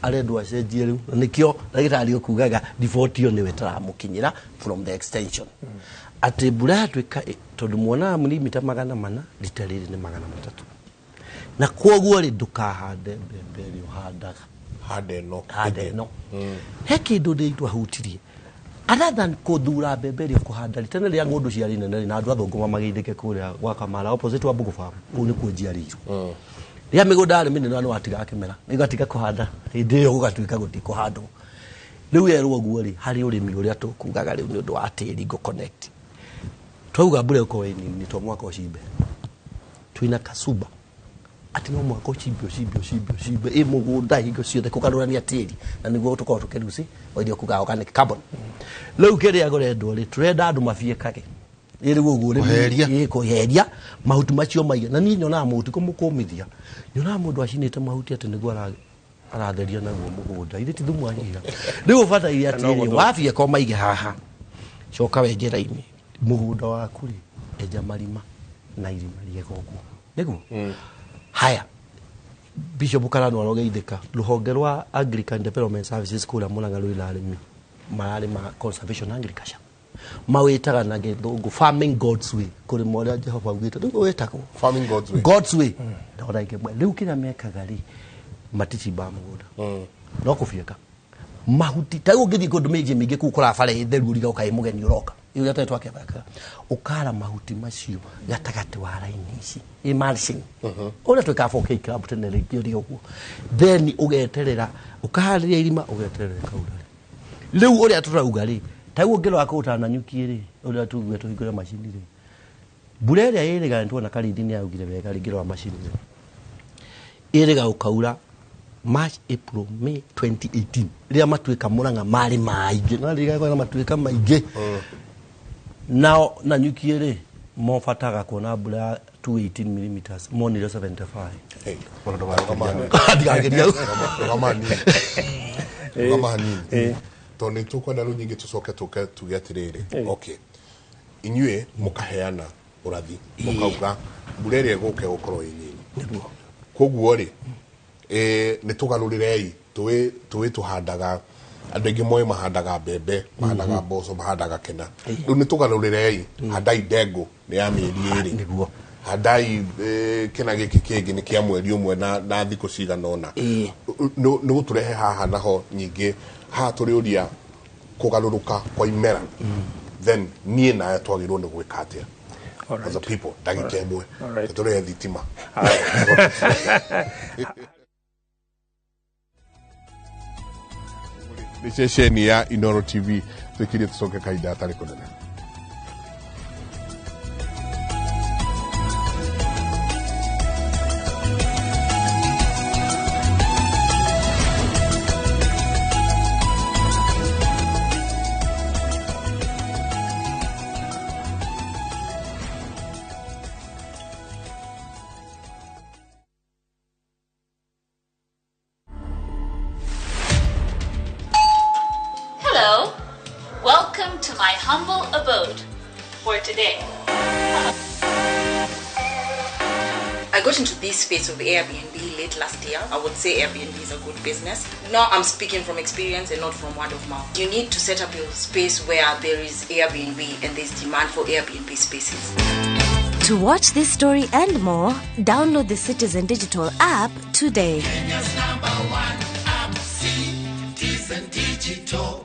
Arendwo acenjie rĩu. Na nĩkĩo ndagĩtarĩ ũkugaga riboti ĩyo nĩwe ĩtaramũkinyĩra from the extension. Atĩ mbura yatuĩka tondũ muonaga milimita 400, rita rĩrĩ nĩ 300. Na kwoguo rĩ, ndũkahande mbembe ĩrĩa ũhandaga. Hande ĩno. Hande ĩno. He kĩndũ ndĩitũ ahutirie. Other than kũthura mbembe ĩrĩa ũkũhanda rĩ, tene rĩrĩa ng'ũndũ ciarĩ nene rĩ, na andũ athũngũ mamageithĩke kũrĩa gwa Kamara, opposite wa Mbugu Farm, kũu nĩkuo njiarĩirwo. Rĩrĩa mĩgũnda yarĩ mĩnene nĩ watigaga kĩmera, ĩgatiga kũhanda, hĩndĩ ĩyo gũgatuĩka gũtikũhandwo. Rĩu yerwo ũguo rĩ, harĩ ũrĩmi ũrĩa tũkugaga rĩu nĩ ũndũ wa tĩri ngũ connect. Twauga mbura ĩgũkorwo ĩ nini, to mũhaka ũcimbe. Twĩna kasuba. Atĩ no mũhaka ũcimbe, ũcimbe, ũcimbe, ũcimbe, ĩ mũgũnda hingo ciothe kũgarũrania tĩri, na nĩguo tũkorwo tũkĩruci iria kugaga organic carbon. Rĩu kĩrĩa kũrendwo rĩ, tũrenda andũ mabiĩkage. Ĩ rĩu ũguo rĩ, Kũheria. ĩ, kũheria mahuti macio maige. Na niĩ nyonaga mahuti kũmũkũmithia. Nyonaga mũndũ acinĩte mahuti atĩ nĩguo aratheria naguo mũgũnda. Ithe ti thumu anyira. Rĩu ũbataire Kana atĩrĩrĩ, ũgũthũkia. wabiĩka ũmaige haha. Coka wenje raini. Mũgũnda waku rĩ, enja marima na irima rĩega ũguo. Nĩguo? Haya. Bishop Karano arogeithĩka. Rũhonge rwa Anglican Development Services kũrĩa Murang'a rwĩna arĩmi mararĩma conservation agriculture. Mawĩtaga na gĩthũngũ farming God's way, kũrĩma ũrĩa Jehova augĩte. Nĩguo wĩtagwo. Farming God's way. God's way. Ndona ĩngĩ. Rĩu kĩrĩa mekaga rĩ, maticimbaga mũgũnda. No kũbieka. Mahuti, ta rĩu ũngĩthiĩ kũndũ mĩciĩ mĩingĩ kũu kũrabara ĩtheru ũriga ũkaĩ mũgeni ũroka. Ũrĩa tene twakĩbakaga ũkara mahuti macio gatagatĩ wa raini ici ĩ mulching ũrĩa twĩkaga 4K club tene rĩngĩ ũrĩa ũguo, then ũgeterera ũkaharĩria irima, ũgeterera ĩkaura. Rĩu ũrĩa tũrauga rĩ, taguo ũngĩrora kũu ta Nanyuki rĩ, ũrĩa tugue tũhingũre macini rĩ, mbura ĩrĩa ĩrĩga nĩ tuona Karindi nĩ yaugire wega rĩngĩ rora macini rĩ ĩrĩga gũkaura March, April, May 2018 rĩrĩa matuĩka Mũrang'a marĩ maingĩ no rĩrĩa kwĩna matuĩka maingĩ nao Nanyuki rĩ mobataga kuona mbura ya 218 millimeters, monire 75. Ndigageria. Rũgama hanini tondũ nĩ tũkwenda rĩu nyingĩ tũcoke tũke tuge atĩrĩrĩ, okay, inyuĩ mũkaheana ũrathi mũkauga mbura ĩrĩa ĩgũka ĩgũkorwo ĩ nyinyi, koguo rĩ nĩ tũgarũrĩrei tũĩ tũhandaga andũ aingĩ moĩ mahandaga mbembe, mahandaga mboco, mahandaga kena, rĩu nĩ tũgarũrĩrei, handai ndengũ nĩ ya mĩeri 2, handai kĩna gĩkĩ kĩngĩ nĩ kĩa mweri ũmwe na thikũ cigana ũna. Nĩ gũtũrehe haha naho nyingĩ haha tũrĩũria kũgarũrũka kwa imera, then niĩ nawe twagĩrĩirwo nĩ gwĩka atĩa as a people? Ndagĩka 1 tũrehe thitima. Nĩ ceceni ya Inoro TV twĩkirie tũcoke kahinda gatarĩ kũnene. Hello, welcome to my humble abode for today. I got into this space of Airbnb late last year. I would say Airbnb is a good business. Now I'm speaking from experience and not from word of mouth. You need to set up your space where there is Airbnb and there's demand for Airbnb spaces. To watch this story and more, download the Citizen Digital app today. Kenya's #1 app, Citizen Digital.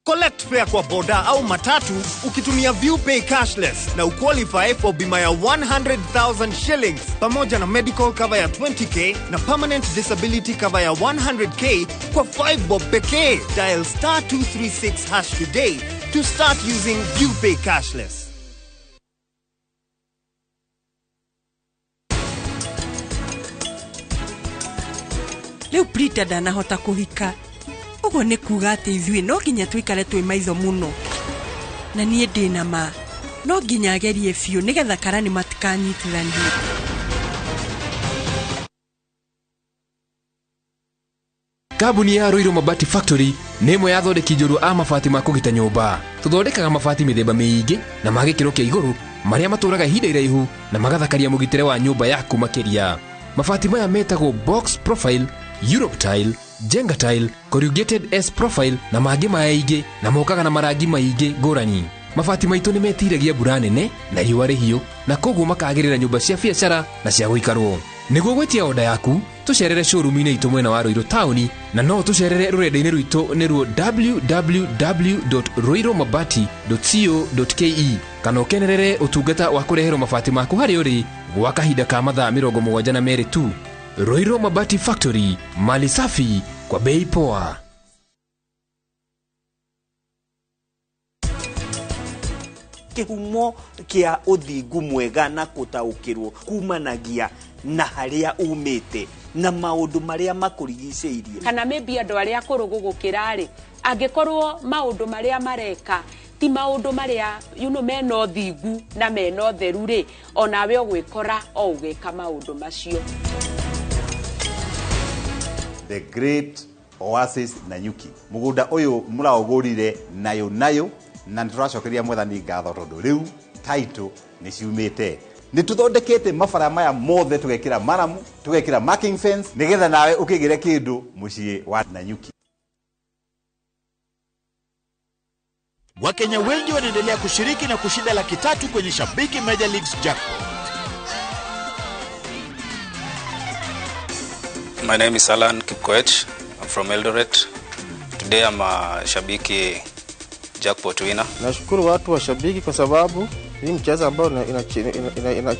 Collect fare kwa boda au matatu ukitumia ViewPay cashless na uqualify for bima ya 100,000 shillings pamoja na medical cover ya 20k na permanent disability cover ya 100k kwa 5 bob pekee. Dial *236# today to start using ViewPay cashless. Leo Prita ndanahota kuhika. Ũguo nĩ kuga atĩ ithuĩ no nginya tũikare twĩ maitho mũno. Na niĩ ndĩ na ma no nginya agerie biũ nĩgetha karani matikanyitithanie. Kambuni ya Ruiru Mabati Factory nĩ ĩmwe ya athondeki njorua a mabati ma kũgita nyũmba. Tũthondekaga mabati mĩthemba mĩingĩ na ma gĩkĩro kĩa igũrũ marĩa matũraga ihinda iraihu na magathakaria mũgitĩre wa nyũmba yaku makĩria. Mabati maya metagwo box profile, Europe tile, Jenga tile, corrugated S profile na mangĩ maingĩ na mokaga na marangi maingĩ ngũrani. Mabati maitũ nĩ metiragia mbura nene na riũa rĩhiũ na koguo makagĩrĩra nyũmba cia biacara na cia gũikarwo. Nĩguo gwĩtia oda yaku, tũcerere showroom-inĩ itũ mwena wa Ruiru taũni na no tũcerere rũrenda-inĩ rwitũ nĩruo www.ruirumabati.co.ke kana ũkenerere ũtungata wa kũreherwo mabati maku harĩa ũrĩ gwa kahinda ka mathaa 72 tu. Ruiru Mabati Factory, mali safi kwa bei poa. Kĩhumo kĩa ũthingu mwega na gũtaũkĩrwo kumanagia na harĩa umĩte na maũndũ marĩa makũrigicĩirie. Kana maybe andũ arĩa akũrũ gũgũkĩra rĩ, angĩkorwo maũndũ marĩa mareka ti maũndũ marĩa mena ũthingu na mena ũtheru rĩ, onawe ũgwĩkora o ũgĩka maũndũ macio. The Great Oasis Nanyuki. Mugunda uyu muraugurire nayo nayo na nituracokeria mwathani ngatho tondu riu title ni ciumite. Ni tuthondekete mabara maya mothe tugekira maramu, tugekira marking fence nigetha nawe ukigire kindu mucii wa Nanyuki. Wakenya wengi wanaendelea kushiriki na kushinda 300,000 kwenye Shabiki Major Leagues Jackpot. My name is Alan Kipkoech. I'm from Eldoret. Today I'm a Shabiki jackpot winner. Nashukuru watu wa Shabiki kwa sababu hii mchezo ambao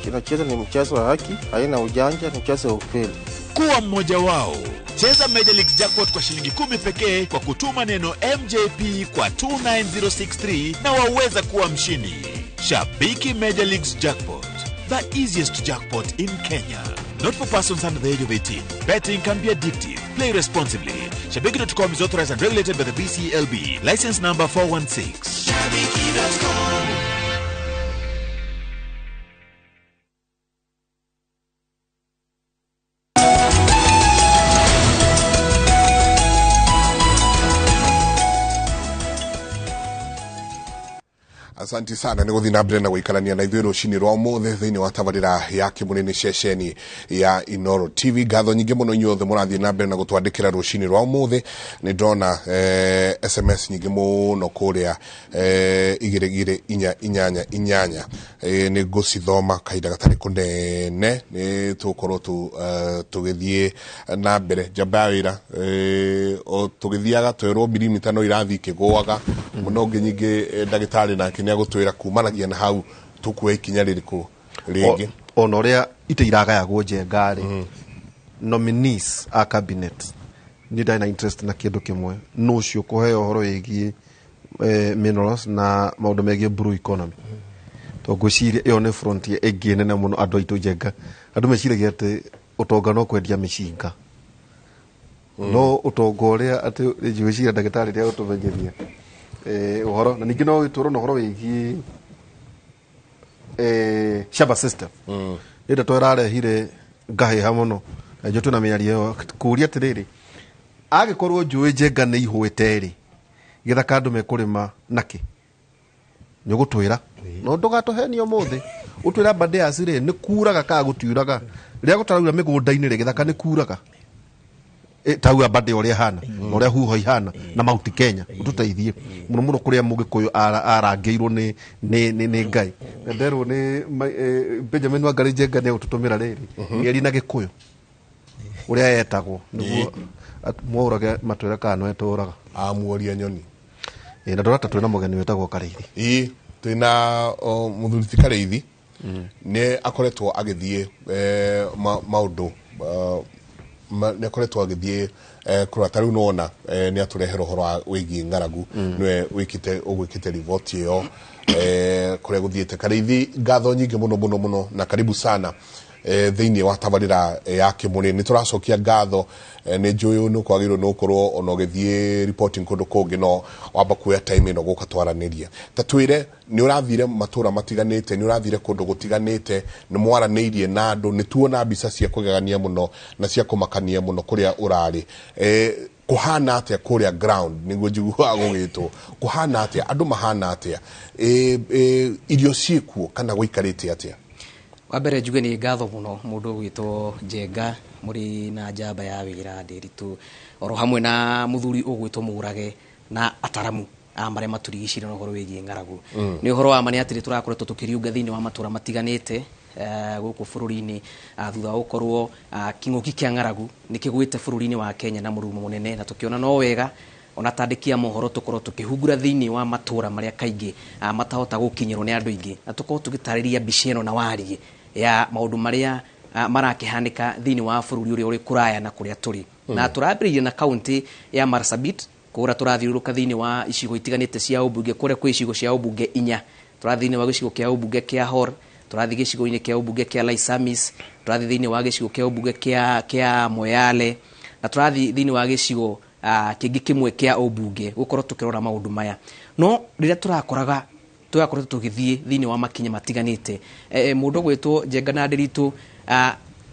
inacheza ni mchezo wa haki, haina ujanja, ni mchezo wa ukweli. Kuwa mmoja wao. Cheza Major League Jackpot kwa shilingi 10 pekee kwa kutuma neno MJP kwa 29063 na waweza kuwa mshindi. Shabiki Major Leagues Jackpot, the easiest jackpot in Kenya. Not for persons under the age of 18. Betting can be addictive. Play responsibly. Shabiki.com is authorized and regulated by the BCLB. License number 416. Shabiki.com. Asanti sana nä gå thiä na mbere na gå ikarania na ithuä rå cinä rwa må thä thä inä wa tabarä ya kä må nä ceceni ya Inoro TV. Ngatho nyingä må no inyuothe må rathiä na mbere na gå twandä kä ra rå cinä rwa må thä. Nä ndona SMS nyingä må no kå rä a 2 2 4 8 8. Nä ngå cithoma kahinda gatarä kå nene, nä tå korwo tå gä thiä na mbere njamba ya wä ra tå gä thiaga twerwo mirimita no irathiä ikä gåaga må no ngä nyingä. Ndagätarä nake nä agåtwä kumanagia na hau tũkuoya ikinya rĩrĩkũ rĩngĩ. Ona ũrĩa ite iragayagwo Njenga rĩ, nominees a cabinet niĩ ndarĩ na interest na kĩndũ kĩmwe, nũ ũcio kũheo ũhoro wĩgiĩ minerals na maũndũ megiĩ blue economy, tondũ ngwĩciria ĩyo nĩ frontier ĩngĩ nene mũno. Andũ aitũ Njenga, andũ meciragia atĩ ũtonga no kwendia mĩcinga, no ũtonga ũrĩa atĩ ngwĩciria ndagĩtarĩ rĩa gũtũmenyithia ũhoro, na ningĩ no gĩtũrwo na ũhoro wĩgiĩ shamba system. Nĩ ndeto ĩrarehire ngahĩha mũno, na ithuĩ twĩna mĩario ĩyo kũũria atĩrĩrĩ, angĩkorwo njũĩ Njenga nĩ ihũĩte rĩ, gĩthaka andũ mekũrĩma nakĩ? Nĩ ũgũtwĩra no ndũgatũhenie ũmũthĩ, ũtwĩra Bandeas rĩ nĩ kuraga kana gũtiuraga, rĩrĩa gũtaraura mĩgũnda-inĩ rĩ, gĩthaka nĩ kuraga tauga Mbande ũrĩa hana na ũrĩa huho ihana na Mount Kenya, ũtũteithie mũno mũno kũrĩa mũgĩkũyũ arangĩirwo nĩ Ngai. Na nderwo nĩ Benjamin Wangari Njenga nĩ agũtũtũmĩra rĩrĩ mĩeri na gĩkũyũ ũrĩa etagwo nĩguo mwaũrage matwĩre kana no etũraga amuoria nyoni. Na ndorata twĩna mũgeni wĩtagwo Karĩithi. Ĩĩ, twĩna mũthuri ti Karĩithi, nĩ akoretwo agĩthiĩ maũndũ, nä akoretwo agä kå ta rä u nona nä atå rehera å horo wä giä ng'aragu, nĩwe å gwä kä te riboti ä yo kå rä a gå thiä te. Karĩithi, ngatho nyingä må no må no må no na karibu sana thä-inä wa tabarä ya kä må rä. Nä tå racokia ngatho, nä njå nä kwagä rwo nä gå ona å gä thiä reporting kå ndå kå ngä, no wamba kuoya time ä no gå ka twaranä ria. Ta twä re nä å rathire matå ra matiganä te, nä å rathire kå ndå gå tiganä te, nä mwaranä irie na andå, nä tuona mbica cia kå gegania må no na cia kå makania må no kå rä a å rarä. Kå hana atä a kå rä a ground, nä guo njiguaga gå gä two, kå hana atä a, andå mahana atä a, irio ciäkuo kana gå ikarä te atä a? Wa mbere njuge nĩ ngatho mũno mũndũ ũgwĩtwo Njenga mũrĩ na njamba ya wĩra Ndĩritũ oro hamwe na mũthuri ũgwĩtwo Mũrage na ataramu a marĩa matũrigicĩirie na ũhoro wĩgiĩ ng'aragu. Nĩ ũhoro wa ma nĩ atĩrĩ, tũrakoretwo tũkĩriũnga thĩinĩ wa matũra matiganĩte gũkũ bũrũri-inĩ thutha wa gũkorwo kĩng'ũki kĩa ng'aragu nĩ kĩgwĩte bũrũri-inĩ wa Kenya na mũrurumo mũnene, na tũkĩona no wega ona tandĩki a mohoro tũkorwo tũkĩhungura thĩinĩ wa matũra marĩa kaingĩ matahota gũkinyĩrwo nĩ andũ aingĩ, na tũkorwo tũgĩtarĩria mbica ĩno na wariĩ ya maũndũ marĩa marakĩhanĩka thĩinĩ wa bũrũri ũrĩa ũrĩ kũraya na kũrĩa tũrĩ. Na tũrambĩrĩirie na kaunti ya Marsabit kũrĩa tũrathiũrũrũka thĩinĩ wa icigo itiganĩte cia ũmbunge, kũrĩa kwĩ icigo cia ũmbunge 4. Tũrathiĩ thĩinĩ wa gĩcigo kĩa ũmbunge kĩa Hor, tũrathiĩ gĩcigo-inĩ kĩa ũmbunge kĩa Laisamis, tũrathiĩ thĩinĩ wa gĩcigo kĩa ũmbunge kĩa Moyale, na tũrathiĩ thĩinĩ wa gĩcigo kĩngĩ kĩmwe kĩa ũmbunge gũkorwo tũkĩrora maũndũ maya. No rĩrĩa tũrakoraga tũgakoretwo tũgĩthiĩ thĩinĩ wa makinya matiganĩte, mũndũ ũgwĩtwo Njenga na Ndĩritũ,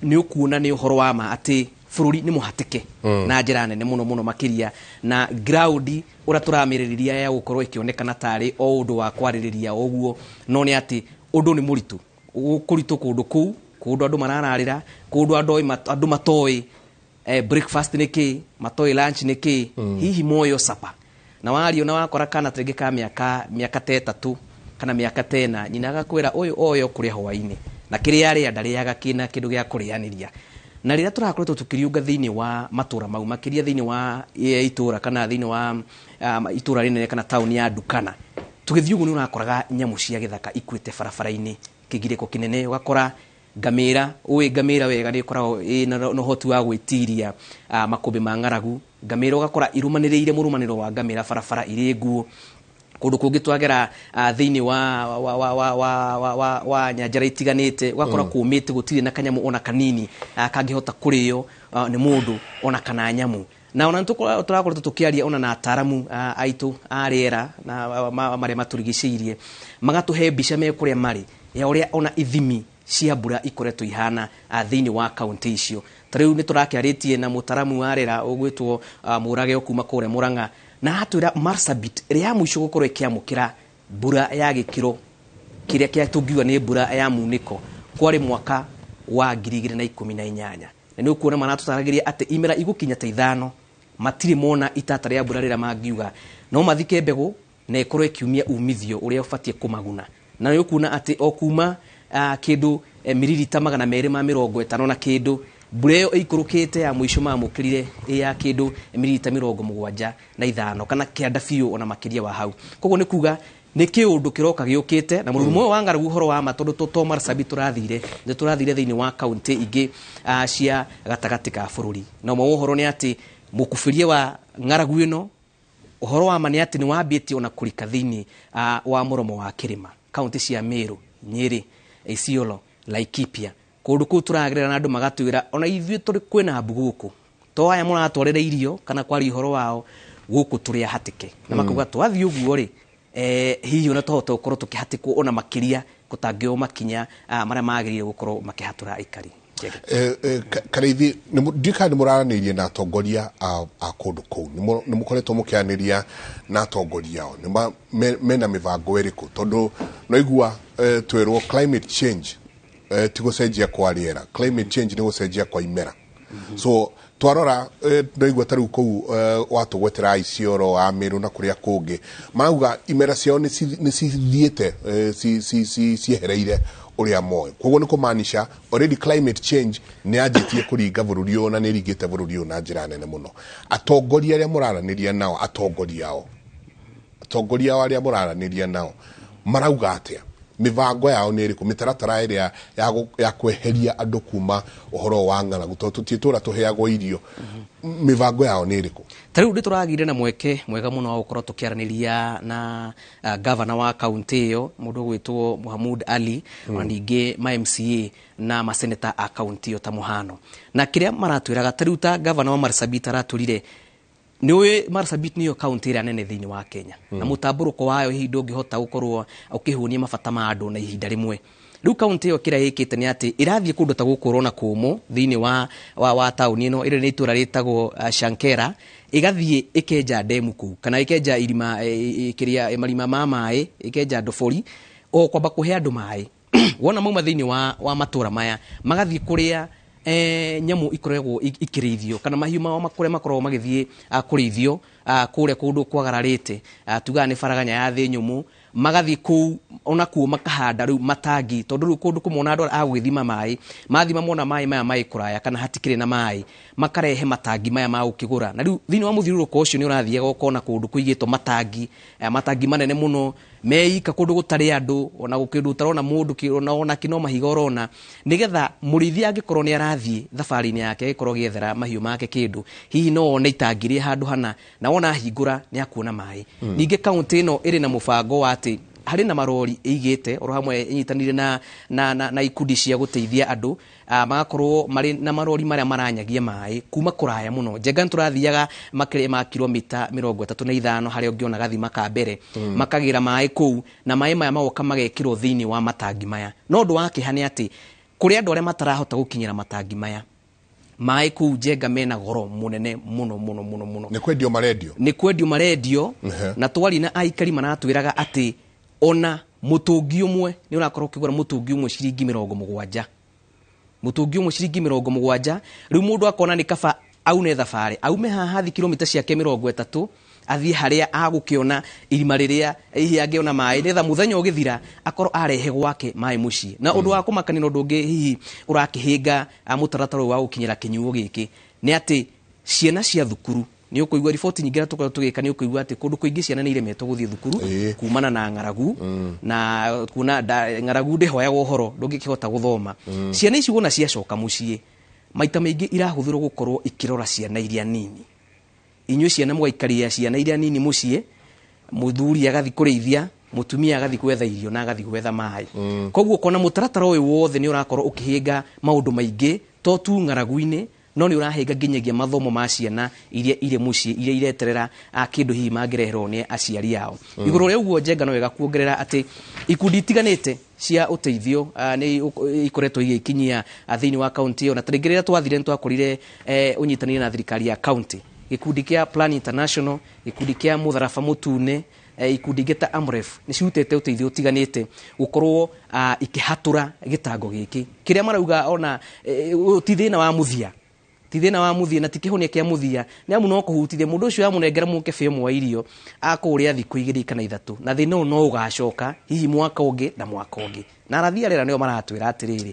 nĩ ũkuona nĩ ũhoro wa ma atĩ bũrũri nĩ mũhatĩke na njĩra nene mũno mũno makĩria, na ground ũrĩa tũramĩrĩrĩria ya gũkorwo ĩkĩonekana tarĩ o ũndũ wa kwarĩrĩria ũguo, no nĩ atĩ ũndũ nĩ mũritũ, kũritũ kũndũ kũu, kũndũ andũ marararĩra, kũndũ andũ matoĩ breakfast nĩ kĩ, matoĩ lunch nĩ kĩ, hihi moyo sapa. Na wario na wakora kana tũngĩ ka mĩaka ta 3 kana mĩaka ta 4, nyina agakwĩra ũyũ oyo kũrĩa hwaĩ-inĩ, na kĩrĩa arĩa ndarĩaga kĩna kĩndũ gĩa kũrĩanĩria. Na rĩrĩa tũrakoretwo tũkĩriũnga thĩinĩ wa matũra mau, makĩria thĩinĩ wa itũra kana thĩinĩ wa itũra rĩnene kana taũni ya Ndukana, tũgĩthiĩ ũguo nĩ ũrakoraga nyamũ cia gĩthaka ikuĩte barabara-inĩ, kĩgirĩko kĩnene, ũgakora ngamĩra, ũĩ ngamĩra wega nĩ ĩkoragwo ĩna na ũhoti wa gwĩtiria makũmbĩ ma ng'aragu. Ngamĩra ũgakora irũmanĩrĩire mũrũmanĩro wa ngamĩra barabara irĩ nguo. Kũndũ kũngĩ twagera thĩinĩ wa nyanjara itiganĩte, ũgakora kũmĩte gũtirĩ na kanyamũ ona kanini kangĩhota kũrĩo nĩ mũndũ ona kana nyamũ. Na ona tũrakoretwo tũkĩaria ona na ataaramu aitũ a rĩera na marĩa matũrigicĩirie, magatũhe mbica me kũrĩa marĩ ya ũrĩa ona ithimi cia mbura ikoretwo ihana thĩinĩ wa kaunti icio. Ta rĩu nĩ tũrakĩarĩtie na mũtaaramu wa rĩera ũgwĩtwo Mũrage kuma kũrĩa Mũrang'a, na atwĩra Marsabit ĩrĩa ya mũico gũkorwo ĩkĩamũkĩra mbura ya gĩkĩro kĩrĩa kĩa tũngiuga nĩ mbura ya munĩko kwarĩ mwaka wa 2018. Na nĩ ũkuona maratũtaragĩria atĩ imera igũkinya ta 5 matirĩ mona itata rĩa mbura rĩrĩa mangiuga no mathike mbegũ na ĩkorwo ĩkiumia umithio ũrĩa ũbatiĩ kũmaguna. Na nĩ ũkuona atĩ o kuma kĩndũ miririta 250 na kĩndũ, mbura ĩyo ĩikũrũkĩte ya mũico mamũkĩrire ya kĩndũ miririta 75 kana kĩanda biũ ona makĩria wa hau. Koguo nĩ kuga nĩ kĩũndũ kĩroka gĩũkĩte na mũrurumo ũyũ wa ng'aragu ũhoro wa ma, tondũ to Marsabit tũrathire, nĩ tũrathire thĩinĩ wa kaunti ingĩ cia gatagatĩ ka bũrũri. Na ũmwe wa ũhoro nĩ atĩ mũkubĩrie wa ng'aragu ĩno ũhoro wa ma nĩ atĩ nĩ wambĩtie ona kũrika thĩinĩ wa mũromo wa kĩrĩma, kaunti cia Meru, Nyeri, Isiolo, Laikipia. Kũndũ kũu tũragerera na andũ magatwĩra ona ithuĩ tũrĩ kwĩna mbu gũkũ, to aya mũratwarĩra irio kana kwaria ũhoro wao gũkũ tũrĩ ahatĩke. Na makauga twathiĩ ũguo rĩ, hihi ona twahota gũkorwo tũkĩhatĩkwo ona makĩria gũtangĩoywo makinya marĩa magĩrĩire gũkorwo makĩhatũra aikari. Karĩithi, ndiũĩ kana nĩ mũraranĩirie na atongoria a kũndũ kũu, nĩ mũkoretwo mũkĩaranĩria na atongoria ao, mena mĩbango ĩrĩkũ? Tondũ no igua twĩrwo climate change ti gũcenjia kwa rĩera, climate change nĩ gũcenjia kwa imera. So twarora ndaigua ta rĩu kũu watũgwetera Isiolo, Amĩrũ na kũrĩa kũngĩ, marauga imera ciao nĩ cithiĩte ciehereire ũrĩa moĩ. Koguo nĩ kũmaanisha already climate change nĩ yanjĩtie kũringa bũrũri ũyũ na nĩ ĩringĩte bũrũri ũyũ na njĩra nene mũno. Atongoria arĩa mũraranĩria nao, atongoria ao arĩa mũraranĩria nao marauga atĩa? Mĩbango yao nĩ ĩrĩkũ? Mĩtaratara ĩrĩa ya kweheria andũ kuma ũhoro wa ng'aragu, tondũ tũtiĩtũra tũheagwo irio, mĩbango yao nĩ ĩrĩkũ? Ta rĩu nĩ tũragĩire na mweke mwega mũno wa gũkorwo tũkĩaranĩria na gavana wa kaunti ĩyo, mũndũ ũgwĩtwo Mohamud Ali, ona ningĩ ma MCA na maseneta a kaunti ĩyo ta mũhano. Na kĩrĩa maratwĩraga ta rĩu ta gavana wa Marsabit aratwĩrire, nĩ ũĩ Marsabit nĩyo kaunti ĩrĩa nene thĩinĩ wa Kenya, na mũtambũrũko wayo hihi ndũngĩhota gũkorwo ũkĩhũnia mabata ma andũ na ihinda rĩmwe. Rĩu kaunti ĩyo kĩrĩa ĩkĩte nĩ atĩ ĩrathiĩ kũndũ ta gũkũ ũrona kũmũ thĩinĩ wa taũni ĩno, ĩrĩa nĩ itũũra rĩtagwo Shankera, ĩgathiĩ ĩkenja ndemu kũu kana ĩkenja irima, kĩrĩa marima ma maĩ, ĩkenja ndobori o kwamba kũhe andũ maĩ. Wona mauma thĩinĩ wa matũũra maya magathiĩ kũrĩa nyamũ ikoragwo ikĩrĩithio kana mahiũ mao kũrĩa makoragwo magĩthiĩ kũrĩithio kũrĩa kũndũ kwagararĩte, tugaga nĩ baraganya ya thĩ nyũmũ, magathiĩ kũu onakuo makahanda rĩu matangi, tondũ rĩu kũndũ kũmwe ona andũ a gũgĩthima maĩ, mathima mona maĩ maya maĩ kũraya kana hatikĩrĩ na maĩ, makarehe matangi maya ma gũkĩgũra. Na rĩu thĩinĩ wa mũthiũrũrũko ũcio nĩ ũrathiaga ũkona kũndũ kũigĩtwo matangi, matangi manene mũno meika kũndũ gũtarĩ andũ, ona kũndũ ũtarona mũndũ, ona kĩno mahiga ũrona, nĩgetha mũrĩithi angĩkorwo nĩ arathiĩ thabarĩ-inĩ yake agĩkorwo agĩethera mahiũ make kĩndũ, hihi no one itangi rĩ handũ hana, na wona ahingũra nĩ akuona maĩ. Ningĩ kaunti ĩno ĩrĩ na mũbango wa atĩ harĩ na marori ĩigĩte oro hamwe ĩnyitanĩire na ikundi cia gũteithia andũ, magakorwo marĩ na marori marĩa maranyagia maĩ kuma kũraya mũno. Njenga nĩ tũrathiaga makĩria ma kilomita 35 harĩa ũngĩona gathima ka mbere, makagĩra maĩ kũu, na maĩ maya magoka magekĩrwo thĩinĩ wa matangi maya. No ũndũ wa kĩeha nĩ atĩ kũrĩ andũ arĩa matarahota gũkinyĩra matangi maya, maĩ kũu Njenga mena goro mũnene mũno mũno mũno mũno. Nĩ kwendio marendio? Nĩ kwendio marendio, na twari na aikari maratwĩraga atĩ ona mũtũngi ũmwe nĩ ũrakorwo ũkĩgũra mũtũngi ũmwe ciringi 70. Mũtũngi ũmwe ciringi 70. Rĩu mũndũ akona nĩ kaba aune thabarĩ, aume haha athi kilomita ciake 30, athiĩ harĩa agũkĩona irima rĩrĩa hihi angĩona maĩ nĩgetha mũthenya ũgĩthira akorwo arehe gwake maĩ mũciĩ. Na ũndũ wa kũmakania na ũndũ ũngĩ hihi ũrakĩhĩnga mũtaratara ũyũ wa gũkinyĩra kĩnyuo gĩkĩ nĩ atĩ ciana cia thukuru nĩ ũkũigua riboti nyingĩ iria tũkoretwo tũgĩka nĩ ũkũigua atĩ kũndũ kũingĩ ciana nĩ iremetwo gũthiĩ thukuru kumana na ng'aragu na kuona ng'aragu ndĩhoyaga ũhoro ndũngĩkĩhota gũthoma. Ciana ici wona ciacoka mũciĩ maita maingĩ irahũthĩrwo gũkorwo ikĩrora ciana iria nini. Inyuĩ ciana mũgaikaria ciana iria nini mũciĩ, mũthuri agathiĩ kũrĩithia, mũtumia agathiĩ gwetha irio na agathiĩ gwetha maĩ. Koguo ũkona mũtaratara ũyũ wothe nĩ ũrakorwo ũkĩhĩnga maũndũ maingĩ to tu ng'aragu-inĩ, no nĩ ũrahĩnga nginyagia mathomo ma ciana iria irĩ mũciĩ iria ireterera kĩndũ hihi mangĩreherwo nĩ aciari ao. Igũrũ rĩa ũguo Njenga no wega kuongerera atĩ ikundi itiganĩte cia ũteithio nĩ ikoretwo igĩkinyia thĩinĩ wa kaunti ĩyo, na tarĩngĩ rĩrĩa twathire nĩ twakorire ũnyitanĩire na thirikari ya kaunti, gĩkundi kĩa Plan International, gĩkundi kĩa Mũtharaba Mũtune, ikundi ingĩ ta Amref nĩ cirutĩte ũteithio ũtiganĩte gũkorwo ikĩhatũra gĩtango gĩkĩ kĩrĩa marauga ona ti thĩna wa mũthia, ti thĩna wa mũthia na ti kĩhonia kĩa mũthia, nĩ amu no kũhutithia mũndũ ũcio amũnengera mũkebe ũmwe wa irio akũrĩa thikũ 2 kana 3, na thĩna ũyũ no ũgacoka hihi mwaka ũngĩ na mwaka ũngĩ. Na arathi arĩa nĩo maratwĩra atĩrĩrĩ,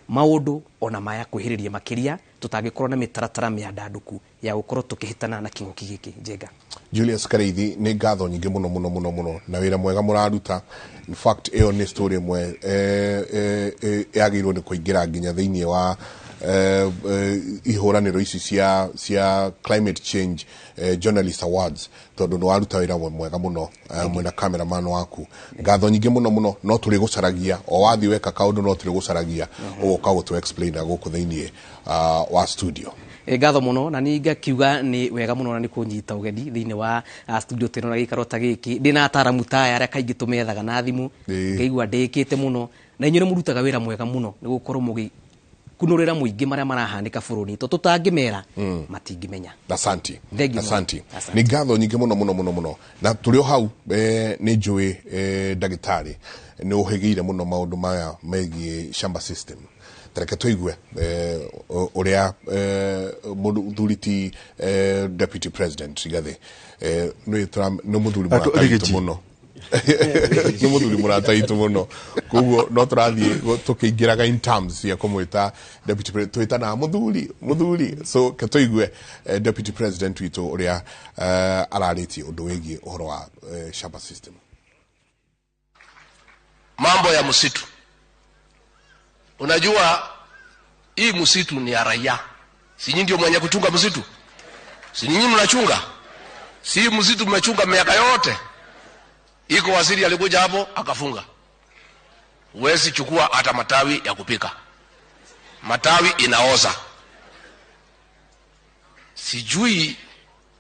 maũndũ ona maya kwĩhĩrĩria makĩria tũtangĩkorwo na mĩtaratara mĩandandũku ya gũkorwo tũkĩhĩtana na kĩng'ũki gĩkĩ. Njenga. Julius Kareithi, nĩ ngatho nyingĩ mũno mũno mũno mũno na wĩra mwega mũraruta. In fact ĩyo nĩ story ĩmwe yagĩrĩirwo nĩ kũingĩra nginya thĩinĩ wa ihũranĩro ici cia climate change journalist awards, tondũ nĩ waruta wĩra mwega mũno mwĩna cameraman waku. Ngatho nyingĩ mũno mũno, no tũrĩ gũcaragia o wathiĩ weka kaũndũ, no tũrĩ gũcaragia ũgoka gũtũ explain gũkũ thĩinĩ wa studio. Ngatho mũno, na niĩ ngakiuga nĩ wega mũno na nĩ kũnyita ũgeni thĩinĩ wa studio teno na gĩikaro ta gĩkĩ ndĩna ataramu ta aya arĩa kaingĩ tũmethaga na thimũ, ngaigua ndĩkĩte mũno, na inyuĩ nĩ mũrutaga wĩra mwega mũno nĩ gũkorwo mũgĩkunũrĩra mũingĩ marĩa marahanĩka bũrũri tondũ tũtangĩmera matingĩmenya. Asante. Asante. Nĩ ngatho nyingĩ mũno mũno mũno mũno, na tũrĩ o hau nĩ njũĩ ndagĩtarĩ nĩ ũhĩgĩire mũno maũndũ maya megiĩ shamba system. Tareke tũigue ũrĩa mũthuri ti Deputy President Rigathi nĩ mũthuri mũrata witũ mũno, nĩ mũthuri mũrata witũ mũno, koguo no tũrathiĩ tũkĩingĩraga in terms ya kũmwĩta Deputy President, twĩtanaga mũthuri mũthuri. So ke tũigue Deputy President witũ ũrĩa ararĩtie ũndũ wĩgiĩ ũhoro wa shamba system. Mambo ya msitu. Unajua hii msitu ni ya raia. Si nyinyi ndio mwenye kuchunga msitu? Si nyinyi mnachunga? Si msitu mmechunga miaka yote. Iko waziri alikuja hapo akafunga. Huwezi chukua hata matawi ya kupika. Matawi inaoza. Sijui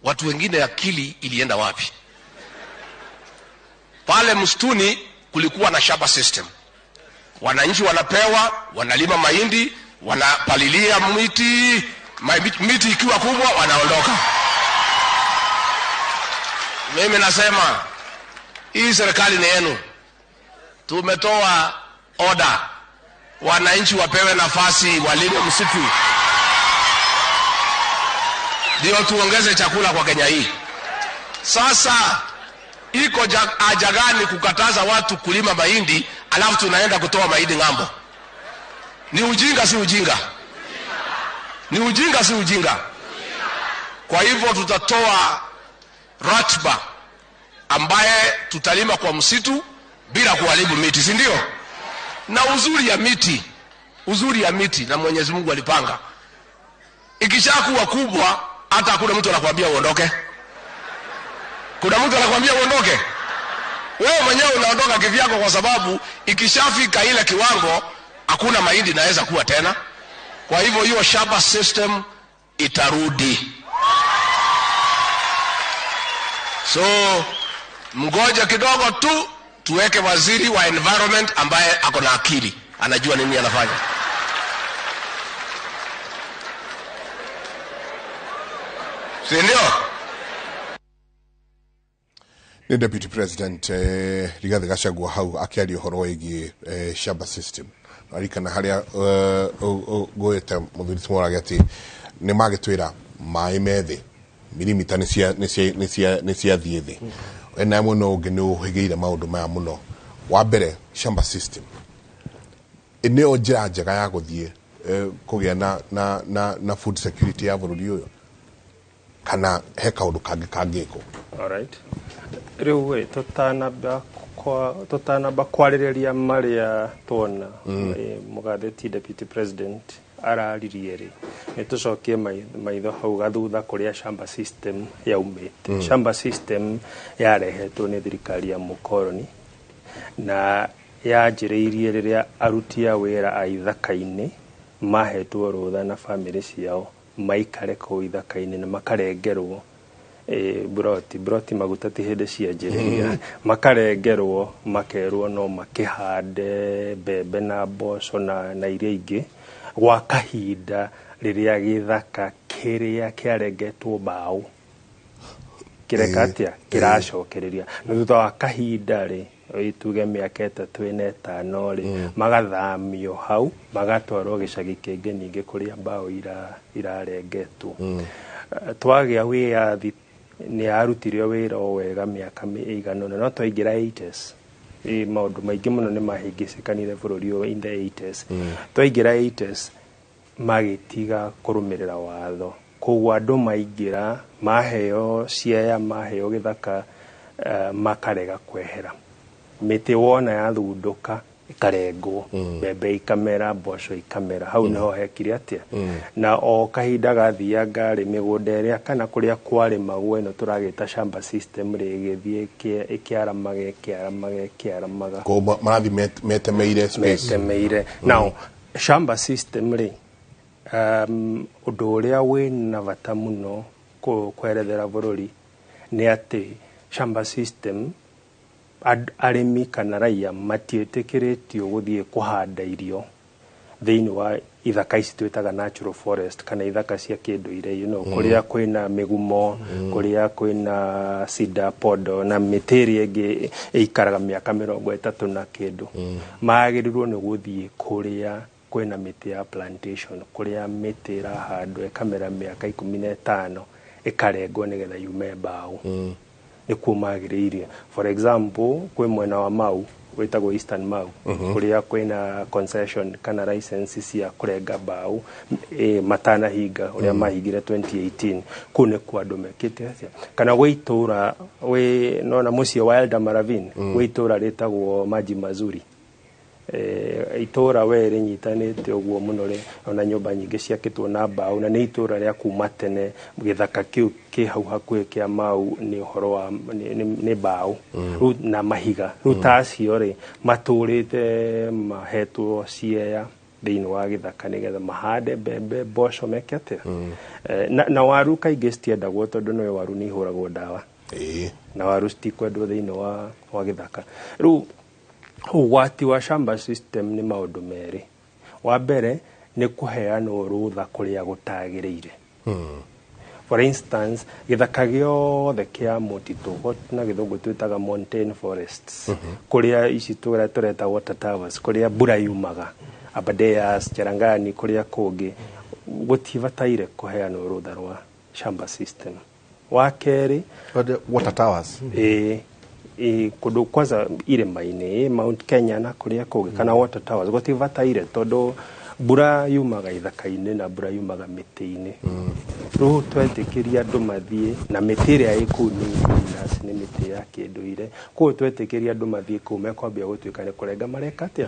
watu wengine akili ilienda wapi. Pale msituni kulikuwa na shamba system. Wananchi wanapewa, wanalima mahindi, wanapalilia miti, miti ikiwa kubwa wanaondoka. Mimi nasema hii serikali ni yenu. Tumetoa order wananchi wapewe nafasi walime msitu, ndio tuongeze chakula kwa Kenya hii. Sasa iko haja gani kukataza watu kulima mahindi alafu tunaenda kutoa mahindi ng'ambo? Ni ujinga si ujinga? Ni ujinga si ujinga? Kwa hivyo tutatoa ratiba ambaye tutalima kwa msitu bila kuharibu miti, si ndio? Na uzuri ya miti na Mwenyezi Mungu alipanga, ikishakuwa kubwa hata hakuna mtu anakuambia uondoke. Kuna mtu anakuambia uondoke? Wewe mwenyewe unaondoka kivyako, kwa sababu ikishafika ile kiwango hakuna mahindi naweza kuwa tena. Kwa hivyo hiyo shamba system itarudi. So mgoja kidogo tu tuweke waziri wa environment ambaye ako na akili, anajua nini anafanya. Si ndio? Ni Deputy President Rigathi Gachagua hau akĩaria ũhoro wĩgiĩ shamba system. Arikana harĩa ngũĩte mũthuri Timorage atĩ nĩ magĩtwĩra maĩ me thĩ, Milimita nĩ cia nĩ cia nĩ cia nĩ ciathiĩ thĩ. Na mwena ũngĩ nĩ ũhĩgĩire maũndũ maya mũno. Wa mbere, shamba system nĩyo njĩra njega ya gũthiĩ kũgĩa na food security ya bũrũri ũyũ, kana he kaũndũ kangĩ kangĩkwo? Alright. Rĩu ĩ tũtanamba kwarĩrĩria marĩa tuona mũgathe ti deputy president araririe rĩ, nĩ tũcokie maitho hau gathutha kũrĩa shamba system yaumĩte. Shamba system yarehetwo nĩ thirikari ya mũkoroni na yanjĩrĩirie rĩrĩa aruti a wĩra a ithaka-inĩ mahetwo rũtha na bamĩrĩ ciao maikare kũu ithaka-inĩ na makarengerwo broti maguta ti hĩndĩ cianjĩrĩria, makarengerwo makerwo no makĩhande mbembe na mboco na iria ingĩ gwa kahinda rĩrĩa gĩthaka kĩrĩa kĩarengetwo mbaũ kĩreka atĩa, kĩracokereria. Na thutha wa kahinda rĩ, tuge mĩaka 3, 4, 5 rĩ, magathamio hau magatwarwo gĩcagi kĩngĩ ningĩ kũrĩa mbaũ irarengetwo. Twagĩa wĩyathi nĩ yarutire wĩra o wega mĩaka ĩigana ũna, no twaingĩra 80s, maũndũ maingĩ mũno nĩ mahĩngĩcĩkanire bũrũri ũyũ in the 80s. Twaingĩra 80s magĩtiga kũrũmĩrĩra watho, koguo andũ maingĩra maheo ciea, maheo gĩthaka, makarega kwehera. Mĩtĩ wona yathundũka ĩkarengwo, mbembe ikamera, mboco ikamera, hau niho hekire atĩa. Na o kahinda gathianga rĩ, mĩgũnda ĩrĩa kana kũrĩa kwarĩmagwo ĩno tũragĩta shamba system rĩ, ĩgĩthiĩ ĩkĩaramaga ĩkĩaramaga ĩkĩaramaga. Koguo marathiĩ metemeire space. Metemeire. Now shamba system rĩ, ũndũ ũrĩa wĩna bata mũno kwerethera bũrũri nĩ atĩ shamba system arĩmi kana raia matiĩtĩkĩrĩtio gũthiĩ kũhanda irio thĩinĩ wa ithaka ici twĩtaga natural forest kana ithaka cia kĩndũire, kũrĩa kwĩna mĩgumo, kũrĩa kwĩna cedar, podo na mĩtĩ ĩrĩa ĩngĩ ĩikaraga mĩaka 30 na kĩndũ. Magĩrĩirwo nĩ gũthiĩ kũrĩa kwĩna mĩtĩ ya plantation, kũrĩa mĩtĩ ĩrahandwo ĩkamera mĩaka 15 ĩkarengwo nĩgetha yume mbaũ. Nĩkuo magĩrĩire. For example, kwĩ mwena wa Mau wĩtagwo Eastern Mau, kũrĩa kwĩna concession kana license cia kũrenga mbaũ, matanahinga ũrĩa mahingire 2018. Kũu nĩkuo andũ mekĩte atĩa. Kana gwĩ itũra wĩ nona mũciĩ wa Eldama Ravine, gwĩ itũra rĩtagwo Maji Mazuri, itũra we rĩnyitanĩte ũguo mũno rĩ, ona nyũmba nyingĩ ciakĩtwo na mbaũ, na nĩ itũra rĩa kuma tene. Gĩthaka kĩu kĩ hau hakuhĩ kĩa Mau nĩ ũhoro wa nĩ mbaũ rĩu na mahiga. Rĩu ta acio rĩ, matũrĩte mahetwo ciea thĩinĩ wa gĩthaka nĩgetha mahande mbembe, mboco, meke atĩa. Na waru kaingĩ citiendagwo tondũ nĩwe waru nĩ ihũragwo ndawa na waru citikwendwo thĩinĩ wa gĩthaka. Rĩu ũgwati wa shamba system nĩ maũndũ merĩ. Wa mbere nĩ kũheanwo rũtha kũrĩa gũtagĩrĩire. For instance, gĩthaka gĩothe kĩa mũtitũ, what na gĩthũngũ twĩtaga montane forests, kũrĩa ici tũreta water towers, kũrĩa mbura yumaga, Aberdares, Cherangani, kũrĩa kũngĩ gũtibataire kũheanwo rũtha rwa shamba system. Wa kerĩ, Water towers. Ĩ kũndũ kwanza irĩma-inĩ, Mount Kenya na kũrĩa kũngĩ, kana water towers gũtibataire tondũ mbura yumaga ithaka-inĩ na mbura yumaga mĩtĩ-inĩ. Rĩu twetĩkĩria andũ mathiĩ na mĩtĩ ĩrĩa ĩ kũu nĩ indigenous, nĩ mĩtĩ ya kĩndũire, koguo twetĩkĩria andũ mathiĩ kũu mekwambia gũtuĩka nĩ kũrenga mareka atĩa.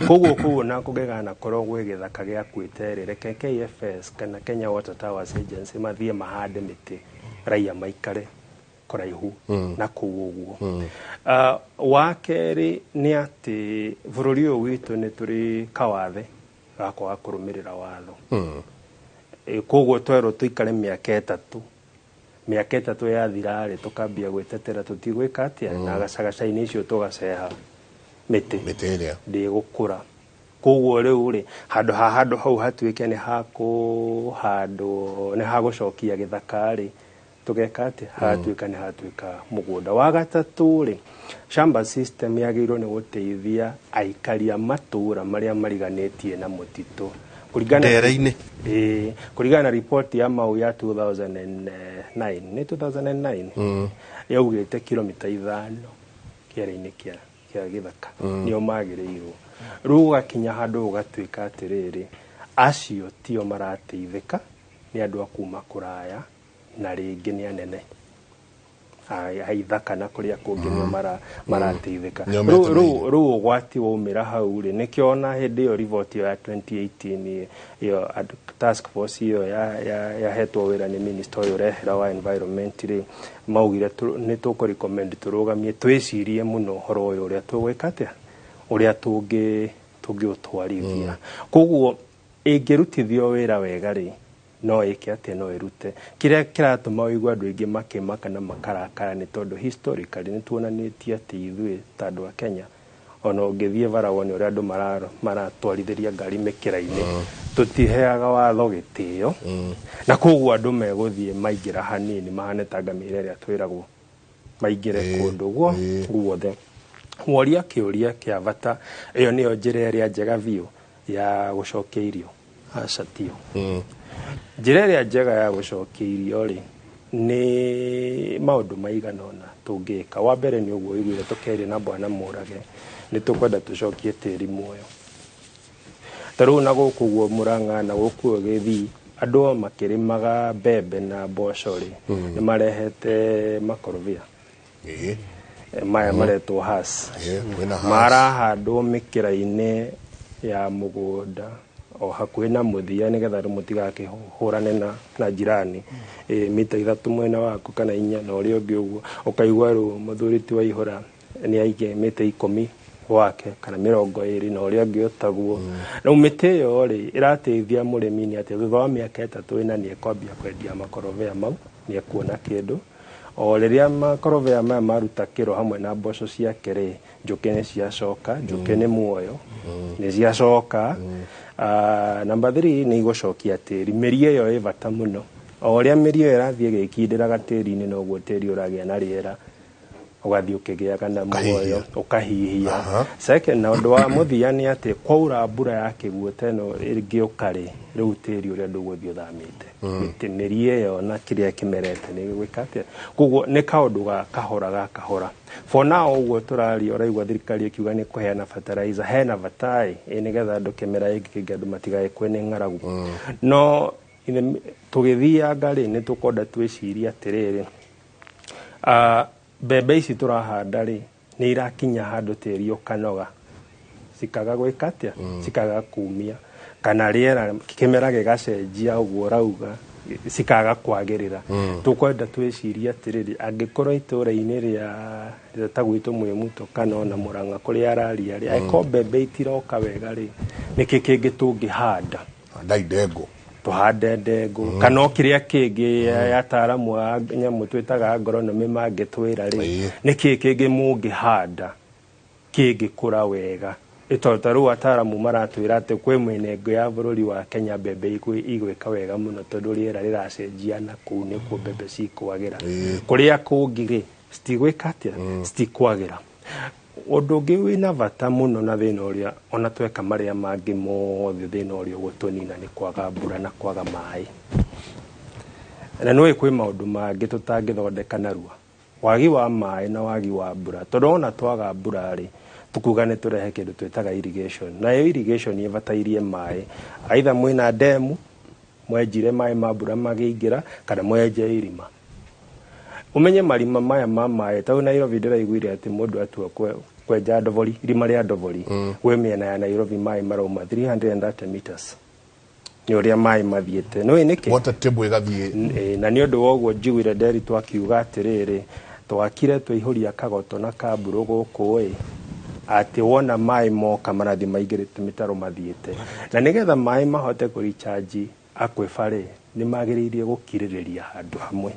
Koguo kũu ona kũngĩganakorwo gwĩ gĩthaka gĩakuĩte rĩ, reke KFS kana Kenya Water Towers Agency mathiĩ mahande mĩtĩ, raia maikare kũraihu na kũu ũguo. Wa kerĩ nĩ atĩ bũrũri ũyũ witũ nĩ tũrĩ kawathe ga kwaga kũrũmĩrĩra watho. Koguo twerwo tũikare mĩaka 3, mĩaka 3 yathira rĩ, tũkambia gwĩtetera tũtigwĩka atĩa, na gacagaca-inĩ icio tũgaceha mĩtĩ mĩtĩ ĩrĩa ndĩgũkũra. Koguo rĩu rĩ, handũ ha handũ hau hatuĩke nĩ hakũhandwo, nĩ hagũcokia gĩthaka rĩ, tũgeka atĩa, hatuĩka nĩ hatuĩka mũgũnda. Wa gatatũ rĩ, shamba system yagĩrĩirwo nĩ gũteithia aikari a matũũra marĩa mariganĩtie na mũtitũ Kũringana Ndere-inĩ. Ĩĩ, kũringana na ripoti ya mau ya 2009, nĩ 2009, yaugĩte kilomita 5 kĩara-inĩ kĩa gĩthaka nĩo magĩrĩirwo. Rĩu ũgakinya handũ ũgatuĩka atĩrĩrĩ, acio tio marateithĩka, nĩ andũ a kuma kũraya na rĩngĩ nĩ anene a ithaka na kũrĩa kũngĩ nĩo marateithĩka. Nĩo Rĩu ũgwati waumĩra hau rĩ, nĩkĩo ona hĩndĩ ĩyo riboti ĩyo ya 2018 ĩyo task force ĩyo yahetwo wĩra nĩ minister ũyũ ũrehera wa environment rĩ, maugire nĩ tũkũ recommend tũrũgamie, twĩcirie mũno ũhoro ũyũ ũrĩa tũgwĩka atĩa, ũrĩa tũngĩũtwarithia. Koguo ĩngĩrutithio wĩra wega rĩ, no ĩke atĩa, no ĩrute kĩrĩa kĩratũma ũigue andũ aingĩ makĩmaka na makarakara, nĩ tondũ historically nĩ tuonanĩtie atĩ ithuĩ ta andũ a Kenya, ona ũngĩthiĩ bara wone ũrĩa andũ maratwarithĩria ngari mĩkĩra-inĩ, tũtiheaga watho gĩtĩo, na koguo andũ megũthiĩ maingĩra hanini mahane ta ngamĩra ĩrĩa twĩragwo maingĩre kũndũ guothe. Woria kĩũria kĩa bata, ĩyo nĩyo njĩra ĩrĩa njega biũ ya gũcokia irio? Aca, tiyo. Njĩra ĩrĩa njega ya gũcokia irio rĩ, nĩ maũndũ maigana ũna tũngĩka. Wa mbere nĩ ũguo ũiguire tũkĩaria na bwana Mũrage, nĩ tũkwenda tũcokie tĩri muoyo. Ta rĩu na gũkũ ũguo Mũrang'a na gũkũ Gĩthii, andũ o makĩrĩmaga mbembe na mboco rĩ, nĩ marehete makorobia. Maya maretwo has. Kwĩna has. Marahandwo mĩkĩra-inĩ ya mũgũnda o hakuhĩ na mũthia, nĩgetha andũ mũtigakĩhũrane na jirani. Mita 3 mwena waku kana 4 na ũrĩa ũngĩ ũguo, ũkaigua rĩu mũthuri ti Waihũra nĩ aige mĩtĩ 10 gwake kana 20 na ũrĩa ũngĩ ũtaguo. Rĩu mĩtĩ ĩyo rĩ, ĩrateithia mũrĩmi nĩ atĩ thutha wa mĩaka 3 4 nĩ ekwambia kwendia makorobia mau, nĩ ekuona kĩndũ. O rĩrĩa makorobia maya maruta kĩro hamwe na mboco ciake rĩ, njũkĩ nĩ ciacoka, njũkĩ nĩ muoyo, nĩ ciacoka. Number 3 nĩ igũcokia tĩri. Mĩri ĩyo ĩ bata mũno. O ũrĩa mĩri ĩyo ĩrathiĩ ĩgĩkindĩraga tĩri-inĩ, noguo tĩri ũragĩa na rĩera, ũgathiĩ ũkĩgĩaga na muoyo, ũkahihia. Second, na ũndũ wa mũthia nĩ atĩ kwaura mbura ya kĩguũ ta ĩno ĩngĩũka rĩ, rĩu tĩri ũrĩa ndũgũthiĩ ũthamĩte. Mĩri ĩyo na kĩrĩa kĩmerete nĩ gĩgwĩka atĩa. Koguo nĩ kaũndũ ga kahora ga kahora. For now ũguo tũraria, ũraigua thirikari ĩkiuga nĩ kũheana fertilizer, hena bata ĩ, nĩgetha andũ kĩmera gĩkĩ kĩngĩ andũ matigagĩkue nĩ ng'aragu. No tũgĩthianga rĩ, nĩ tũkwenda twĩcirie atĩrĩrĩ, mbembe ici tũrahanda rĩ, nĩ irakinya handũ tĩri ũkanoga, cikaga gwĩka atĩa, cikaga kumia, kana rĩera kĩmera gĩgacenjia ũguo ũrauga, cikaga kwagĩrĩra. Tũkwenda twĩcirie atĩrĩrĩ, angĩkorwo itũũra-inĩ rĩa ta gwitũ Mwĩmuto kana ona Mũrang'a kũrĩa araria rĩ, angĩkorwo mbembe itiroka wega rĩ, nĩkĩ kĩngĩ tũngĩhanda? Handai ndengũ. Tũhande ndengũ. Kana o kĩrĩa kĩngĩ ataaramu a nyamũ twĩtaga agronomy mangĩtwĩra rĩ, nĩkĩ kĩngĩ mũngĩhanda kĩngĩkũra wega? Tondũ ta rĩu ataaramu maratwĩra atĩ kwĩ mĩena ĩngĩ ya bũrũri wa Kenya mbembe igwĩka wega mũno tondũ rĩera rĩracenjia na kũu nĩkuo mbembe cikwagĩra. Kũrĩa kũngĩ rĩ, citigwĩka atĩa? Citikwagĩra. Ũndũ ũngĩ wĩna bata mũno na thĩna ũrĩa ona tweka marĩa mangĩ mothe, thĩna ũrĩa ũgũtũnina nĩ kwaga mbura na kwaga maĩ. Na nĩũĩ kwĩ maũndũ mangĩ tũtangĩthondeka narua. Wagi wa maĩ na wagi wa mbura. Tondũ ona twaga mbura rĩ, tukuga nĩ tũrehe kĩndũ twĩtaga irrigation. Nayo irrigation ĩbatairie maĩ. Either mwĩna demu, mwenjire maĩ ma mbura magĩingĩra, kana mwenje irima. Ũmenye marima maya ma maĩ, ta rĩu Nairobi ndĩraiguire atĩ mũndũ atua kwenja ndobori, irima rĩa ndobori, gwĩ mĩena ya Nairobi maĩ marauma 330 meters. Nĩ ũrĩa maĩ mathiĩte. Nĩũĩ nĩkĩ? Water table ĩgathiĩ. Na nĩ ũndũ wa ũguo njiguire Nderitu akiuga atĩrĩrĩ, twakire twaihũria kagoto na kamburu gũkũ ĩ, atĩ wona maĩ moka marathiĩ maingĩrĩte mĩtaro mathiĩte. Na nĩgetha maĩ mahote kũ-recharge aquifer rĩ, nĩ magĩrĩire gũkirĩrĩria handũ hamwe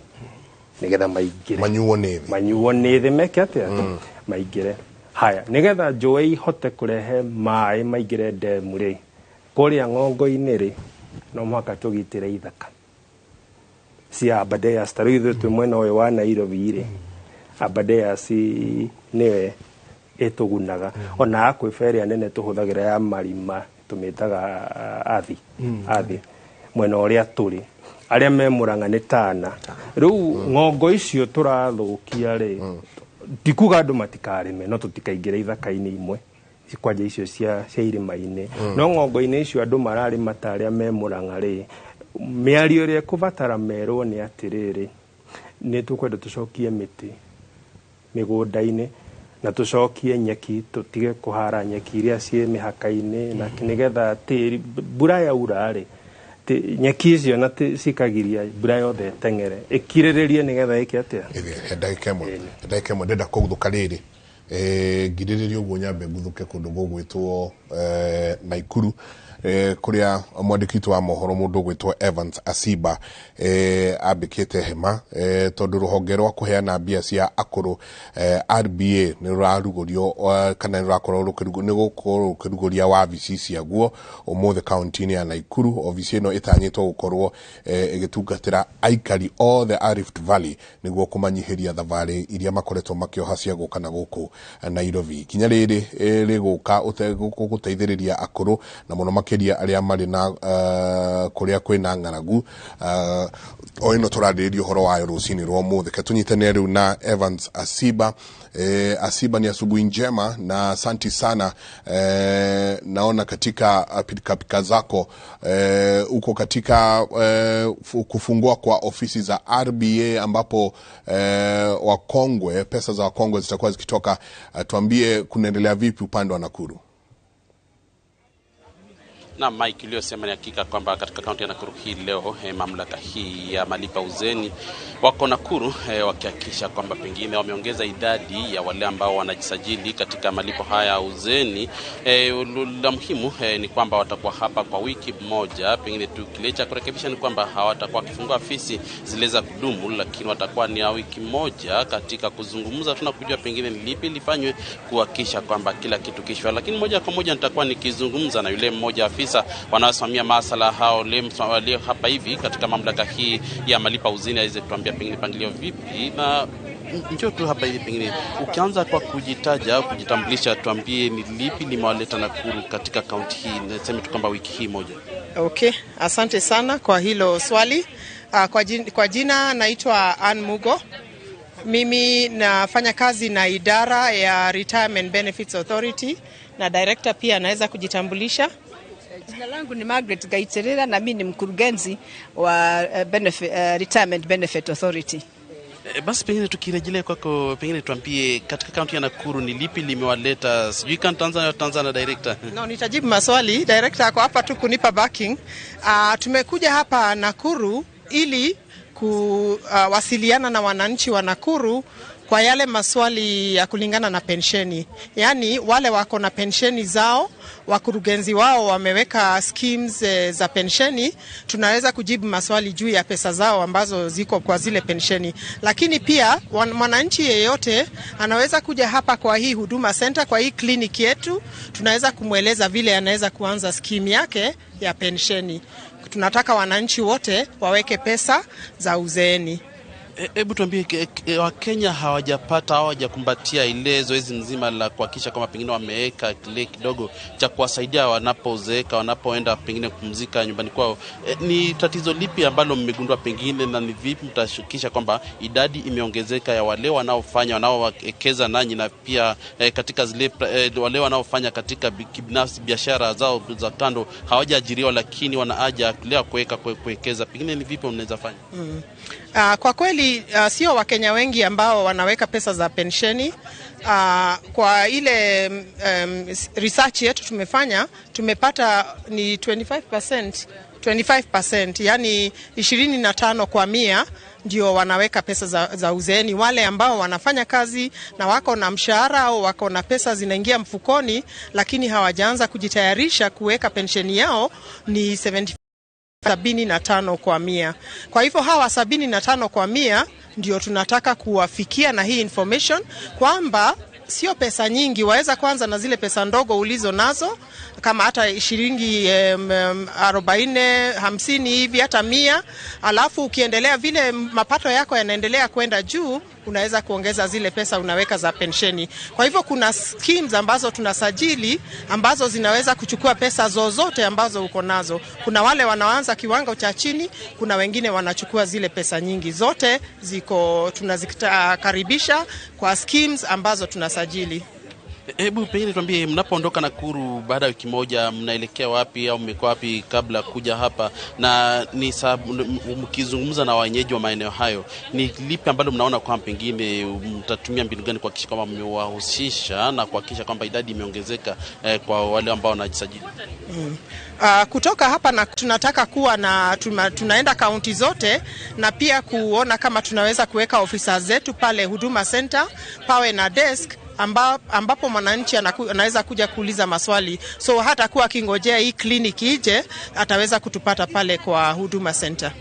nĩgetha maingĩre. Manyuo nĩ thĩ. Manyuo nĩ thĩ meke atĩa? Maingĩre. Haya, nĩgetha njũĩ ihote kũrehe maĩ maingĩre ndemu rĩ, kũrĩa ng'ongo-inĩ rĩ, no mũhaka tũgitĩre ithaka cia Aberdares. Ta rĩu ithuĩ twĩ mwena ũyũ wa Nairobi rĩ, Aberdares nĩwe ĩtũgunaga. Ona aquifer ĩrĩa nene tũhũthagĩra ya marima Tũmĩtaga Athi. Athi mwena ũrĩa tũrĩ arĩa me Murang'a nĩ Tana. Rĩu ng'ongo icio tũrathũkia rĩ, ndikuga andũ matikarĩme, no tũtikaingĩre ithaka-inĩ imwe kwanja icio cia irĩma-inĩ. No ng'ongo-inĩ icio andũ mararĩma ta arĩa me Murang'a rĩ, mĩario ĩrĩa ĩkũbatara merwo nĩ atĩrĩrĩ, nĩ tũkwenda tũcokie mĩtĩ mĩgũnda-inĩ na tũcokie nyeki, tũtige kũhara nyeki iria ciĩ mĩhaka-inĩ, na nĩgetha tĩri mbura yaura rĩ, nyeki icio na cikagiria mbura yothe ĩteng'ere ĩkirĩrĩrie nĩgetha ĩke atĩa. Ndagĩka ĩmwe ndĩrenda kũguthũka rĩrĩ, ngirĩrĩrie ũguo nyambe nguthũke kũndũ gũgwĩtwo Naikuru, kũrĩa mwandĩki witũ wa mohoro mũndũ ũgwĩtwo Evans Asiba ambĩkĩte hema, tondũ rũhonge rwa kũheana mbia cia akũrũ RBA nĩ rũrarugũrio, kana nĩ rũrakorwo nĩ gũkorwo rũkĩrugũria wabici ciaguo ũmũthĩ kaunti-inĩ ya Naikuru. Obici ĩno ĩtanyĩtwo gũkorwo ĩgĩtungatĩra aikari othe a Rift Valley nĩguo kũmanyihĩria thabarĩ iria makoretwo makĩoha cia gũka na gũkũ Nairobi. Kinya rĩrĩ rĩgũka gũteithĩrĩria akũrũ na mũno makĩria arĩa marĩ na kũrĩa kwĩna ng'aragu, o ĩno tũrarĩrĩria ũhoro wayo rũcinĩ rwa ũmũthĩ. Ke tũnyitanĩre rĩu na Evans Asiba. Asiba, ni asubuhi njema na asanti sana. Naona katika pikapika zako uko katika kufungua kwa ofisi za RBA ambapo wakongwe, pesa za wakongwe zitakuwa zikitoka. Tuambie kunaendelea vipi upande wa Nakuru? Na Mike, uliyosema ni hakika kwamba katika kaunti ya Nakuru hii leo mamlaka hii ya malipo uzeni wako Nakuru wakihakikisha kwamba pengine wameongeza idadi ya wale ambao wanajisajili katika malipo haya ya uzeni. La muhimu ni kwamba watakuwa hapa kwa wiki moja. Pengine tu kile cha kurekebisha ni kwamba hawatakuwa wakifungua afisi zile za kudumu, lakini watakuwa ni wiki moja katika kuzungumza tu na kujua pengine ni lipi lifanywe kuhakikisha kwamba kila kitu kishwa. Lakini moja kwa moja nitakuwa nikizungumza na yule mmoja afisa wanaosimamia masala hao leo hapa hivi katika mamlaka hii ya malipo uzeni aweze kutuambia pengine pangilio vipi. Na njoo tu hapa hivi, pengine ukianza kwa kujitaja au kujitambulisha, tuambie ni lipi limewaleta Nakuru katika kaunti hii, niseme tu kwamba wiki hii moja. Okay, asante sana kwa hilo swali. Kwa jina naitwa Ann Mugo. Mimi nafanya kazi na idara ya Retirement Benefits Authority, na director pia anaweza kujitambulisha. Jina langu ni Margaret Gaiterera na mimi ni mkurugenzi wa Retirement Benefit Authority. Basi pengine tukirejelea kwako, pengine tuambie katika kaunti ya Nakuru ni lipi limewaleta, sijui kama Tanzania director. No, nitajibu maswali. Director ako hapa tu kunipa backing. Tumekuja hapa Nakuru ili kuwasiliana na wananchi wa Nakuru kwa yale maswali ya kulingana na pensheni. Yaani wale wako na pensheni zao, wakurugenzi wao wameweka schemes za pensheni, tunaweza kujibu maswali juu ya pesa zao ambazo ziko kwa zile pensheni. Lakini pia mwananchi yeyote anaweza kuja hapa kwa hii Huduma Center, kwa hii kliniki yetu, tunaweza kumweleza vile anaweza kuanza scheme yake ya pensheni. Tunataka wananchi wote waweke pesa za uzeeni. Hebu tuambie, Wakenya hawajapata, hawajakumbatia ile zoezi mzima la kuhakikisha kwamba pengine wameweka kile kidogo cha kuwasaidia wanapozeeka, wanapoenda pengine kupumzika nyumbani kwao. Ni tatizo lipi ambalo mmegundua pengine, na ni vipi mtahakikisha kwamba idadi imeongezeka ya wale wanaofanya, wanaowekeza nanyi, na pia katika zile wale wanaofanya katika kibinafsi biashara zao za kando, hawajaajiriwa lakini wana haja ya kuwekeza, pengine ni vipi mnaweza fanya? Kwa kweli sio Wakenya wengi ambao wanaweka pesa za pensheni. Kwa ile research yetu tumefanya, tumepata ni 25%, yani 25 kwa 100 ndio wanaweka pesa za uzeeni. Wale ambao wanafanya kazi na wako na mshahara au wako na pesa zinaingia mfukoni lakini hawajaanza kujitayarisha kuweka pensheni yao ni 75 kwa 100. Kwa hivyo hawa 75 kwa 100 ndio tunataka kuwafikia na hii information kwamba sio pesa nyingi, waweza kwanza na zile pesa ndogo ulizo nazo kama hata shilingi 40, 50 hivi, hata 100, alafu ukiendelea vile mapato yako yanaendelea kwenda juu, unaweza kuongeza zile pesa unaweka za pensheni. Kwa hivyo kuna schemes ambazo tunasajili ambazo zinaweza kuchukua pesa zozote ambazo uko nazo. Kuna wale wanaanza kiwango cha chini, kuna wengine wanachukua zile pesa nyingi. Zote ziko tunazikaribisha kwa schemes ambazo tunasajili. Hebu pengine tuambie, mnapoondoka Nakuru baada ya wiki moja mnaelekea wapi au mmekuwa wapi kabla kuja hapa, na ni mkizungumza na wenyeji wa maeneo hayo, ni lipi ambalo mnaona kwamba pengine mtatumia mbinu gani kuhakikisha kwamba mmewahusisha na kuhakikisha kwamba idadi imeongezeka kwa wale ambao wanajisajili? Kutoka hapa na tunataka kuwa na tunaenda kaunti zote na pia kuona kama tunaweza kuweka ofisa zetu pale Huduma Center, pawe na desk ambapo mwananchi anaweza kuja kuuliza maswali. So hata kuwa akingojea hii kliniki ije, ataweza kutupata pale kwa Huduma Center.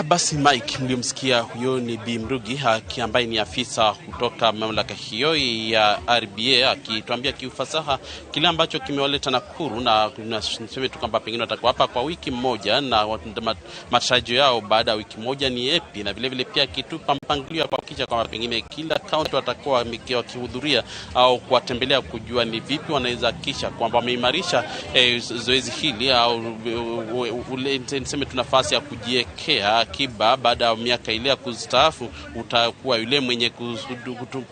Basi Mike, mliomsikia huyo ni Bi Mrugi ambaye ni afisa kutoka mamlaka hiyo ya RBA akituambia kiufasaha kile ambacho kimewaleta Nakuru, na niseme tu kwamba pengine watakuwa hapa kwa wiki moja na matarajio yao baada ya wiki moja ni epi, na vile vile pia akitupa mpangilio wa kuhakikisha kwamba pengine kila kaunti watakuwa wakihudhuria au kuwatembelea kujua ni vipi wanaweza hakikisha kwamba wameimarisha zoezi hili au niseme tu nafasi ya kujiwekea akiba baada ya miaka ile ya kustaafu, utakuwa yule mwenye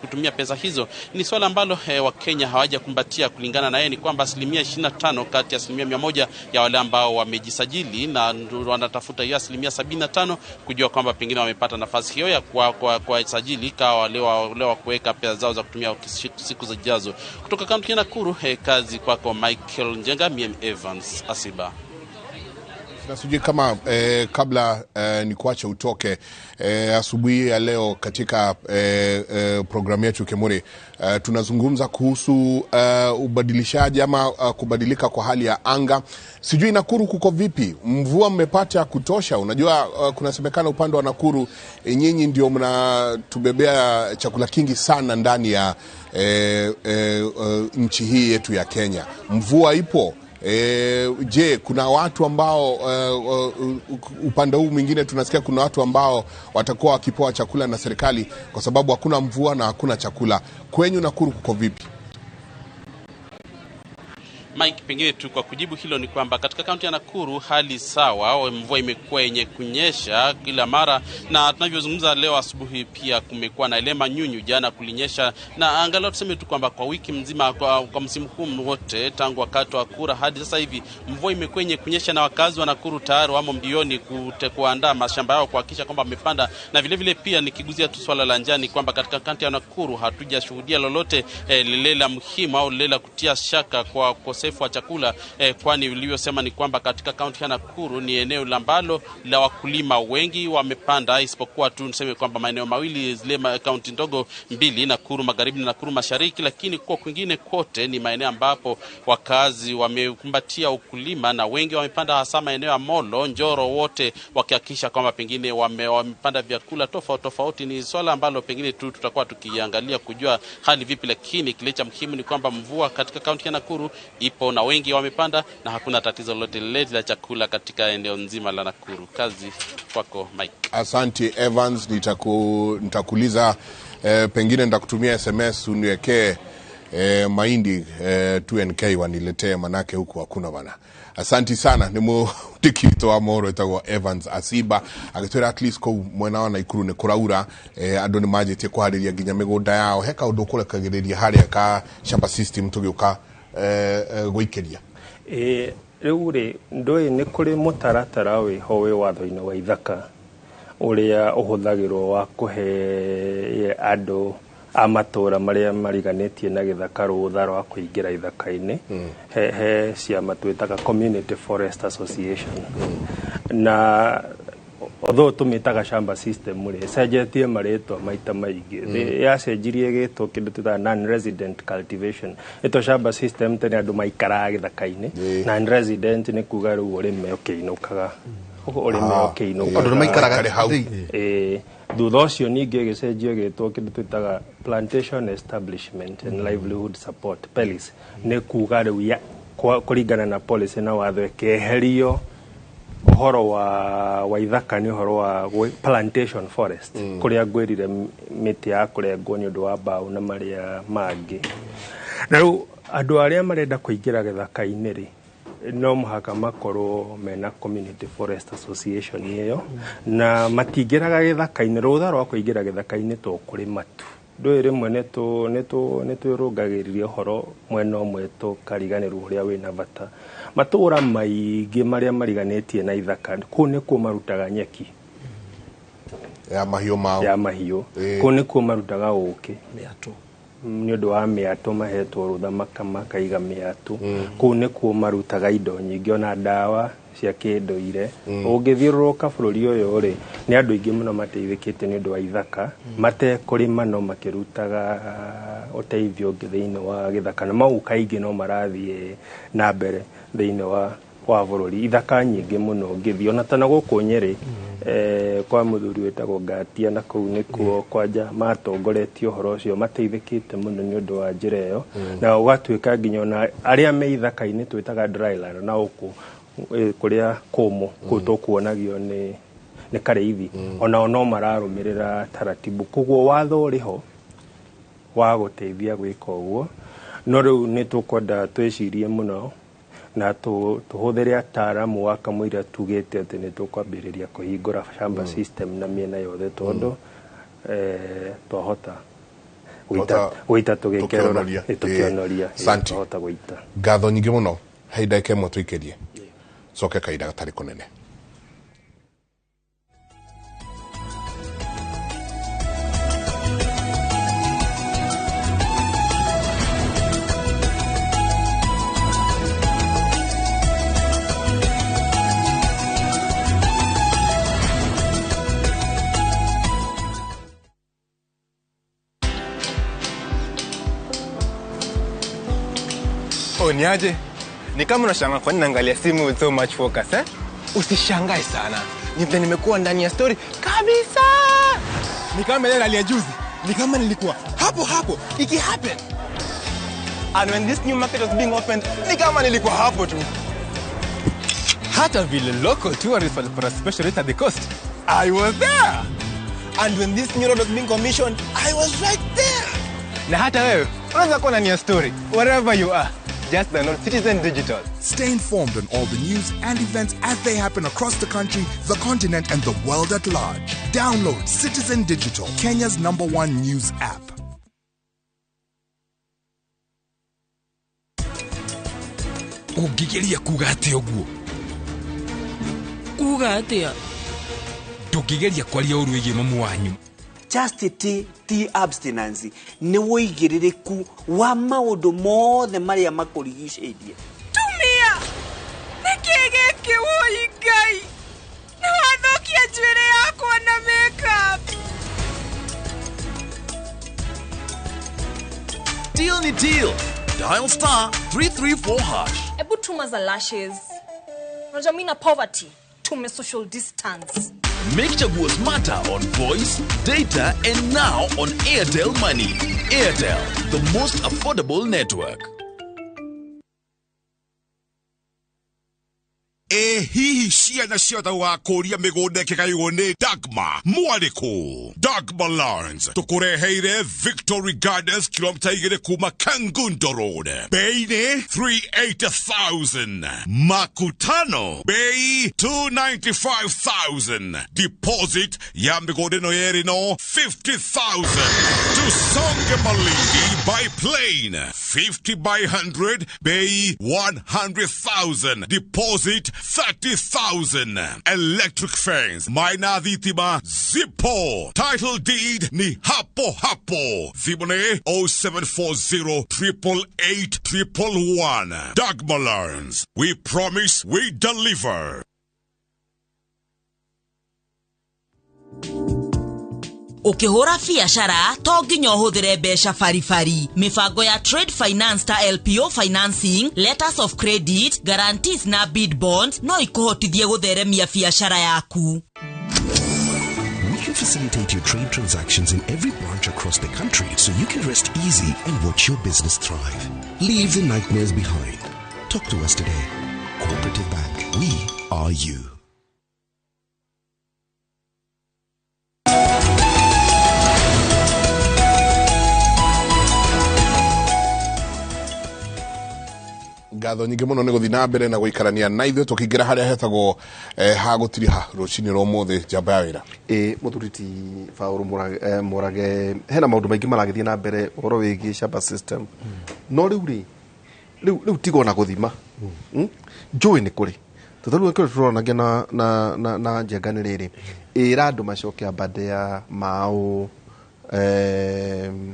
kutumia pesa hizo. Ni swala ambalo Wakenya hawajakumbatia. Kulingana na yeye ni kwamba 25% kati ya 100% ya wale ambao wamejisajili na wanatafuta hiyo 75% kujua kwamba pengine wamepata nafasi hiyo ya kwa sajili kwa wale wa kuweka pesa zao za kutumia siku zijazo. Kutoka kaunti ya Nakuru, kazi kwako Michael Njenga, mimi Evans Asiba. Na sijui kama kabla nikuache utoke, asubuhi ya leo katika programu yetu Kemuri, tunazungumza kuhusu ubadilishaji ama kubadilika kwa hali ya anga. Sijui Nakuru kuko vipi? Mvua mmepata ya kutosha? Unajua kunasemekana upande wa Nakuru nyinyi ndio mnatubebea chakula kingi sana ndani ya nchi hii yetu ya Kenya. Mvua ipo? Je, kuna watu ambao upande huu mwingine tunasikia kuna watu ambao watakuwa wakipoa chakula na serikali kwa sababu hakuna mvua na hakuna chakula. Kwenyu Nakuru kuko vipi? Mike, pengine tu kwa kujibu hilo ni kwamba katika kaunti ya Nakuru hali sawa, mvua imekuwa yenye kunyesha kila mara, na tunavyozungumza leo asubuhi pia kumekuwa na ile manyunyu, jana kulinyesha, na angalau tuseme tu kwamba kwa wiki mzima, kwa msimu huu wote tangu wakati wa kura hadi sasa hivi mvua imekuwa yenye kunyesha, na wakazi wa Nakuru tayari wamo mbioni kuandaa mashamba yao kuhakikisha kwamba wamepanda. Na vile vile pia nikiguzia tu swala la njaa ni kwamba katika kaunti ya Nakuru hatujashuhudia lolote lile la muhimu au lile la kutia shaka kwa ukosefu wa chakula, kwani ulivyosema ni kwamba katika kaunti ya Nakuru ni eneo ambalo la wakulima wengi wamepanda, isipokuwa tu niseme kwamba maeneo mawili zile kaunti ndogo mbili, Nakuru Magharibi na Nakuru Mashariki, lakini kwa kwingine kote ni maeneo ambapo wakazi wamekumbatia ukulima na wengi wamepanda, hasa maeneo ya Molo, Njoro, wote wakihakikisha kwamba pengine wamepanda vyakula tofauti tofauti. Ni swala ambalo pengine tu tutakuwa tukiangalia kujua hali vipi, lakini kile cha muhimu ni kwamba mvua katika kaunti ya Nakuru ipo na wengi wamepanda na hakuna tatizo lolote lile la chakula katika eneo nzima la Nakuru. Kazi kwako Mike. Asante Evans, nitakuuliza pengine nitakutumia SMS uniwekee mahindi 2NK waniletee, manake huku hakuna bana. Asanti sana, ni mutikito wa moro etagwo Evans Asiba agitwira at least kuu mwena wa Nakuru ni kuraura, andu ni manjitie kuhariria nginya migunda yao. He kaundu kurekagiriria haria ka shamba system tugiuka gwikiria. Riu ri ndui ni kuri mutaratara wiho wi watho-ini wa ithaka uria uhuthagirwo wa kuhe andu a matura maria mariganĩtie na gĩthaka rũtha rwa kũingĩra ithaka-inĩ. He ciama twĩtaga Community Forest Association, na although tũmĩtaga shamba system rĩ, ĩcenjetie marĩtwa maita maingĩ. Yacenjirie gĩtwo kĩndũ twĩtaga non-resident cultivation. Ĩto shamba system tene andũ maikaraga gĩthaka-inĩ. Non-resident nĩ kuga rĩu ũrĩme ũkĩinũkaga. Ũrĩme ũkĩinũkaga. Andũ nĩ maikaraga hau. Thutha ũcio ningĩ gĩcenjio gĩtwo kĩndũ twĩtaga Plantation Establishment and Livelihood Support, PELIS. Nĩ kuga rĩu kũringana na policy na watho ĩkeherio Ũhoro wa ithaka nĩ ũhoro wa plantation forest, kũrĩa ngwĩrire mĩtĩ ya kũrengwo nĩ ũndũ wa mbaũ na marĩa mangĩ. Na rĩu andũ arĩa marenda kũingĩra gĩthaka-inĩ rĩ, no mũhaka makorwo mena community forest association ĩyo, na matingĩraga gĩthaka-inĩ. Rũtha rwa kũingĩra gĩthaka-inĩ to kũrĩma tu. Ndũĩ rĩmwe nĩ twĩrũngagĩrĩria ũhoro mwena ũmwe tũkariganĩrwo ũrĩa wĩna bata. Matũũra maingĩ marĩa mariganĩtie na ithaka, kũu nĩkuo marutaga nyeki ya mahiũ mao, ya mahiũ. Kũu nĩkuo marutaga ũkĩ, mĩatũ, nĩ ũndũ wa mĩatũ mahetwo rũtha makaiga mĩatũ. Kũu nĩkuo marutaga indo nyingĩ, ona ndawa cia kĩndũire. Ũngĩthiũrũrũka bũrũri ũyũ rĩ, nĩ andũ aingĩ mũno mateithĩkĩte nĩ ũndũ wa ithaka, matekũrĩma no makĩrutaga ũteithio ũngĩ thĩinĩ wa gĩthaka, na mau kaingĩ no marathiĩ na mbere thĩinĩ wa bũrũri. Ithaka nyingĩ mũno ũngĩthiĩ ona ta na gũkũ Nyĩrĩ, kwa mũthuri wĩtagwo Ngatia, na kũu nĩkuo kwanja matongoretie ũhoro ũcio, mateithĩkĩte mũno nĩ ũndũ wa njĩra ĩyo. Na ũgatuĩka nginya ona arĩa me ithaka-inĩ twĩtaga dryland, na gũkũ kũrĩa kũmũ kũu tũkuonagio nĩ Karĩithi, onao no mararũmĩrĩra taratibu. Koguo watho ũrĩ ho wa gũteithia gwĩka ũguo, no rĩu nĩ tũkwenda twĩcirie mũno na tũhũthĩre ataaramu wa kamũira tugĩte atĩ nĩ tũkwambĩrĩria kũhingũra shamba system na mĩena yothe, tondũ twahota gũita tũgĩkerora, tũkĩonoria, twahota gũita. Ngatho nyingĩ mũno. He ndagĩka ĩmwe tũikĩrie, coke kahinda gatarĩ kũnene. Oh, niaje? Ni kama unashangaa kwa nini naangalia simu with so much focus, eh? Usishangae sana. Ni vile nimekuwa ndani ya story kabisa. Ni kama ile rally ya juzi. Ni kama nilikuwa hapo hapo iki happen. And when this new market was being opened, ni kama nilikuwa hapo tu. Hata vile local tourists walipata special rate at the coast, I was there. And when this new road was being commissioned, I was right there. Na hata wewe unaweza kuwa ndani ya story wherever you are. Just download Citizen Digital. Stay informed on all the news and events as they happen across the country, the continent, and the world at large. Download Citizen Digital, Kenya's #1 news app. Ũngĩgeria kuga atĩa ũguo? Kuga atĩa? Ndũngĩgeria kwaria ũru wĩgiĩ mamu wanyu. Chastity ti abstinence nĩ wũigĩrĩrĩku wa maũndũ mothe marĩa makũrigicĩirie. Tumia! Nĩkĩ gĩkĩ wũi Ngai? Nĩ wathũkia njuĩrĩ yakwa na makeup. Deal ni deal. Dial *334#. Ebu tuma za lashes. Unajua mimi na poverty. Tume social distance. Make Chaguo smarter on voice, data, and now on Airtel Money. Airtel, the most affordable network. Hihi ciana ciothe wakũria mĩgũnda ĩkĩgaywo nĩ Dagma mwarĩkũ? Dagma Lands tũkũreheire Victory Gardens, kilomita 2 kuma Kangundo Road. Bei nĩ 380,000. Makutano bei 295,000. Deposit ya mĩgũnda ĩno yerĩ no 50,000. Tusonge Malindi by plane 50 by 100, bei 100,000. Deposit 30,000. Electric fence, maina thitima zipo. Title deed ni hapo hapo. Thimũ 0740 888 111. Dagma Lands. We promise, we deliver. Ukihura biacara to nginya ũhũthĩre mbeca baribari. Mĩbango ya trade finance ta LPO financing, letters of credit, guarantees na bid bonds no ikuhotithie gũtheremia biacara yaku. We can facilitate your trade transactions in every branch across the country so you can rest easy and watch your business thrive. Leave the nightmares behind. Talk to us today. Cooperative Bank. We are you. Ngatho nyingĩ mũno nĩ gũthiĩ na mbere na gũikarania na ithuĩ tũkĩingĩra harĩa hetagwo ha gũtiriha rũcinĩ rwa ũmũthĩ njamba ya wĩra. Ĩ mũthuri ti Paul Mũrage, Mũrage hena maũndũ maingĩ maragĩthiĩ na mbere ũhoro wĩgiĩ shamba system. No rĩu rĩ, rĩu tiga ona gũthima. Njũĩ nĩ kũrĩ tondũ rĩu kĩrĩa tũronanagia na Njenga nĩ rĩrĩ, ĩra andũ macoke Aberdare, Mau,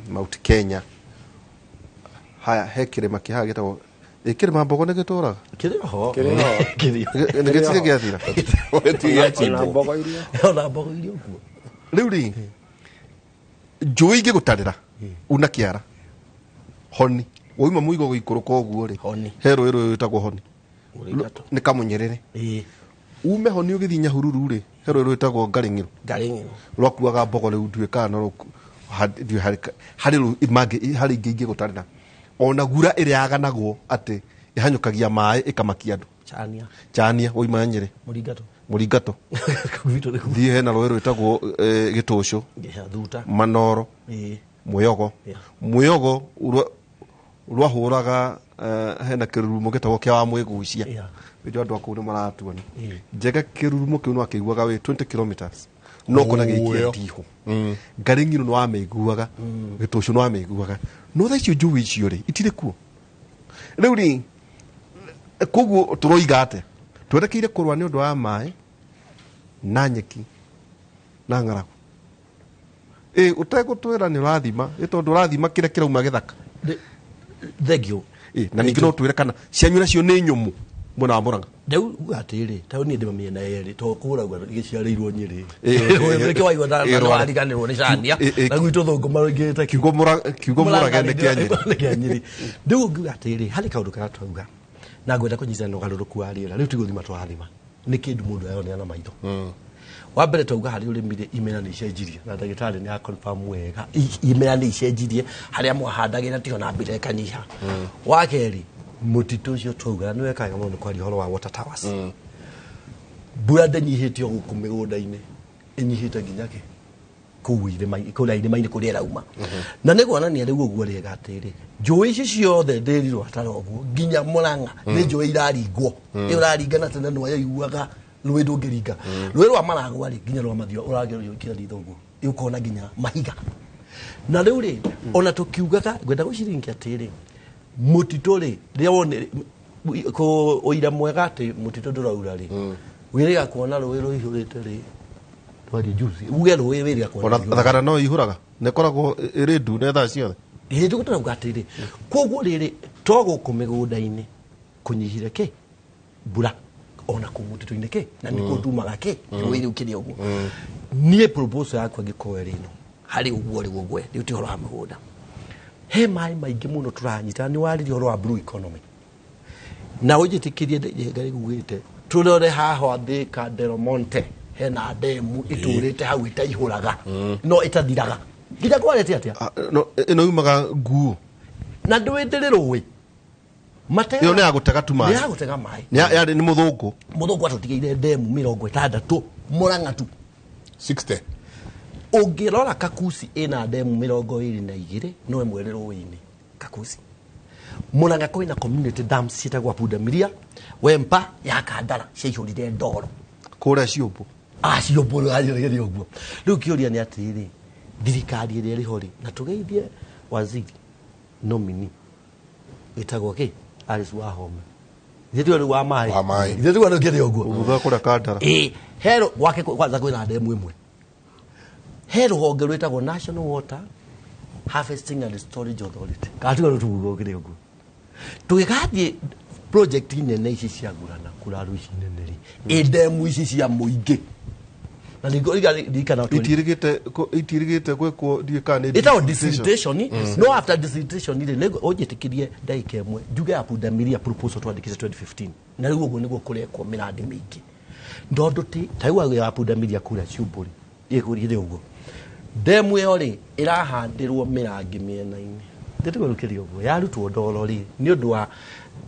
Mount Kenya. Haya, he kĩrĩma kĩ haha gĩtagwo ĩ kĩrĩma Mbogo nĩ gĩtũraga? Kĩrĩ ho. Kĩrĩ ho. Nĩ gĩtirĩ gĩathira. Ona mbogo iria. Ona mbogo iria ũguo. Rĩu rĩ, njũĩ ingĩgũtarĩra una kĩara honi wauma mũigo gũikũrũka ũguo rĩ, he rũĩ rũĩ rwĩtagwo honi nĩ kamũnyerere. Ume honi ũgĩthiĩ Nyahururu rĩ, he rũĩ rwĩtagwo Ngarĩng'ĩro. Ngarĩng'ĩro. Rwakuaga mbogo rĩu ndiũĩ kana no ndiũĩ harĩ mangĩ harĩ ingĩ ingĩgũtarĩra. Ona gura ĩrĩa yaganagwo atĩ ĩhanyũkagia maĩ ĩkamakia andũ. Chania. Chania wauma Nyĩrĩ. Mũringato. Mũringato. Thiĩ hena rũĩ rwĩtagwo Gĩtũcũ. Thuta. Manoro. Mũyogo. Mũyogo rwahũraga hena kĩrurumo gĩtagwo kĩa wa mwĩgucia. Nĩkĩo andũ a kũu nĩ maratuona. Njega kĩrurumo kĩu no akĩiguaga wĩ 20 kilometers. No kona gĩikia ndihũ. Ngarĩng'ĩro nĩ wamĩiguaga, Gĩtũcũ nĩ wamĩiguaga. No thaa icio njũĩ icio rĩ, itirĩ kuo. Rĩu rĩ, koguo tũroiga atĩa? Twerekeire kũrũa nĩ ũndũ wa maĩ na nyeki na ng'aragu. Ĩ ũtegũtwĩra nĩ ũrathima, ĩ tondũ ũrathima kĩrĩa kĩrauma gĩthaka. Thank you. Ĩ na ningĩ no twĩre kana cianyu nacio nĩ nyũmũ mwena wa Murang'a. Rĩu uga atĩrĩ, ta niĩ ndĩma mĩena yerĩ, to kũragua gĩciarĩirwo Nyĩrĩ. Nĩkĩo waigua wariganĩrwo nĩ Chania, na gwitũ thũngũ maingĩrĩte kiugo Mũrage nĩ kĩa Nyĩrĩ. Nĩ kĩa Nyĩrĩ. Rĩu ũngiuga atĩrĩ, harĩ kaũndũ karĩa twauga, na ngwenda kũnyitana na ũgarũrũku wa rĩera, rĩu ti gũthima tũrathima, nĩ kĩndũ mũndũ areyonera na maitho. Wa mbere twauga harĩ ũrĩmi rĩ, imera nĩ icenjirie, na ndagĩtarĩ nĩ a-confirm wega, imera nĩ icenjirie, harĩa mwahandagĩra tiho na mbura ĩkanyiha. Wa kerĩ, mũtitũ ũcio twauga, na nĩ wekaga mũno nĩ kwaria ũhoro wa water towers. Mbura ndĩnyihĩte o gũkũ mĩgũnda-inĩ, ĩnyihĩte nginya kĩ? Kũu irĩma-inĩ, kũrĩa irĩma-inĩ kũrĩa ĩrauma. Na nĩ kuonania rĩu ũguo rĩega atĩrĩ, njũĩ ici ciothe ndĩrirwo atara ũguo, nginya Murang'a, nĩ njũĩ iraringwo. Ĩyo ũraringa na tene nĩwaiguaga rũĩ ndũngĩringa. Rũĩ rwa Maragwa rĩ, nginya rwa Mathio, ũrageria ũkĩra ritho ũguo, ũkona nginya mahiga. Na rĩu rĩ, ona tũkiugaga, ngwenda gũciringia atĩrĩ, mũtitũ rĩ, rĩrĩa wone, ũira mwega atĩ mũtitũ ndũraura rĩ, wĩrĩga kuona rũĩ rũihũrĩte rĩ, twarie juzi, uge rũĩ wĩrĩga kuona Ona rũihũrĩte. thagana no ihũraga, nĩ ĩkoragwo ĩrĩ ndune thaa ciothe. Ĩĩ, nĩguo tũrauga atĩrĩ, koguo rĩrĩ, to gũkũ mĩgũnda-inĩ kũnyihire kĩ? Mbura. Ona kũu mũtitũ-inĩ kĩ? Na nĩkuo tumaga kĩ? Rũĩ rĩu kĩrĩ ũguo. Niĩ proposal yakwa ĩngĩkorwo ĩrĩ ĩno, harĩ ũguo rĩu ũguo, rĩu ti ũhoro wa mĩgũnda. He maĩ maingĩ mũno tũranyita, nĩ warĩria ũhoro wa blue economy. Na ũnjĩtĩkĩrie Njenga ugĩte, tũrore haha Thika Del Monte, hena ndemu ĩtũrĩte hau ĩtaihũraga, no ĩtathiraga. Nginya kwarĩte atĩa? No, ĩno yumaga nguo. Na ndũĩ ndĩrĩ rũĩ. Matega. Ĩyo nĩ ya gũtega tu maĩ. Nĩ ya gũtega maĩ. Nĩ yarĩ nĩ mũthũngũ. Mũthũngũ atũtigĩire ndemu 60 Murang'a tu. 60. Ũngĩrora Kakusi ĩna ndemu 22, no ĩmwe ĩrĩ rũĩ-inĩ. Kakusi. Murang'a kwĩna community dams ciĩtagwo Pundamilia, Wempa ya Kandara ciaihũrire ndoro. Kũrĩa Ciũmbũ. Ciũmbũ rĩrĩ ũguo. Rĩu kĩũria nĩ atĩrĩrĩ, thirikari ĩrĩa ĩrĩ ho rĩ, na tũgeithie waziri nomini ĩtagwo kĩ? Alice Wahome. Ithe tiwe rĩu wa maĩ. Wa maĩ. Ithe tiwe rĩu kĩrĩ ũguo. Thutha wa kũrĩa Kandara. Ĩĩ, he gwake kwanza kwĩna ndemu ĩmwe. He rũhonge rwĩtagwo National Water Harvesting and Storage Authority. Kana tiwe rĩu tuguo kĩrĩ ũguo. Tũgĩgathiĩ project nene ici cia gurana kuraru ici nene rĩ, ĩ ndemu ici cia mũingĩ. Na ningĩ ririkana Itirigĩte gwĩkwo ndiũĩ kana nĩ ĩtagwo desiltation. desiltation. No after desiltation rĩ, nĩngũ ũnjĩtĩkĩrie ndagĩka ĩmwe njuge ya Pundamilia proposal twandĩkĩte 2015, na rĩu ũguo nĩguo kũrekwo mĩrandi mĩingĩ, tondũ ti ta rĩu ya Pundamilia kũrĩa Ciũmbũrĩ ĩkũrĩre ũguo, ndemu ĩyo rĩ ĩrahandĩrwo mĩrangi mĩena-inĩ, ndĩtigũrũkĩria ũguo yarutwo ndoro rĩ, nĩ ũndũ wa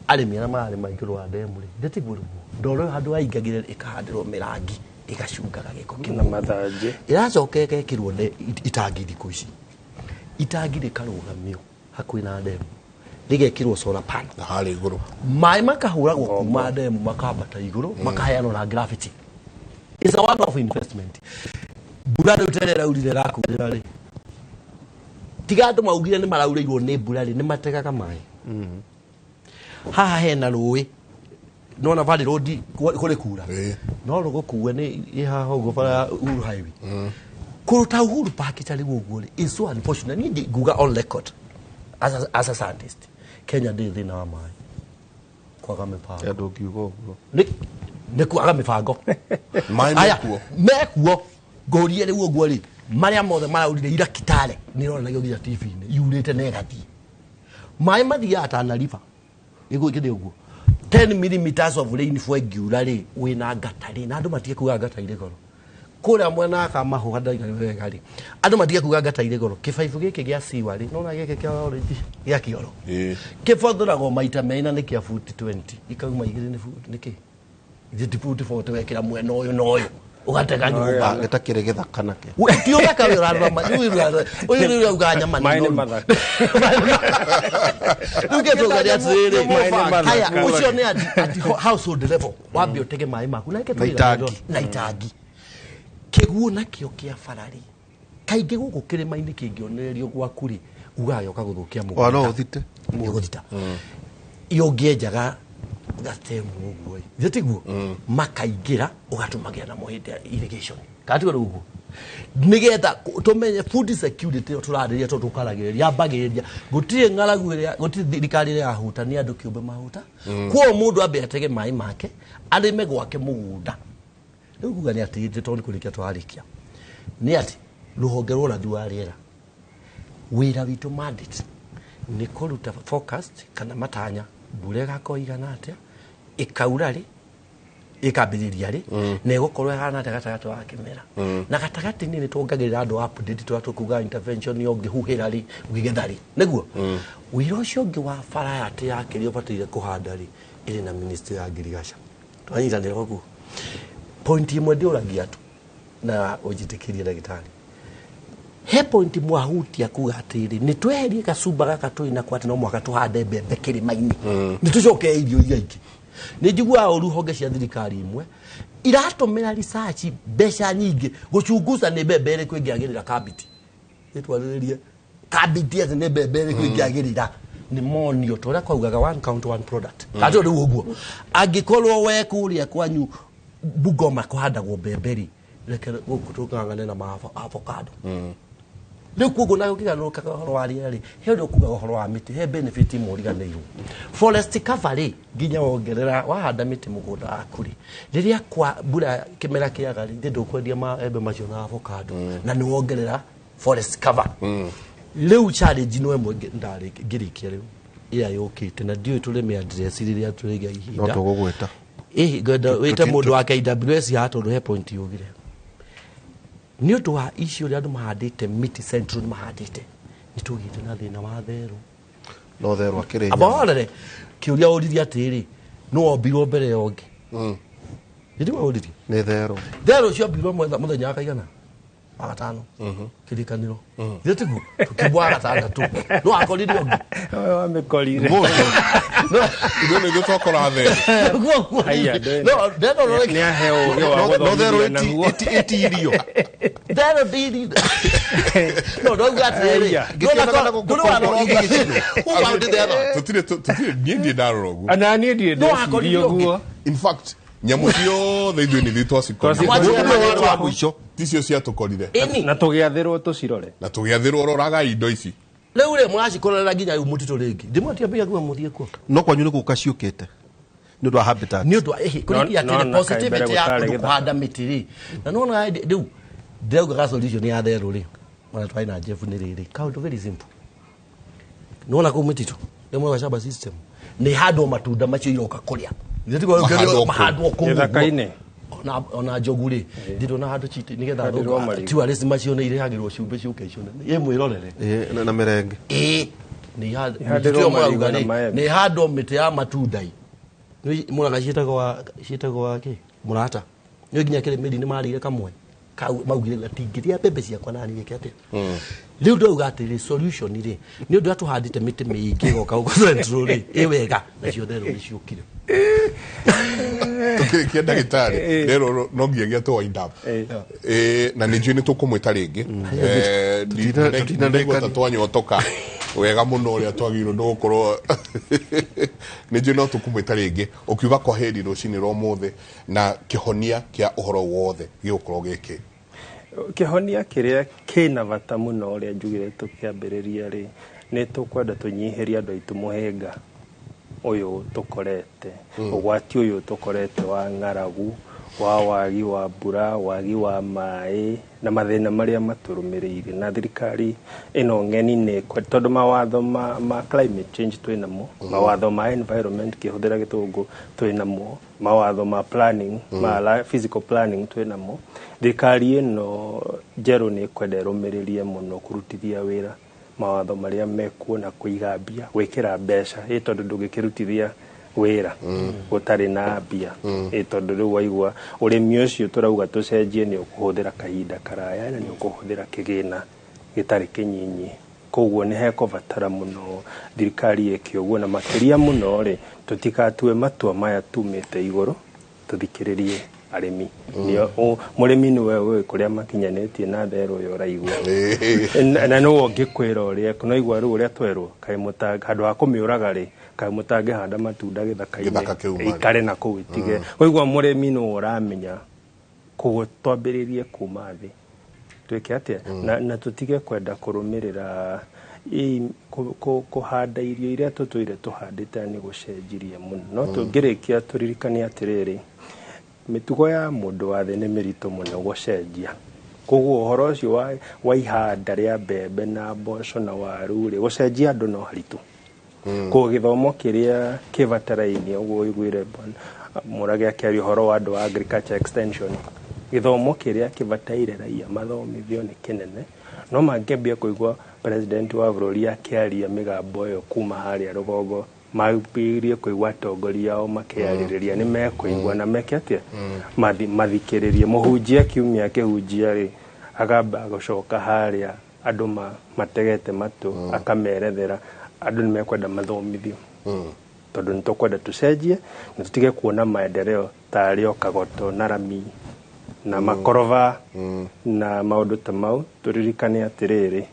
arĩmi arĩa mararĩma igũrũ wa ndemu rĩ, ndĩtigũrũguo ndoro ĩyo handũ yaingagĩre ĩkahandĩrwo mĩrangi ĩgacungaga gĩko kĩu na mathanjĩ, ĩracoka ĩgekĩrwo itangi thikũ ici, itangi rĩkarũgamio hakuhĩ na ndemu Rĩgekĩrwo solar panel na harĩa igũrũ. Maĩ makahũragwo kuma ndemu makambata igũrũ, makaheanwo na gravity. It's a one of investment. Mbura rĩu tene ĩraurire ĩrakurĩra rĩ, tiga andũ maugire nĩ maraurĩirwo nĩ mbura rĩ, nĩ mategaga maĩ. Haha hena rũĩ nona Valley Road kũrĩ kura no rũgũkue nĩ ĩ haha ũguo bara ya Uhuru Highway kũruta Uhuru Park ta rĩu ũguo rĩ, is so unfortunate. Niĩ nguga on record as a scientist, Kenya ndĩrĩ thĩna wa maĩ, kwaga mĩbango. Ya ndũngiuga ũguo. Nĩ kwaga mĩbango. Maĩ Aya, mekuo. Mekuo. Ngũrie rĩu ũguo rĩ, marĩa mothe maraurire ira Kitale nĩ ĩronanagio nginya TV-inĩ yurĩte na ĩgathiĩ. Maĩ mathiaga Tana River nĩguo kĩrĩ ũguo 10 millimeters of rainfall ĩngiura rĩ, wĩna ngata rĩ, na andũ matige kuga ngata irĩ goro kũrĩa mwena wa Kamahũha ndaiga wega rĩ, andũ matige kuga ngata irĩ goro. Kĩbaibũ gĩkĩ gĩa siwa rĩ, nona gĩkĩ kĩa orange gĩa kĩoro kĩbothũragwo maita merĩ na nĩ kĩa futi 20 ikauma igĩrĩ nĩ futi nĩkĩ ithe ti futi 40 wekĩra mwena ũyũ na ũyũ ũgatega nyũmba. Gĩtakĩrĩ gĩthaka nakĩo. We, ti ũthaka ũyũ ũrarora rĩu ũyũ rĩu ũrauga nyama nĩ Maĩ nĩ noru. mathaka. Rĩu kĩtũga nĩ atĩrĩrĩ, Maĩ nĩ mathaka. haya ũcio nĩ ati household level wambe ũtege maĩ maku na Na itangi. Na itangi. Kĩguũ nakĩo kĩa bararĩ kaingĩ gũkũ kĩrĩma-inĩ kĩngĩonererio gwaku rĩ, ugaga gĩoka gũthũkia mũgũnda. Ona no ũthite. Gũthita ũngĩenjaga gatemu ũguo ĩ, githĩ tiguo makaingĩra ũgatũmagĩra namo hĩndĩ ya irrigation kana tiguo rĩu ũguo nĩgetha tũmenye food security ĩyo tũrarĩria tondũ tũkaragĩrĩria ambagĩrĩria gũtirĩ ng'aragu ĩrĩa gũtirĩ thirikari ĩrĩa yahuta nĩ andũ kĩũmbe mahuta. Kwoguo mũndũ ambe atege maĩ make arĩme gwake mũgũnda. Rĩu kuga nĩ atĩ tondũ nĩ kũrĩkia tũrarĩkia nĩ atĩ rũhonge rwa ũrathi wa rĩera wĩra witũ mandate nĩ kũruta forecast kana matanya mbura ĩgakorwo igana atĩa, ĩkaura rĩ, ĩkambĩrĩria rĩ, na ĩgũkorwo ĩhana atĩa gatagatĩ wa kĩmera. Na gatagatĩ-inĩ nĩ tuongagĩrĩra andũ update tũrĩa tũkuga intervention ũngĩhuhĩra rĩ, ũngĩgetha rĩ, nĩguo wĩra ũcio ũngĩ wa variety ya kĩrĩa ũbataire kũhanda rĩ, ĩrĩ na ministry ya ngirigaca twanyitanĩra ũguo. Point ĩmwe ndĩũragia tu na ũnjĩtĩkĩrie ndagĩtarĩ, he point mwahutia kuga atĩrĩ nĩ tweherie gacumba gaka tũrĩ nako atĩ no mũhaka tũhande mbembe kĩrĩma-inĩ nĩ tũcoke irio iria ingĩ. Nĩ njiguaga ũru honge cia thirikari imwe iratũmĩra research mbeca nyingĩ gũcunguca nĩ mbembe ĩrĩkũ ĩngĩagĩrĩra kabiti ĩtwarĩrĩrie kabiti atĩ nĩ mbembe ĩrĩkũ ĩngĩagĩrĩra nĩ monio ta ũrĩa kwaugaga one count one product. Kana rĩu ũguo angĩkorwo we kũrĩa kwanyu Bungoma kũhandagwo mbembe rĩ, reke gũkũ tũng'ang'ane na ma avocado. Rĩu koguo na ũkĩgarũrũkaga ũhoro wa rĩera rĩ, he ũrĩa ũkugaga ũhoro wa mĩtĩ, he benefit imwe ũriganĩirwo. Forest cover rĩ, nginya wongerera wahanda mĩtĩ mũgũnda waku rĩ, rĩrĩa kwa mbura kĩmera kĩaga rĩ, ithe ndũkwendia maembe macio na avocado na nĩ wongerera forest cover. Rĩu challenge no ĩmwe ngĩrĩkia rĩu ĩrĩa yũkĩte na ndiũĩ tũrĩme address rĩrĩa tũrĩgĩa No ihinda. tũgũgwĩta. Ĩhĩ, ngwenda wĩte mũndũ wa KWS haha tondũ he point yugire nĩ ũndũ wa icio ũrĩa andũ mahandĩte mĩtĩ central nĩ mahandĩte nĩ tũgĩte na thĩna wa therũ. No therũ akĩrĩ Amba warere kĩũria ũririe atĩrĩ, nũ wombirwo mbere ya ũngĩ? Nĩ waũririe. Nĩ therũ. Therũ ciombirwo mũthenya wa kaigana wa gatano kĩrĩkanĩro, githĩ tiguo? Tũkiumbwo wa gatandatũ no akorire ũngĩ. Wamĩkorire. Ithuĩ nĩithuĩ twakora therũ. Haiya, nĩ aheo ũgĩ wa No therũ gũthomithia naguo. ĩtiirio. Therũ ndiri no ndauga atĩrĩrĩ. Haiya. Ndũrĩ warora ũguo. Tũtirĩ tũtirĩ niĩ ndirĩ ndarora ũguo. Ona niĩ ndirĩ No ndeciria akorire ũngĩ. ũguo. In fact nyamũ ciothe ithuĩ nĩ ithuĩ twacikorire. Twacikorire. Mũndũ wa mũico. Ticio ciatũkorire. Ĩni. Na tũgĩathĩrwo tũcirore. Na tũgĩathĩrwo roraga indo ici. Rĩu rĩ mũracikorera nginya rĩu mũtitũ rĩngĩ ndĩmwatia mbia kuga mũthiĩ kuo. No kwanyu nĩ gũka ciũkĩte nĩ ũndũ wa habitat. Nĩ ũndũ wa ĩhĩ kũrĩkia No- atĩrĩ no, na kaĩ mbere positivity ya gũtarĩ kũndũ gĩthaka. kũhanda mĩtĩ rĩ, na nona rĩu ndĩraugaga solution ya therũ rĩ, ona twarĩ na Jeff nĩ rĩrĩ kaũndũ very simple. Nĩwona kũu mĩtitũ rĩmwe shamba system nĩ handwo matunda macio iroka kũrĩa. Githĩ tiguo rĩu Mahandwo kũu. mahandwo kũu ũguo. Gĩthaka-inĩ. Ona njogu rĩ ndĩrona handũ chiti nĩgetha Handĩrwo marigũ. tourist macio nĩ irĩhagĩrwo cumbĩ ciũke icũne ĩ mwĩrorere. Ĩĩ, na mĩrenge. Ĩĩ nĩ Ihandĩrwo mĩtitũ ĩyo marigũ mũrauga na rĩ maembe. nĩ handwo mĩtĩ ya matunda i mũraga ciĩtagwo wa kĩ mũrata nĩ nginya kĩrĩmĩri nĩ marĩire kamwe. Maugire atingĩrĩa mbembe ciakwa na niĩ gĩke atĩa. Rĩu ndauga atĩrĩ, solution rĩ, nĩ ũndũ atũhandĩte mĩtĩ mĩingĩ ĩgoka gũkũ Central rĩ, ĩ wega nacio therũ nĩ ciũkire. Tukĩrĩkia, ndagĩtarĩ, rero no nginyagia tũ wind up. Na nĩ njũĩ nĩ tũkũmwĩta rĩngĩ. Ndaigua ta twanyotoka wega mũno ũrĩa twagĩrĩirwo nĩ gũkorwo. Nĩ njũĩ no tũkũmwĩta rĩngĩ. Ũkiuga kwa heri rũcinĩ rwa ũmũthĩ, na kĩhonia kĩa ũhoro wothe gĩgũkorwo gĩkĩ? Kĩhonia kĩrĩa kĩna bata mũno, ũrĩa njugire tũkĩambĩrĩria rĩ, nĩ tũkwenda tũnyihĩrie andũ aitũ mũhĩnga ũyũ tũkorete, ũgwati ũyũ tũkorete wa ng'aragu, wa wagi wa mbura, wagi wa maĩ na mathĩna marĩa matũrũmĩrĩire. Na thirikari ĩno ng'eni nĩ tondũ mawatho ma climate change twĩ namo, mawatho ma environment kĩhũthĩra gĩthũngũ twĩ namo, mawatho ma planning, ma physical planning twĩ namo. Thirikari ĩno njerũ nĩ ĩkwenda ĩrũmĩrĩrie mũno kũrutithia wĩra mawatho marĩa mekuo na kũiga mbia, gwĩkĩra mbeca, ĩ tondũ ndũngĩkĩrutithia wĩra gũtarĩ na mbia. Ĩ tondũ rĩu waigua ũrĩmi ũcio tũrauga tũcenjie nĩ ũkũhũthĩra kahinda karaya na nĩ ũkũhũthĩra kĩgĩna gĩtarĩ kĩnyinyi. Koguo nĩ hekũbatara mũno thirikari ĩke ũguo, na makĩria mũno rĩ, tũtigatue matua maya tumĩte igũrũ, tũthikĩrĩrie arĩmi. Mũrĩmi nĩwe ũĩ kũrĩa makinyanĩtie na therũ ũyũ ũraigua, na nĩwe ũngĩkwĩra ũrĩa no igua rĩu ũrĩa twerwo kaĩ handũ ha kũmĩũraga rĩ, kaĩ mũtangĩhanda matunda Gĩthaka gĩthaka-inĩ kĩu marĩ. Ikare na kũu itige. Waigua mũrĩmi nĩwe ũramenya. Koguo twambĩrĩrie kuma thĩ, twĩke atĩa na tũtige kwenda kũrũmĩrĩra kũhanda irio iria tũtũire tũhandĩte nĩ gũcenjirie mũno. No tũngĩrĩkia tũririkane atĩrĩrĩ, mĩtugo ya mũndũ wa thĩ nĩ mĩritũ mũno gũcenjia. Koguo ũhoro ũcio wa ihanda rĩa mbembe na mboco na waru rĩ, gũcenjia andũ no haritũ. Koguo gĩthomo kĩrĩa kĩbatarainie, ũguo ũiguire Mũrage akĩaria ũhoro wa andũ a agriculture extension, gĩthomo kĩrĩa kĩbataire raia mathomithio nĩ kĩnene. No mangĩambia kũigua president wa bũrũri akĩaria mĩgambo ĩyo kuma harĩa rũgongo, mambĩrĩrie kũigua atongoria ao makĩarĩrĩria, nĩ mekũigua na meke atĩa? Mathikĩrĩrie mũhunjia kiumia akĩhunjia rĩ, akamba gũcoka harĩa andũ mategete matũ akamerethera. Andũ nĩ mekwenda mathomithio tondũ nĩ tũkwenda tũcenjie na tũtige kuona maendeleo tarĩ o kagoto na rami na makorova na maũndũ ta mau. Tũririkane atĩrĩrĩ,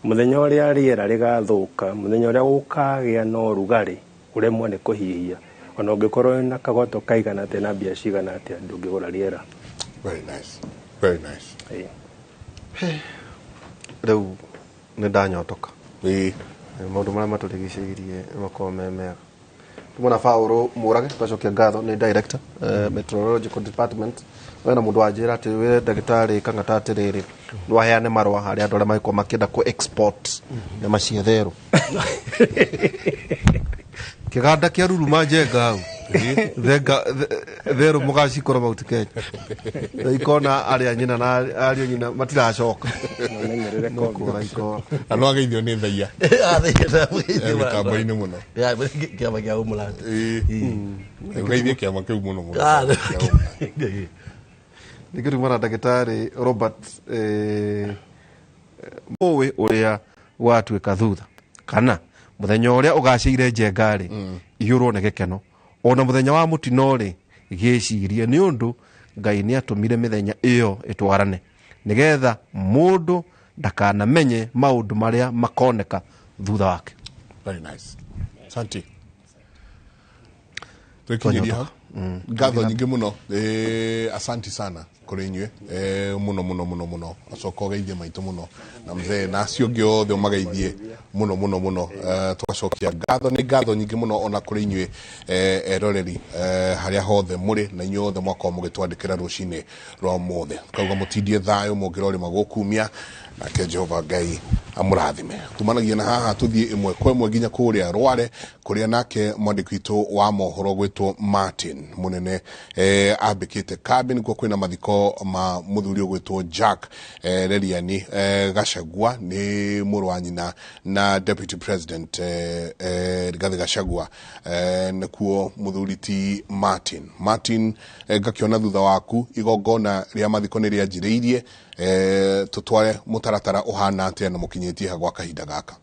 mũthenya ũrĩa rĩera rĩgathũka, mũthenya ũrĩa gũkagĩa na ũrugarĩ ũremwo nĩ kũhihia, ona ũngĩkorwo na kagoto kaigana atĩa na mbia cigana atĩa, ndũngĩgũra rĩera. Very nice, very nice. Rĩu nĩ ndanyotoka. Maũndũ marĩa matũrigicĩirie makorwo me mega. Tumona Paũlũ Mũrage, twacokia ngatho, nĩ director, meteorological department. We na mũndũ wanjĩra atĩ wĩre ndagĩtarĩ Kang'ata atĩrĩrĩ, no aheane marũa harĩ andũ arĩa mangĩkorwo makĩenda kũ export nyama cia therũ. Kĩganda kĩa ruruma njenga hau thenga therũ mũgacikora Mount Kenya. Na ikona arĩa nyina na ariũ nyina matiracoka no kũra ikora. Na no ageithio nĩ thaia mĩtambo-inĩ mũno. Kĩama kĩa Ũmũrandi. Ũgeithie kĩama kĩu mũno mũno. Ningĩ tuma na ndagĩtarĩ Robert, ũĩ ũrĩa gwatuĩka thutha kana mũthenya ũrĩa ũgacĩire njenga-rĩ, iyũrwo nĩ gĩkeno, ona mũthenya wa mũtino-rĩ, gĩcirie nĩ ũndũ Ngai nĩ atũmire mĩthenya ĩyo ĩtwarane nĩgetha mũndũ ndakanamenye maũndũ marĩa makoneka thutha wake. Very nice, asante. Twekinyiria hau. Ngatho nyingĩ mũno. Asanti sana kũrĩ inyuĩ, mũno mũno mũno mũno. Acoka ũgeithie maitũ mũno na mzee na acio ũngĩ othe ũmageithie mũno mũno mũno. Tũgacokia ngatho, nĩ ngatho nyingĩ mũno ona kũrĩ inyuĩ, eroreri, harĩa hothe mũrĩ, na inyuĩ othe mwakorwo mũgĩtwandĩkĩra rũcinĩ rwa ũmũthĩ. Tukauga mũtindie thayũ mũngĩrorĩma gũkumia, nake Jehova Ngai amũrathime. Tumanagia na haha tũthiĩ ĩmwe kwa ĩmwe nginya kũrĩa Rware, kũrĩa nake mwandĩki witũ wa mohoro gwĩtwo Martin Mũnene, ambĩkĩte kambi nĩkuo kwĩna mathiko. Mathiko ma muthuri ugwitwo Jack Leliani Gachagua ni mũrũ wa nyina na Deputy President Rigathi Gachagua, nĩkuo muthuri ti Martin ngakiona thutha waku igongona ria mathiko nĩ rĩanjĩrĩirie, tutware mutaratara uhana atia na mukinyĩtie ha gwa kahinda gaka?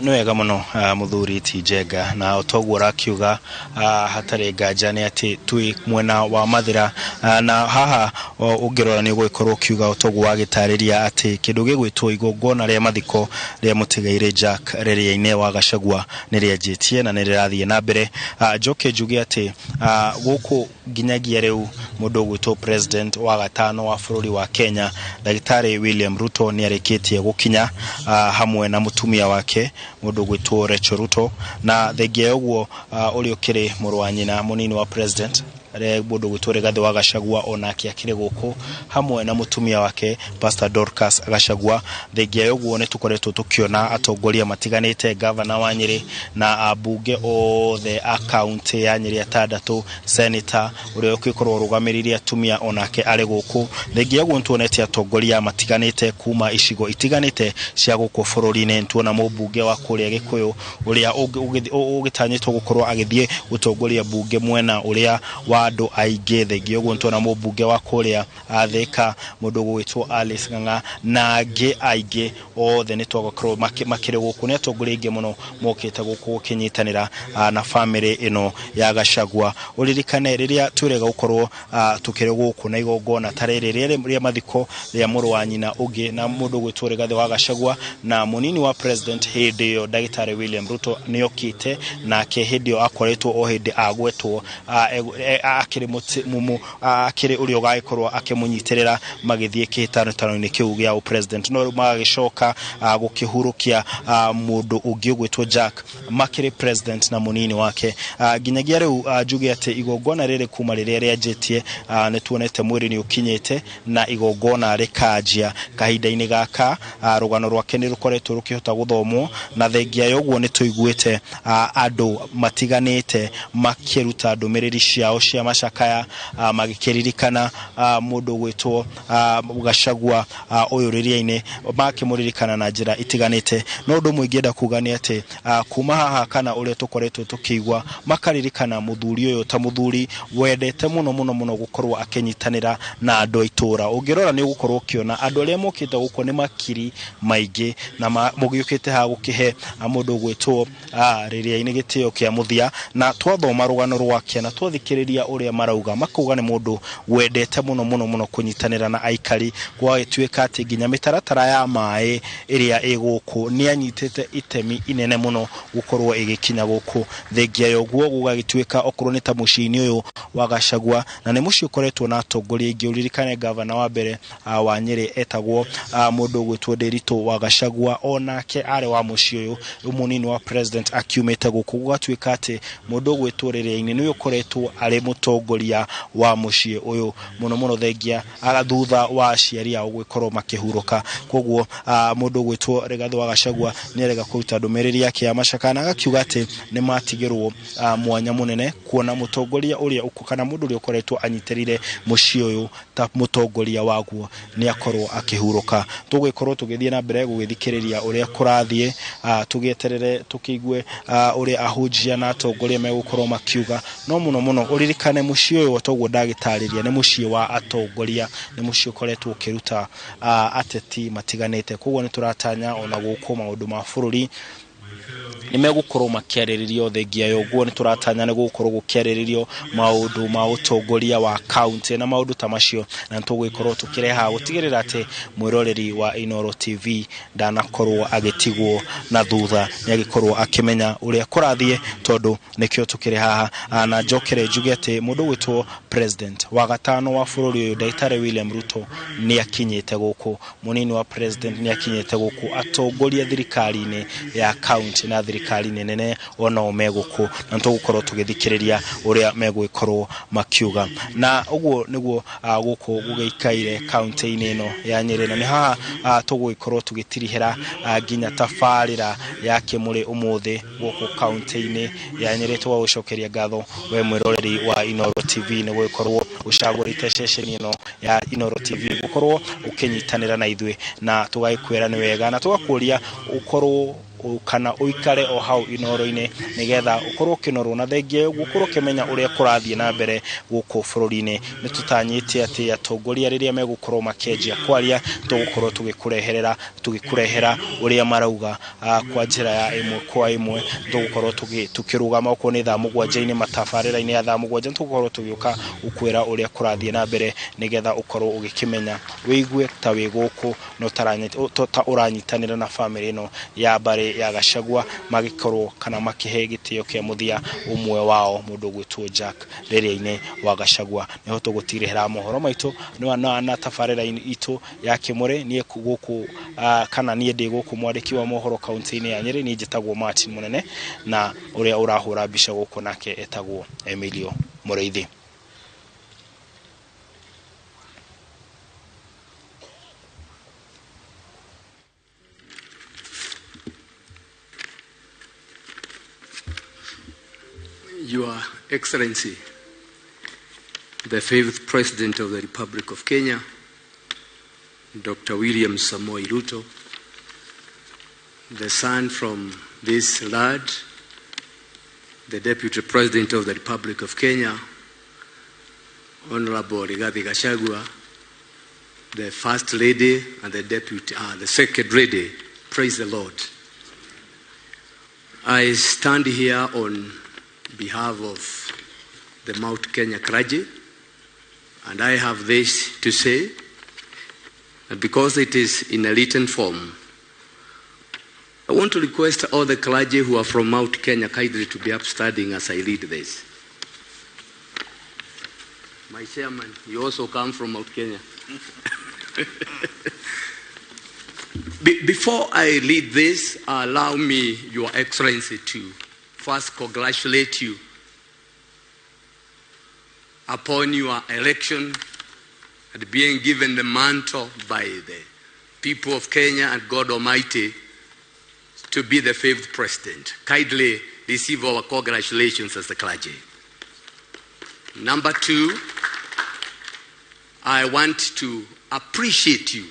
Nĩ wega mũno, mũthuri ti Njenga, na otoguo ũrakiuga, hatarĩ nganja nĩ atĩ twĩ mwena wa Mathĩra, na haha ũngĩrora nĩ ũgũgĩkorwo ũkiuga otoguo wagĩtarĩria atĩ kĩndũ gĩgwĩtwo igongona rĩa mathiko rĩa mũtigairĩ Jack Rĩrĩa-inĩ wa Gachagua nĩ rĩanjĩtie na nĩ rĩrathiĩ na mbere. Njoke njuge atĩ gũkũ nginyagia rĩu mũndũ ũgwĩtwo president wa gatano wa bũrũri wa Kenya Ndagĩtarĩ William Ruto nĩ arĩkĩtie gũkinya, hamwe na mũtumia wake mũndũ ũgwĩtwo Rachel Ruto, na thengia ya ũguo ũrĩa ũkĩrĩ mũrũ wa nyina mũnini wa president mũndũ ũgwĩtwo Rigathi wa Gachagua onake akĩrĩ gũkũ hamwe na mũtumia wake Pastor Dorcas Gachagua. Thengia ya ũguo nĩ tũkoretwo tũkĩona atongoria matiganĩte, gavana wa Nyĩrĩ na ambunge othe a kaunti ya Nyĩrĩ atandatũ, senator ũrĩa ũgĩkorwo ũrũgamĩrĩire atumia onake arĩ gũkũ. Thengia ya ũguo nĩ tuonete atongoria matiganĩte kuma icigo itiganĩte cia gũkũ bũrũri-inĩ. Nĩtuona mũmbunge wa kũrĩa Gĩkũyũ ũrĩa ũgĩtanyĩtwo gũkorwo agĩthiĩ gũtongoria mbunge mwena ũrĩa wa andũ aingĩ. Thengia ũguo nĩtuona mũmbunge wa kũrĩa Thika mũndũ ũgwĩtwo Alice Ng'ang'a na angĩ aingĩ othe nĩtwagakorwo makĩrĩ gũkũ. Nĩ atongoria aingĩ mũno mokĩte gũkũ gũkĩnyitanĩra na bamĩrĩ ĩno ya Gachagua. Ũririkane rĩrĩa twĩrega gũkorwo tũkĩrĩ gũkũ na igongona ta rĩrĩ rĩa mathiko rĩa mũrũ wa nyina ũngĩ na mũndũ ũgwĩtwo Rigathi wa Gachagua na mũnini wa president hĩndĩ ĩyo Ndagĩtarĩ William Ruto nĩokĩte nake hĩndĩ ĩyo akoretwo o hĩndĩ agwetwo akĩrĩ akĩrĩ ũrĩa ũgagĩkorwo akĩmũnyitĩrĩra magĩthiĩ kĩhĩtahĩtano-inĩ kĩu gĩa president, no rĩu magagĩcoka gũkĩhurũkia mũndũ ũngĩ ũgwĩtwo Jack makĩrĩ president na mũnini wake. Nginyagia rĩu njuge atĩ igongona rĩrĩ kuma rĩrĩa rĩanjĩtie nĩ tuonete mwĩrĩ nĩ ũkinyĩte na igongona rĩkanjia. Kahinda-inĩ gaka rũgano rwake nĩ rũkoretwo rũkĩhota gũthomwo, na thengia ya ũguo nĩ tũiguĩte andũ matiganĩte makĩruta ndũmĩrĩri ciao cia macakaya, magĩkĩririkana mũndũ ũgwĩtwo Gachagua ũyũ rĩrĩa-inĩ, makĩmũririkana na njĩra itiganĩte. No ũndũ ũmwe ingĩenda kuga nĩ atĩ kuma haha kana ũrĩa tũkoretwo tũkĩigua makaririkana mũthuri ũyũ ta mũthuri wendete mũno mũno mũno gũkorwo akĩnyitanĩra na andũ a itũra. Ũngĩrora nĩ ũgũkorwo ũkĩona andũ arĩa mokĩte gũkũ nĩ makiri maingĩ na mũgĩũkĩte haha gũkĩhe mũndũ ũgwĩtwo rĩrĩa-inĩ gĩtĩo kĩa mũthia, na twathoma rũgano rwake na twathikĩrĩria ũrĩa marauga makauga nĩ mũndũ wendete mũno mũno mũno kũnyitanĩra na aikari, gwagĩtuĩka atĩ nginya mĩtaratara ya maĩ ĩrĩa ĩ gũkũ nĩ anyitĩte itemi inene mũno gũkorwo ĩgĩkinya gũkũ. Thengia ya ũguo gũgagĩtuĩka okorwo nĩ ta mũciĩ-inĩ ũyũ wa Gachagua, na nĩ mũciĩ ũkoretwo na atongoria aingĩ. Ũririkane gavana wa mbere wa Nyĩrĩ etagwo mũndũ ũgwĩtwo Nderitu wa Gachagua, onake arĩ wa mũciĩ ũyũ, mũnini wa president akiumĩte gũkũ. Gũgatuĩka atĩ mũndũ ũgwĩtwo Rĩrĩa-inĩ nĩwe ũkoretwo arĩ mũtongoria wa mũciĩ ũyũ mũno mũno thengia thutha wa aciari ao gũgĩkorwo makĩhurũka. Koguo mũndũ ũgwĩtwo Rigathi wa Gachagua nĩ arega kũruta ndũmĩrĩri yake ya macakaya na agakiuga atĩ nĩ matigĩrwo mwanya mũnene kuona mũtongoria ũrĩa kana mũndũ ũrĩa ũkoretwo anyitĩrĩire mũciĩ ũyũ ta mũtongoria waguo nĩ akorwo akĩhurũka. Tũgũgĩkorwo tũgĩthiĩ na mbere gũgĩthikĩrĩria ũrĩa kũrathiĩ, tũgĩeterere tũkĩigue ũrĩa ahunjia na atongoria megũkorwo makiuga. No mũno mũno ũririkane mũciĩ ũyũ toguo ndagĩtarĩria nĩ mũciĩ wa atongoria, nĩ mũciĩ ũkoretwo ũkĩruta ateti matiganĩte. Koguo nĩ tũratanya ona gũkũ maũndũ ma bũrũri nĩ megũkorwo makĩarĩrĩrio. Thengia ya ũguo nĩ tũratanya nĩ gũgũkorwo gũkĩarĩrĩrio maũndũ ma ũtongoria wa kaunti na maũndũ ta macio, na nĩtũgũgĩkorwo tũkĩreha gũtigĩrĩra atĩ mwĩroreri wa Inooro TV ndanakorwo agĩtigwo na thutha, nĩ agĩkorwo akĩmenya ũrĩa kũrathiĩ, tondũ nĩkĩo tũkĩrĩ haha. Na njokere njuge atĩ mũndũ ũgwĩtwo president wa gatano wa bũrũri ũyũ Ndagĩtarĩ William Ruto nĩ akinyĩte gũkũ, mũnini wa president nĩ akinyĩte gũkũ, atongoria thirikari-inĩ ya kaunti na thirikari thirikari-inĩ nene onao me gũkũ, na nĩtũgũkorwo tũgĩthikĩrĩria ũrĩa megũgĩkorwo makiuga. Na ũguo nĩguo gũkũ gũgĩikaire kaunti-inĩ ĩno ya Nyĩrĩ, na nĩ haha tũgũgĩkorwo tũgĩtirihĩra nginya tabarĩra ya Kĩmũrĩ ũmũthĩ gũkũ kaunti-inĩ ya Nyĩrĩ. Tũgagũcokeria ngatho we mwĩroreri wa Inooro TV nĩ gũgĩkorwo ũcagũrĩte ceceni ĩno ya Inooro TV gũkorwo ũkĩnyitanĩra na ithuĩ, na tũgagĩkwĩra nĩ wega, na tũgakũria ũkorwo kana ũikare o hau Inooro-inĩ nĩgetha ũkorwo ũkĩnorwo, na thengia ũguo ũkorwo ũkĩmenya ũrĩa kũrathiĩ na mbere gũkũ bũrũri-inĩ. Nĩ tũtanyĩte atĩ atongoria rĩrĩa megũkorwo makĩanjia kwaria tũgũkorwo tũgĩkũrehera ũrĩa marauga kwa njĩra ya ĩmwe kwa ĩmwe. Tũgũkorwo tũkĩrũgama okorwo nĩ thaa mũgwanja-inĩ, matabarĩra-inĩ ya thaa mũgwanja, tũgũkorwo tũgĩũka gũkwĩra ũrĩa kũrathiĩ na mbere nĩgetha ũkorwo ũgĩkĩmenya, wĩigue ta wĩ gũkũ na ta ũranyitanĩra na bamĩrĩ ĩno ya mbarĩ ya Gachagua magĩkorwo kana makĩhe gĩtĩo kĩa mũthia ũmwe wao mũndũ ũgwĩtwo Jack Rĩrĩa-inĩ wa Gachagua. Nĩho tũgũtirĩhĩra mohoro maitũ na tabarĩra itũ ya Kĩmũrĩ. Niĩ gũkũ kana niĩ ndĩ gũkũ mwandĩki wa mohoro kaunti-inĩ ya Nyĩrĩ, niĩ njĩtagwo Martin Mũnene, na ũrĩa ũrahũra mbica gũkũ nake etagwo Emilio Mũrĩithi. Your Excellency, the fifth President of the Republic of Kenya, Dr. William Samoei Ruto, the son from this lad, the Deputy President of the Republic of Kenya, Honorable Rigathi Gachagua, the First Lady and the Deputy, the Second Lady, praise the Lord. I stand here on behalf of the Mount Kenya clergy, and I have this to say, because it is in a written form. I want to request all the clergy who are from Mount Kenya kindly to be upstanding as I read this. My chairman, you also come from Mount Kenya. Before I read this, allow me, Your Excellency, to first congratulate you upon your election and being given the mantle by the people of Kenya and God Almighty to be the fifth president. Kindly receive our congratulations as the clergy. Number two, I want to appreciate you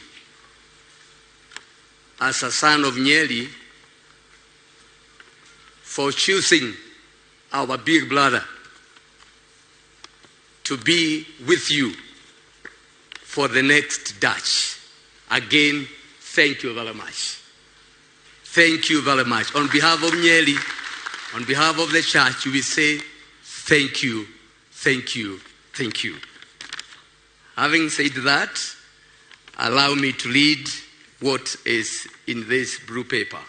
as a son of Nyeri for choosing our big brother to be with you for the next Dutch. Again, thank you very much. Thank you very much. On behalf of Nyeri, on behalf of the church, we say thank you, thank you, thank you. Having said that, allow me to read what is in this blue paper.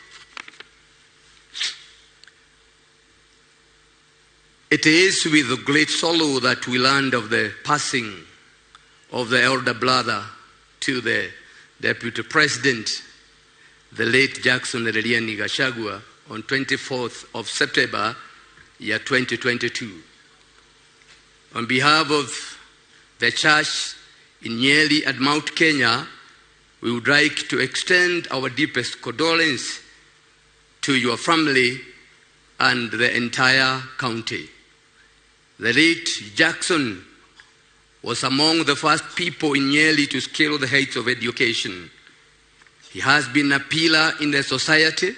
It is with great sorrow that we learned of the passing of the elder brother to the Deputy President, the late Jackson Ereliani Gachagua, on 24th of September, year 2022. On behalf of the church in Nyeri and Mount Kenya, we would like to extend our deepest condolence to your family and the entire county. The late Jackson was among the first people in Nyeri to scale the heights of education. He has been a pillar in the society.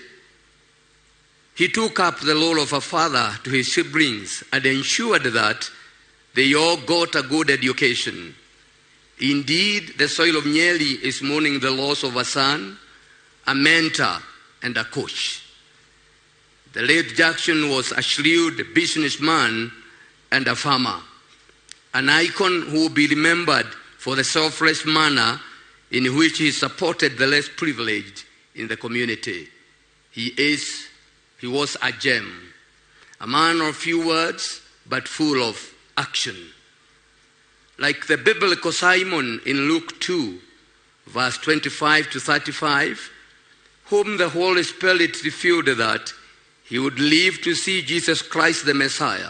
He took up the role of a father to his siblings and ensured that they all got a good education. Indeed, the soil of Nyeri is mourning the loss of a son, a mentor, and a coach. The late Jackson was a shrewd businessman and a farmer, an icon who will be remembered for the selfless manner in which he supported the less privileged in the community. He was a gem, a man of few words, but full of action. Like the biblical Simon in Luke 2, verse 25 to 35, whom the Holy Spirit revealed that he would live to see Jesus Christ the Messiah.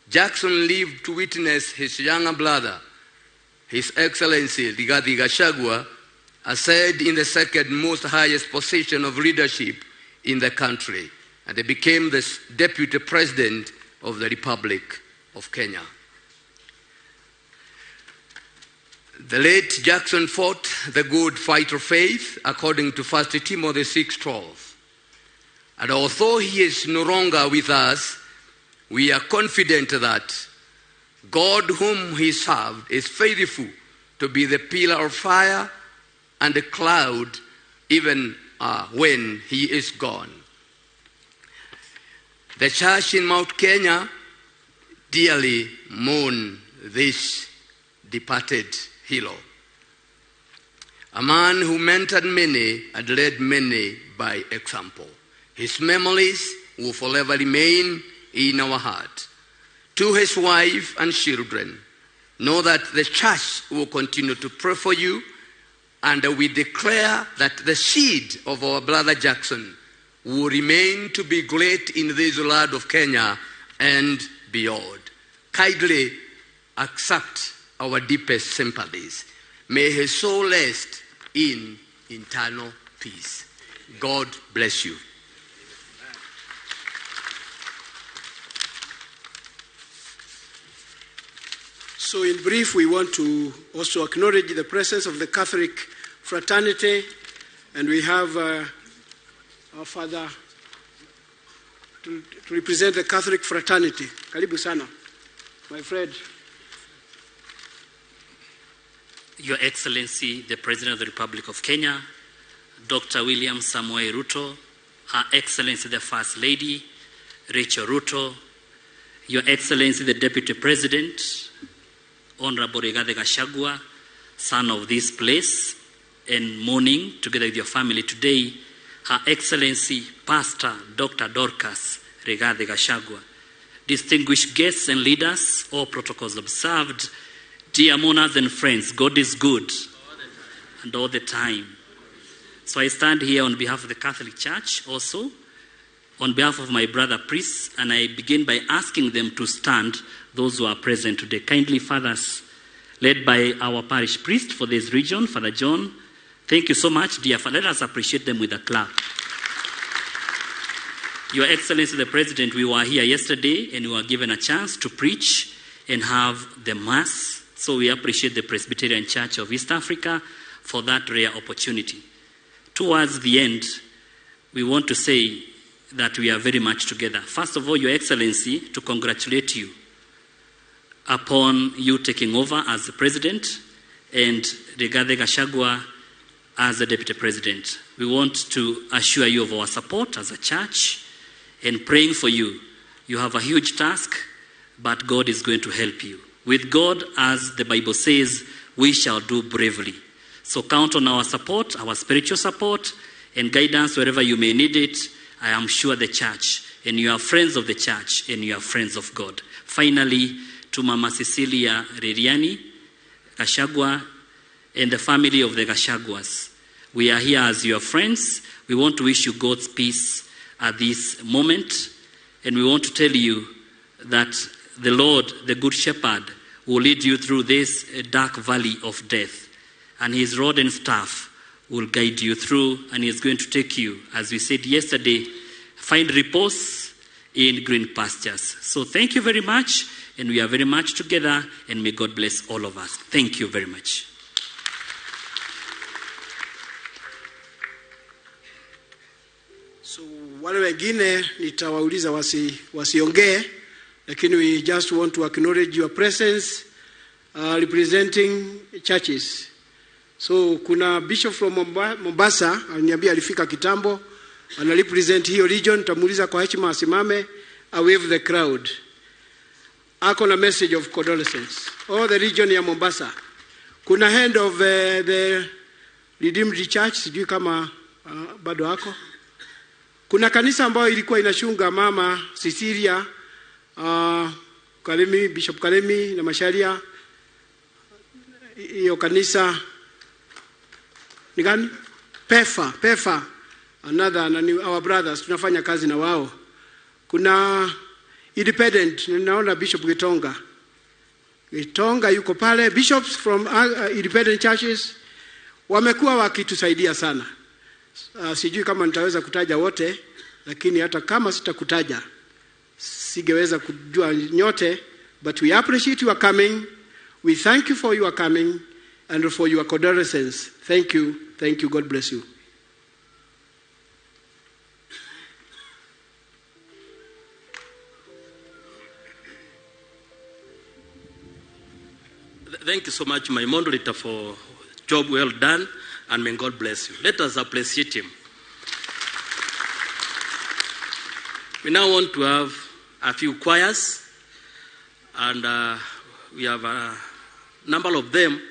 Jackson lived to witness his younger brother, His Excellency Rigathi Gachagua, ascend in the second most highest position of leadership in the country, and he became the Deputy President of the Republic of Kenya. The late Jackson fought the good fight of faith according to 1 Timothy 6:12. And although he is no longer with us, we are confident that God whom he served is faithful to be the pillar of fire and the cloud even when he is gone. The church in Mount Kenya dearly mourn this departed hero, a man who mentored many and led many by example. His memories will forever remain in our heart. To his wife and children, know that the church will continue to pray for you, and we declare that the seed of our brother Jackson will remain to be great in this land of Kenya and beyond. Kindly accept our deepest sympathies. May his soul rest in eternal peace. God bless you. So in brief, we want to also acknowledge the presence of the Catholic fraternity, and we have our father to represent the Catholic fraternity. Karibu sana, my friend. Your Excellency, the President of the Republic of Kenya, Dr. William Samoei Ruto, Her Excellency, the First Lady, Rachel Ruto, Your Excellency, the Deputy President, Honorable Rigathi Gachagua, son of this place, and mourning together with your family today, Her Excellency, Pastor Dr. Dorcas Rigathi Gachagua, distinguished guests and leaders, all protocols observed, dear mourners and friends, God is good and all the time. So I stand here on behalf of the Catholic Church also, on behalf of my brother priests, and I begin by asking them to stand, those who are present today. Kindly, fathers, led by our parish priest for this region, Father John, thank you so much, dear father. Let us appreciate them with a clap. Your Excellency, the President, we were here yesterday and we were given a chance to preach and have the Mass. So we appreciate the Presbyterian Church of East Africa for that rare opportunity. Towards the end, we want to say that we are very much together. First of all, Your Excellency, to congratulate you upon you taking over as the President and Rigathi Gachagua as the Deputy President. We want to assure you of our support as a church and praying for you. You have a huge task, but God is going to help you. With God, as the Bible says, we shall do bravely. So count on our support, our spiritual support, and guidance wherever you may need it. I am sure the church, and you are friends of the church, and you are friends of God. Finally, to Mama Cecilia Reriani Gachagua and the family of the Gachaguas, we are here as your friends. We want to wish you God's peace at this moment, and we want to tell you that the Lord, the Good Shepherd, will lead you through this dark valley of death, and his rod and staff will guide you through, and he is going to take you, as we said yesterday, find repose in green pastures. So thank you very much, and we are very much together, and may God bless all of us. Thank you very much. So wale wengine nitawauliza wasiongee, lakini we just want to acknowledge your presence representing churches. So kuna bishop from Mombasa aliniambia alifika kitambo, ana represent hiyo region. Tamuuliza kwa heshima asimame, I wave the crowd. Ako na message of condolences. All the region ya Mombasa. Kuna head of the Redeemed Church, sijui kama bado ako. Kuna kanisa ambayo ilikuwa inachunga mama Cecilia Kalemi, Bishop Kalemi na Masharia. Hiyo kanisa ni gani? Pefa, another, our brothers, tunafanya kazi na wao. Kuna independent, ninaona Bishop Gitonga. Gitonga yuko pale. Bishops from independent churches wamekuwa wakitusaidia sana. Sijui kama nitaweza kutaja wote, lakini hata kama sitakutaja singeweza kujua nyote, but we appreciate your coming. We thank you for your coming and for your condolences. Thank you. Thank you. God bless you. Thank you so much, my moderator, for job well done, and may God bless you. Let us appreciate him. We now want to have a few choirs, and we have a number of them,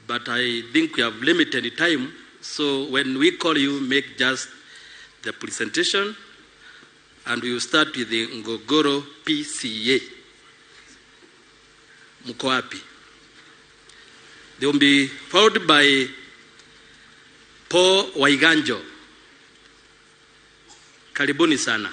but I think we have limited time, so when we call you, make just the presentation, and we will start with the Ngogoro PCA. Mko wapi? They will be followed by Paul Waiganjo. Karibuni sana.